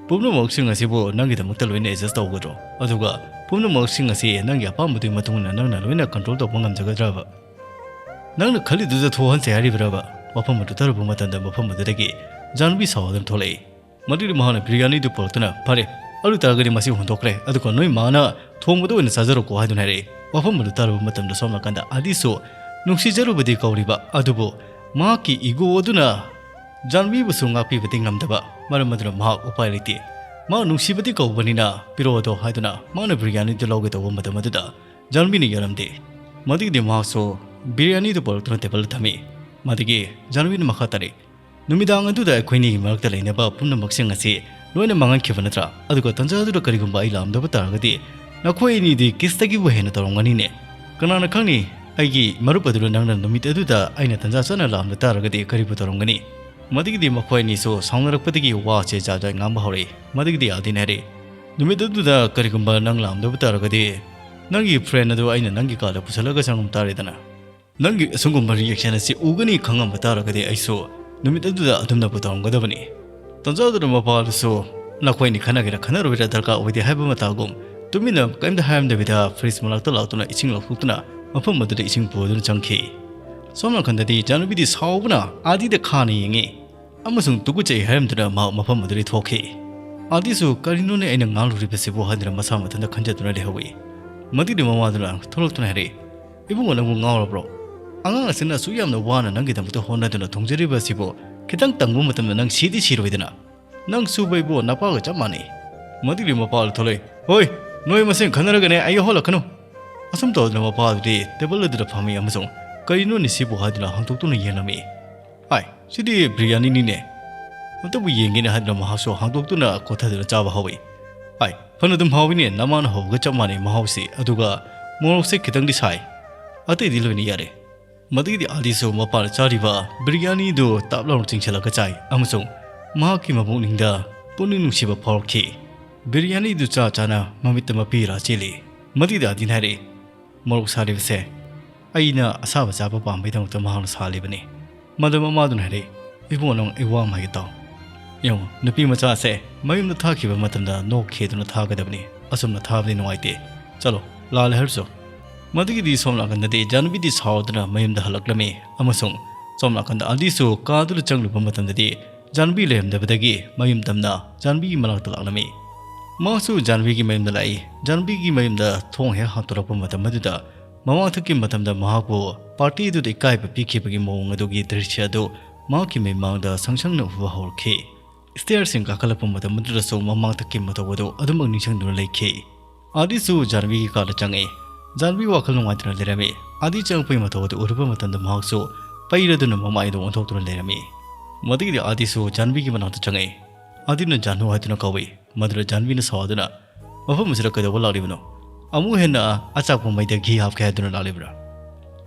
ꯄꯨꯝꯅꯃꯛꯁꯤꯡ ꯑꯁꯤꯕꯨ ꯅꯪꯒꯤꯗꯃꯛꯇ ꯂꯣꯏꯅ adjust ꯇꯧꯒꯗ꯭ꯔꯣ? ꯑꯗꯨꯒ ꯄꯨꯝꯅꯃꯛꯁꯤꯡ ꯑꯁꯤ ꯅꯪꯒꯤ ꯑꯄꯥꯝꯕꯗꯨꯒꯤ ꯃꯇꯨꯡ ꯏꯟꯅ ꯅꯪꯅ ꯂꯣꯏꯅ control ꯇꯧꯕ ꯉꯝꯖꯒꯗ꯭ꯔꯕ? ꯅꯪꯅ ꯈꯜꯂꯤꯗꯨꯗ ꯊꯣꯛꯍꯟꯁꯦ ꯍꯥꯏꯔꯤꯕ꯭ꯔꯕ?" ꯋꯥꯐꯝ ꯑꯗꯨ ꯇꯥꯔꯨꯕ ꯃꯇꯝꯗ ꯃꯐꯝ ꯑꯗꯨꯗꯒꯤ ꯖꯥꯟꯍꯕꯤ ꯁꯥꯎꯗꯨꯅ ꯊꯣꯛꯂꯛꯏ꯫ ꯃꯗꯨꯗꯤ ꯃꯍꯥꯛꯅ ꯕꯤꯔꯌꯥꯅꯤꯗꯨ ꯄꯨꯔꯛꯇꯨꯅ, "ꯐꯔꯦ, ꯑꯗꯨ ꯇꯥꯔꯒꯗꯤ ꯃꯁꯤ ꯍꯨꯟꯗꯣꯛꯈ꯭ꯔꯦ, ꯑꯗꯨꯒ ꯅꯣꯏ ꯃꯥꯅ ꯊꯣꯡꯕꯗ ꯑꯣꯏꯅ ꯆꯥꯖꯔꯣꯀꯣ" ꯍꯥꯏꯗꯨꯅ ꯍꯥꯏꯔꯛꯏ꯫ ꯋꯥꯐꯝ ꯑꯗꯨ ꯇꯥꯔꯨꯕ ꯃꯇꯝꯗ ꯁꯣꯝ ꯅꯥꯀꯟꯗ ꯑꯥꯗꯤꯁꯨ ꯅꯨꯡꯁꯤꯖꯔꯨꯕꯗꯤ ꯀꯧꯔꯤꯕ, ꯑꯗꯨꯕꯨ ꯃꯍꯥꯛꯀꯤ ꯏꯒꯣ ꯑꯗꯨꯅ ꯖꯥꯟꯕꯤꯕꯨꯁꯨ ꯉꯥꯛꯄꯤꯕꯗꯤ ꯉꯝꯗꯕ, ꯃꯔꯝ ꯑꯗꯨꯅ ꯃꯍꯥꯛ ꯎꯄꯥꯏ ꯂꯩꯇꯦ꯫ ꯃꯍꯥꯛ ꯅꯨꯡꯁꯤꯕꯗꯤ ꯀꯧꯕꯅꯤꯅ ꯄꯤꯔꯛꯑꯣꯗꯣ ꯍꯥꯏꯗꯨꯅ ꯃꯥꯅ ꯕꯤꯔꯌꯥꯅꯤꯗꯨ ꯂꯧꯒꯦ ꯇꯧꯕ ꯃꯇꯝ ꯑꯗꯨꯗ ꯖꯥꯟꯕꯤꯅ ꯌꯥꯔꯝꯗꯦ꯫ ꯃꯗꯨꯒꯤꯗꯤ ꯃꯍꯥꯛꯁꯨ ꯕꯤꯔꯌꯥꯅꯤꯗꯨ ꯄꯨꯔꯛꯇꯨꯅ ꯇꯦꯕꯜꯗ ꯊꯝꯃꯤ꯫ ꯃꯗꯨꯒꯤ ꯖꯥꯟꯕꯤꯅ ꯃꯈꯥ ꯇꯥꯔꯛꯏ, "ꯅꯨꯃꯤꯗꯥꯡ ꯑꯗꯨꯗ ꯑꯩꯈꯣꯏꯅꯤꯒꯤ ꯃꯔꯛꯇ ꯂꯩꯅꯕ ꯄꯨꯝꯅꯃꯛꯁꯤꯡ ꯑꯁꯤ ꯂꯣꯏꯅ ꯃꯥꯡꯍꯟꯈꯤꯕ ꯅꯠꯇ꯭ꯔꯥ? ꯑꯗꯨꯒ ꯇꯟꯖꯥ ꯑꯗꯨꯗ ꯀꯔꯤꯒꯨꯝꯕ ꯑꯩ ꯂꯥꯛꯑꯝꯗꯕ ꯇꯥꯔꯒꯗꯤ ꯅꯈꯣꯏ ꯑꯅꯤꯗꯤ ꯀꯤꯁꯇꯒꯤꯕꯨ ꯍꯦꯟꯅ ꯇꯧꯔꯝꯒꯅꯤꯅꯦ꯫ ꯀꯅꯥꯅ ꯈꯪꯅꯤ, ꯑꯩꯒꯤ ꯃꯔꯨꯞ ꯑꯗꯨꯅ ꯅꯪꯅ ꯅꯨꯃꯤꯠ ꯑꯗꯨꯗ ꯑꯩꯅ ꯇꯟꯖꯥ ꯆꯥꯅ ꯂꯥꯛꯑꯝꯕ ꯇꯥꯔꯒꯗꯤ ꯀꯔꯤꯕꯨ ꯇꯧꯔꯝꯒꯅꯤ?" ꯃꯗꯨꯒꯤꯗꯤ ꯃꯈꯣꯏ ꯑꯅꯤꯁꯨ ꯁꯥꯎꯅꯔꯛꯄꯗꯒꯤ ꯋꯥꯁꯦ ꯖꯥꯠ ꯖꯥꯠ ꯉꯥꯡꯕ ꯍꯧꯔꯛꯏ꯫ ꯃꯗꯨꯒꯤꯗꯤ ꯑꯥꯗꯤꯅ ꯍꯥꯏꯔꯛꯏ, "ꯅꯨꯃꯤꯠ ꯑꯗꯨꯗ ꯀꯔꯤꯒꯨꯝꯕ ꯅꯪ ꯂꯥꯛꯑꯝꯗꯕ ꯇꯥꯔꯒꯗꯤ ꯅꯪꯒꯤ ꯐ꯭ꯔꯦꯟ ꯑꯗꯨ ꯑꯩꯅ ꯅꯪꯒꯤ ꯀꯥꯗ ꯄꯨꯁꯤꯜꯂꯒ ꯆꯪꯉꯝ ꯇꯥꯔꯦꯗꯅ꯫ ꯅꯪꯒꯤ ꯑꯁꯤꯒꯨꯝꯕ ꯔꯤꯌꯦꯛꯁꯟ ꯑꯁꯤ ꯎꯒꯅꯤ ꯈꯪꯉꯝꯕ ꯇꯥꯔꯒꯗꯤ ꯑꯩꯁꯨ ꯅꯨꯃꯤꯠ ꯑꯗꯨꯗ ꯑꯗꯨꯝꯅꯕꯨ ꯇꯧꯔꯝꯒꯗꯕꯅꯤ꯫" ꯇꯟꯖꯥꯗꯨꯗ ꯃꯄꯥꯗꯨꯁꯨ, "ꯅꯈꯣꯏꯅꯤ ꯈꯟꯅꯒꯦꯔꯥ ꯈꯟꯅꯔꯣꯏꯔꯥ ꯗꯔꯀꯥꯔ ꯑꯣꯏꯗꯦ" ꯍꯥꯏꯕ ꯃꯇꯥꯒꯨꯝ ꯇꯨꯃꯤꯟꯅ ꯀꯔꯤꯝꯇ ꯍꯥꯏꯔꯝꯗꯕꯤꯗ ꯐ꯭ꯔꯤꯖ ꯃꯅꯥꯛꯇ ꯂꯥꯛꯇꯨꯅ ꯏꯁꯤꯡ ꯂꯧꯊꯣꯛꯇꯨꯅ ꯃꯐꯝ ꯑꯗꯨꯗ ꯏꯁꯤꯡ ꯄꯨꯗꯨꯅ ꯆꯪꯈꯤ꯫ ꯁꯣꯝ ꯅꯥꯀꯟꯗꯗꯤ ꯖꯥꯅꯕꯤꯗꯤ ꯁꯥꯎꯕꯅ ꯑꯥꯗꯤꯗ ꯈꯥꯅ ꯌꯦꯡꯉꯤ ꯑꯃꯁꯨꯡ ꯇꯨꯀꯨꯠꯆꯩ ꯍꯥꯏꯔꯝꯗꯨꯅ ꯃꯍꯥꯛ ꯃꯐꯝ ꯑꯗꯨꯗꯒꯤ ꯊꯣꯛꯈꯤ꯫ ꯑꯥꯗꯤꯁꯨ "ꯀꯔꯤꯅꯣꯅꯦ ꯑꯩꯅ ꯉꯥꯡꯂꯨꯔꯤꯕꯁꯤꯕꯨ?" ꯍꯥꯏꯗꯨꯅ ꯃꯁꯥ ꯃꯊꯟꯇ ꯈꯟꯖꯗꯨꯅ ꯂꯩꯍꯧꯏ꯫ ꯃꯗꯨꯒꯤ ꯃꯃꯥꯗꯨꯅ ꯊꯣꯛꯂꯛꯇꯨꯅ ꯍꯥꯏꯔꯛꯏ, "ꯏꯕꯨꯡꯉꯣ, ꯅꯪꯕꯨ ꯉꯥꯎꯔꯕ꯭ꯔꯣ? ꯑꯉꯥꯡ ꯑꯁꯤꯅ ꯑꯁꯨꯛ ꯌꯥꯝꯅ ꯋꯥꯅ ꯅꯪꯒꯤꯗꯃꯛꯇ ꯍꯣꯠꯅꯗꯨꯅ ꯊꯣꯡꯖꯔꯤꯕ ꯑꯁꯤꯕꯨ ꯈꯤꯇꯪ ꯇꯪꯕ ꯃꯇꯝꯗ ꯅꯪ ꯁꯤꯗꯤ ꯁꯤꯔꯣꯏꯗꯅ? ꯅꯪ ꯁꯨꯕ ꯏꯕꯣ ꯅꯄꯥꯒ ꯆꯞ ꯃꯥꯟꯅꯩ꯫" ꯃꯗꯨꯒꯤ ꯃꯄꯥꯗꯨ ꯊꯣꯛꯂꯛꯏ, "ꯍꯣꯏ, ꯅꯣꯏ ꯃꯁꯦꯟ ꯈꯟꯅꯔꯒꯅꯦ ꯑꯩ ꯍꯣꯜꯂꯛꯀꯅꯨ꯫" ꯑꯁꯨꯝ ꯇꯧꯗꯨꯅ ꯃꯄꯥꯗꯨꯗꯤ ꯇꯦꯕꯜ ꯑꯗꯨꯗ ꯐꯝꯃꯤ ꯑꯃꯁꯨꯡ "ꯀꯔꯤꯅꯣꯅꯦ ꯁꯤꯕꯨ?" ꯍꯥꯏꯗꯨꯅ ꯍꯥꯡꯗꯣꯛꯇꯨꯅ ꯌꯦꯡꯂꯝꯃꯤ꯫ "ꯍꯥꯏ, ꯁꯤꯗꯤ ꯕꯤꯔꯌꯥꯅꯤꯅꯤꯅꯦ꯫ ꯑꯝꯇꯕꯨ ꯌꯦꯡꯒꯦꯅꯦ" ꯍꯥꯏꯗꯨꯅ ꯃꯍꯥꯛꯁꯨ ꯍꯥꯡꯗꯣꯛꯇꯨꯅ ꯀꯣꯊꯗꯨꯅ ꯆꯥꯕ ꯍꯧꯏ꯫ "ꯍꯥꯏ, ꯐꯅ ꯑꯗꯨꯝ ꯍꯥꯎꯏꯅꯦ, ꯅꯃꯥꯅ ꯍꯧꯕꯒ ꯆꯞ ꯃꯥꯟꯅꯩ ꯃꯍꯥꯎꯁꯤ, ꯑꯗꯨꯒ ꯃꯣꯔꯣꯛꯁꯦ ꯈꯤꯇꯪꯗꯤ ꯁꯥꯏ, ꯑꯇꯩꯗꯤ ꯂꯣꯏꯅ ꯌꯥꯔꯦ꯫" ꯃꯗꯨꯒꯤꯗꯤ ꯑꯥꯗꯤꯁꯨ ꯃꯄꯥꯅ ꯆꯥꯔꯤꯕ ꯕꯤꯔꯌꯥꯅꯤꯗꯨ ꯇꯥꯞ ꯂꯥꯎꯅ ꯆꯤꯡꯁꯤꯜꯂꯒ ꯆꯥꯏ ꯑꯃꯁꯨꯡ ꯃꯍꯥꯛꯀꯤ ꯃꯄꯨꯛꯅꯤꯡꯗ ꯄꯨꯛꯅꯤꯡ ꯅꯨꯡꯁꯤꯕ ꯐꯥꯎꯔꯛꯈꯤ꯫ ꯕꯤꯔꯌꯥꯅꯤꯗꯨ ꯆꯥ ꯆꯥꯅ ꯃꯃꯤꯠꯇ ꯃꯄꯤ ꯏꯔꯥ ꯆꯦꯜꯂꯤ꯫ ꯃꯗꯨꯒꯤꯗꯤ ꯑꯥꯗꯤꯅ ꯍꯥꯏꯔꯛꯏ, "ꯃꯣꯔꯣꯛ ꯁꯥꯔꯤꯕꯁꯦ ꯑꯩꯅ ꯑꯁꯥꯕ ꯆꯥꯕ ꯄꯥꯝꯕꯩꯗꯃꯛꯇ ꯃꯍꯥꯛꯅ ꯁꯥꯍꯜꯂꯤꯕꯅꯤ꯫" ꯃꯗꯨ ꯃꯃꯥꯗꯨꯅ ꯍꯥꯏꯔꯛꯏ, "ꯏꯕꯨꯡꯉꯣ, ꯅꯪ ꯑꯩ ꯋꯥ ꯑꯃ ꯍꯥꯏꯒꯦ ꯇꯥꯎ꯫ ꯌꯦꯡꯉꯨ, ꯅꯨꯄꯤ ꯃꯆꯥꯁꯦ ꯃꯌꯨꯝꯗ ꯊꯥꯈꯤꯕ ꯃꯇꯝꯗ ꯅꯣꯛ ꯈꯦꯗꯨꯅ ꯊꯥꯒꯗꯕꯅꯤ꯫ ꯑꯁꯨꯝꯅ ꯊꯥꯕꯗꯤ ꯅꯨꯡꯉꯥꯏꯇꯦ꯫ ꯆꯠꯂꯣ, ꯂꯥꯜꯂꯦ ꯍꯥꯏꯔꯁꯨ꯫" ꯃꯗꯨꯒꯤꯗꯤ ꯁꯣꯝ ꯅꯥꯀꯟꯗꯗꯤ ꯖꯥꯟꯕꯤꯗꯤ ꯁꯥꯎꯗꯨꯅ ꯃꯌꯨꯝꯗ ꯍꯜꯂꯛꯂꯝꯃꯤ ꯑꯃꯁꯨꯡ ꯁꯣꯝ ꯅꯥꯀꯟꯗ ꯑꯥꯗꯤꯁꯨ ꯀꯥꯗꯨꯗ ꯆꯪꯂꯨꯕ ꯃꯇꯝꯗꯗꯤ ꯖꯥꯟꯕꯤ ꯂꯩꯔꯝꯗꯕꯗꯒꯤ ꯃꯌꯨꯝ ꯇꯝꯅ ꯖꯥꯟꯕꯤꯒꯤ ꯃꯅꯥꯛꯇ ꯂꯥꯛꯂꯝꯃꯤ꯫ ꯃꯍꯥꯛꯁꯨ ꯖꯥꯟꯕꯤꯒꯤ ꯃꯌꯨꯝꯗ ꯂꯥꯛꯏ꯫ ꯖꯥꯟꯕꯤꯒꯤ ꯃꯌꯨꯝꯗ ꯊꯣꯡ ꯍꯦꯛ ꯍꯥꯡꯗꯣꯔꯛꯄ ꯃꯇꯝ ꯑꯗꯨꯗ, ꯃꯃꯥꯡꯊꯛꯀꯤ ꯃꯇꯝꯗ ꯃꯍꯥꯛꯄꯨ ꯄꯥꯔꯇꯤ ꯑꯗꯨꯗ ꯏꯀꯥꯏꯕ ꯄꯤꯈꯤꯕꯒꯤ ꯃꯑꯣꯡ ꯑꯗꯨꯒꯤ ꯗ꯭ꯔꯤꯁ꯭ꯌ ꯑꯗꯨ ꯃꯍꯥꯛꯀꯤ ꯃꯤꯠꯃꯥꯡꯗ ꯁꯪꯁꯪꯅ ꯎꯕ ꯍꯧꯔꯛꯈꯤ꯫ ꯁ꯭ꯇꯦꯌꯔꯁꯤꯡ ꯀꯥꯈꯠꯂꯛꯄ ꯃꯇꯝ ꯑꯗꯨꯗꯁꯨ ꯃꯃꯥꯡꯊꯛꯀꯤ ꯃꯇꯧ ꯑꯗꯨ ꯑꯗꯨꯃꯛ ꯅꯤꯡꯁꯤꯡꯗꯨꯅ ꯂꯩꯈꯤ꯫ ꯑꯥꯗꯤꯁꯨ ꯖꯥꯟꯕꯤꯒꯤ ꯀꯥꯗ ꯆꯪꯉꯛꯏ꯫ ꯖꯥꯟꯕꯤ ꯋꯥꯈꯜ ꯅꯨꯡꯉꯥꯏꯇꯅ ꯂꯩꯔꯝꯃꯤ꯫ ꯑꯥꯗꯤ ꯆꯪꯉꯛꯄꯒꯤ ꯃꯇꯧ ꯑꯗꯨ ꯎꯔꯨꯕ ꯃꯇꯝꯗ ꯃꯍꯥꯛꯁꯨ ꯄꯩꯔꯗꯨꯅ ꯃꯃꯥꯏꯗꯨ ꯑꯣꯟꯊꯣꯛꯇꯨꯅ ꯂꯩꯔꯝꯃꯤ꯫ ꯃꯗꯨꯒꯤꯗꯤ ꯑꯥꯗꯤꯁꯨ ꯖꯥꯟꯕꯤꯒꯤ ꯃꯅꯥꯛꯇ ꯆꯪꯉꯛꯏ꯫ ꯑꯥꯗꯤꯅ "ꯖꯥꯅꯨ" ꯍꯥꯏꯗꯨꯅ ꯀꯧꯏ꯫ ꯃꯗꯨꯗ ꯖꯥꯟꯕꯤꯅ ꯁꯥꯎꯗꯨꯅ, "ꯃꯐꯝ ꯑꯁꯤꯗ ꯀꯩꯗꯧꯕ ꯂꯥꯛꯂꯤꯕꯅꯣ? ꯑꯃꯨꯛ ꯍꯦꯟꯅ ꯑꯆꯥꯛꯄ ꯃꯩꯗ ꯘꯤ ꯍꯥꯞꯀꯦ ꯍꯥꯏꯗꯨꯅ ꯂꯥꯛꯂꯤꯕ꯭ꯔꯥ?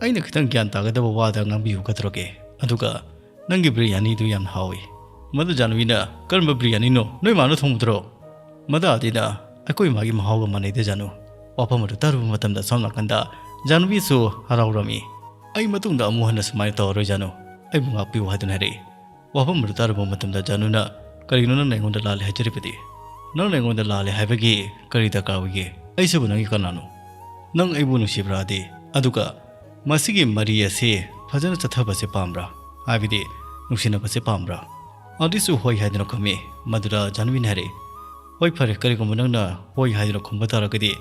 ꯑꯩꯅ ꯈꯤꯇꯪ ꯒ꯭ꯌꯥꯟ ꯇꯥꯒꯗꯕ ꯋꯥꯗ ꯉꯥꯡꯕꯤꯌꯨ ꯀꯗꯧꯔꯒꯦ? ꯑꯗꯨꯒ ꯅꯪꯒꯤ ꯕꯤꯔꯌꯥꯅꯤꯗꯨ ꯌꯥꯝꯅ ꯍꯥꯎꯏ꯫" ꯃꯗꯨ ꯖꯥꯟꯕꯤꯅ, "ꯀꯔꯝꯕ ꯕꯤꯔꯌꯥꯅꯤꯅꯣ? ꯅꯣꯏ ꯃꯥꯅ ꯊꯣꯡꯕꯗꯨꯔꯣ?" "ꯃꯗꯨ ꯑꯥꯗꯤꯅ, ꯑꯩꯈꯣꯏ ꯃꯥꯒꯤ ꯃꯍꯥꯎꯒ ꯃꯥꯟꯅꯩꯗ ꯖꯥꯅꯨ꯫" ꯋꯥꯐꯝ ꯑꯗꯨ ꯇꯥꯔꯨꯕ ꯃꯇꯝꯗ ꯁꯣꯝ ꯅꯥꯀꯟꯗ ꯖꯥꯟꯕꯤꯁꯨ ꯍꯔꯥꯎꯔꯝꯃꯤ꯫ "ꯑꯩ ꯃꯇꯨꯡꯗ ꯑꯃꯨꯛ ꯍꯟꯅ ꯁꯨꯃꯥꯏꯅ ꯇꯧꯔꯔꯣꯏ ꯖꯥꯅꯨ꯫ ꯑꯩꯕꯨ ꯉꯥꯛꯄꯤꯌꯨ" ꯍꯥꯏꯗꯨꯅ ꯍꯥꯏꯔꯛꯏ꯫ ꯋꯥꯐꯝ ꯑꯗꯨ ꯇꯥꯔꯨꯕ ꯃꯇꯝꯗ ꯖꯥꯅꯨꯅ, "ꯀꯔꯤꯒꯤꯅꯣ ꯅꯪꯅ ꯑꯩꯉꯣꯟꯗ ꯂꯥꯜꯂꯦ ꯍꯥꯏꯖꯔꯤꯕꯗꯤ? ꯅꯪꯅ ꯑꯩꯉꯣꯟꯗ ꯂꯥꯜꯂꯦ ꯍꯥꯏꯕꯒꯤ ꯀꯔꯤ ꯗꯔꯀꯥꯔ ꯑꯣꯏꯒꯦ? ꯑꯩꯁꯤꯕꯨ ꯅꯪꯒꯤ ꯀꯅꯥꯅꯣ? ꯅꯪ ꯑꯩꯕꯨ ꯅꯨꯡꯁꯤꯕ꯭ꯔꯥꯗꯤ? ꯑꯗꯨꯒ ꯃꯁꯤꯒꯤ ꯃꯔꯤ ꯑꯁꯤ ꯐꯖꯅ ꯆꯠꯊꯕꯁꯦ ꯄꯥꯝꯕ꯭ꯔꯥ? ꯍꯥꯏꯕꯗꯤ ꯅꯨꯡꯁꯤꯅꯕꯁꯦ ꯄꯥꯝꯕ꯭ꯔꯥ?" ꯑꯗꯨꯁꯨ ꯍꯣꯏ ꯍꯥꯏꯗꯨꯅ ꯈꯨꯝꯃꯤ꯫ ꯃꯗꯨꯗ ꯖꯥꯟꯕꯤꯅ ꯍꯥꯏꯔꯛꯏ, "ꯍꯣꯏ, ꯐꯔꯦ, ꯀꯔꯤꯒꯨꯝꯕ ꯅꯪꯅ ꯍꯣꯏ ꯍꯥꯏꯗꯨꯅ ꯈꯨꯝꯕ ꯇꯥꯔꯒꯗꯤ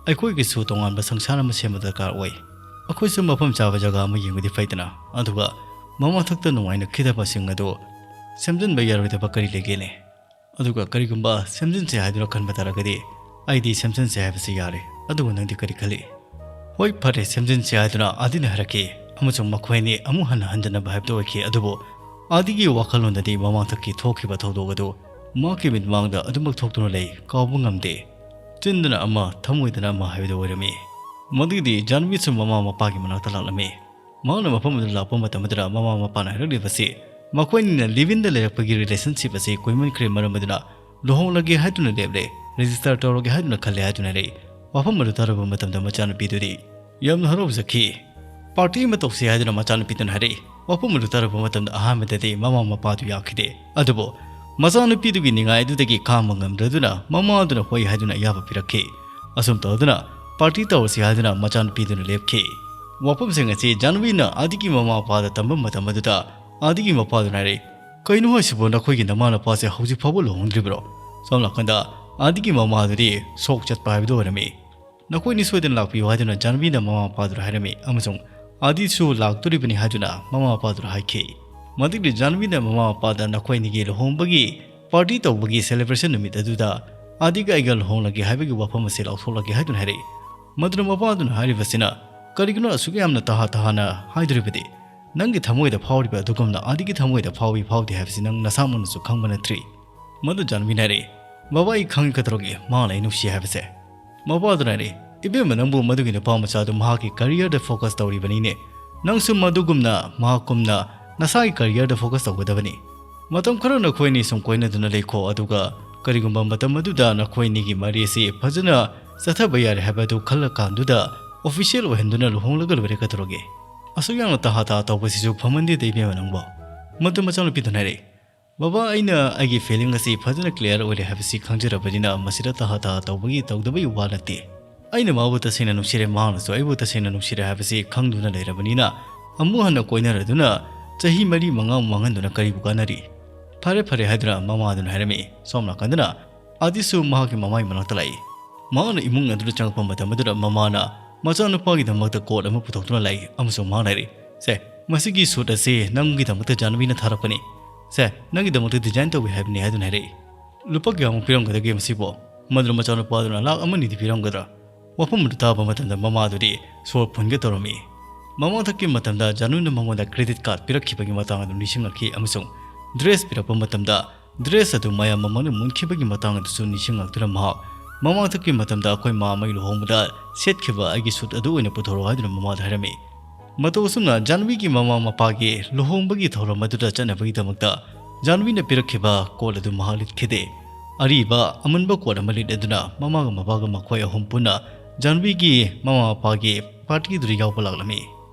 ꯑꯩꯈꯣꯏꯒꯤꯁꯨ ꯇꯣꯉꯥꯟꯕ ꯁꯪꯁꯥꯔ ꯑꯃ ꯁꯦꯝꯕ ꯗꯔꯀꯥꯔ ꯑꯣꯏ꯫ ꯑꯩꯈꯣꯏꯁꯨ ꯃꯐꯝ ꯆꯥꯕ ꯖꯒꯥ ꯑꯃ ꯌꯦꯡꯕꯗꯤ ꯐꯩꯗꯅ? ꯑꯗꯨꯒ ꯃꯃꯥꯊꯛꯇ ꯅꯨꯡꯉꯥꯏꯅꯈꯤꯗꯕꯁꯤꯡ ꯑꯗꯨ ꯁꯦꯝꯖꯤꯟꯕ ꯌꯥꯔꯣꯏꯗꯕ ꯀꯔꯤ ꯂꯩꯒꯦꯅꯦ? ꯑꯗꯨꯒ ꯀꯔꯤꯒꯨꯝꯕ ꯁꯦꯝꯖꯤꯟꯁꯦ ꯍꯥꯏꯗꯨꯅ ꯈꯟꯕ ꯇꯥꯔꯒꯗꯤ ꯑꯩꯗꯤ ꯁꯦꯝꯖꯤꯟꯁꯦ ꯍꯥꯏꯕꯁꯤ ꯌꯥꯔꯦ꯫ ꯑꯗꯨꯕꯨ ꯅꯪꯗꯤ ꯀꯔꯤ ꯈꯜꯂꯤ?" "ꯍꯣꯏ, ꯐꯔꯦ, ꯁꯦꯝꯖꯤꯟꯁꯦ" ꯍꯥꯏꯗꯨꯅ ꯑꯥꯗꯤꯅ ꯍꯥꯏꯔꯛꯈꯤ꯫ ꯑꯃꯁꯨꯡ ꯃꯈꯣꯏ ꯑꯅꯤ ꯑꯃꯨꯛ ꯍꯟꯅ ꯍꯟꯖꯅꯕ ꯍꯥꯏꯕꯗꯨ ꯑꯣꯏꯈꯤ꯫ ꯑꯗꯨꯕꯨ ꯑꯥꯗꯤꯒꯤ ꯋꯥꯈꯜꯂꯣꯟꯗꯗꯤ ꯃꯃꯥꯡꯊꯛꯀꯤ ꯊꯣꯛꯈꯤꯕ ꯊꯧꯗꯣꯛ ꯑꯗꯨ ꯃꯍꯥꯛꯀꯤ ꯃꯤꯠꯃꯥꯡꯗ ꯑꯗꯨꯃꯛ ꯊꯣꯛꯇꯨꯅ ꯂꯩ, ꯀꯥꯎꯕ ꯉꯝꯗꯦ꯫ ꯆꯤꯟꯗꯅ ꯑꯃ, ꯊꯃꯣꯏꯗꯅ ꯑꯃ ꯍꯥꯏꯕꯗꯨ ꯑꯣꯏꯔꯝꯃꯤ꯫ ꯃꯗꯨꯒꯤꯗꯤ ꯖꯥꯟꯕꯤꯁꯨ ꯃꯃꯥ ꯃꯄꯥꯒꯤ ꯃꯅꯥꯛꯇ ꯂꯥꯛꯂꯝꯃꯤ꯫ ꯃꯍꯥꯛꯅ ꯃꯐꯝ ꯑꯗꯨꯗ ꯂꯥꯛꯄ ꯃꯇꯝ ꯑꯗꯨꯗ ꯃꯃꯥ ꯃꯄꯥꯅ ꯍꯥꯏꯔꯛꯂꯤꯕꯁꯤ ꯃꯈꯣꯏ ꯑꯅꯤꯅ ꯂꯤꯚꯤꯟꯗ ꯂꯩꯔꯛꯄꯒꯤ ꯔꯤꯂꯦꯁꯟꯁꯤꯞ ꯑꯁꯤ ꯀꯨꯏꯃꯟꯈ꯭ꯔꯦ, ꯃꯔꯝ ꯑꯗꯨꯅ ꯂꯨꯍꯣꯡꯂꯒꯦ ꯍꯥꯏꯗꯨꯅ ꯂꯦꯞꯂꯦ, ꯔꯦꯖꯤꯁꯇꯔ ꯇꯧꯔꯒꯦ ꯍꯥꯏꯗꯨꯅ ꯈꯜꯂꯦ ꯍꯥꯏꯗꯨꯅ ꯂꯩ꯫ ꯋꯥꯐꯝ ꯑꯗꯨ ꯇꯥꯔꯨꯕ ꯃꯇꯝꯗ ꯃꯆꯥꯅꯨꯄꯤꯗꯨꯗꯤ ꯌꯥꯝꯅ ꯍꯔꯥꯎꯖꯈꯤ꯫ "ꯄꯥꯔꯇꯤ ꯑꯃ ꯇꯧꯁꯤ" ꯍꯥꯏꯗꯨꯅ ꯃꯆꯥꯅꯨꯄꯤꯗꯨꯅ ꯍꯥꯏꯔꯛꯏ꯫ ꯋꯥꯐꯝ ꯑꯗꯨ ꯇꯥꯔꯨꯕ ꯃꯇꯝꯗ ꯑꯍꯥꯟꯕꯗꯗꯤ ꯃꯃꯥ ꯃꯄꯥꯗꯨ ꯌꯥꯈꯤꯗꯦ꯫ ꯑꯗꯨꯕꯨ ꯃꯆꯥꯅꯨꯄꯤꯗꯨꯒꯤ ꯅꯤꯡꯉꯥꯏ ꯑꯗꯨꯗꯒꯤ ꯈꯥꯡꯕ ꯉꯝꯗ꯭ꯔꯗꯨꯅ ꯃꯃꯥꯗꯨꯅ ꯍꯣꯏ ꯍꯥꯏꯗꯨꯅ ꯑꯌꯥꯕ ꯄꯤꯔꯛꯈꯤ꯫ ꯑꯁꯨꯝ ꯇꯧꯗꯨꯅ ꯄꯥꯔꯇꯤ ꯇꯧꯔꯁꯤ ꯍꯥꯏꯗꯨꯅ ꯃꯆꯥꯅꯨꯄꯤꯗꯨꯅ ꯂꯦꯞꯈꯤ꯫ ꯋꯥꯐꯝꯁꯤꯡ ꯑꯁꯤ ꯖꯥꯟꯕꯤꯅ ꯑꯥꯗꯤꯒꯤ ꯃꯃꯥ ꯃꯄꯥꯗ ꯇꯝꯕ ꯃꯇꯝ ꯑꯗꯨꯗ ꯑꯥꯗꯤꯒꯤ ꯃꯄꯥꯗꯨꯅ ꯍꯥꯏꯔꯛꯏ, "ꯀꯩꯅꯣ ꯍꯥꯏꯁꯤꯕꯨ, ꯅꯈꯣꯏꯒꯤ ꯅꯃꯥ ꯅꯄꯥꯁꯦ ꯍꯧꯖꯤꯛ ꯐꯥꯎꯕ ꯂꯨꯍꯣꯡꯗ꯭ꯔꯤꯕ꯭ꯔꯣ?" ꯁꯣꯝ ꯅꯥꯀꯟꯗ ꯑꯥꯗꯤꯒꯤ ꯃꯃꯥꯗꯨꯗꯤ ꯁꯣꯛ ꯆꯠꯄ ꯍꯥꯏꯕꯗꯨ ꯑꯣꯏꯔꯝꯃꯤ꯫ "ꯅꯈꯣꯏꯅꯤ ꯁꯣꯏꯗꯅ ꯂꯥꯛꯄꯤꯌꯨ" ꯍꯥꯏꯗꯨꯅ ꯖꯥꯟꯕꯤꯅ ꯃꯃꯥ ꯃꯄꯥꯗꯨꯗ ꯍꯥꯏꯔꯝꯃꯤ ꯑꯃꯁꯨꯡ "ꯑꯥꯗꯤꯁꯨ ꯂꯥꯛꯇꯣꯔꯤꯕꯅꯤ" ꯍꯥꯏꯗꯨꯅ ꯃꯃꯥ ꯃꯄꯥꯗꯨꯗ ꯍꯥꯏꯈꯤ꯫ ꯃꯗꯨꯗꯤ ꯖꯥꯟꯕꯤꯅ ꯃꯃꯥ ꯃꯄꯥꯗ "ꯅꯈꯣꯏ ꯑꯅꯤꯒꯤ ꯂꯨꯍꯣꯡꯕꯒꯤ ꯄꯥꯔꯇꯤ ꯇꯧꯕꯒꯤ ꯁꯦꯂꯦꯕ꯭ꯔꯦꯁꯟ ꯅꯨꯃꯤꯠ ꯑꯗꯨꯗ ꯑꯥꯗꯤꯒ ꯑꯩꯒ ꯂꯨꯍꯣꯡꯂꯒꯦ ꯍꯥꯏꯕꯒꯤ ꯋꯥꯐꯝ ꯑꯁꯤ ꯂꯥꯎꯊꯣꯛꯂꯒꯦ" ꯍꯥꯏꯗꯨꯅ ꯍꯥꯏꯔꯛꯏ꯫ ꯃꯗꯨꯅ ꯃꯄꯥꯗꯨꯅ ꯍꯥꯏꯔꯤꯕꯁꯤꯅ, "ꯀꯔꯤꯒꯤꯅꯣ ꯑꯁꯨꯛ ꯌꯥꯝꯅ ꯇꯍꯥ ꯇꯍꯥꯅ ꯍꯥꯏꯗꯣꯔꯤꯕꯗꯤ? ꯅꯪꯒꯤ ꯊꯃꯣꯏꯗ ꯐꯥꯎꯔꯤꯕ ꯑꯗꯨꯒꯨꯝꯅ ꯑꯥꯗꯤꯒꯤ ꯊꯃꯣꯏꯗ ꯐꯥꯎꯏ ꯐꯥꯎꯗꯦ ꯍꯥꯏꯕꯁꯤ ꯅꯪ ꯅꯁꯥꯃꯛꯅꯁꯨ ꯈꯪꯕ ꯅꯠꯇ꯭ꯔꯤ?" ꯃꯗꯨ ꯖꯥꯟꯕꯤꯅ ꯍꯥꯏꯔꯛꯏ, "ꯕꯕꯥ, ꯑꯩ ꯈꯪꯏ ꯀꯩꯗꯧꯔꯒꯦ ꯃꯍꯥꯛꯅ ꯑꯩ ꯅꯨꯡꯁꯤ ꯍꯥꯏꯕꯁꯦ?" ꯃꯄꯥꯗꯨꯅ ꯍꯥꯏꯔꯛꯏ, "ꯏꯕꯦꯝꯃ, ꯅꯪꯕꯨ ꯃꯗꯨꯒꯤ ꯅꯨꯄꯥ ꯃꯆꯥꯗꯨ ꯃꯍꯥꯛꯀꯤ ꯀꯔꯤꯌꯔꯗ ꯐꯣꯀꯁ ꯇꯧꯔꯤꯕꯅꯤꯅꯦ꯫ ꯅꯪꯁꯨ ꯃꯗꯨꯒꯨꯝꯅ ꯃꯍꯥꯛꯀꯨꯝꯅ ꯅꯁꯥꯒꯤ ꯀꯔꯤꯌꯔꯗ ꯐꯣꯀꯁ ꯇꯧꯒꯗꯕꯅꯤ꯫ ꯃꯇꯝ ꯈꯔ ꯅꯈꯣꯏ ꯑꯅꯤ ꯁꯨꯝ ꯀꯣꯏꯅꯗꯨꯅ ꯂꯩꯈꯣ, ꯑꯗꯨꯒ ꯀꯔꯤꯒꯨꯝꯕ ꯃꯇꯝ ꯑꯗꯨꯗ ꯅꯈꯣꯏ ꯑꯅꯤꯒꯤ ꯃꯔꯤ ꯑꯁꯤ ꯐꯖꯅ ꯆꯠꯊꯕ ꯌꯥꯔꯦ ꯍꯥꯏꯕ ꯑꯗꯨ ꯈꯜꯂꯀꯥꯟꯗꯨꯗ ꯑꯣꯐꯤꯁꯤꯌꯦꯜ ꯑꯣꯏꯍꯟꯗꯨꯅ ꯂꯨꯍꯣꯡꯂꯒ ꯂꯣꯏꯔꯦ ꯀꯩꯗꯧꯔꯒꯦ? ꯑꯁꯨꯛ ꯌꯥꯝꯅ ꯇꯍꯥ ꯇꯍꯥ ꯇꯧꯕꯁꯤꯁꯨ ꯐꯃꯟꯗꯦꯗ ꯏꯕꯦꯝꯃ ꯅꯪꯕꯣ?" ꯃꯗꯨ ꯃꯆꯥꯅꯨꯄꯤꯗꯨꯅ ꯍꯥꯏꯔꯛꯏ, "ꯕꯕꯥ, ꯑꯩꯅ ꯑꯩꯒꯤ ꯐꯤꯂꯤꯡ ꯑꯁꯤ ꯐꯖꯅ ꯀ꯭ꯂꯤꯌꯥꯔ ꯑꯣꯏꯔꯦ ꯍꯥꯏꯕꯁꯤ ꯈꯪꯖꯔꯕꯅꯤꯅ ꯃꯁꯤꯗ ꯇꯍꯥ ꯇꯍꯥ ꯇꯧꯕꯒꯤ ꯇꯧꯗꯕꯒꯤ ꯋꯥ ꯅꯠꯇꯦ꯫ ꯑꯩꯅ ꯃꯥꯕꯨ ꯇꯁꯦꯡꯅ ꯅꯨꯡꯁꯤꯔꯦ, ꯃꯍꯥꯛꯅꯁꯨ ꯑꯩꯕꯨ ꯇꯁꯦꯡꯅ ꯅꯨꯡꯁꯤꯔꯦ ꯍꯥꯏꯕꯁꯤ ꯈꯪꯗꯨꯅ ꯂꯩꯔꯕꯅꯤꯅ ꯑꯃꯨꯛ ꯍꯟꯅ ꯀꯣꯏꯅꯔꯗꯨꯅ ꯆꯍꯤ ꯃꯔꯤ ꯃꯉꯥꯃꯨꯛ ꯃꯥꯡꯍꯟꯗꯨꯅ ꯀꯔꯤꯕꯨ ꯀꯥꯟꯅꯔꯤ?" "ꯐꯔꯦ ꯐꯔꯦ" ꯍꯥꯏꯗꯨꯅ ꯃꯃꯥꯗꯨꯅ ꯍꯥꯏꯔꯝꯃꯤ꯫ ꯁꯣꯝ ꯅꯥꯀꯟꯗꯅ ꯑꯥꯗꯤꯁꯨ ꯃꯍꯥꯛꯀꯤ ꯃꯃꯥꯒꯤ ꯃꯅꯥꯛꯇ ꯂꯥꯛꯏ꯫ ꯃꯍꯥꯛꯅ ꯏꯃꯨꯡ ꯑꯗꯨꯗ ꯆꯪꯂꯛꯄ ꯃꯇꯝ ꯑꯗꯨꯗ ꯃꯃꯥꯅ ꯃꯆꯥꯅꯨꯄꯥꯒꯤꯗꯃꯛꯇ ꯀꯣꯠ ꯑꯃ ꯄꯨꯊꯣꯛꯇꯨꯅ ꯂꯥꯛꯏ ꯑꯃꯁꯨꯡ ꯃꯍꯥꯛꯅ ꯍꯥꯏꯔꯛꯏ, "ꯁꯦ, ꯃꯁꯤꯒꯤ ꯁꯨꯠ ꯑꯁꯤ ꯅꯪꯒꯤꯗꯃꯛꯇ ꯖꯥꯟꯕꯤꯅ ꯊꯥꯔꯛꯄꯅꯤ꯫ ꯁꯦ, ꯅꯪꯒꯤꯗꯃꯛꯇ ꯗꯤꯖꯥꯏꯟ ꯇꯧꯏ ꯍꯥꯏꯕꯅꯤ" ꯍꯥꯏꯗꯨꯅ ꯍꯥꯏꯔꯛꯏ꯫ "ꯂꯨꯄꯥ ꯀꯌꯥꯃꯨꯛ ꯄꯤꯔꯝꯒꯗꯒꯦ ꯃꯁꯤꯕꯣ?" ꯃꯗꯨꯅ ꯃꯆꯥꯅꯨꯄꯥꯗꯨꯅ ꯂꯥꯛ ꯑꯃ ꯑꯅꯤꯗꯤ ꯄꯤꯔꯝꯒꯗ꯭ꯔꯥ? ꯋꯥꯐꯝ ꯑꯗꯨ ꯇꯥꯕ ꯃꯇꯝꯗ ꯃꯃꯥꯗꯨꯗꯤ ꯁꯣꯔ ꯐꯨꯟꯒꯦ ꯇꯧꯔꯝꯃꯤ꯫ ꯃꯃꯥꯡꯊꯛꯀꯤ ꯃꯇꯝꯗ ꯖꯥꯅꯨꯅ ꯃꯉꯣꯟꯗ ꯀ꯭ꯔꯦꯗꯤꯠ ꯀꯥꯔꯗ ꯄꯤꯔꯛꯈꯤꯕꯒꯤ ꯃꯇꯥꯡ ꯑꯗꯨ ꯅꯤꯡꯁꯤꯡꯂꯛꯈꯤ ꯑꯃꯁꯨꯡ ꯗ꯭ꯔꯦꯁ ꯄꯤꯔꯛꯄ ꯃꯇꯝꯗ ꯗ꯭ꯔꯦꯁ ꯑꯗꯨ ꯃꯌꯥꯝ ꯃꯃꯥꯡꯗ ꯃꯨꯟꯈꯤꯕꯒꯤ ꯃꯇꯥꯡ ꯑꯗꯨꯁꯨ ꯅꯤꯡꯁꯤꯡꯂꯛꯇꯨꯅ ꯃꯍꯥꯛ ꯃꯃꯥꯡꯊꯛꯀꯤ ꯃꯇꯝꯗ ꯑꯩꯈꯣꯏ ꯃꯥ ꯑꯃꯒꯤ ꯂꯨꯍꯣꯡꯕꯗ ꯁꯦꯠꯈꯤꯕ ꯑꯩꯒꯤ ꯁꯨꯠ ꯑꯗꯨ ꯑꯣꯏꯅ ꯄꯨꯊꯣꯔꯛꯎ ꯍꯥꯏꯗꯨꯅ ꯃꯃꯥꯗ ꯍꯥꯏꯔꯝꯃꯤ꯫ ꯃꯇꯧ ꯑꯁꯨꯝꯅ ꯖꯥꯟꯕꯤꯒꯤ ꯃꯃꯥ ꯃꯄꯥꯒꯤ ꯂꯨꯍꯣꯡꯕꯒꯤ ꯊꯧꯔꯝ ꯑꯗꯨꯗ ꯆꯠꯅꯕꯒꯤꯗꯃꯛꯇ ꯖꯥꯟꯕꯤꯅ ꯄꯤꯔꯛꯈꯤꯕ ꯀꯣꯠ ꯑꯗꯨ ꯃꯍꯥꯛ ꯂꯤꯠꯈꯤꯗꯦ꯫ ꯑꯔꯤꯕ ꯑꯃꯨꯟꯕ ꯀꯣꯠ ꯑꯃ ꯂꯤꯠꯂꯗꯨꯅ ꯃꯃꯥꯒ ꯃꯄꯥꯒ ꯃꯈꯣꯏ ꯑꯍꯨꯝ ꯄꯨꯟꯅ ꯖꯥꯟꯕꯤꯒꯤ ꯃꯃꯥ ꯃꯄꯥꯒꯤ ꯄꯥꯔꯇꯤꯗꯨꯗ ꯌꯥꯎꯕ ꯂꯥꯛꯂꯝꯃꯤ꯫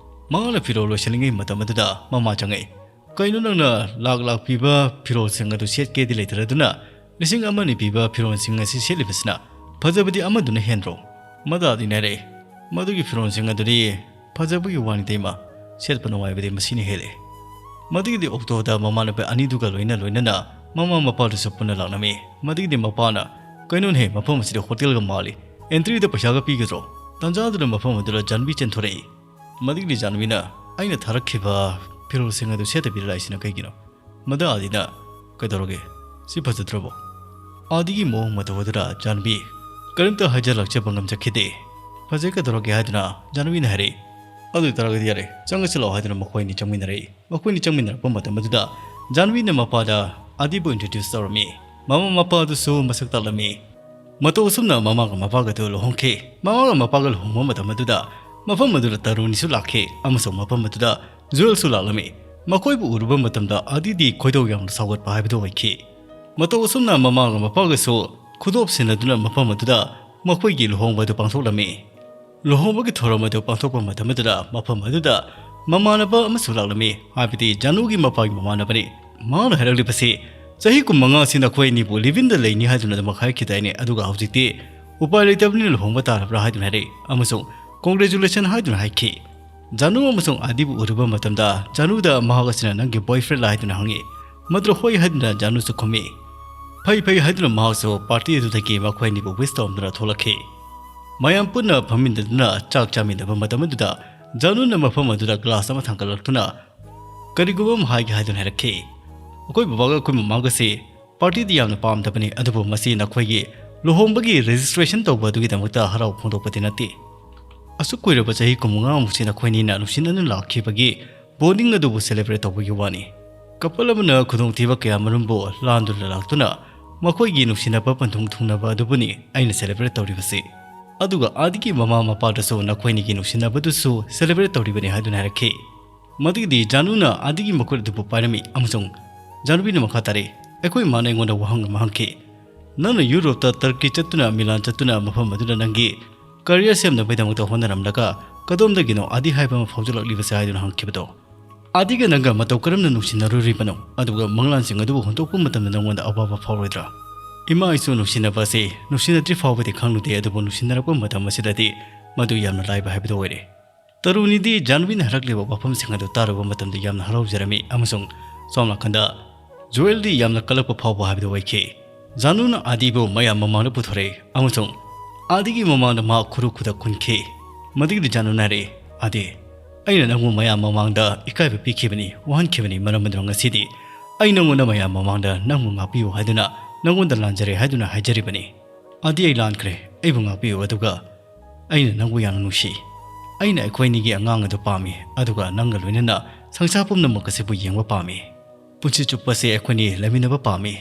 ꯃꯍꯥꯛꯅ ꯐꯤꯔꯣꯜ ꯂꯣꯏꯁꯤꯜꯂꯤꯉꯩ ꯃꯇꯝ ꯑꯗꯨꯗ ꯃꯃꯥ ꯆꯪꯉꯛꯏ꯫ "ꯀꯩꯅꯣ, ꯅꯪꯅ ꯂꯥꯛ ꯂꯥꯛ ꯄꯤꯕ ꯐꯤꯔꯣꯜꯁꯤꯡ ꯑꯗꯨ ꯁꯦꯠꯀꯦꯗꯤ ꯂꯩꯇ꯭ꯔꯗꯨꯅ ꯂꯤꯁꯤꯡ ꯑꯃ ꯑꯅꯤ ꯄꯤꯕ ꯐꯤꯔꯣꯜꯁꯤꯡ ꯑꯁꯤ ꯁꯦꯠꯂꯤꯕꯁꯤꯅ ꯐꯖꯕꯗꯤ ꯑꯃꯗꯨꯅ ꯍꯦꯟꯗ꯭ꯔꯣ?" ꯃꯗꯥꯗꯤꯅ ꯍꯥꯏꯔꯛꯏ, "ꯃꯗꯨꯒꯤ ꯐꯤꯔꯣꯜꯁꯤꯡ ꯑꯗꯨꯗꯤ ꯐꯖꯕꯒꯤ ꯋꯥꯅꯤꯗ ꯏꯃꯥ, ꯁꯦꯠꯄ ꯅꯨꯡꯉꯥꯏꯕꯗꯤ ꯃꯁꯤꯅ ꯍꯦꯜꯂꯤ꯫" ꯃꯗꯨꯒꯤꯗꯤ ꯑꯣꯛꯇꯣꯗ ꯃꯃꯥꯅꯨꯄꯤ ꯑꯅꯤꯗꯨꯒ ꯂꯣꯏꯅ ꯂꯣꯏꯅꯅ ꯃꯃꯥ ꯃꯄꯥꯗꯨꯁꯨ ꯄꯨꯟꯅ ꯂꯥꯛꯂꯝꯃꯤ꯫ ꯃꯗꯨꯒꯤꯗꯤ ꯃꯄꯥꯅ "ꯀꯩꯅꯣꯅꯦꯍꯦ, ꯃꯐꯝ ꯑꯁꯤꯗ ꯍꯣꯇꯦꯜꯒ ꯃꯥꯜꯂꯤ꯫ ꯑꯦꯟꯇ꯭ꯔꯤꯗ ꯄꯩꯁꯥꯒ ꯄꯤꯒꯗ꯭ꯔꯣ?" ꯇꯥꯟꯖꯥꯗꯨꯗ ꯃꯐꯝ ꯑꯗꯨꯗ ꯖꯥꯟꯕꯤ ꯆꯦꯟꯊꯣꯔꯛꯏ꯫ ꯃꯗꯨꯒꯤꯗꯤ ꯖꯥꯟꯕꯤꯅ, "ꯑꯩꯅ ꯊꯥꯔꯛꯈꯤꯕ ꯐꯤꯔꯣꯜꯁꯤꯡ ꯑꯗꯨ ꯁꯦꯠꯇꯕꯤꯗ ꯂꯥꯛꯏꯁꯤꯅ ꯀꯩꯒꯤꯅꯣ?" ꯃꯗꯨ ꯑꯥꯗꯤꯅ, "ꯀꯩꯗꯧꯔꯒꯦ? ꯁꯤ ꯐꯖꯗ꯭ꯔꯕꯣ?" ꯑꯥꯗꯤꯒꯤ ꯃꯑꯣꯡ ꯃꯇꯧ ꯑꯗꯨꯗ ꯖꯥꯟꯕꯤ ꯀꯔꯤꯝꯇ ꯍꯥꯏꯖꯤꯜꯂꯛꯆꯕ ꯉꯝꯖꯈꯤꯗꯦ꯫ "ꯐꯖꯩ, ꯀꯩꯗꯧꯔꯒꯦ?" ꯍꯥꯏꯗꯨꯅ ꯖꯥꯟꯕꯤꯅ ꯍꯥꯏꯔꯛꯏ꯫ "ꯑꯗꯨ ꯑꯣꯏꯇꯥꯔꯒꯗꯤ ꯌꯥꯔꯦ, ꯆꯪꯉꯁꯤ ꯂꯥꯛꯑꯣ" ꯍꯥꯏꯗꯨꯅ ꯃꯈꯣꯏ ꯑꯅꯤ ꯆꯪꯃꯤꯟꯅꯔꯛꯏ꯫ ꯃꯈꯣꯏꯅꯤ ꯆꯪꯃꯤꯟꯅꯔꯛꯄ ꯃꯇꯝ ꯑꯗꯨꯗ ꯖꯥꯟꯕꯤꯅ ꯃꯄꯥꯗ ꯑꯥꯗꯤꯕꯨ introduce ꯇꯧꯔꯝꯃꯤ꯫ ꯃꯃꯥ ꯃꯄꯥ ꯑꯗꯨꯁꯨ ꯃꯁꯛ ꯇꯥꯛꯂꯝꯃꯤ꯫ ꯃꯇꯧ ꯑꯁꯨꯝꯅ ꯃꯃꯥꯒ ꯃꯄꯥꯒꯗꯨ ꯂꯨꯍꯣꯡꯈꯤ꯫ ꯃꯃꯥꯒ ꯃꯄꯥꯒ ꯂꯨꯍꯣꯡꯕ ꯃꯇꯝ ꯑꯗꯨꯗ ꯃꯐꯝ ꯑꯗꯨꯗ ꯇꯔꯨꯅꯤꯁꯨ ꯂꯥꯛꯈꯤ ꯑꯃꯁꯨꯡ ꯃꯐꯝ ꯑꯗꯨꯗ ꯖꯨꯋꯦꯜꯁꯨ ꯂꯥꯛꯂꯝꯃꯤ꯫ ꯃꯈꯣꯏꯕꯨ ꯎꯔꯨꯕ ꯃꯇꯝꯗ ꯑꯥꯗꯤꯗꯤ ꯈꯣꯏꯗꯧ ꯌꯥꯝꯅ ꯁꯥꯎꯒꯠꯄ ꯍꯥꯏꯕꯗꯨ ꯑꯣꯏꯈꯤ꯫ ꯃꯇꯧ ꯑꯁꯨꯝꯅ ꯃꯃꯥꯒ ꯃꯄꯥꯒꯁꯨ ꯈꯨꯗꯣꯞ ꯁꯤꯟꯅꯗꯨꯅ ꯃꯐꯝ ꯑꯗꯨꯗ ꯃꯈꯣꯏꯒꯤ ꯂꯨꯍꯣꯡꯕ ꯑꯗꯨ ꯄꯥꯡꯊꯣꯛꯂꯝꯃꯤ꯫ ꯂꯨꯍꯣꯡꯕꯒꯤ ꯊꯧꯔꯝ ꯑꯗꯨ ꯄꯥꯡꯊꯣꯛꯄ ꯃꯇꯝ ꯑꯗꯨꯗ ꯃꯐꯝ ꯑꯗꯨꯗ ꯃꯃꯥꯟꯅꯕ ꯑꯃꯁꯨ ꯂꯥꯛꯂꯝꯃꯤ, ꯍꯥꯏꯕꯗꯤ ꯖꯥꯅꯨꯒꯤ ꯃꯄꯥꯒꯤ ꯃꯃꯥꯟꯅꯕꯅꯤ꯫ ꯃꯍꯥꯛꯅ ꯍꯥꯏꯔꯛꯂꯤꯕꯁꯤ, "ꯆꯍꯤ ꯀꯨꯟꯃꯉꯥ ꯑꯁꯤ ꯅꯈꯣꯏ ꯑꯅꯤꯕꯨ ꯂꯤꯚꯤꯟꯗ ꯂꯩꯅꯤ ꯍꯥꯏꯗꯨꯅ ꯑꯗꯨꯃꯛ ꯍꯥꯏꯈꯤꯗꯥꯏꯅꯦ, ꯑꯗꯨꯒ ꯍꯧꯖꯤꯛꯇꯤ ꯎꯄꯥꯏ ꯂꯩꯇꯕꯅꯤꯅ ꯂꯨꯍꯣꯡꯕ ꯇꯥꯔꯕ꯭ꯔꯥ?" ꯍꯥꯏꯗꯨꯅ ꯍꯥꯏꯔꯛꯏ ꯑꯃꯁꯨꯡ "ꯀꯣꯡꯒ꯭ꯔꯦꯆꯨꯂꯦꯁꯟ" ꯍꯥꯏꯗꯨꯅ ꯍꯥꯏꯈꯤ꯫ ꯖꯥꯅꯨ ꯑꯃꯁꯨꯡ ꯑꯥꯗꯤꯕꯨ ꯎꯔꯨꯕ ꯃꯇꯝꯗ ꯖꯥꯅꯨꯗ ꯃꯍꯥꯛ ꯑꯁꯤꯅ "ꯅꯪꯒꯤ ꯕꯣꯏꯐ꯭ꯔꯦꯟꯂꯥ?" ꯍꯥꯏꯗꯨꯅ ꯍꯪꯉꯤ꯫ ꯃꯗꯨ "ꯍꯣꯏ" ꯍꯥꯏꯗꯨꯅ ꯖꯥꯅꯨꯁꯨ ꯈꯨꯝꯃꯤ꯫ "ꯐꯩ, ꯐꯩ" ꯍꯥꯏꯗꯨꯅ ꯃꯍꯥꯛꯁꯨ ꯄꯥꯔꯇꯤ ꯑꯗꯨꯗꯒꯤ ꯃꯈꯣꯏ ꯑꯅꯤꯕꯨ ꯋꯤꯁ ꯇꯧꯔꯝꯗꯨꯅ ꯊꯣꯛꯂꯛꯈꯤ꯫ ꯃꯌꯥꯝ ꯄꯨꯟꯅ ꯐꯝꯃꯤꯟꯅꯗꯨꯅ ꯆꯥꯛ ꯆꯥꯃꯤꯟꯅꯕ ꯃꯇꯝ ꯑꯗꯨꯗ ꯖꯥꯅꯨꯅ ꯃꯐꯝ ꯑꯗꯨꯗ ꯒ꯭ꯂꯥꯁ ꯑꯃ ꯊꯥꯡꯒꯠꯂꯛꯇꯨꯅ ꯀꯔꯤꯒꯨꯝꯕ ꯑꯃ ꯍꯥꯏꯒꯦ ꯍꯥꯏꯗꯨꯅ ꯍꯥꯏꯔꯛꯈꯤ꯫ "ꯑꯩꯈꯣꯏ ꯕꯕꯥꯒ ꯑꯩꯈꯣꯏ ꯃꯃꯥꯒꯁꯤ ꯄꯥꯔꯇꯤꯗꯤ ꯌꯥꯝꯅ ꯄꯥꯝꯗꯕꯅꯤ, ꯑꯗꯨꯕꯨ ꯃꯁꯤ ꯅꯈꯣꯏꯒꯤ ꯂꯨꯍꯣꯡꯕꯒꯤ ꯔꯦꯖꯤꯁꯇ꯭ꯔꯦꯁꯟ ꯇꯧꯕ ꯑꯗꯨꯒꯤꯗꯃꯛꯇ ꯍꯔꯥꯎ ꯐꯣꯡꯗꯣꯛꯄꯗꯤ ꯅꯠꯇꯦ꯫ ꯑꯁꯨꯛ ꯀꯨꯏꯔꯕ ꯆꯍꯤ ꯀꯨꯟꯃꯉꯥꯃꯨꯛꯁꯤ ꯅꯈꯣꯏꯅꯤꯅ ꯅꯨꯡꯁꯤꯅꯗꯨꯅ ꯂꯥꯛꯈꯤꯕꯒꯤ ꯕꯣꯟꯗꯤꯡ ꯑꯗꯨꯕꯨ ꯁꯦꯂꯦꯕ꯭ꯔꯦꯠ ꯇꯧꯕꯒꯤ ꯋꯥꯅꯤ꯫ ꯀꯄꯜ ꯑꯃꯅ ꯈꯨꯗꯣꯡꯊꯤꯕ ꯀꯌꯥꯃꯔꯨꯝꯕꯨ ꯂꯥꯟꯗꯨꯅ ꯂꯥꯛꯇꯨꯅ ꯃꯈꯣꯏꯒꯤ ꯅꯨꯡꯁꯤꯅꯕ ꯄꯟꯊꯨꯡ ꯊꯨꯡꯅꯕ ꯑꯗꯨꯕꯨꯅꯤ ꯑꯩꯅ ꯁꯦꯂꯦꯕ꯭ꯔꯦꯠ ꯇꯧꯔꯤꯕꯁꯤ꯫ ꯑꯗꯨꯒ ꯑꯥꯗꯤꯒꯤ ꯃꯃꯥ ꯃꯄꯥꯗꯁꯨ ꯅꯈꯣꯏꯅꯤꯒꯤ ꯅꯨꯡꯁꯤꯅꯕꯗꯨꯁꯨ ꯁꯦꯂꯦꯕ꯭ꯔꯦꯠ ꯇꯧꯔꯤꯕꯅꯤ" ꯍꯥꯏꯗꯨꯅ ꯍꯥꯏꯔꯛꯈꯤ꯫ ꯃꯗꯨꯒꯤꯗꯤ ꯖꯥꯅꯨꯅ ꯑꯥꯗꯤꯒꯤ ꯃꯈꯨꯠ ꯑꯗꯨꯕꯨ ꯄꯥꯏꯔꯝꯃꯤ ꯑꯃꯁꯨꯡ ꯖꯥꯅꯨꯕꯤꯅ ꯃꯈꯥ ꯇꯥꯔꯛꯏ, "ꯑꯩꯈꯣꯏ ꯏꯃꯥꯅ ꯑꯩꯉꯣꯟꯗ ꯋꯥꯍꯪ ꯑꯃ ꯍꯪꯈꯤ꯫ ꯅꯪꯅ ꯌꯨꯔꯣꯞꯇ ꯇꯔꯀꯤ ꯆꯠꯇꯨꯅ, ꯃꯤꯂꯥꯟ ꯆꯠꯇꯨꯅ ꯃꯐꯝ ꯑꯗꯨꯗ ꯅꯪꯒꯤ ꯀꯔꯤꯌꯔ ꯁꯦꯝꯅꯕꯒꯤꯗꯃꯛꯇ ꯍꯣꯠꯅꯔꯝꯂꯒ ꯀꯗꯣꯝꯗꯒꯤꯅꯣ ꯑꯥꯗꯤ ꯍꯥꯏꯕ ꯑꯃ ꯐꯥꯎꯖꯜꯂꯛꯂꯤꯕꯁꯦ?" ꯍꯥꯏꯗꯨꯅ ꯍꯪꯈꯤꯕꯗꯣ꯫ "ꯑꯥꯗꯤꯒ ꯅꯪꯒ ꯃꯇꯧ ꯀꯔꯝꯅ ꯅꯨꯡꯁꯤꯅꯔꯨꯔꯤꯕꯅꯣ? ꯑꯗꯨꯒ ꯃꯪꯂꯥꯟꯁꯤꯡ ꯑꯗꯨꯕꯨ ꯍꯨꯟꯗꯣꯛꯄ ꯃꯇꯝꯗ ꯅꯪꯉꯣꯟꯗ ꯑꯋꯥꯕ ꯐꯥꯎꯔꯣꯏꯗ꯭ꯔꯥ?" "ꯏꯃꯥ ꯑꯩꯁꯨ ꯅꯨꯡꯁꯤꯅꯕ ꯑꯁꯤ ꯅꯨꯡꯁꯤꯅꯗ꯭ꯔꯤ ꯐꯥꯎꯕꯗꯤ ꯈꯪꯂꯨꯗꯦ, ꯑꯗꯨꯕꯨ ꯅꯨꯡꯁꯤꯅꯔꯛꯄ ꯃꯇꯝ ꯑꯁꯤꯗꯗꯤ ꯃꯗꯨ ꯌꯥꯝꯅ ꯂꯥꯏꯕ ꯍꯥꯏꯕꯗꯨ ꯑꯣꯏꯔꯦ꯫" ꯇꯔꯨꯅꯤꯗꯤ ꯖꯥꯟꯕꯤꯅ ꯍꯥꯏꯔꯛꯂꯤꯕ ꯋꯥꯐꯝꯁꯤꯡ ꯑꯗꯨ ꯇꯥꯔꯨꯕ ꯃꯇꯝꯗ ꯌꯥꯝꯅ ꯍꯔꯥꯎꯖꯔꯝꯃꯤ ꯑꯃꯁꯨꯡ ꯁꯣꯝ ꯅꯥꯀꯟꯗ ꯖꯣꯌꯦꯜꯗꯤ ꯌꯥꯝꯅ ꯀꯜꯂꯛꯄ ꯐꯥꯎꯕ ꯍꯥꯏꯕꯗꯨ ꯑꯣꯏꯈꯤ꯫ ꯖꯥꯅꯨꯅ ꯑꯥꯗꯤꯕꯨ ꯃꯌꯥꯝ ꯃꯃꯥꯡꯗ ꯄꯨꯊꯣꯔꯛꯏ ꯑꯃꯁꯨꯡ ꯑꯥꯗꯤꯒꯤ ꯃꯃꯥꯡꯗ ꯃꯍꯥꯛ ꯈꯨꯔꯨ ꯈꯨꯗꯛ ꯀꯨꯟꯈꯤ꯫ ꯃꯗꯨꯒꯤꯗꯤ ꯖꯥꯅꯨꯅ ꯍꯥꯏꯔꯛꯏ, "ꯑꯥꯗꯤ, ꯑꯩꯅ ꯅꯪꯕꯨ ꯃꯌꯥꯝ ꯃꯃꯥꯡꯗ ꯏꯀꯥꯏꯕ ꯄꯤꯈꯤꯕꯅꯤ, ꯋꯥꯍꯟꯈꯤꯕꯅꯤ, ꯃꯔꯝ ꯑꯗꯨꯅ ꯉꯁꯤꯗꯤ ꯑꯩ ꯅꯪꯉꯣꯟꯗ ꯃꯌꯥꯝ ꯃꯃꯥꯡꯗ ꯅꯪꯕꯨ ꯉꯥꯛꯄꯤꯌꯨ ꯍꯥꯏꯗꯨꯅ ꯅꯪꯉꯣꯟꯗ ꯂꯥꯟꯖꯔꯦ ꯍꯥꯏꯗꯨꯅ ꯍꯥꯏꯖꯔꯤꯕꯅꯤ꯫ ꯑꯥꯗꯤ, ꯑꯩ ꯂꯥꯟꯈ꯭ꯔꯦ, ꯑꯩꯕꯨ ꯉꯥꯛꯄꯤꯌꯨ, ꯑꯗꯨꯒ ꯑꯩꯅ ꯅꯪꯕꯨ ꯌꯥꯝꯅ ꯅꯨꯡꯁꯤ꯫ ꯑꯩꯅ ꯑꯩꯈꯣꯏ ꯑꯅꯤꯒꯤ ꯑꯉꯥꯡ ꯑꯗꯨ ꯄꯥꯝꯃꯤ, ꯑꯗꯨꯒ ꯅꯪꯒ ꯂꯣꯏꯅꯅ ꯁꯪꯁꯥꯔ ꯄꯨꯝꯅꯃꯛ ꯑꯁꯤꯕꯨ ꯌꯦꯡꯕ ꯄꯥꯝꯃꯤ꯫ ꯄꯨꯟꯁꯤ ꯆꯨꯞꯄꯁꯦ ꯑꯩꯈꯣꯏꯅꯤ ꯂꯩꯃꯤꯟꯅꯕ ꯄꯥꯝꯃꯤ꯫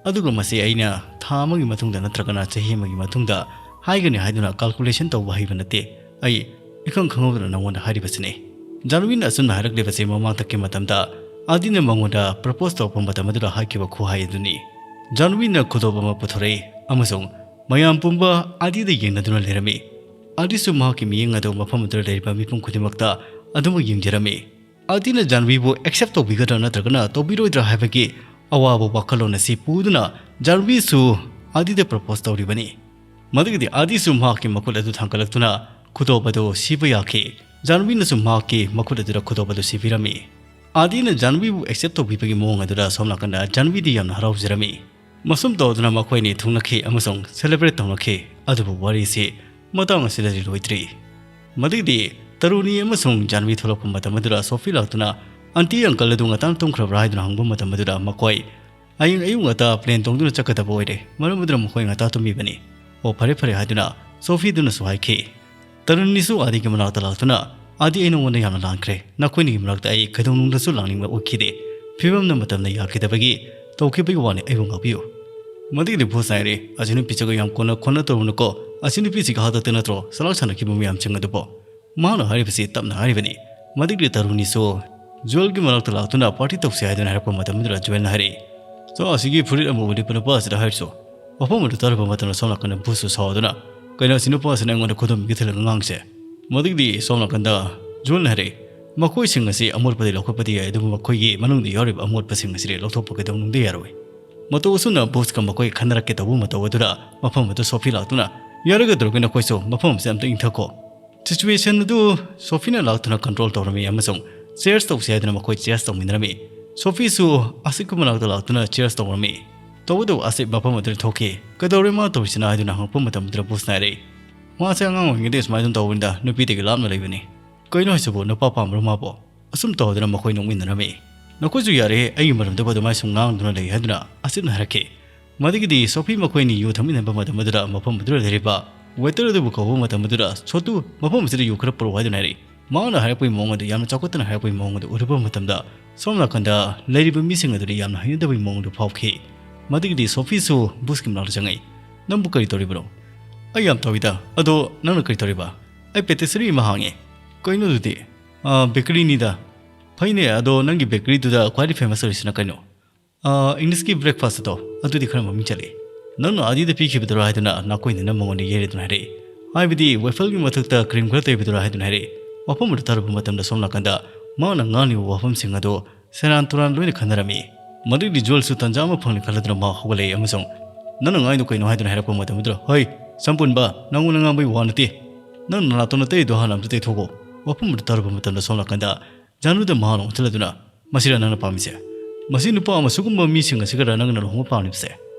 ꯑꯗꯨꯒ ꯃꯁꯤ ꯑꯩꯅ ꯊꯥ ꯑꯃꯒꯤ ꯃꯇꯨꯡꯗ ꯅꯠꯇ꯭ꯔꯒꯅ ꯆꯍꯤ ꯑꯃꯒꯤ ꯃꯇꯨꯡꯗ ꯍꯥꯏꯒꯅꯤ ꯍꯥꯏꯗꯨꯅ calculation ꯇꯧꯕ ꯍꯩꯕ ꯅꯠꯇꯦ꯫ ꯑꯩ ꯏꯈꯪ ꯈꯪꯍꯧꯗꯅ ꯅꯪꯉꯣꯟꯗ ꯍꯥꯏꯔꯤꯕꯁꯤꯅꯤ꯫" ꯖꯥꯟꯋꯤꯅ ꯑꯆꯨꯝꯅ ꯍꯥꯏꯔꯛꯂꯤꯕꯁꯤ ꯃꯃꯥꯡꯊꯛꯀꯤ ꯃꯇꯝꯗ ꯑꯥꯗꯤꯅ ꯃꯉꯣꯟꯗ propose ꯇꯧꯔꯛꯄ ꯃꯇꯝ ꯑꯗꯨꯗ ꯍꯥꯏꯈꯤꯕ ꯈꯨꯍꯥꯏ ꯑꯗꯨꯅꯤ꯫ ꯖꯥꯟꯋꯤꯅ ꯈꯨꯗꯣꯞ ꯑꯃ ꯄꯨꯊꯣꯔꯛꯏ ꯑꯃꯁꯨꯡ ꯃꯌꯥꯝ ꯄꯨꯝꯕ ꯑꯥꯗꯤꯗ ꯌꯦꯡꯅꯗꯨꯅ ꯂꯩꯔꯝꯃꯤ꯫ ꯑꯥꯗꯤꯁꯨ ꯃꯍꯥꯛꯀꯤ ꯃꯤꯠꯌꯦꯡ ꯑꯗꯨ ꯃꯐꯝ ꯑꯗꯨꯗ ꯂꯩꯔꯤꯕ ꯃꯤꯄꯨꯝ ꯈꯨꯗꯤꯡꯃꯛꯇ ꯑꯗꯨꯃꯛ ꯌꯦꯡꯖꯔꯝꯃꯤ꯫ ꯑꯥꯗꯤꯅ ꯖꯥꯟꯋꯤꯕꯨ accept ꯇꯧꯕꯤꯒꯗ꯭ꯔꯥ ꯅꯠꯇ꯭ꯔꯒꯅ ꯇꯧꯕꯤꯔꯣꯏꯗ꯭ꯔꯥ ꯍꯥꯏꯕꯒꯤ ꯑꯋꯥꯕ ꯋꯥꯈꯜꯂꯣꯟ ꯑꯁꯤ ꯄꯨꯗꯨꯅ ꯖꯥꯟꯋꯤꯁꯨ ꯑꯥꯗꯤꯗ propose ꯇꯧꯔꯤꯕꯅꯤ꯫ ꯃꯗꯨꯒꯤꯗꯤ ꯑꯥꯗꯤꯁꯨ ꯃꯍꯥꯛꯀꯤ ꯃꯈꯨꯠ ꯑꯗꯨ ꯊꯥꯡꯒꯠꯂꯛꯇꯨꯅ ꯈꯨꯗꯣꯞ ꯑꯗꯨ ꯁꯤꯕ ꯌꯥꯈꯤ꯫ ꯖꯥꯟꯋꯤꯅꯁꯨ ꯃꯍꯥꯛꯀꯤ ꯃꯈꯨꯠ ꯑꯗꯨꯗ ꯈꯨꯗꯣꯞ ꯑꯗꯨ ꯁꯤꯕꯤꯔꯝꯃꯤ꯫ ꯑꯥꯗꯤꯅ ꯖꯥꯟꯋꯤꯕꯨ accept ꯇꯧꯕꯤꯕꯒꯤ ꯃꯑꯣꯡ ꯑꯗꯨꯗ ꯁꯣꯝ ꯅꯥꯀꯟꯗ ꯖꯥꯟꯋꯤꯗꯤ ꯌꯥꯝꯅ ꯍꯔꯥꯎꯖꯔꯝꯃꯤ꯫ ꯃꯁꯨꯝ ꯇꯧꯗꯨꯅ ꯃꯈꯣꯏ ꯑꯅꯤ ꯊꯨꯡꯅꯈꯤ ꯑꯃꯁꯨꯡ celebrate ꯇꯧꯅꯈꯤ꯫ ꯑꯗꯨꯕꯨ ꯋꯥꯔꯤꯁꯤ ꯃꯇꯥꯡ ꯑꯁꯤꯗꯗꯤ ꯂꯣꯏꯗ꯭ꯔꯤ꯫ ꯃꯗꯨꯒꯤꯗꯤ ꯇꯔꯨꯅꯤ ꯑꯃꯁꯨꯡ ꯖꯥꯟꯋꯤ ꯊꯣꯛꯂꯛꯄ ꯃꯇꯝ ꯑꯗꯨꯗ ꯁꯣꯐꯤ ꯂꯥꯛꯇꯨꯅ, "ꯑꯟꯇꯤ, ꯑꯪꯀꯜ ꯑꯗꯨ ꯉꯇꯥꯡ ꯇꯨꯝꯈ꯭ꯔꯕ꯭ꯔꯥ?" ꯍꯥꯏꯗꯨꯅ ꯍꯪꯕ ꯃꯇꯝ ꯑꯗꯨꯗ ꯃꯈꯣꯏ ꯍꯌꯦꯡ ꯑꯌꯨꯛ ꯉꯟꯇꯥ plane ꯇꯣꯡꯗꯨꯅ ꯆꯠꯀꯗꯕ ꯑꯣꯏꯔꯦ, ꯃꯔꯝ ꯑꯗꯨꯅ ꯃꯈꯣꯏ ꯉꯟꯇꯥ ꯇꯨꯝꯃꯤꯕꯅꯤ꯫ "ꯑꯣ, ꯐꯔꯦ, ꯐꯔꯦ," ꯍꯥꯏꯗꯨꯅ ꯁꯣꯐꯤꯗꯨꯅꯁꯨ ꯍꯥꯏꯈꯤ꯫ ꯇꯔꯨꯅꯤꯁꯨ ꯑꯥꯗꯤꯒꯤ ꯃꯅꯥꯛꯇ ꯂꯥꯛꯇꯨꯅ, "ꯑꯥꯗꯤ, ꯑꯩ ꯅꯉꯣꯟꯗ ꯌꯥꯝꯅ ꯂꯥꯟꯈ꯭ꯔꯦ, ꯅꯈꯣꯏꯅꯤꯒꯤ ꯃꯔꯛꯇ ꯑꯩ ꯀꯩꯗꯧꯅꯨꯡꯗꯁꯨ ꯂꯥꯛꯅꯤꯡꯕ ꯑꯣꯏꯈꯤꯗꯦ꯫ ꯐꯤꯕꯝꯅ ꯃꯇꯝꯅ ꯌꯥꯈꯤꯗꯕꯒꯤ ꯇꯧꯈꯤꯕꯒꯤ ꯋꯥꯅꯤ, ꯑꯩꯕꯨ ꯉꯥꯛꯄꯤꯌꯨ꯫" ꯃꯗꯨꯒꯤꯗꯤ ꯕꯣꯁ ꯍꯥꯏꯔꯦ, "ꯑꯁꯤ ꯅꯨꯄꯤꯁꯤꯒ ꯌꯥꯝ ꯀꯣꯟꯅ ꯈꯣꯠꯅ ꯇꯧꯔꯨꯅꯨꯀꯣ, ꯑꯁꯤ ꯅꯨꯄꯤꯁꯤꯒ ꯍꯥꯛꯇꯛꯇ ꯅꯠꯇ꯭ꯔꯣ ꯆꯂꯥꯛ ꯁꯥꯟꯅꯈꯤꯕ ꯃꯌꯥꯝꯁꯤꯡ ꯑꯗꯨꯕꯣ?" ꯃꯍꯥꯛꯅ ꯍꯥꯏꯔꯤꯕꯁꯤ ꯇꯞꯅ ꯍꯥꯏꯔꯤꯕꯅꯤ꯫ ꯃꯗꯨꯒꯤꯗꯤ ꯇꯔꯨꯅꯤꯁꯨ ꯖꯨꯋꯦꯜꯒꯤ ꯃꯅꯥꯛꯇ ꯂꯥꯛꯇꯨꯅ party ꯇꯧꯁꯤ ꯍꯥꯏꯗꯨꯅ ꯍꯥꯏꯔꯛꯄ ꯃꯇꯝ ꯑꯗꯨꯗ ꯖꯨꯋꯦꯜꯅ ꯍꯥꯏꯔꯛꯏ, "ꯆꯣ, ꯑꯁꯤꯒꯤ ꯐꯨꯔꯤꯠ ꯑꯃꯨꯕ ꯂꯤꯠꯄ ꯅꯨꯄꯥ ꯑꯁꯤꯗ ꯍꯥꯏꯔꯨꯁꯨ꯫" ꯋꯥꯐꯝ ꯑꯗꯨ ꯇꯥꯔꯨꯕ ꯃꯇꯝꯗ ꯁꯣꯝ ꯅꯥꯀꯟꯗ ꯕꯨꯁꯁꯨ ꯁꯥꯎꯗꯨꯅ, "ꯀꯩꯅꯣ, ꯑꯁꯤ ꯅꯨꯄꯥ ꯑꯁꯤꯅ ꯑꯩꯉꯣꯟꯗ ꯈꯨꯗꯣꯝꯕꯤꯒ ꯊꯤꯜꯂꯒ ꯉꯥꯡꯁꯦ?" ꯃꯗꯨꯒꯤꯗꯤ ꯁꯣꯝ ꯅꯥꯀꯟꯗ ꯖꯨꯋꯦꯜꯅ ꯍꯥꯏꯔꯛꯏ, "ꯃꯈꯣꯏꯁꯤꯡ ꯑꯁꯤ ꯑꯃꯣꯠꯄꯗꯤ ꯂꯧꯈꯠꯄꯗꯤ ꯌꯥꯏ, ꯑꯗꯨꯕꯨ ꯃꯈꯣꯏꯒꯤ ꯃꯅꯨꯡꯗ ꯌꯥꯎꯔꯤꯕ ꯑꯃꯣꯠꯄꯁꯤꯡ ꯑꯁꯤꯗꯤ ꯂꯧꯊꯣꯛꯄ ꯀꯩꯗꯧꯅꯨꯡꯗ ꯌꯥꯔꯣꯏ꯫" ꯃꯇꯧ ꯑꯁꯨꯝꯅ ꯕꯨꯁꯀ ꯃꯈꯣꯏ ꯈꯟꯅꯔꯛꯀꯦ ꯇꯧꯕ ꯃꯇꯧ ꯑꯗꯨꯗ ꯃꯐꯝ ꯑꯗꯨ ꯁꯣꯐꯤ ꯂꯥꯛꯇꯨꯅ, "ꯌꯥꯔꯒꯗꯧꯔꯒꯦ ꯅꯈꯣꯏꯁꯨ, ꯃꯐꯝ ꯑꯁꯤ ꯑꯝꯇ ꯏꯪꯊꯈꯣ꯫" Situation ꯑꯗꯨ ꯁꯣꯐꯤꯅ ꯂꯥꯛꯇꯨꯅ control ꯇꯧꯔꯝꯃꯤ ꯑꯃꯁꯨꯡ cheers ꯇꯧꯁꯤ ꯍꯥꯏꯗꯨꯅ ꯃꯈꯣꯏ cheers ꯇꯧꯃꯤꯟꯅꯔꯝꯃꯤ꯫ ꯁꯣꯐꯤꯁꯨ ꯑꯁꯤꯛꯀ ꯃꯅꯥꯛꯇ ꯂꯥꯛꯇꯨꯅ cheers ꯇꯧꯔꯝꯃꯤ꯫ ꯇꯧꯕꯇꯕꯨ ꯑꯁꯤꯞ ꯃꯐꯝ ꯑꯗꯨꯗ ꯊꯣꯛꯈꯤ꯫ "ꯀꯩꯗꯧꯔꯦ ꯃꯥ ꯇꯧꯔꯤꯁꯤꯅ?" ꯍꯥꯏꯗꯨꯅ ꯍꯪꯉꯛꯄ ꯃꯇꯝꯗꯨꯗ ꯕꯨꯁꯅ ꯍꯥꯏꯔꯛꯏ, "ꯃꯥꯁꯦ ꯑꯉꯥꯡ ꯑꯣꯏꯔꯤꯉꯩꯗꯒꯤ ꯁꯨꯃꯥꯏꯅ ꯑꯗꯨꯝ ꯇꯧꯕꯅꯤꯗ, ꯅꯨꯄꯤꯗꯒꯤ ꯂꯥꯞꯅ ꯂꯩꯕꯅꯤ꯫ ꯀꯩꯅꯣ ꯍꯥꯏꯁꯤꯕꯨ, ꯅꯨꯄꯥ ꯄꯥꯝꯕ꯭ꯔꯣ ꯃꯥꯕꯣ? ꯑꯁꯨꯝ ꯇꯧꯗꯅ ꯃꯈꯣꯏ ꯅꯣꯛꯃꯤꯟꯅꯔꯝꯃꯤ꯫ ꯅꯈꯣꯏꯁꯨ ꯌꯥꯔꯦ, ꯑꯩꯒꯤ ꯃꯔꯝꯗꯕꯨ ꯑꯗꯨꯃꯥꯏꯅ ꯁꯨꯝ ꯉꯥꯡꯗꯨꯅ ꯂꯩ," ꯍꯥꯏꯗꯨꯅ ꯑꯁꯤꯞꯅ ꯍꯥꯏꯔꯛꯈꯤ꯫ ꯃꯗꯨꯒꯤꯗꯤ ꯁꯣꯐꯤ ꯃꯈꯣꯏ ꯑꯅꯤ ꯌꯨ ꯊꯛꯃꯤꯟꯅꯕ ꯃꯇꯝ ꯑꯗꯨꯗ ꯃꯐꯝ ꯑꯗꯨꯗ ꯂꯩꯔꯤꯕ ꯋꯦꯇꯔ ꯑꯗꯨꯕꯨ ꯀꯧꯕ ꯃꯇꯝ ꯑꯗꯨꯗ, "ꯁꯣꯇꯨ, ꯃꯐꯝ ꯑꯁꯤꯗ ꯌꯨ ꯈꯔ ꯄꯨꯔꯛꯑꯣ," ꯍꯥꯏꯗꯨꯅ ꯍꯥꯏꯔꯛꯏ꯫ ꯃꯍꯥꯛꯅ ꯍꯥꯏꯔꯛꯄꯒꯤ ꯃꯑꯣꯡ ꯑꯗꯨ, ꯌꯥꯝꯅ ꯆꯥꯎꯈꯠꯇꯅ ꯍꯥꯏꯔꯛꯄꯒꯤ ꯃꯑꯣꯡ ꯑꯗꯨ ꯎꯔꯨꯕ ꯃꯇꯝꯗ, ꯁꯣꯝ ꯅꯥꯀꯟꯗ ꯂꯩꯔꯤꯕ ꯃꯤꯁꯤꯡ ꯑꯗꯨꯗ ꯌꯥꯝꯅ ꯍꯩꯅꯗꯕꯒꯤ ꯃꯑꯣꯡ ꯑꯗꯨ ꯐꯥꯎꯈꯤ꯫ ꯃꯗꯨꯒꯤꯗꯤ ꯁꯣꯐꯤꯁꯨ ꯕꯨꯁꯀꯤ ꯃꯅꯥꯛꯇ ꯆꯪꯉꯛꯏ꯫ "ꯅꯪꯕꯨ ꯀꯔꯤ ꯇꯧꯔꯤꯕꯅꯣ?" "ꯑꯩ ꯌꯥꯝ ꯇꯧꯏꯗ꯫ ꯑꯗꯣ ꯅꯪꯅ ꯀꯔꯤ ꯇꯧꯔꯤꯕ?" "ꯑꯩ ꯄꯦꯇꯤꯁꯔꯤ ꯑꯃ ꯍꯥꯡꯉꯦ꯫" "ꯀꯩꯅꯣ ꯑꯗꯨꯗꯤ?" "ꯑꯥ, ꯕꯦꯀꯔꯤꯅꯤꯗ꯫" "ꯐꯩꯅꯦ, ꯑꯗꯣ ꯅꯪꯒꯤ ꯕꯦꯀꯔꯤꯗꯨꯗ ꯈ꯭ꯋꯥꯏꯗꯒꯤ ꯐꯦꯃꯁ ꯑꯣꯏꯔꯤꯁꯤꯅ ꯀꯩꯅꯣ?" "ꯑꯥ, ꯏꯪꯂꯤꯁꯀꯤ ꯕ꯭ꯔꯦꯛꯐꯥꯁ ꯑꯗꯣ, ꯑꯗꯨꯗꯤ ꯈꯔ ꯃꯃꯤꯡ ꯆꯠꯂꯤ꯫" "ꯅꯪꯅ ꯑꯥꯗꯤꯗ ꯄꯤꯈꯤꯕꯗꯨꯔꯣ?" ꯍꯥꯏꯗꯨꯅ ꯅꯥꯀꯣꯏꯅꯅ ꯃꯉꯣꯟꯗ ꯌꯩꯔꯗꯨꯅ ꯍꯥꯏꯔꯛꯏ꯫ "ꯍꯥꯏꯕꯗꯤ ꯋꯦꯐꯜꯒꯤ ꯃꯊꯛꯇ ꯀ꯭ꯔꯤꯝ ꯈꯔ ꯇꯩꯕꯗꯨꯔꯣ?" ꯍꯥꯏꯗꯨꯅ ꯍꯥꯏꯔꯛꯏ꯫ ꯋꯥꯐꯝ ꯑꯗꯨ ꯇꯥꯔꯨꯕ ꯃꯇꯝꯗ ꯁꯣꯝ ꯅꯥꯀꯟꯗ ꯃꯍꯥꯛꯅ ꯉꯥꯡꯂꯤꯕ ꯋꯥꯐꯝꯁꯤꯡ ꯑꯗꯨ ꯁꯦꯔꯥꯟ ꯇꯨꯔꯥꯟ ꯂꯣꯏꯅ ꯈꯟꯅꯔꯝꯃꯤ꯫ ꯃꯗꯨꯒꯤ ꯖꯣꯜꯁꯨ ꯇꯟꯖꯥ ꯑꯃ ꯐꯪꯂꯦ ꯈꯜꯂꯗꯨꯅ ꯃꯍꯥꯛ ꯍꯧꯒꯠꯂꯛꯏ ꯑꯃꯁꯨꯡ, "ꯅꯪꯅ ꯉꯥꯡꯗꯣ ꯀꯩꯅꯣ?" ꯍꯥꯏꯗꯨꯅ ꯍꯥꯏꯔꯛꯄ ꯃꯇꯝꯗꯨꯗ, "ꯍꯩ, ꯁꯝꯄꯨꯟꯕ, ꯅꯪꯉꯣꯟꯗ ꯉꯥꯡꯕꯒꯤ ꯋꯥ ꯅꯠꯇꯦ꯫ ꯅꯪ ꯅꯅꯥꯇꯣꯟ ꯑꯇꯩꯗꯣ ꯍꯥꯟꯅ ꯑꯝꯇ ꯇꯩꯊꯣꯛꯀꯣ꯫" ꯋꯥꯐꯝ ꯑꯗꯨ ꯇꯥꯔꯨꯕ ꯃꯇꯝꯗ ꯁꯣꯝ ꯅꯥꯀꯟꯗ ꯖꯥꯅꯨꯗ ꯃꯍꯥꯛꯅ ꯑꯣꯟꯁꯤꯜꯂꯗꯨꯅ, "ꯃꯁꯤꯔꯥ ꯅꯪꯅ ꯄꯥꯝꯃꯤꯁꯦ? ꯃꯁꯤ ꯅꯨꯄꯥ ꯑꯃ ꯁꯤꯒꯨꯝꯕ ꯃꯤꯁꯤꯡ ꯑꯁꯤꯒꯔ ꯅꯪꯅ ꯂꯨꯍꯣꯡꯕ ꯄꯥꯝꯂꯤꯕꯁꯦ?"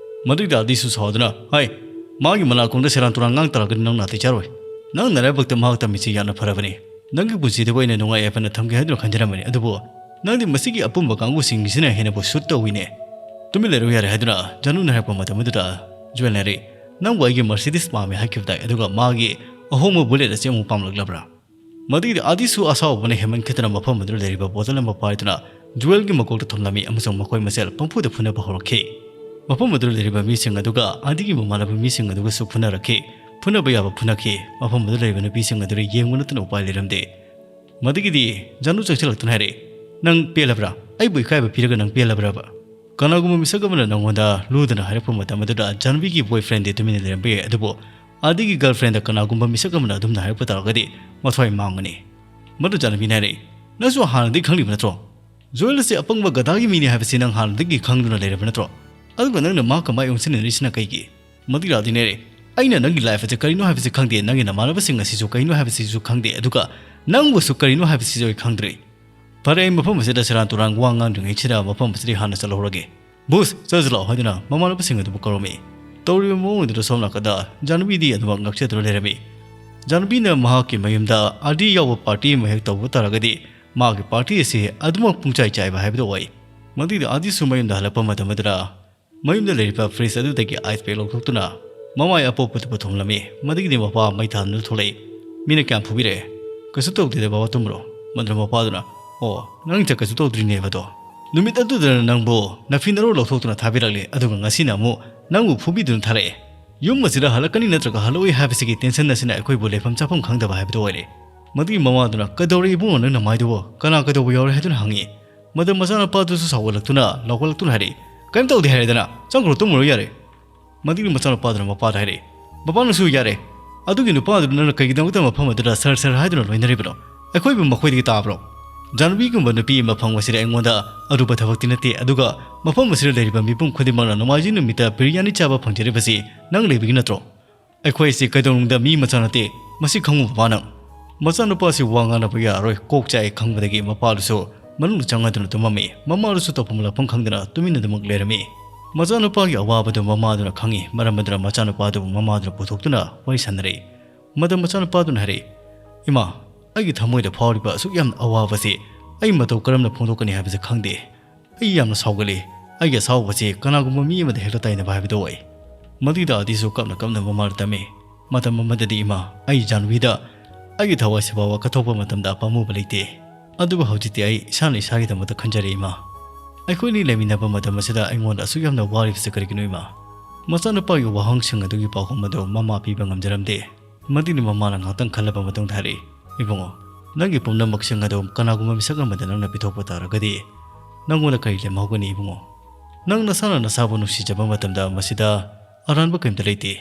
ꯃꯗꯨꯒꯤꯗ ꯑꯥꯗꯤꯁꯨ ꯁꯥꯎꯗꯨꯅ, "ꯍꯥꯏ, ꯃꯥꯒꯤ ꯃꯅꯥꯀꯣꯡꯗ ꯁꯦꯔꯥꯟ ꯇꯨꯔꯥꯟ ꯉꯥꯡ ꯇꯥꯔꯒꯗꯤ ꯅꯪ ꯅꯥꯇꯩ ꯆꯥꯔꯣꯏ꯫ ꯅꯪ ꯅꯔꯥꯏꯕꯛꯇ ꯃꯍꯥꯛ ꯇꯝꯃꯤꯁꯤ ꯌꯥꯝꯅ ꯐꯔꯕꯅꯤ꯫ ꯅꯪꯒꯤ ꯄꯨꯟꯁꯤꯗꯕꯨ ꯑꯩꯅ ꯅꯨꯡꯉꯥꯏ ꯌꯥꯏꯐꯅ ꯊꯝꯒꯦ ꯍꯥꯏꯗꯨꯅ ꯈꯟꯖꯔꯝꯕꯅꯤ, ꯑꯗꯨꯕꯨ ꯅꯪꯗꯤ ꯃꯁꯤꯒꯤ ꯑꯄꯨꯝꯕ ꯀꯥꯡꯕꯨꯁꯤꯡꯒꯤꯁꯤꯅ ꯍꯦꯟꯅꯕꯨ ꯁꯨꯠ ꯇꯧꯏꯅꯦ꯫" "ꯇꯨꯃꯤꯟ ꯂꯩꯔꯣ ꯌꯥꯔꯦ," ꯍꯥꯏꯗꯨꯅ ꯖꯥꯅꯨꯅ ꯍꯥꯏꯔꯛꯄ ꯃꯇꯝ ꯑꯗꯨꯗ ꯖꯨꯋꯦꯜꯅ ꯍꯥꯏꯔꯛꯏ, "ꯅꯪꯕꯨ ꯑꯩꯒꯤ ꯃꯔꯁꯤꯗꯤꯁ ꯄꯥꯝꯃꯦ ꯍꯥꯏꯈꯤꯕꯗꯥꯏ, ꯑꯗꯨꯒ ꯃꯥꯒꯤ ꯑꯍꯣꯡꯕ ꯕꯨꯂꯦꯠ ꯑꯁꯤ ꯑꯃꯨꯛ ꯄꯥꯝꯂꯛꯂꯕ꯭ꯔꯥ?" ꯃꯗꯨꯒꯤꯗꯤ ꯑꯥꯗꯤꯁꯨ ꯑꯁꯥꯎꯕꯅ ꯍꯦꯟꯃꯟꯈꯤꯗꯅ ꯃꯐꯝ ꯑꯗꯨꯗ ꯂꯩꯔꯤꯕ ꯕꯣꯇꯜ ꯑꯃ ꯄꯥꯏꯗꯨꯅ ꯖꯨꯋꯦꯜꯒꯤ ꯃꯀꯣꯛꯇ ꯊꯣꯝꯂꯝꯃꯤ ꯑꯃꯁꯨꯡ ꯃꯈꯣꯏ ꯃꯁꯦꯜ ꯄꯪꯐꯨꯗ ꯐꯨꯅꯕ ꯍꯧꯔꯛꯈꯤ꯫ ꯃꯐꯝ ꯑꯗꯨꯗ ꯂꯩꯔꯤꯕ ꯃꯤꯁꯤꯡ ꯑꯗꯨꯒ ꯑꯥꯗꯤꯒꯤ ꯃꯃꯥꯟꯅꯕ ꯃꯤꯁꯤꯡ ꯑꯗꯨꯒꯁꯨ ꯐꯨꯅꯔꯛꯈꯤ꯫ ꯐꯨꯅꯕ ꯌꯥꯕ ꯐꯨꯅꯈꯤ꯫ ꯃꯐꯝ ꯑꯗꯨꯗ ꯂꯩꯔꯤꯕ ꯅꯨꯄꯤꯁꯤꯡ ꯑꯗꯨꯗ ꯌꯦꯡꯕ ꯅꯠꯇꯅ ꯎꯄꯥꯏ ꯂꯩꯔꯝꯗꯦ꯫ ꯃꯗꯨꯒꯤꯗꯤ ꯖꯥꯅꯨ ꯆꯪꯁꯤꯜꯂꯛꯇꯨꯅ ꯍꯥꯏꯔꯛꯏ, "ꯅꯪ ꯄꯦꯜꯂꯕ꯭ꯔꯥ? ꯑꯩꯕꯨ ꯏꯀꯥꯏꯕ ꯄꯤꯔꯒ ꯅꯪ ꯄꯦꯜꯂꯕ꯭ꯔꯕ? ꯀꯅꯥꯒꯨꯝꯕ ꯃꯤꯁꯛ ꯑꯃꯅ ꯅꯪꯉꯣꯟꯗ ꯂꯨꯗꯅ ꯍꯥꯏꯔꯛꯄ ꯃꯇꯝ ꯑꯗꯨꯗ ꯖꯥꯟꯕꯤꯒꯤ ꯕꯣꯏꯐ꯭ꯔꯦꯟꯗꯤ ꯇꯨꯃꯤꯟꯅ ꯂꯩꯔꯝꯕ ꯌꯥꯏ, ꯑꯗꯨꯕꯨ ꯑꯥꯗꯤꯒꯤ ꯒꯔꯜꯐ꯭ꯔꯦꯟꯗ ꯀꯅꯥꯒꯨꯝꯕ ꯃꯤꯁꯛ ꯑꯃꯅ ꯑꯗꯨꯝꯅ ꯍꯥꯏꯔꯛꯄ ꯇꯥꯔꯒꯗꯤ ꯃꯊ꯭ꯋꯥꯏ ꯃꯥꯡꯒꯅꯤ꯫" ꯃꯗꯨ ꯖꯥꯟꯕꯤꯅ ꯍꯥꯏꯔꯛꯏ, "ꯅꯪꯁꯨ ꯍꯥꯟꯅꯗꯒꯤ ꯈꯪꯂꯤꯕ ꯅꯠꯇ꯭ꯔꯣ? ꯖꯣꯌꯦꯜ ꯑꯁꯤ ꯑꯄꯪꯕ ꯒꯙꯥꯒꯤ ꯃꯤꯅꯤ ꯍꯥꯏꯕꯁꯤ ꯅꯪ ꯍꯥꯟꯅꯗꯒꯤ ꯈꯪꯗꯨꯅ ꯂꯩꯔꯕ ꯅꯠꯇ꯭ꯔꯣ? ꯑꯗꯨꯒ ꯅꯪꯅ ꯃꯍꯥꯛꯀ ꯃꯥꯏ ꯑꯣꯟꯁꯤꯟꯅꯔꯤꯁꯤꯅ ꯀꯩꯒꯤ?" ꯃꯗꯨꯒꯤ ꯑꯥꯗꯤꯅ ꯍꯥꯏꯔꯛꯏ, "ꯑꯩꯅ ꯅꯪꯒꯤ ꯂꯥꯏꯐ ꯑꯁꯤ ꯀꯔꯤꯅꯣ ꯍꯥꯏꯕꯁꯤ ꯈꯪꯗꯦ, ꯅꯪꯒꯤ ꯅꯃꯥꯟꯅꯕꯁꯤꯡ ꯑꯁꯤꯁꯨ ꯀꯔꯤꯅꯣ ꯍꯥꯏꯕꯁꯤꯁꯨ ꯈꯪꯗꯦ, ꯑꯗꯨꯒ ꯅꯪꯕꯨꯁꯨ ꯀꯔꯤꯅꯣ ꯍꯥꯏꯕꯁꯤꯁꯨ ꯑꯩ ꯈꯪꯗ꯭ꯔꯤ꯫ ꯐꯔꯦ, ꯑꯩ ꯃꯐꯝ ꯑꯁꯤꯗ ꯁꯦꯔꯥꯟ ꯇꯨꯔꯥꯟ ꯋꯥ ꯉꯥꯡꯗ꯭ꯔꯤꯉꯩꯁꯤꯗ ꯃꯐꯝ ꯑꯁꯤꯗꯒꯤ ꯍꯥꯟꯅ ꯆꯠꯍꯧꯔꯒꯦ꯫" "ꯕꯣꯁ, ꯆꯠꯂꯁꯤ ꯂꯥꯛꯑꯣ" ꯍꯥꯏꯗꯨꯅ ꯃꯃꯥꯟꯅꯕꯁꯤꯡ ꯑꯗꯨꯕꯨ ꯀꯧꯔꯝꯃꯤ꯫ ꯇꯧꯔꯤꯕ ꯃꯑꯣꯡ ꯑꯗꯨꯗ ꯁꯣꯝ ꯅꯥꯀꯟꯗ ꯖꯥꯟꯕꯤꯗꯤ ꯑꯗꯨꯃꯛ ꯉꯛꯆꯗꯨꯅ ꯂꯩꯔꯝꯃꯤ꯫ ꯖꯥꯟꯕꯤꯅ ꯃꯍꯥꯛꯀꯤ ꯃꯌꯨꯝꯗ ꯑꯥꯔꯗꯤ ꯌꯥꯎꯕ ꯄꯥꯔꯇꯤ ꯑꯃ ꯍꯦꯛ ꯇꯧꯕ ꯇꯥꯔꯒꯗꯤ ꯃꯥꯒꯤ ꯄꯥꯔꯇꯤ ꯑꯁꯤ ꯑꯗꯨꯃꯛ ꯄꯨꯡꯆꯥꯏ ꯆꯥꯏꯕ ꯍꯥꯏꯕꯗꯨ ꯑꯣꯏ꯫ ꯃꯗꯨꯗ ꯑꯥꯔꯗꯤꯁꯨ ꯃꯌꯨꯝꯗ ꯍꯜꯂꯛꯄ ꯃꯇꯝ ꯑꯗꯨꯗ ꯃꯌꯨꯝꯗ ꯂꯩꯔꯤꯕ ꯐ꯭ꯔꯤꯖ ꯑꯗꯨꯗꯒꯤ ꯑꯥꯏꯁ ꯄꯦꯛ ꯂꯧꯊꯣꯛꯇꯨꯅ ꯃꯃꯥꯏ ꯑꯄꯣꯞꯄꯗꯨ ꯄꯨꯊꯣꯛꯂꯝꯃꯤ꯫ ꯃꯗꯨꯒꯤꯗꯤ ꯃꯄꯥ ꯃꯩ ꯊꯥꯗꯨꯅ ꯊꯣꯛꯂꯛꯏ꯫ "ꯃꯤꯅ ꯀꯌꯥꯝ ꯐꯨꯕꯤꯔꯦ?" "ꯀꯩꯁꯨ ꯇꯧꯗꯦꯗ ꯕꯕꯥ, ꯇꯨꯝꯃꯨꯔꯣ"꯫ ꯃꯗꯨꯅ ꯃꯄꯥꯗꯨꯅ, "ꯑꯣ, ꯅꯪ ꯆꯠ ꯀꯩꯁꯨ ꯇꯧꯗ꯭ꯔꯤꯅꯦꯕ ꯑꯗꯣ꯫ ꯅꯨꯃꯤꯠ ꯑꯗꯨꯗ ꯅꯪꯕꯨ ꯅꯐꯤ ꯅꯔꯣꯜ ꯂꯧꯊꯣꯛꯇꯨꯅ ꯊꯥꯕꯤꯔꯛꯂꯦ, ꯑꯗꯨꯒ ꯉꯁꯤꯅ ꯑꯃꯨꯛ ꯅꯪꯕꯨ ꯐꯨꯕꯤꯗꯨꯅ ꯊꯥꯔꯛꯑꯦ꯫ ꯌꯨꯝ ꯑꯁꯤꯗ ꯍꯜꯂꯛꯀꯅꯤ ꯅꯠꯇ꯭ꯔꯒ ꯍꯜꯂꯛꯑꯣꯏ ꯍꯥꯏꯕꯁꯤꯒꯤ ꯇꯦꯟꯁꯟ ꯑꯁꯤꯅ ꯑꯩꯈꯣꯏꯕꯨ ꯂꯩꯐꯝ ꯆꯥꯐꯝ ꯈꯪꯗꯕ ꯍꯥꯏꯕꯗꯨ ꯑꯣꯏꯔꯦ"꯫ ꯃꯗꯨꯒꯤ ꯃꯃꯥꯗꯨꯅ, "ꯀꯩꯗꯧꯔꯦ ꯏꯕꯨꯡꯉꯣ ꯅꯪ ꯅꯃꯥꯏꯗꯨꯕꯨ? ꯀꯅꯥ ꯀꯩꯗꯧꯕ ꯌꯥꯎꯔꯦ?" ꯍꯥꯏꯗꯨꯅ ꯍꯪꯉꯤ꯫ ꯃꯗꯨ ꯃꯆꯥꯅꯨꯄꯥꯗꯨꯁꯨ ꯁꯥꯎꯒꯠꯂꯛꯇꯨꯅ, ꯂꯥꯎꯒꯠꯂꯛꯇꯨꯅ ꯍꯥꯏꯔꯛꯏ, "ꯀꯔꯤꯝ ꯇꯧꯗꯦ ꯍꯥꯏꯔꯦꯗꯅ, ꯆꯪꯈ꯭ꯔꯣ, ꯇꯨꯝꯃꯨꯔꯣ ꯌꯥꯔꯦ"꯫ ꯃꯗꯨꯒꯤ ꯃꯆꯥꯅꯨꯄꯥꯗꯨꯅ ꯃꯄꯥꯗ ꯍꯥꯏꯔꯛꯏ, "ꯃꯄꯥꯅꯁꯨ ꯌꯥꯔꯦ, ꯑꯗꯨꯒꯤ ꯅꯨꯄꯥꯗꯨ ꯅꯪꯅ ꯀꯩꯒꯤꯗꯃꯛꯇ ꯃꯐꯝ ꯑꯗꯨꯗ ꯁꯔ ꯁꯔ ꯍꯥꯏꯗꯨꯅ ꯂꯣꯏꯅꯔꯤꯕꯅꯣ? ꯑꯩꯈꯣꯏꯕꯨ ꯃꯈꯣꯏꯗꯒꯤ ꯇꯥꯕ꯭ꯔꯣ? ꯖꯥꯟꯕꯤꯒꯨꯝꯕ ꯅꯨꯄꯤ ꯑꯃ ꯐꯪꯕꯁꯤꯗꯤ ꯑꯩꯉꯣꯟꯗ ꯑꯔꯨꯕ ꯊꯕꯛꯇꯤ ꯅꯠꯇꯦ, ꯑꯗꯨꯒ ꯃꯐꯝ ꯑꯁꯤꯗ ꯂꯩꯔꯤꯕ ꯃꯤꯄꯨꯝ ꯈꯨꯗꯤꯡꯃꯛꯅ ꯅꯣꯡꯃꯥꯏꯖꯤꯡ ꯅꯨꯃꯤꯠꯇ ꯕꯤꯔꯌꯥꯅꯤ ꯆꯥꯕ ꯐꯪꯖꯔꯤꯕꯁꯤ ꯅꯪ ꯂꯩꯕꯒꯤ ꯅꯠꯇ꯭ꯔꯣ? ꯑꯩꯈꯣꯏ ꯑꯁꯤ ꯀꯩꯗꯧꯅꯨꯡꯗ ꯃꯤ ꯃꯆꯥ ꯅꯠꯇꯦ, ꯃꯁꯤ ꯈꯪꯉꯨ ꯕꯕꯥ ꯅꯪ"꯫ ꯃꯆꯥꯅꯨꯄꯥꯁꯤ ꯋꯥ ꯉꯥꯡꯅꯕ ꯌꯥꯔꯔꯣꯏ, ꯀꯣꯛ ꯆꯥꯛꯑꯦ ꯈꯪꯕꯗꯒꯤ ꯃꯄꯥꯗꯨꯁꯨ ꯃꯅꯨꯡꯗ ꯆꯪꯉꯗꯨꯅ ꯇꯨꯝꯃꯝꯃꯤ꯫ ꯃꯃꯥꯗꯨꯁꯨ ꯇꯧꯐꯝ ꯂꯥꯛꯐꯝ ꯈꯪꯗꯅ ꯇꯨꯃꯤꯟꯅꯗꯨꯃꯛ ꯂꯩꯔꯝꯃꯤ꯫ ꯃꯆꯥꯅꯨꯄꯥꯒꯤ ꯑꯋꯥꯕꯗꯨ ꯃꯃꯥꯗꯨꯅ ꯈꯪꯉꯤ, ꯃꯔꯝ ꯑꯗꯨꯅ ꯃꯆꯥꯅꯨꯄꯥꯗꯨꯕꯨ ꯃꯃꯥꯗꯨꯅ ꯄꯨꯊꯣꯛꯇꯨꯅ ꯋꯥꯔꯤ ꯁꯥꯟꯅꯔꯛꯏ꯫ ꯃꯗꯨ ꯃꯆꯥꯅꯨꯄꯥꯗꯨꯅ ꯍꯥꯏꯔꯛꯏ, "ꯏꯃꯥ, ꯑꯩꯒꯤ ꯊꯃꯣꯏꯗ ꯐꯥꯎꯔꯤꯕ ꯑꯁꯨꯛ ꯌꯥꯝꯅ ꯑꯋꯥꯕꯁꯤ ꯑꯩ ꯃꯇꯧ ꯀꯔꯝꯅ ꯐꯣꯡꯗꯣꯛꯀꯅꯤ ꯍꯥꯏꯕꯁꯤ ꯈꯪꯗꯦ꯫ ꯑꯩ ꯌꯥꯝꯅ ꯁꯥꯎꯒꯠꯂꯤ꯫ ꯑꯩꯒꯤ ꯑꯁꯥꯎꯕꯁꯤ ꯀꯅꯥꯒꯨꯝꯕ ꯃꯤ ꯑꯃꯗ ꯍꯦꯛꯇ ꯇꯥꯏꯅꯕ ꯍꯥꯏꯕꯗꯨ ꯑꯣꯏ"꯫ ꯃꯗꯨꯒꯤ ꯗꯥꯗꯤꯁꯨ ꯀꯞꯅ ꯀꯞꯅ ꯃꯃꯥꯗ ꯇꯝꯃꯤ, "ꯃꯇꯝ ꯑꯃꯗꯗꯤ ꯏꯃꯥ, ꯑꯩ ꯖꯥꯟꯕꯤꯗ ꯑꯩꯒꯤ ꯊꯋꯥꯏꯁꯤ ꯐꯥꯎꯕ ꯀꯠꯊꯣꯛꯄ ꯃꯇꯝꯗ ꯄꯥꯝꯃꯨꯕ ꯂꯩꯇꯦ꯫ ꯑꯗꯨꯕꯨ ꯍꯧꯖꯤꯛꯇꯤ ꯑꯩ ꯏꯁꯥꯅ ꯏꯁꯥꯒꯤꯗꯃꯛꯇ ꯈꯟꯖꯔꯦ ꯏꯃꯥ꯫ ꯑꯩꯈꯣꯏꯅꯤ ꯂꯩꯃꯤꯟꯅꯕ ꯃꯇꯝ ꯑꯁꯤꯗ ꯑꯩꯉꯣꯟꯗ ꯑꯁꯨꯛ ꯌꯥꯝꯅ ꯋꯥꯔꯤꯕꯁꯤ ꯀꯔꯤꯒꯤꯅꯣ ꯏꯃꯥ?" ꯃꯆꯥꯅꯨꯄꯥꯒꯤ ꯋꯥꯍꯪꯁꯤꯡ ꯑꯗꯨꯒꯤ ꯄꯥꯎꯈꯨꯝ ꯑꯗꯨ ꯃꯃꯥ ꯄꯤꯕ ꯉꯝꯖꯔꯝꯗꯦ꯫ ꯃꯗꯨꯒꯤ ꯃꯃꯥꯅ ꯉꯥꯏꯍꯥꯛꯇꯪ ꯈꯜꯂꯕ ꯃꯇꯨꯡꯗ ꯍꯥꯏꯔꯛꯏ, "ꯏꯕꯨꯡꯉꯣ, ꯅꯪꯒꯤ ꯄꯨꯝꯅꯃꯛꯁꯤꯡ ꯑꯗꯨ ꯀꯅꯥꯒꯨꯝꯕ ꯃꯤꯁꯛ ꯑꯃꯗ ꯅꯪꯅ ꯄꯤꯊꯣꯛꯄ ꯇꯥꯔꯒꯗꯤ ꯅꯪꯉꯣꯟꯗ ꯀꯔꯤ ꯂꯦꯝꯍꯧꯒꯅꯤ ꯏꯕꯨꯡꯉꯣ? ꯅꯪ ꯅꯁꯥꯅ ꯅꯁꯥꯕꯨ ꯅꯨꯡꯁꯤꯖꯕ ꯃꯇꯝꯗ ꯃꯁꯤꯗ ꯑꯔꯥꯟꯕ ꯀꯔꯤꯝꯇ ꯂꯩꯇꯦ꯫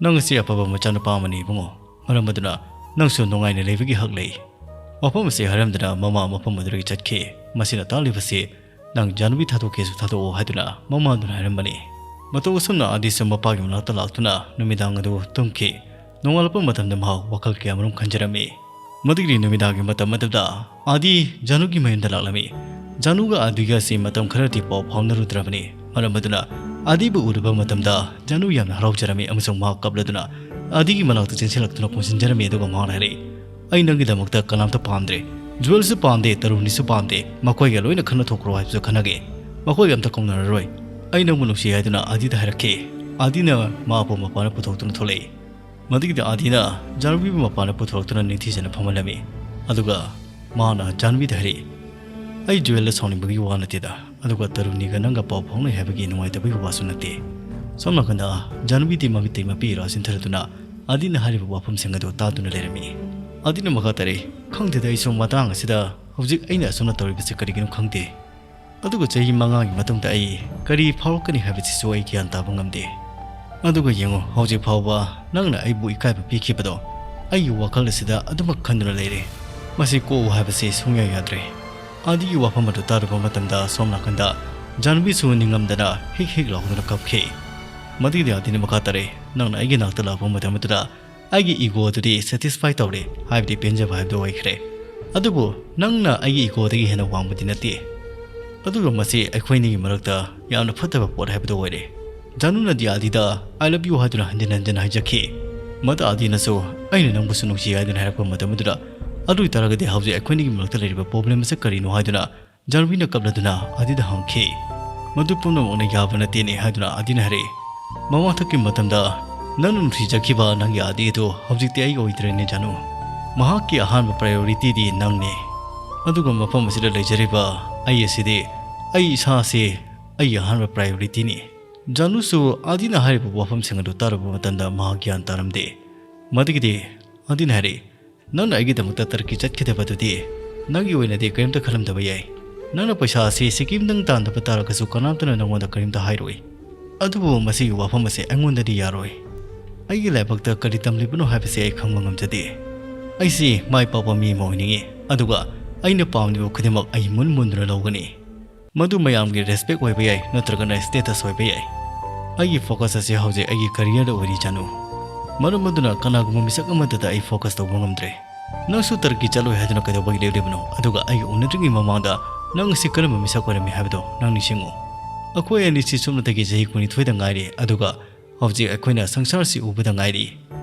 ꯅꯪ ꯑꯁꯤ ꯑꯐꯕ ꯃꯆꯥꯅꯨꯄꯥ ꯑꯃꯅꯤ ꯏꯕꯨꯡꯉꯣ꯫ ꯃꯔꯝ ꯑꯗꯨꯅ ꯅꯪꯁꯨ ꯅꯨꯡꯉꯥꯏꯅ ꯂꯩꯕꯒꯤ ꯍꯛ ꯂꯩ"꯫ ꯋꯥꯐꯝ ꯑꯁꯤ ꯍꯥꯏꯔꯝꯗꯅ ꯃꯃꯥ ꯃꯐꯝ ꯑꯗꯨꯗꯒꯤ ꯆꯠꯈꯤ꯫ ꯃꯁꯤꯅ ꯇꯥꯛꯂꯤꯕꯁꯤ, "ꯅꯪ ꯖꯥꯟꯕꯤ ꯊꯥꯗꯣꯛꯀꯦꯁꯨ ꯊꯥꯗꯣꯛꯑꯣ" ꯍꯥꯏꯗꯨꯅ ꯃꯃꯥꯗꯨꯅ ꯍꯥꯏꯔꯝꯕꯅꯤ꯫ ꯃꯇꯧ ꯑꯁꯨꯝꯅ ꯑꯥꯗꯤꯁꯨ ꯃꯄꯥꯒꯤ ꯃꯅꯥꯛꯇ ꯂꯥꯛꯇꯨꯅ ꯅꯨꯃꯤꯗꯥꯡ ꯑꯗꯨ ꯇꯨꯝꯈꯤ꯫ ꯅꯣꯡꯉꯥꯜꯂꯛꯄ ꯃꯇꯝꯗ ꯃꯍꯥꯛ ꯋꯥꯈꯜ ꯀꯌꯥꯃꯔꯨꯝ ꯈꯟꯖꯔꯝꯃꯤ꯫ ꯃꯗꯨꯒꯤ ꯅꯨꯃꯤꯗꯥꯡꯒꯤ ꯃꯇꯝ ꯑꯗꯨꯗ ꯑꯥꯗꯤ ꯖꯥꯅꯨꯒꯤ ꯃꯌꯨꯝꯗ ꯂꯥꯛꯂꯝꯃꯤ꯫ ꯖꯥꯅꯨꯒ ꯑꯥꯗꯤꯒ ꯑꯁꯤ ꯃꯇꯝ ꯈꯔꯗꯤ ꯄꯥꯎ ꯐꯥꯎꯅꯔꯨꯗ꯭ꯔꯕꯅꯤ꯫ ꯃꯔꯝ ꯑꯗꯨꯅ ꯑꯥꯗꯤꯕꯨ ꯎꯔꯨꯕ ꯃꯇꯝꯗ ꯖꯥꯅꯨ ꯌꯥꯝꯅ ꯍꯔꯥꯎꯖꯔꯝꯃꯤ ꯑꯃꯁꯨꯡ ꯃꯍꯥꯛ ꯀꯞꯂꯗꯨꯅ ꯑꯥꯗꯤꯒꯤ ꯃꯅꯥꯛꯇ ꯆꯦꯟꯁꯤꯜꯂꯛꯇꯨꯅ ꯈꯣꯡꯖꯤꯟꯖꯔꯝꯃꯤ, ꯑꯗꯨꯒ ꯃꯍꯥꯛꯅ ꯍꯥꯏꯔꯛꯏ, "ꯑꯩ ꯅꯪꯒꯤꯗꯃꯛꯇ ꯀꯅꯥꯝꯇ ꯄꯥꯝꯗ꯭ꯔꯦ꯫ ꯖꯨꯋꯦꯜꯁꯨ ꯄꯥꯝꯗꯦ, ꯇꯔꯨꯅꯤꯁꯨ ꯄꯥꯝꯗꯦ꯫ ꯃꯈꯣꯏꯒ ꯂꯣꯏꯅ ꯈꯟꯅ ꯊꯣꯛꯈ꯭ꯔꯣ ꯍꯥꯏꯕꯁꯨ ꯈꯟꯅꯒꯦ꯫ ꯃꯈꯣꯏꯒ ꯑꯝꯇ ꯀꯧꯅꯔꯔꯣꯏ꯫ ꯑꯩ ꯅꯪꯕꯨ ꯅꯨꯡꯁꯤ" ꯍꯥꯏꯗꯨꯅ ꯑꯥꯗꯤꯗ ꯍꯥꯏꯔꯛꯈꯤ꯫ ꯑꯥꯗꯤꯅ ꯃꯍꯥꯛꯄꯨ ꯃꯄꯥꯟꯗ ꯄꯨꯊꯣꯛꯇꯨꯅ ꯊꯣꯛꯂꯛꯏ꯫ ꯃꯗꯨꯒꯤꯗꯤ ꯑꯥꯗꯤꯅ ꯖꯥꯅꯨꯕꯤꯕꯨ ꯃꯄꯥꯟꯗ ꯄꯨꯊꯣꯔꯛꯇꯨꯅ ꯅꯤꯡꯊꯤꯖꯅ ꯐꯝꯍꯜꯂꯝꯃꯤ꯫ ꯑꯗꯨꯒ ꯃꯍꯥꯛꯅ ꯖꯥꯅꯨꯕꯤꯗ ꯍꯥꯏꯔꯛꯏ, "ꯑꯩ ꯖꯨꯋꯦꯜꯗ ꯁꯥꯎꯅꯤꯡꯕꯒꯤ ꯋꯥ ꯅꯠꯇꯦꯗ, ꯑꯗꯨꯒ ꯇꯔꯨꯅꯤꯒ ꯅꯪꯒ ꯄꯥꯎ ꯐꯥꯎꯅꯩ ꯍꯥꯏꯕꯒꯤ ꯅꯨꯡꯉꯥꯏꯇꯕꯒꯤ ꯋꯥꯁꯨ ꯅꯠꯇꯦ꯫" ꯁꯣꯝ ꯅꯥꯀꯟꯗ ꯖꯥꯅꯨꯕꯤꯗꯤ ꯃꯃꯤꯠꯇꯩ ꯃꯄꯤ ꯏꯔꯥ ꯆꯤꯟꯊꯗꯨꯅ ꯑꯥꯗꯤꯅ ꯍꯥꯏꯔꯤꯕ ꯋꯥꯐꯝꯁꯤꯡ ꯑꯗꯨ ꯇꯥꯗꯨꯅ ꯂꯩꯔꯝꯃꯤ꯫ ꯑꯥꯗꯤꯅ ꯃꯈꯥ ꯇꯥꯔꯛꯏ, "ꯈꯪꯗꯦꯗ, ꯑꯩꯁꯨ ꯃꯇꯥꯡ ꯑꯁꯤꯗ ꯍꯧꯖꯤꯛ ꯑꯩꯅ ꯑꯁꯨꯝꯅ ꯇꯧꯔꯤꯕꯁꯤ ꯀꯔꯤꯒꯤꯅꯣ ꯈꯪꯗꯦ꯫ ꯑꯗꯨꯒ ꯆꯍꯤ ꯃꯉꯥꯒꯤ ꯃꯇꯨꯡꯗ ꯑꯩ ꯀꯔꯤ ꯐꯥꯎꯔꯛꯀꯅꯤ ꯍꯥꯏꯕꯁꯤꯁꯨ ꯑꯩ ꯒ꯭ꯌꯥꯟ ꯇꯥꯕ ꯉꯝꯗꯦ꯫ ꯑꯗꯨꯒ ꯌꯦꯡꯉꯨ, ꯍꯧꯖꯤꯛ ꯐꯥꯎꯕ ꯅꯪꯅ ꯑꯩꯕꯨ ꯏꯀꯥꯏꯕ ꯄꯤꯈꯤꯕꯗꯣ ꯑꯩꯒꯤ ꯋꯥꯈꯜ ꯑꯁꯤꯗ ꯑꯗꯨꯃꯛ ꯈꯟꯗꯨꯅ ꯂꯩꯔꯦ꯫ ꯃꯁꯤ ꯀꯣꯛꯎ ꯍꯥꯏꯕꯁꯤ ꯁꯨꯡꯌꯥ ꯌꯥꯗ꯭ꯔꯦ꯫" ꯑꯥꯗꯤꯒꯤ ꯋꯥꯐꯝ ꯑꯗꯨ ꯇꯥꯔꯨꯕ ꯃꯇꯝꯗ ꯁꯣꯝ ꯅꯥꯀꯟꯗ ꯖꯥꯅꯨꯕꯤꯁꯨ ꯅꯤꯡꯉꯝꯗꯅ ꯍꯤꯛ ꯍꯤꯛ ꯂꯥꯎꯗꯨꯅ ꯀꯞꯈꯤ꯫ ꯃꯗꯨꯒꯤꯗꯤ ꯑꯥꯗꯤꯅ ꯃꯈꯥ ꯇꯥꯔꯛꯏ, "ꯅꯪꯅ ꯑꯩꯒꯤ ꯅꯥꯛꯇ ꯂꯥꯛꯄ ꯃꯇꯝ ꯑꯗꯨꯗ ꯑꯩꯒꯤ ꯏꯒꯣ ꯑꯗꯨꯗꯤ ꯁꯦꯇꯤꯁꯐꯥꯏ ꯇꯧꯔꯦ, ꯍꯥꯏꯕꯗꯤ ꯄꯦꯟꯖꯕ ꯍꯥꯏꯕꯗꯨ ꯑꯣꯏꯈ꯭ꯔꯦ꯫ ꯑꯗꯨꯕꯨ ꯅꯪꯅ ꯑꯩꯒꯤ ꯏꯒꯣꯗꯒꯤ ꯍꯦꯟꯅ ꯋꯥꯡꯕꯗꯤ ꯅꯠꯇꯦ꯫ ꯑꯗꯨꯒ ꯃꯁꯤ ꯑꯩꯈꯣꯏꯅꯤꯒꯤ ꯃꯔꯛꯇ ꯌꯥꯝꯅ ꯐꯠꯇꯕ ꯄꯣꯠ ꯍꯥꯏꯕꯗꯨ ꯑꯣꯏꯔꯦ꯫" ꯖꯥꯅꯨꯅꯗꯤ ꯑꯥꯗꯤꯗ "I love you" ꯍꯥꯏꯗꯨꯅ ꯍꯟꯖꯤꯟ ꯍꯟꯖꯤꯟ ꯍꯥꯏꯖꯈꯤ꯫ ꯃꯗꯨ ꯑꯥꯗꯤꯅꯁꯨ "ꯑꯩꯅ ꯅꯪꯕꯨꯁꯨ ꯅꯨꯡꯁꯤ" ꯍꯥꯏꯗꯨꯅ ꯍꯥꯏꯔꯛꯄ ꯃꯇꯝ ꯑꯗꯨꯗ, "ꯑꯗꯨ ꯑꯣꯏꯇꯥꯔꯒꯗꯤ ꯍꯧꯖꯤꯛ ꯑꯩꯈꯣꯏꯅꯤꯒꯤ ꯃꯔꯛꯇ ꯂꯩꯔꯤꯕ ꯄ꯭ꯔꯣꯕ꯭ꯂꯦꯝ ꯑꯁꯤ ꯀꯔꯤꯅꯣ?" ꯍꯥꯏꯗꯨꯅ ꯖꯥꯅꯨꯕꯤꯅ ꯀꯞꯂꯗꯨꯅ ꯑꯥꯗꯤꯗ ꯍꯪꯈꯤ꯫ "ꯃꯗꯨ ꯄꯨꯝꯅꯃꯛꯅ ꯌꯥꯕ ꯅꯠꯇꯦꯅꯦ" ꯍꯥꯏꯗꯨꯅ ꯑꯥꯗꯤꯅ ꯍꯥꯏꯔꯛꯏ꯫ "ꯃꯃꯥꯡꯊꯛꯀꯤ ꯃꯇꯝꯗ ꯅꯪꯅ ꯅꯨꯡꯁꯤꯖꯈꯤꯕ ꯅꯪꯒꯤ ꯑꯥꯗꯤ ꯑꯗꯨ ꯍꯧꯖꯤꯛꯇꯤ ꯑꯩ ꯑꯣꯏꯗ꯭ꯔꯦꯅꯦ ꯖꯥꯅꯨ꯫ ꯃꯍꯥꯛꯀꯤ ꯑꯍꯥꯟꯕ ꯄ꯭ꯔꯥꯏꯌꯣꯔꯤꯇꯤꯗꯤ ꯅꯪꯅꯦ꯫ ꯑꯗꯨꯒ ꯃꯐꯝ ꯑꯁꯤꯗ ꯂꯩꯖꯔꯤꯕ ꯑꯩ ꯑꯁꯤꯗꯤ ꯑꯩ ꯏꯁꯥꯁꯤ ꯑꯩꯒꯤ ꯑꯍꯥꯟꯕ ꯄ꯭ꯔꯥꯏꯌꯣꯔꯤꯇꯤꯅꯤ꯫" ꯖꯥꯅꯨꯁꯨ ꯑꯥꯗꯤꯅ ꯍꯥꯏꯔꯤꯕ ꯋꯥꯐꯝꯁꯤꯡ ꯑꯗꯨ ꯇꯥꯔꯨꯕ ꯃꯇꯝꯗ ꯃꯍꯥꯛ ꯒ꯭ꯌꯥꯟ ꯇꯥꯔꯝꯗꯦ꯫ ꯃꯗꯨꯒꯤꯗꯤ ꯑꯥꯗꯤꯅ ꯍꯥꯏꯔꯛꯏ, "ꯅꯪꯅ ꯑꯩꯒꯤꯗꯃꯛꯇ ꯇꯔꯀꯤ ꯆꯠꯈꯤꯗꯕꯗꯨꯗꯤ ꯅꯪꯒꯤ ꯑꯣꯏꯅꯗꯤ ꯀꯔꯤꯝꯇ ꯈꯜꯂꯝꯗꯕ ꯌꯥꯏ꯫ ꯅꯪꯅ ꯄꯩꯁꯥ ꯑꯁꯤ ꯁꯤꯀꯤꯝꯗꯪ ꯇꯥꯟꯗꯕ ꯇꯥꯔꯒꯁꯨ ꯀꯅꯥꯝꯇꯅ ꯅꯪꯉꯣꯟꯗ ꯀꯔꯤꯝꯇ ꯍꯥꯏꯔꯣꯏ꯫ ꯑꯗꯨꯕꯨ ꯃꯁꯤꯒꯤ ꯋꯥꯐꯝ ꯑꯁꯤ ꯑꯩꯉꯣꯟꯗꯗꯤ ꯌꯥꯔꯣꯏ꯫ ꯑꯩꯒꯤ ꯂꯥꯏꯕꯛꯇ ꯀꯔꯤ ꯇꯝꯂꯤꯕꯅꯣ ꯍꯥꯏꯕꯁꯤ ꯑꯩ ꯈꯪꯕ ꯉꯝꯖꯗꯦ꯫ ꯑꯩꯁꯤ ꯃꯥꯏ ꯄꯥꯛꯄ ꯃꯤ ꯑꯃ ꯑꯣꯏꯅꯤꯡꯏ, ꯑꯗꯨꯒ ꯑꯩꯅ ꯄꯥꯝꯂꯤꯕ ꯈꯨꯗꯤꯡꯃꯛ ꯑꯩ ꯃꯨꯟ ꯃꯨꯟꯗꯨꯅ ꯂꯧꯒꯅꯤ꯫ ꯃꯗꯨ ꯃꯌꯥꯝꯒꯤ ꯔꯦꯁꯄꯦꯛ ꯑꯣꯏꯕ ꯌꯥꯏ, ꯅꯠꯇ꯭ꯔꯒꯅ ꯁ꯭ꯇꯦꯇꯁ ꯑꯣꯏꯕ ꯌꯥꯏ꯫ ꯑꯩꯒꯤ ꯐꯣꯀꯁ ꯑꯁꯤ ꯍꯧꯖꯤꯛ ꯑꯩꯒꯤ ꯀꯔꯤꯌꯔꯗ ꯑꯣꯏꯔꯤ ꯖꯥꯅꯨ꯫ ꯃꯔꯝ ꯑꯗꯨꯅ ꯀꯅꯥꯒꯨꯝꯕ ꯃꯤꯁꯛ ꯑꯃꯠꯇꯗ ꯑꯩ ꯐꯣꯀꯁ ꯇꯧꯕ ꯉꯝꯗ꯭ꯔꯦ꯫ ꯅꯪꯁꯨ ꯇꯔꯀꯤ ꯆꯠꯂꯣꯏ ꯍꯥꯏꯗꯨꯅ ꯀꯩꯗꯧꯕꯒꯤ ꯂꯦꯞꯂꯤꯕꯅꯣ? ꯑꯗꯨꯒ ꯑꯩꯒ ꯎꯅꯗ꯭ꯔꯤꯉꯩ ꯃꯃꯥꯡꯗ ꯅꯪ ꯑꯁꯤ ꯀꯔꯝꯕ ꯃꯤꯁꯛ ꯑꯣꯏꯔꯝꯃꯤ ꯍꯥꯏꯕꯗꯣ ꯅꯪ ꯅꯤꯡꯁꯤꯡꯉꯨ꯫" ꯑꯩꯈꯣꯏ ꯑꯅꯤꯁꯤ ꯁꯨꯞꯅꯇꯒꯤ ꯆꯍꯤ ꯀꯨꯟꯅꯤꯊꯣꯏꯗ ꯉꯥꯏꯔꯤ, ꯑꯗꯨꯒ ꯍꯧꯖꯤꯛ ꯑꯩꯈꯣꯏꯅ ꯁꯪꯁꯥꯔꯁꯤ ꯎꯕꯗ ꯉꯥꯏꯔꯤ꯫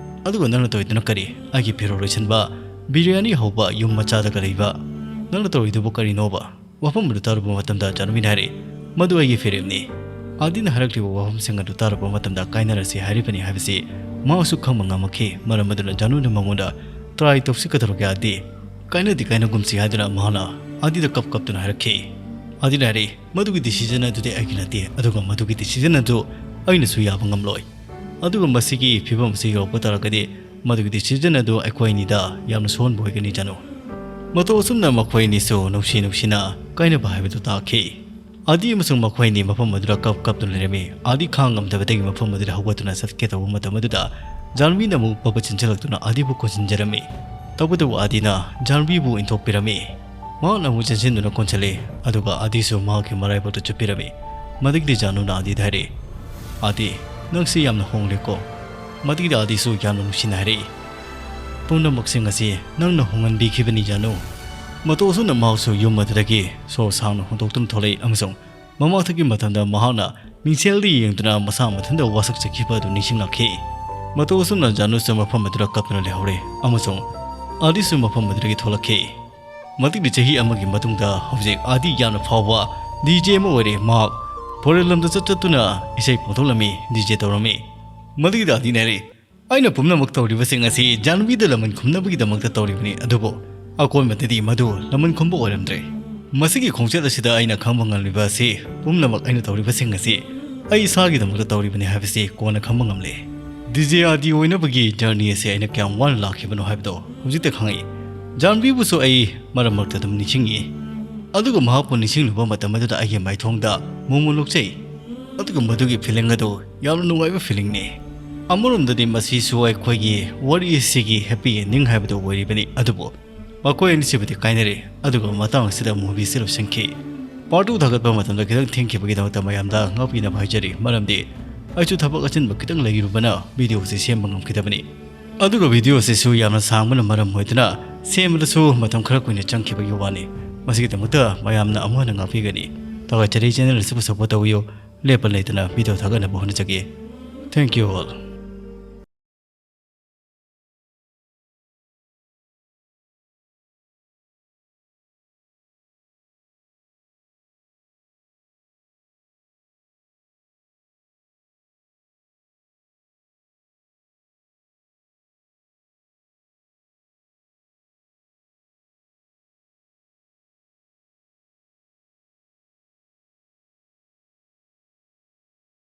ꯑꯗꯨꯒ ꯅꯪꯅ ꯇꯧꯔꯤꯗꯨꯅ ꯀꯔꯤ? ꯑꯩꯒꯤ ꯐꯤꯔꯣꯜ ꯂꯣꯏꯁꯤꯟꯕ, ꯕꯤꯔꯌꯥꯅꯤ ꯍꯧꯕ, ꯌꯨꯝ ꯃꯆꯥꯗꯒ ꯂꯩꯕ, ꯅꯪꯅ ꯇꯧꯔꯤꯗꯨꯕꯨ ꯀꯔꯤꯅꯣꯕ?" ꯋꯥꯐꯝ ꯑꯗꯨ ꯇꯥꯔꯨꯕ ꯃꯇꯝꯗ ꯖꯥꯟꯍꯕꯤꯅ ꯍꯥꯏꯔꯤ, "ꯃꯗꯨ ꯑꯩꯒꯤ ꯐꯤꯔꯦꯞꯅꯤ꯫ ꯑꯥꯗꯤꯅ ꯍꯥꯏꯔꯛꯂꯤꯕ ꯋꯥꯐꯝꯁꯤꯡ ꯑꯗꯨ ꯇꯥꯔꯨꯕ ꯃꯇꯝꯗ ꯀꯥꯏꯅꯔꯁꯤ ꯍꯥꯏꯔꯤꯕꯅꯤ ꯍꯥꯏꯕꯁꯤ ꯃꯍꯥꯛꯁꯨ ꯈꯪꯕ ꯉꯝꯃꯛꯈꯤ꯫ ꯃꯔꯝ ꯑꯗꯨꯅ ꯖꯥꯟꯍꯅ ꯃꯉꯣꯟꯗ, "ꯇ꯭ꯔꯥꯏ ꯇꯧꯁꯤ ꯀꯩꯗꯧꯔꯒꯦ ꯑꯥꯗꯤ? ꯀꯥꯏꯅꯗꯤ ꯀꯥꯏꯅꯒꯨꯝꯁꯤ" ꯍꯥꯏꯗꯨꯅ ꯃꯍꯥꯛꯅ ꯑꯥꯗꯤꯗ ꯀꯞ ꯀꯞꯇꯨꯅ ꯍꯥꯏꯔꯛꯈꯤ꯫ ꯑꯥꯗꯤꯅ ꯍꯥꯏꯔꯛꯏ, "ꯃꯗꯨꯒꯤ ꯗꯤꯁꯤꯖꯟ ꯑꯗꯨꯗꯤ ꯑꯩꯒꯤ ꯅꯠꯇꯦ, ꯑꯗꯨꯒ ꯃꯗꯨꯒꯤ ꯗꯤꯁꯤꯖꯟ ꯑꯗꯨ ꯑꯩꯅꯁꯨ ꯌꯥꯕ ꯉꯝꯂꯣꯏ꯫ ꯑꯗꯨꯒ ꯃꯁꯤꯒꯤ ꯐꯤꯕꯝ ꯑꯁꯤ ꯌꯧꯔꯛꯄ ꯇꯥꯔꯒꯗꯤ ꯃꯗꯨꯒꯤ ꯗꯤꯁꯤꯖꯟ ꯑꯗꯨ ꯑꯩꯈꯣꯏ ꯑꯅꯤꯗ ꯌꯥꯝꯅ ꯁꯣꯛꯍꯟꯕ ꯑꯣꯏꯒꯅꯤ, ꯖꯥꯟꯍ꯫" ꯃꯇꯧ ꯑꯁꯨꯝꯅ ꯃꯈꯣꯏ ꯑꯅꯤꯁꯨ ꯅꯨꯡꯁꯤ ꯅꯨꯡꯁꯤꯅ ꯀꯥꯏꯅꯕ ꯍꯥꯏꯕꯗꯨ ꯇꯥꯈꯤ꯫ ꯑꯥꯗꯤ ꯑꯃꯁꯨꯡ ꯃꯈꯣꯏ ꯑꯅꯤ ꯃꯐꯝ ꯑꯗꯨꯗ ꯀꯞ ꯀꯞꯇꯨꯅ ꯂꯩꯔꯝꯃꯤ꯫ ꯑꯥꯗꯤ ꯈꯥꯡ ꯉꯝꯗꯕꯗꯒꯤ ꯃꯐꯝ ꯑꯗꯨꯗ ꯍꯧꯒꯠꯇꯨꯅ ꯆꯠꯀꯦ ꯇꯧꯕ ꯃꯇꯝ ꯑꯗꯨꯗ ꯖꯥꯟꯍꯕꯤꯅ ꯑꯃꯨꯛ ꯄꯕ ꯆꯦꯟꯁꯤꯜꯂꯛꯇꯨꯅ ꯑꯥꯗꯤꯕꯨ ꯀꯣꯟꯁꯤꯟꯖꯔꯝꯃꯤ꯫ ꯇꯧꯕꯇꯕꯨ ꯑꯥꯗꯤꯅ ꯖꯥꯟꯍꯕꯤꯕꯨ ꯏꯟꯊꯣꯛꯄꯤꯔꯝꯃꯤ꯫ ꯃꯍꯥꯛꯅ ꯑꯃꯨꯛ ꯆꯦꯟꯁꯤꯟꯗꯨꯅ ꯀꯣꯟꯁꯤꯜꯂꯤ, ꯑꯗꯨꯒ ꯑꯥꯗꯤꯁꯨ ꯃꯍꯥꯛꯀꯤ ꯃꯔꯥꯏꯕꯛꯇ ꯆꯨꯞꯄꯤꯔꯝꯃꯤ꯫ ꯃꯗꯨꯒꯤꯗꯤ ꯖꯥꯟꯍꯅ ꯑꯥꯗꯤꯗ ꯍꯥꯏꯔꯛꯏ, "ꯑꯥꯗꯤ, ꯅꯪꯁꯤ ꯌꯥꯝꯅ ꯍꯣꯡꯂꯦꯀꯣ?" ꯃꯗꯨꯒꯤꯗꯤ ꯑꯥꯗꯤꯁꯨ ꯌꯥꯝꯅ ꯅꯨꯡꯁꯤꯅ ꯍꯥꯏꯔꯛꯏ, "ꯄꯨꯝꯅꯃꯛꯁꯤꯡ ꯑꯁꯤ ꯅꯪꯅ ꯍꯣꯡꯍꯟꯕꯤꯈꯤꯕꯅꯤ, ꯖꯥꯟꯍ꯫" ꯃꯇꯧ ꯑꯁꯨꯝꯅ ꯃꯍꯥꯛꯁꯨ ꯌꯨꯝ ꯑꯗꯨꯗꯒꯤ ꯁꯣꯔ ꯁꯥꯡꯅ ꯍꯣꯟꯗꯣꯛꯇꯨꯅ ꯊꯣꯛꯂꯛꯏ ꯑꯃꯁꯨꯡ ꯃꯃꯥꯡꯊꯛꯀꯤ ꯃꯇꯝꯗ ꯃꯍꯥꯛꯅ ꯃꯤꯡꯁꯦꯜꯗ ꯌꯦꯡꯗꯨꯅ ꯃꯁꯥ ꯃꯊꯟꯇ ꯋꯥꯁꯛꯆꯈꯤꯕ ꯑꯗꯨ ꯅꯤꯡꯁꯤꯡꯂꯛꯈꯤ꯫ ꯃꯇꯧ ꯑꯁꯨꯝꯅ ꯖꯥꯟꯍꯁꯨ ꯃꯐꯝ ꯑꯗꯨꯗ ꯀꯞꯇꯨꯅ ꯂꯩꯍꯧꯔꯦ ꯑꯃꯁꯨꯡ ꯑꯥꯗꯤꯁꯨ ꯃꯐꯝ ꯑꯗꯨꯗꯒꯤ ꯊꯣꯛꯂꯛꯈꯤ꯫ ꯃꯇꯤꯛꯇꯤ ꯆꯍꯤ ꯑꯃꯒꯤ ꯃꯇꯨꯡꯗ ꯍꯧꯖꯤꯛ ꯑꯥꯗꯤ ꯌꯥꯝꯅ ꯐꯥꯎꯕ ꯗꯤ ꯖꯦ ꯑꯃ ꯑꯣꯏꯔꯦ꯫ ꯃꯍꯥꯛ ꯐꯣꯔꯦꯟ ꯂꯝꯗ ꯆꯠ ꯆꯠꯇꯨꯅ ꯏꯁꯩ ꯐꯣꯡꯗꯣꯛꯂꯝꯃꯤ, ꯗꯤ ꯖꯦ ꯇꯧꯔꯝꯃꯤ꯫ ꯃꯗꯨꯒꯤꯗ ꯑꯥꯗꯤꯅ ꯍꯥꯏꯔꯤ, "ꯑꯩꯅ ꯄꯨꯝꯅꯃꯛ ꯇꯧꯔꯤꯕꯁꯤꯡ ꯑꯁꯤ ꯖꯥꯟꯍꯕꯤꯗ ꯂꯃꯟ ꯈꯨꯝꯅꯕꯒꯤꯗꯃꯛꯇ ꯇꯧꯔꯤꯕꯅꯤ, ꯑꯗꯨꯕꯨ ꯑꯀꯣꯟꯕꯗꯗꯤ ꯃꯗꯨ ꯂꯃꯟ ꯈꯨꯝꯕ ꯑꯣꯏꯔꯝꯗ꯭ꯔꯦ꯫ ꯃꯁꯤꯒꯤ ꯈꯣꯡꯆꯠ ꯑꯁꯤꯗ ꯑꯩꯅ ꯈꯪꯕ ꯉꯝꯂꯤꯕ ꯑꯁꯤ ꯄꯨꯝꯅꯃꯛ ꯑꯩꯅ ꯇꯧꯔꯤꯕꯁꯤꯡ ꯑꯁꯤ ꯑꯩ ꯏꯁꯥꯒꯤꯗꯃꯛꯇ ꯇꯧꯔꯤꯕꯅꯤ ꯍꯥꯏꯕꯁꯤ ꯀꯣꯟꯅ ꯈꯪꯕ ꯉꯝꯂꯦ꯫" ꯗꯤ ꯖꯦ ꯑꯥꯔ ꯗꯤ ꯑꯣꯏꯅꯕꯒꯤ ꯖꯔꯅꯤ ꯑꯁꯤ ꯑꯩꯅ ꯀꯌꯥꯝ ꯋꯥꯅ ꯂꯥꯛꯈꯤꯕꯅꯣ ꯍꯥꯏꯕꯗꯣ ꯍꯧꯖꯤꯛꯇ ꯈꯪꯉꯤ꯫ ꯖꯥꯟꯍꯕꯤꯕꯨꯁꯨ ꯑꯩ ꯃꯔꯛ ꯃꯔꯛꯇ ꯑꯗꯨꯝ ꯅꯤꯡꯁꯤꯡꯉꯤ꯫ ꯑꯗꯨꯒ ꯃꯍꯥꯛꯄꯨ ꯅꯤꯡꯁꯤꯡꯂꯨꯕ ꯃꯇꯝ ꯑꯗꯨꯗ ꯑꯩꯒꯤ ꯃꯥꯏꯊꯣꯡꯗ ꯃꯣꯃꯣꯟ ꯂꯣꯛꯆꯩ꯫ ꯑꯗꯨꯒ ꯃꯗꯨꯒꯤ ꯐꯤꯂꯤꯡ ꯑꯗꯨ ꯌꯥꯝꯅ ꯅꯨꯡꯉꯥꯏꯕ ꯐꯤꯂꯤꯡꯅꯤ꯫ ꯑꯃꯔꯣꯝꯗꯗꯤ ꯃꯁꯤꯁꯨ ꯑꯩꯈꯣꯏꯒꯤ ꯋꯥꯔꯤ ꯑꯁꯤꯒꯤ ꯍꯦꯄꯤ ꯑꯦꯟꯗꯤꯡ ꯍꯥꯏꯕꯗꯨ ꯑꯣꯏꯔꯤꯕꯅꯤ꯫ ꯑꯗꯨꯕꯨ ꯃꯈꯣꯏ ꯑꯅꯤꯁꯤꯕꯨꯗꯤ ꯀꯥꯏꯅꯔꯦ, ꯑꯗꯨꯒ ꯃꯇꯥꯡ ꯑꯁꯤꯗ ꯃꯨꯚꯤꯁꯤ ꯂꯣꯏꯁꯤꯟꯈꯤ꯫ ꯄꯥꯔꯠ ꯇꯨ ꯊꯥꯒꯠꯄ ꯃꯇꯝꯗ ꯈꯤꯇꯪ ꯊꯦꯡꯈꯤꯕꯒꯤꯗꯃꯛꯇ ꯃꯌꯥꯝꯗ ꯉꯥꯛꯄꯤꯅꯕ ꯍꯥꯏꯖꯔꯤ, ꯃꯔꯝꯗꯤ ꯑꯩꯁꯨ ꯊꯕꯛ ꯑꯆꯤꯟꯕ ꯈꯤꯇꯪ ꯂꯩꯔꯨꯕꯅ ꯚꯤꯗꯤꯑꯣꯁꯤ ꯁꯦꯝꯕ ꯉꯝꯈꯤꯗꯕꯅꯤ꯫ ꯑꯗꯨꯒ ꯚꯤꯗꯤꯑꯣꯁꯤꯁꯨ ꯌꯥꯝꯅ ꯁꯥꯡꯕꯅ ꯃꯔꯝ ꯑꯣꯏꯗꯨꯅ ꯁꯦꯝꯕꯗꯁꯨ ꯃꯇꯝ ꯈꯔ ꯀꯨꯏꯅ ꯆꯪꯈꯤꯕꯒꯤ ꯋꯥꯅꯤ꯫ ꯃꯁꯤꯒꯤꯗꯃꯛꯇ ꯃꯌꯥꯝꯅ ꯑꯃꯨꯛ ꯍꯟꯅ ꯉꯥꯛꯄꯤꯒꯅꯤ꯫ ꯊꯥꯒꯠꯆꯔꯤ꯫ Channel ꯑꯁꯤꯕꯨ support ꯇꯧꯕꯤꯌꯨ꯫ ꯂꯦꯞꯄ ꯂꯩꯇꯅ video ꯊꯥꯒꯠꯅꯕ ꯍꯣꯠꯅꯖꯒꯦ꯫ Thank you all꯫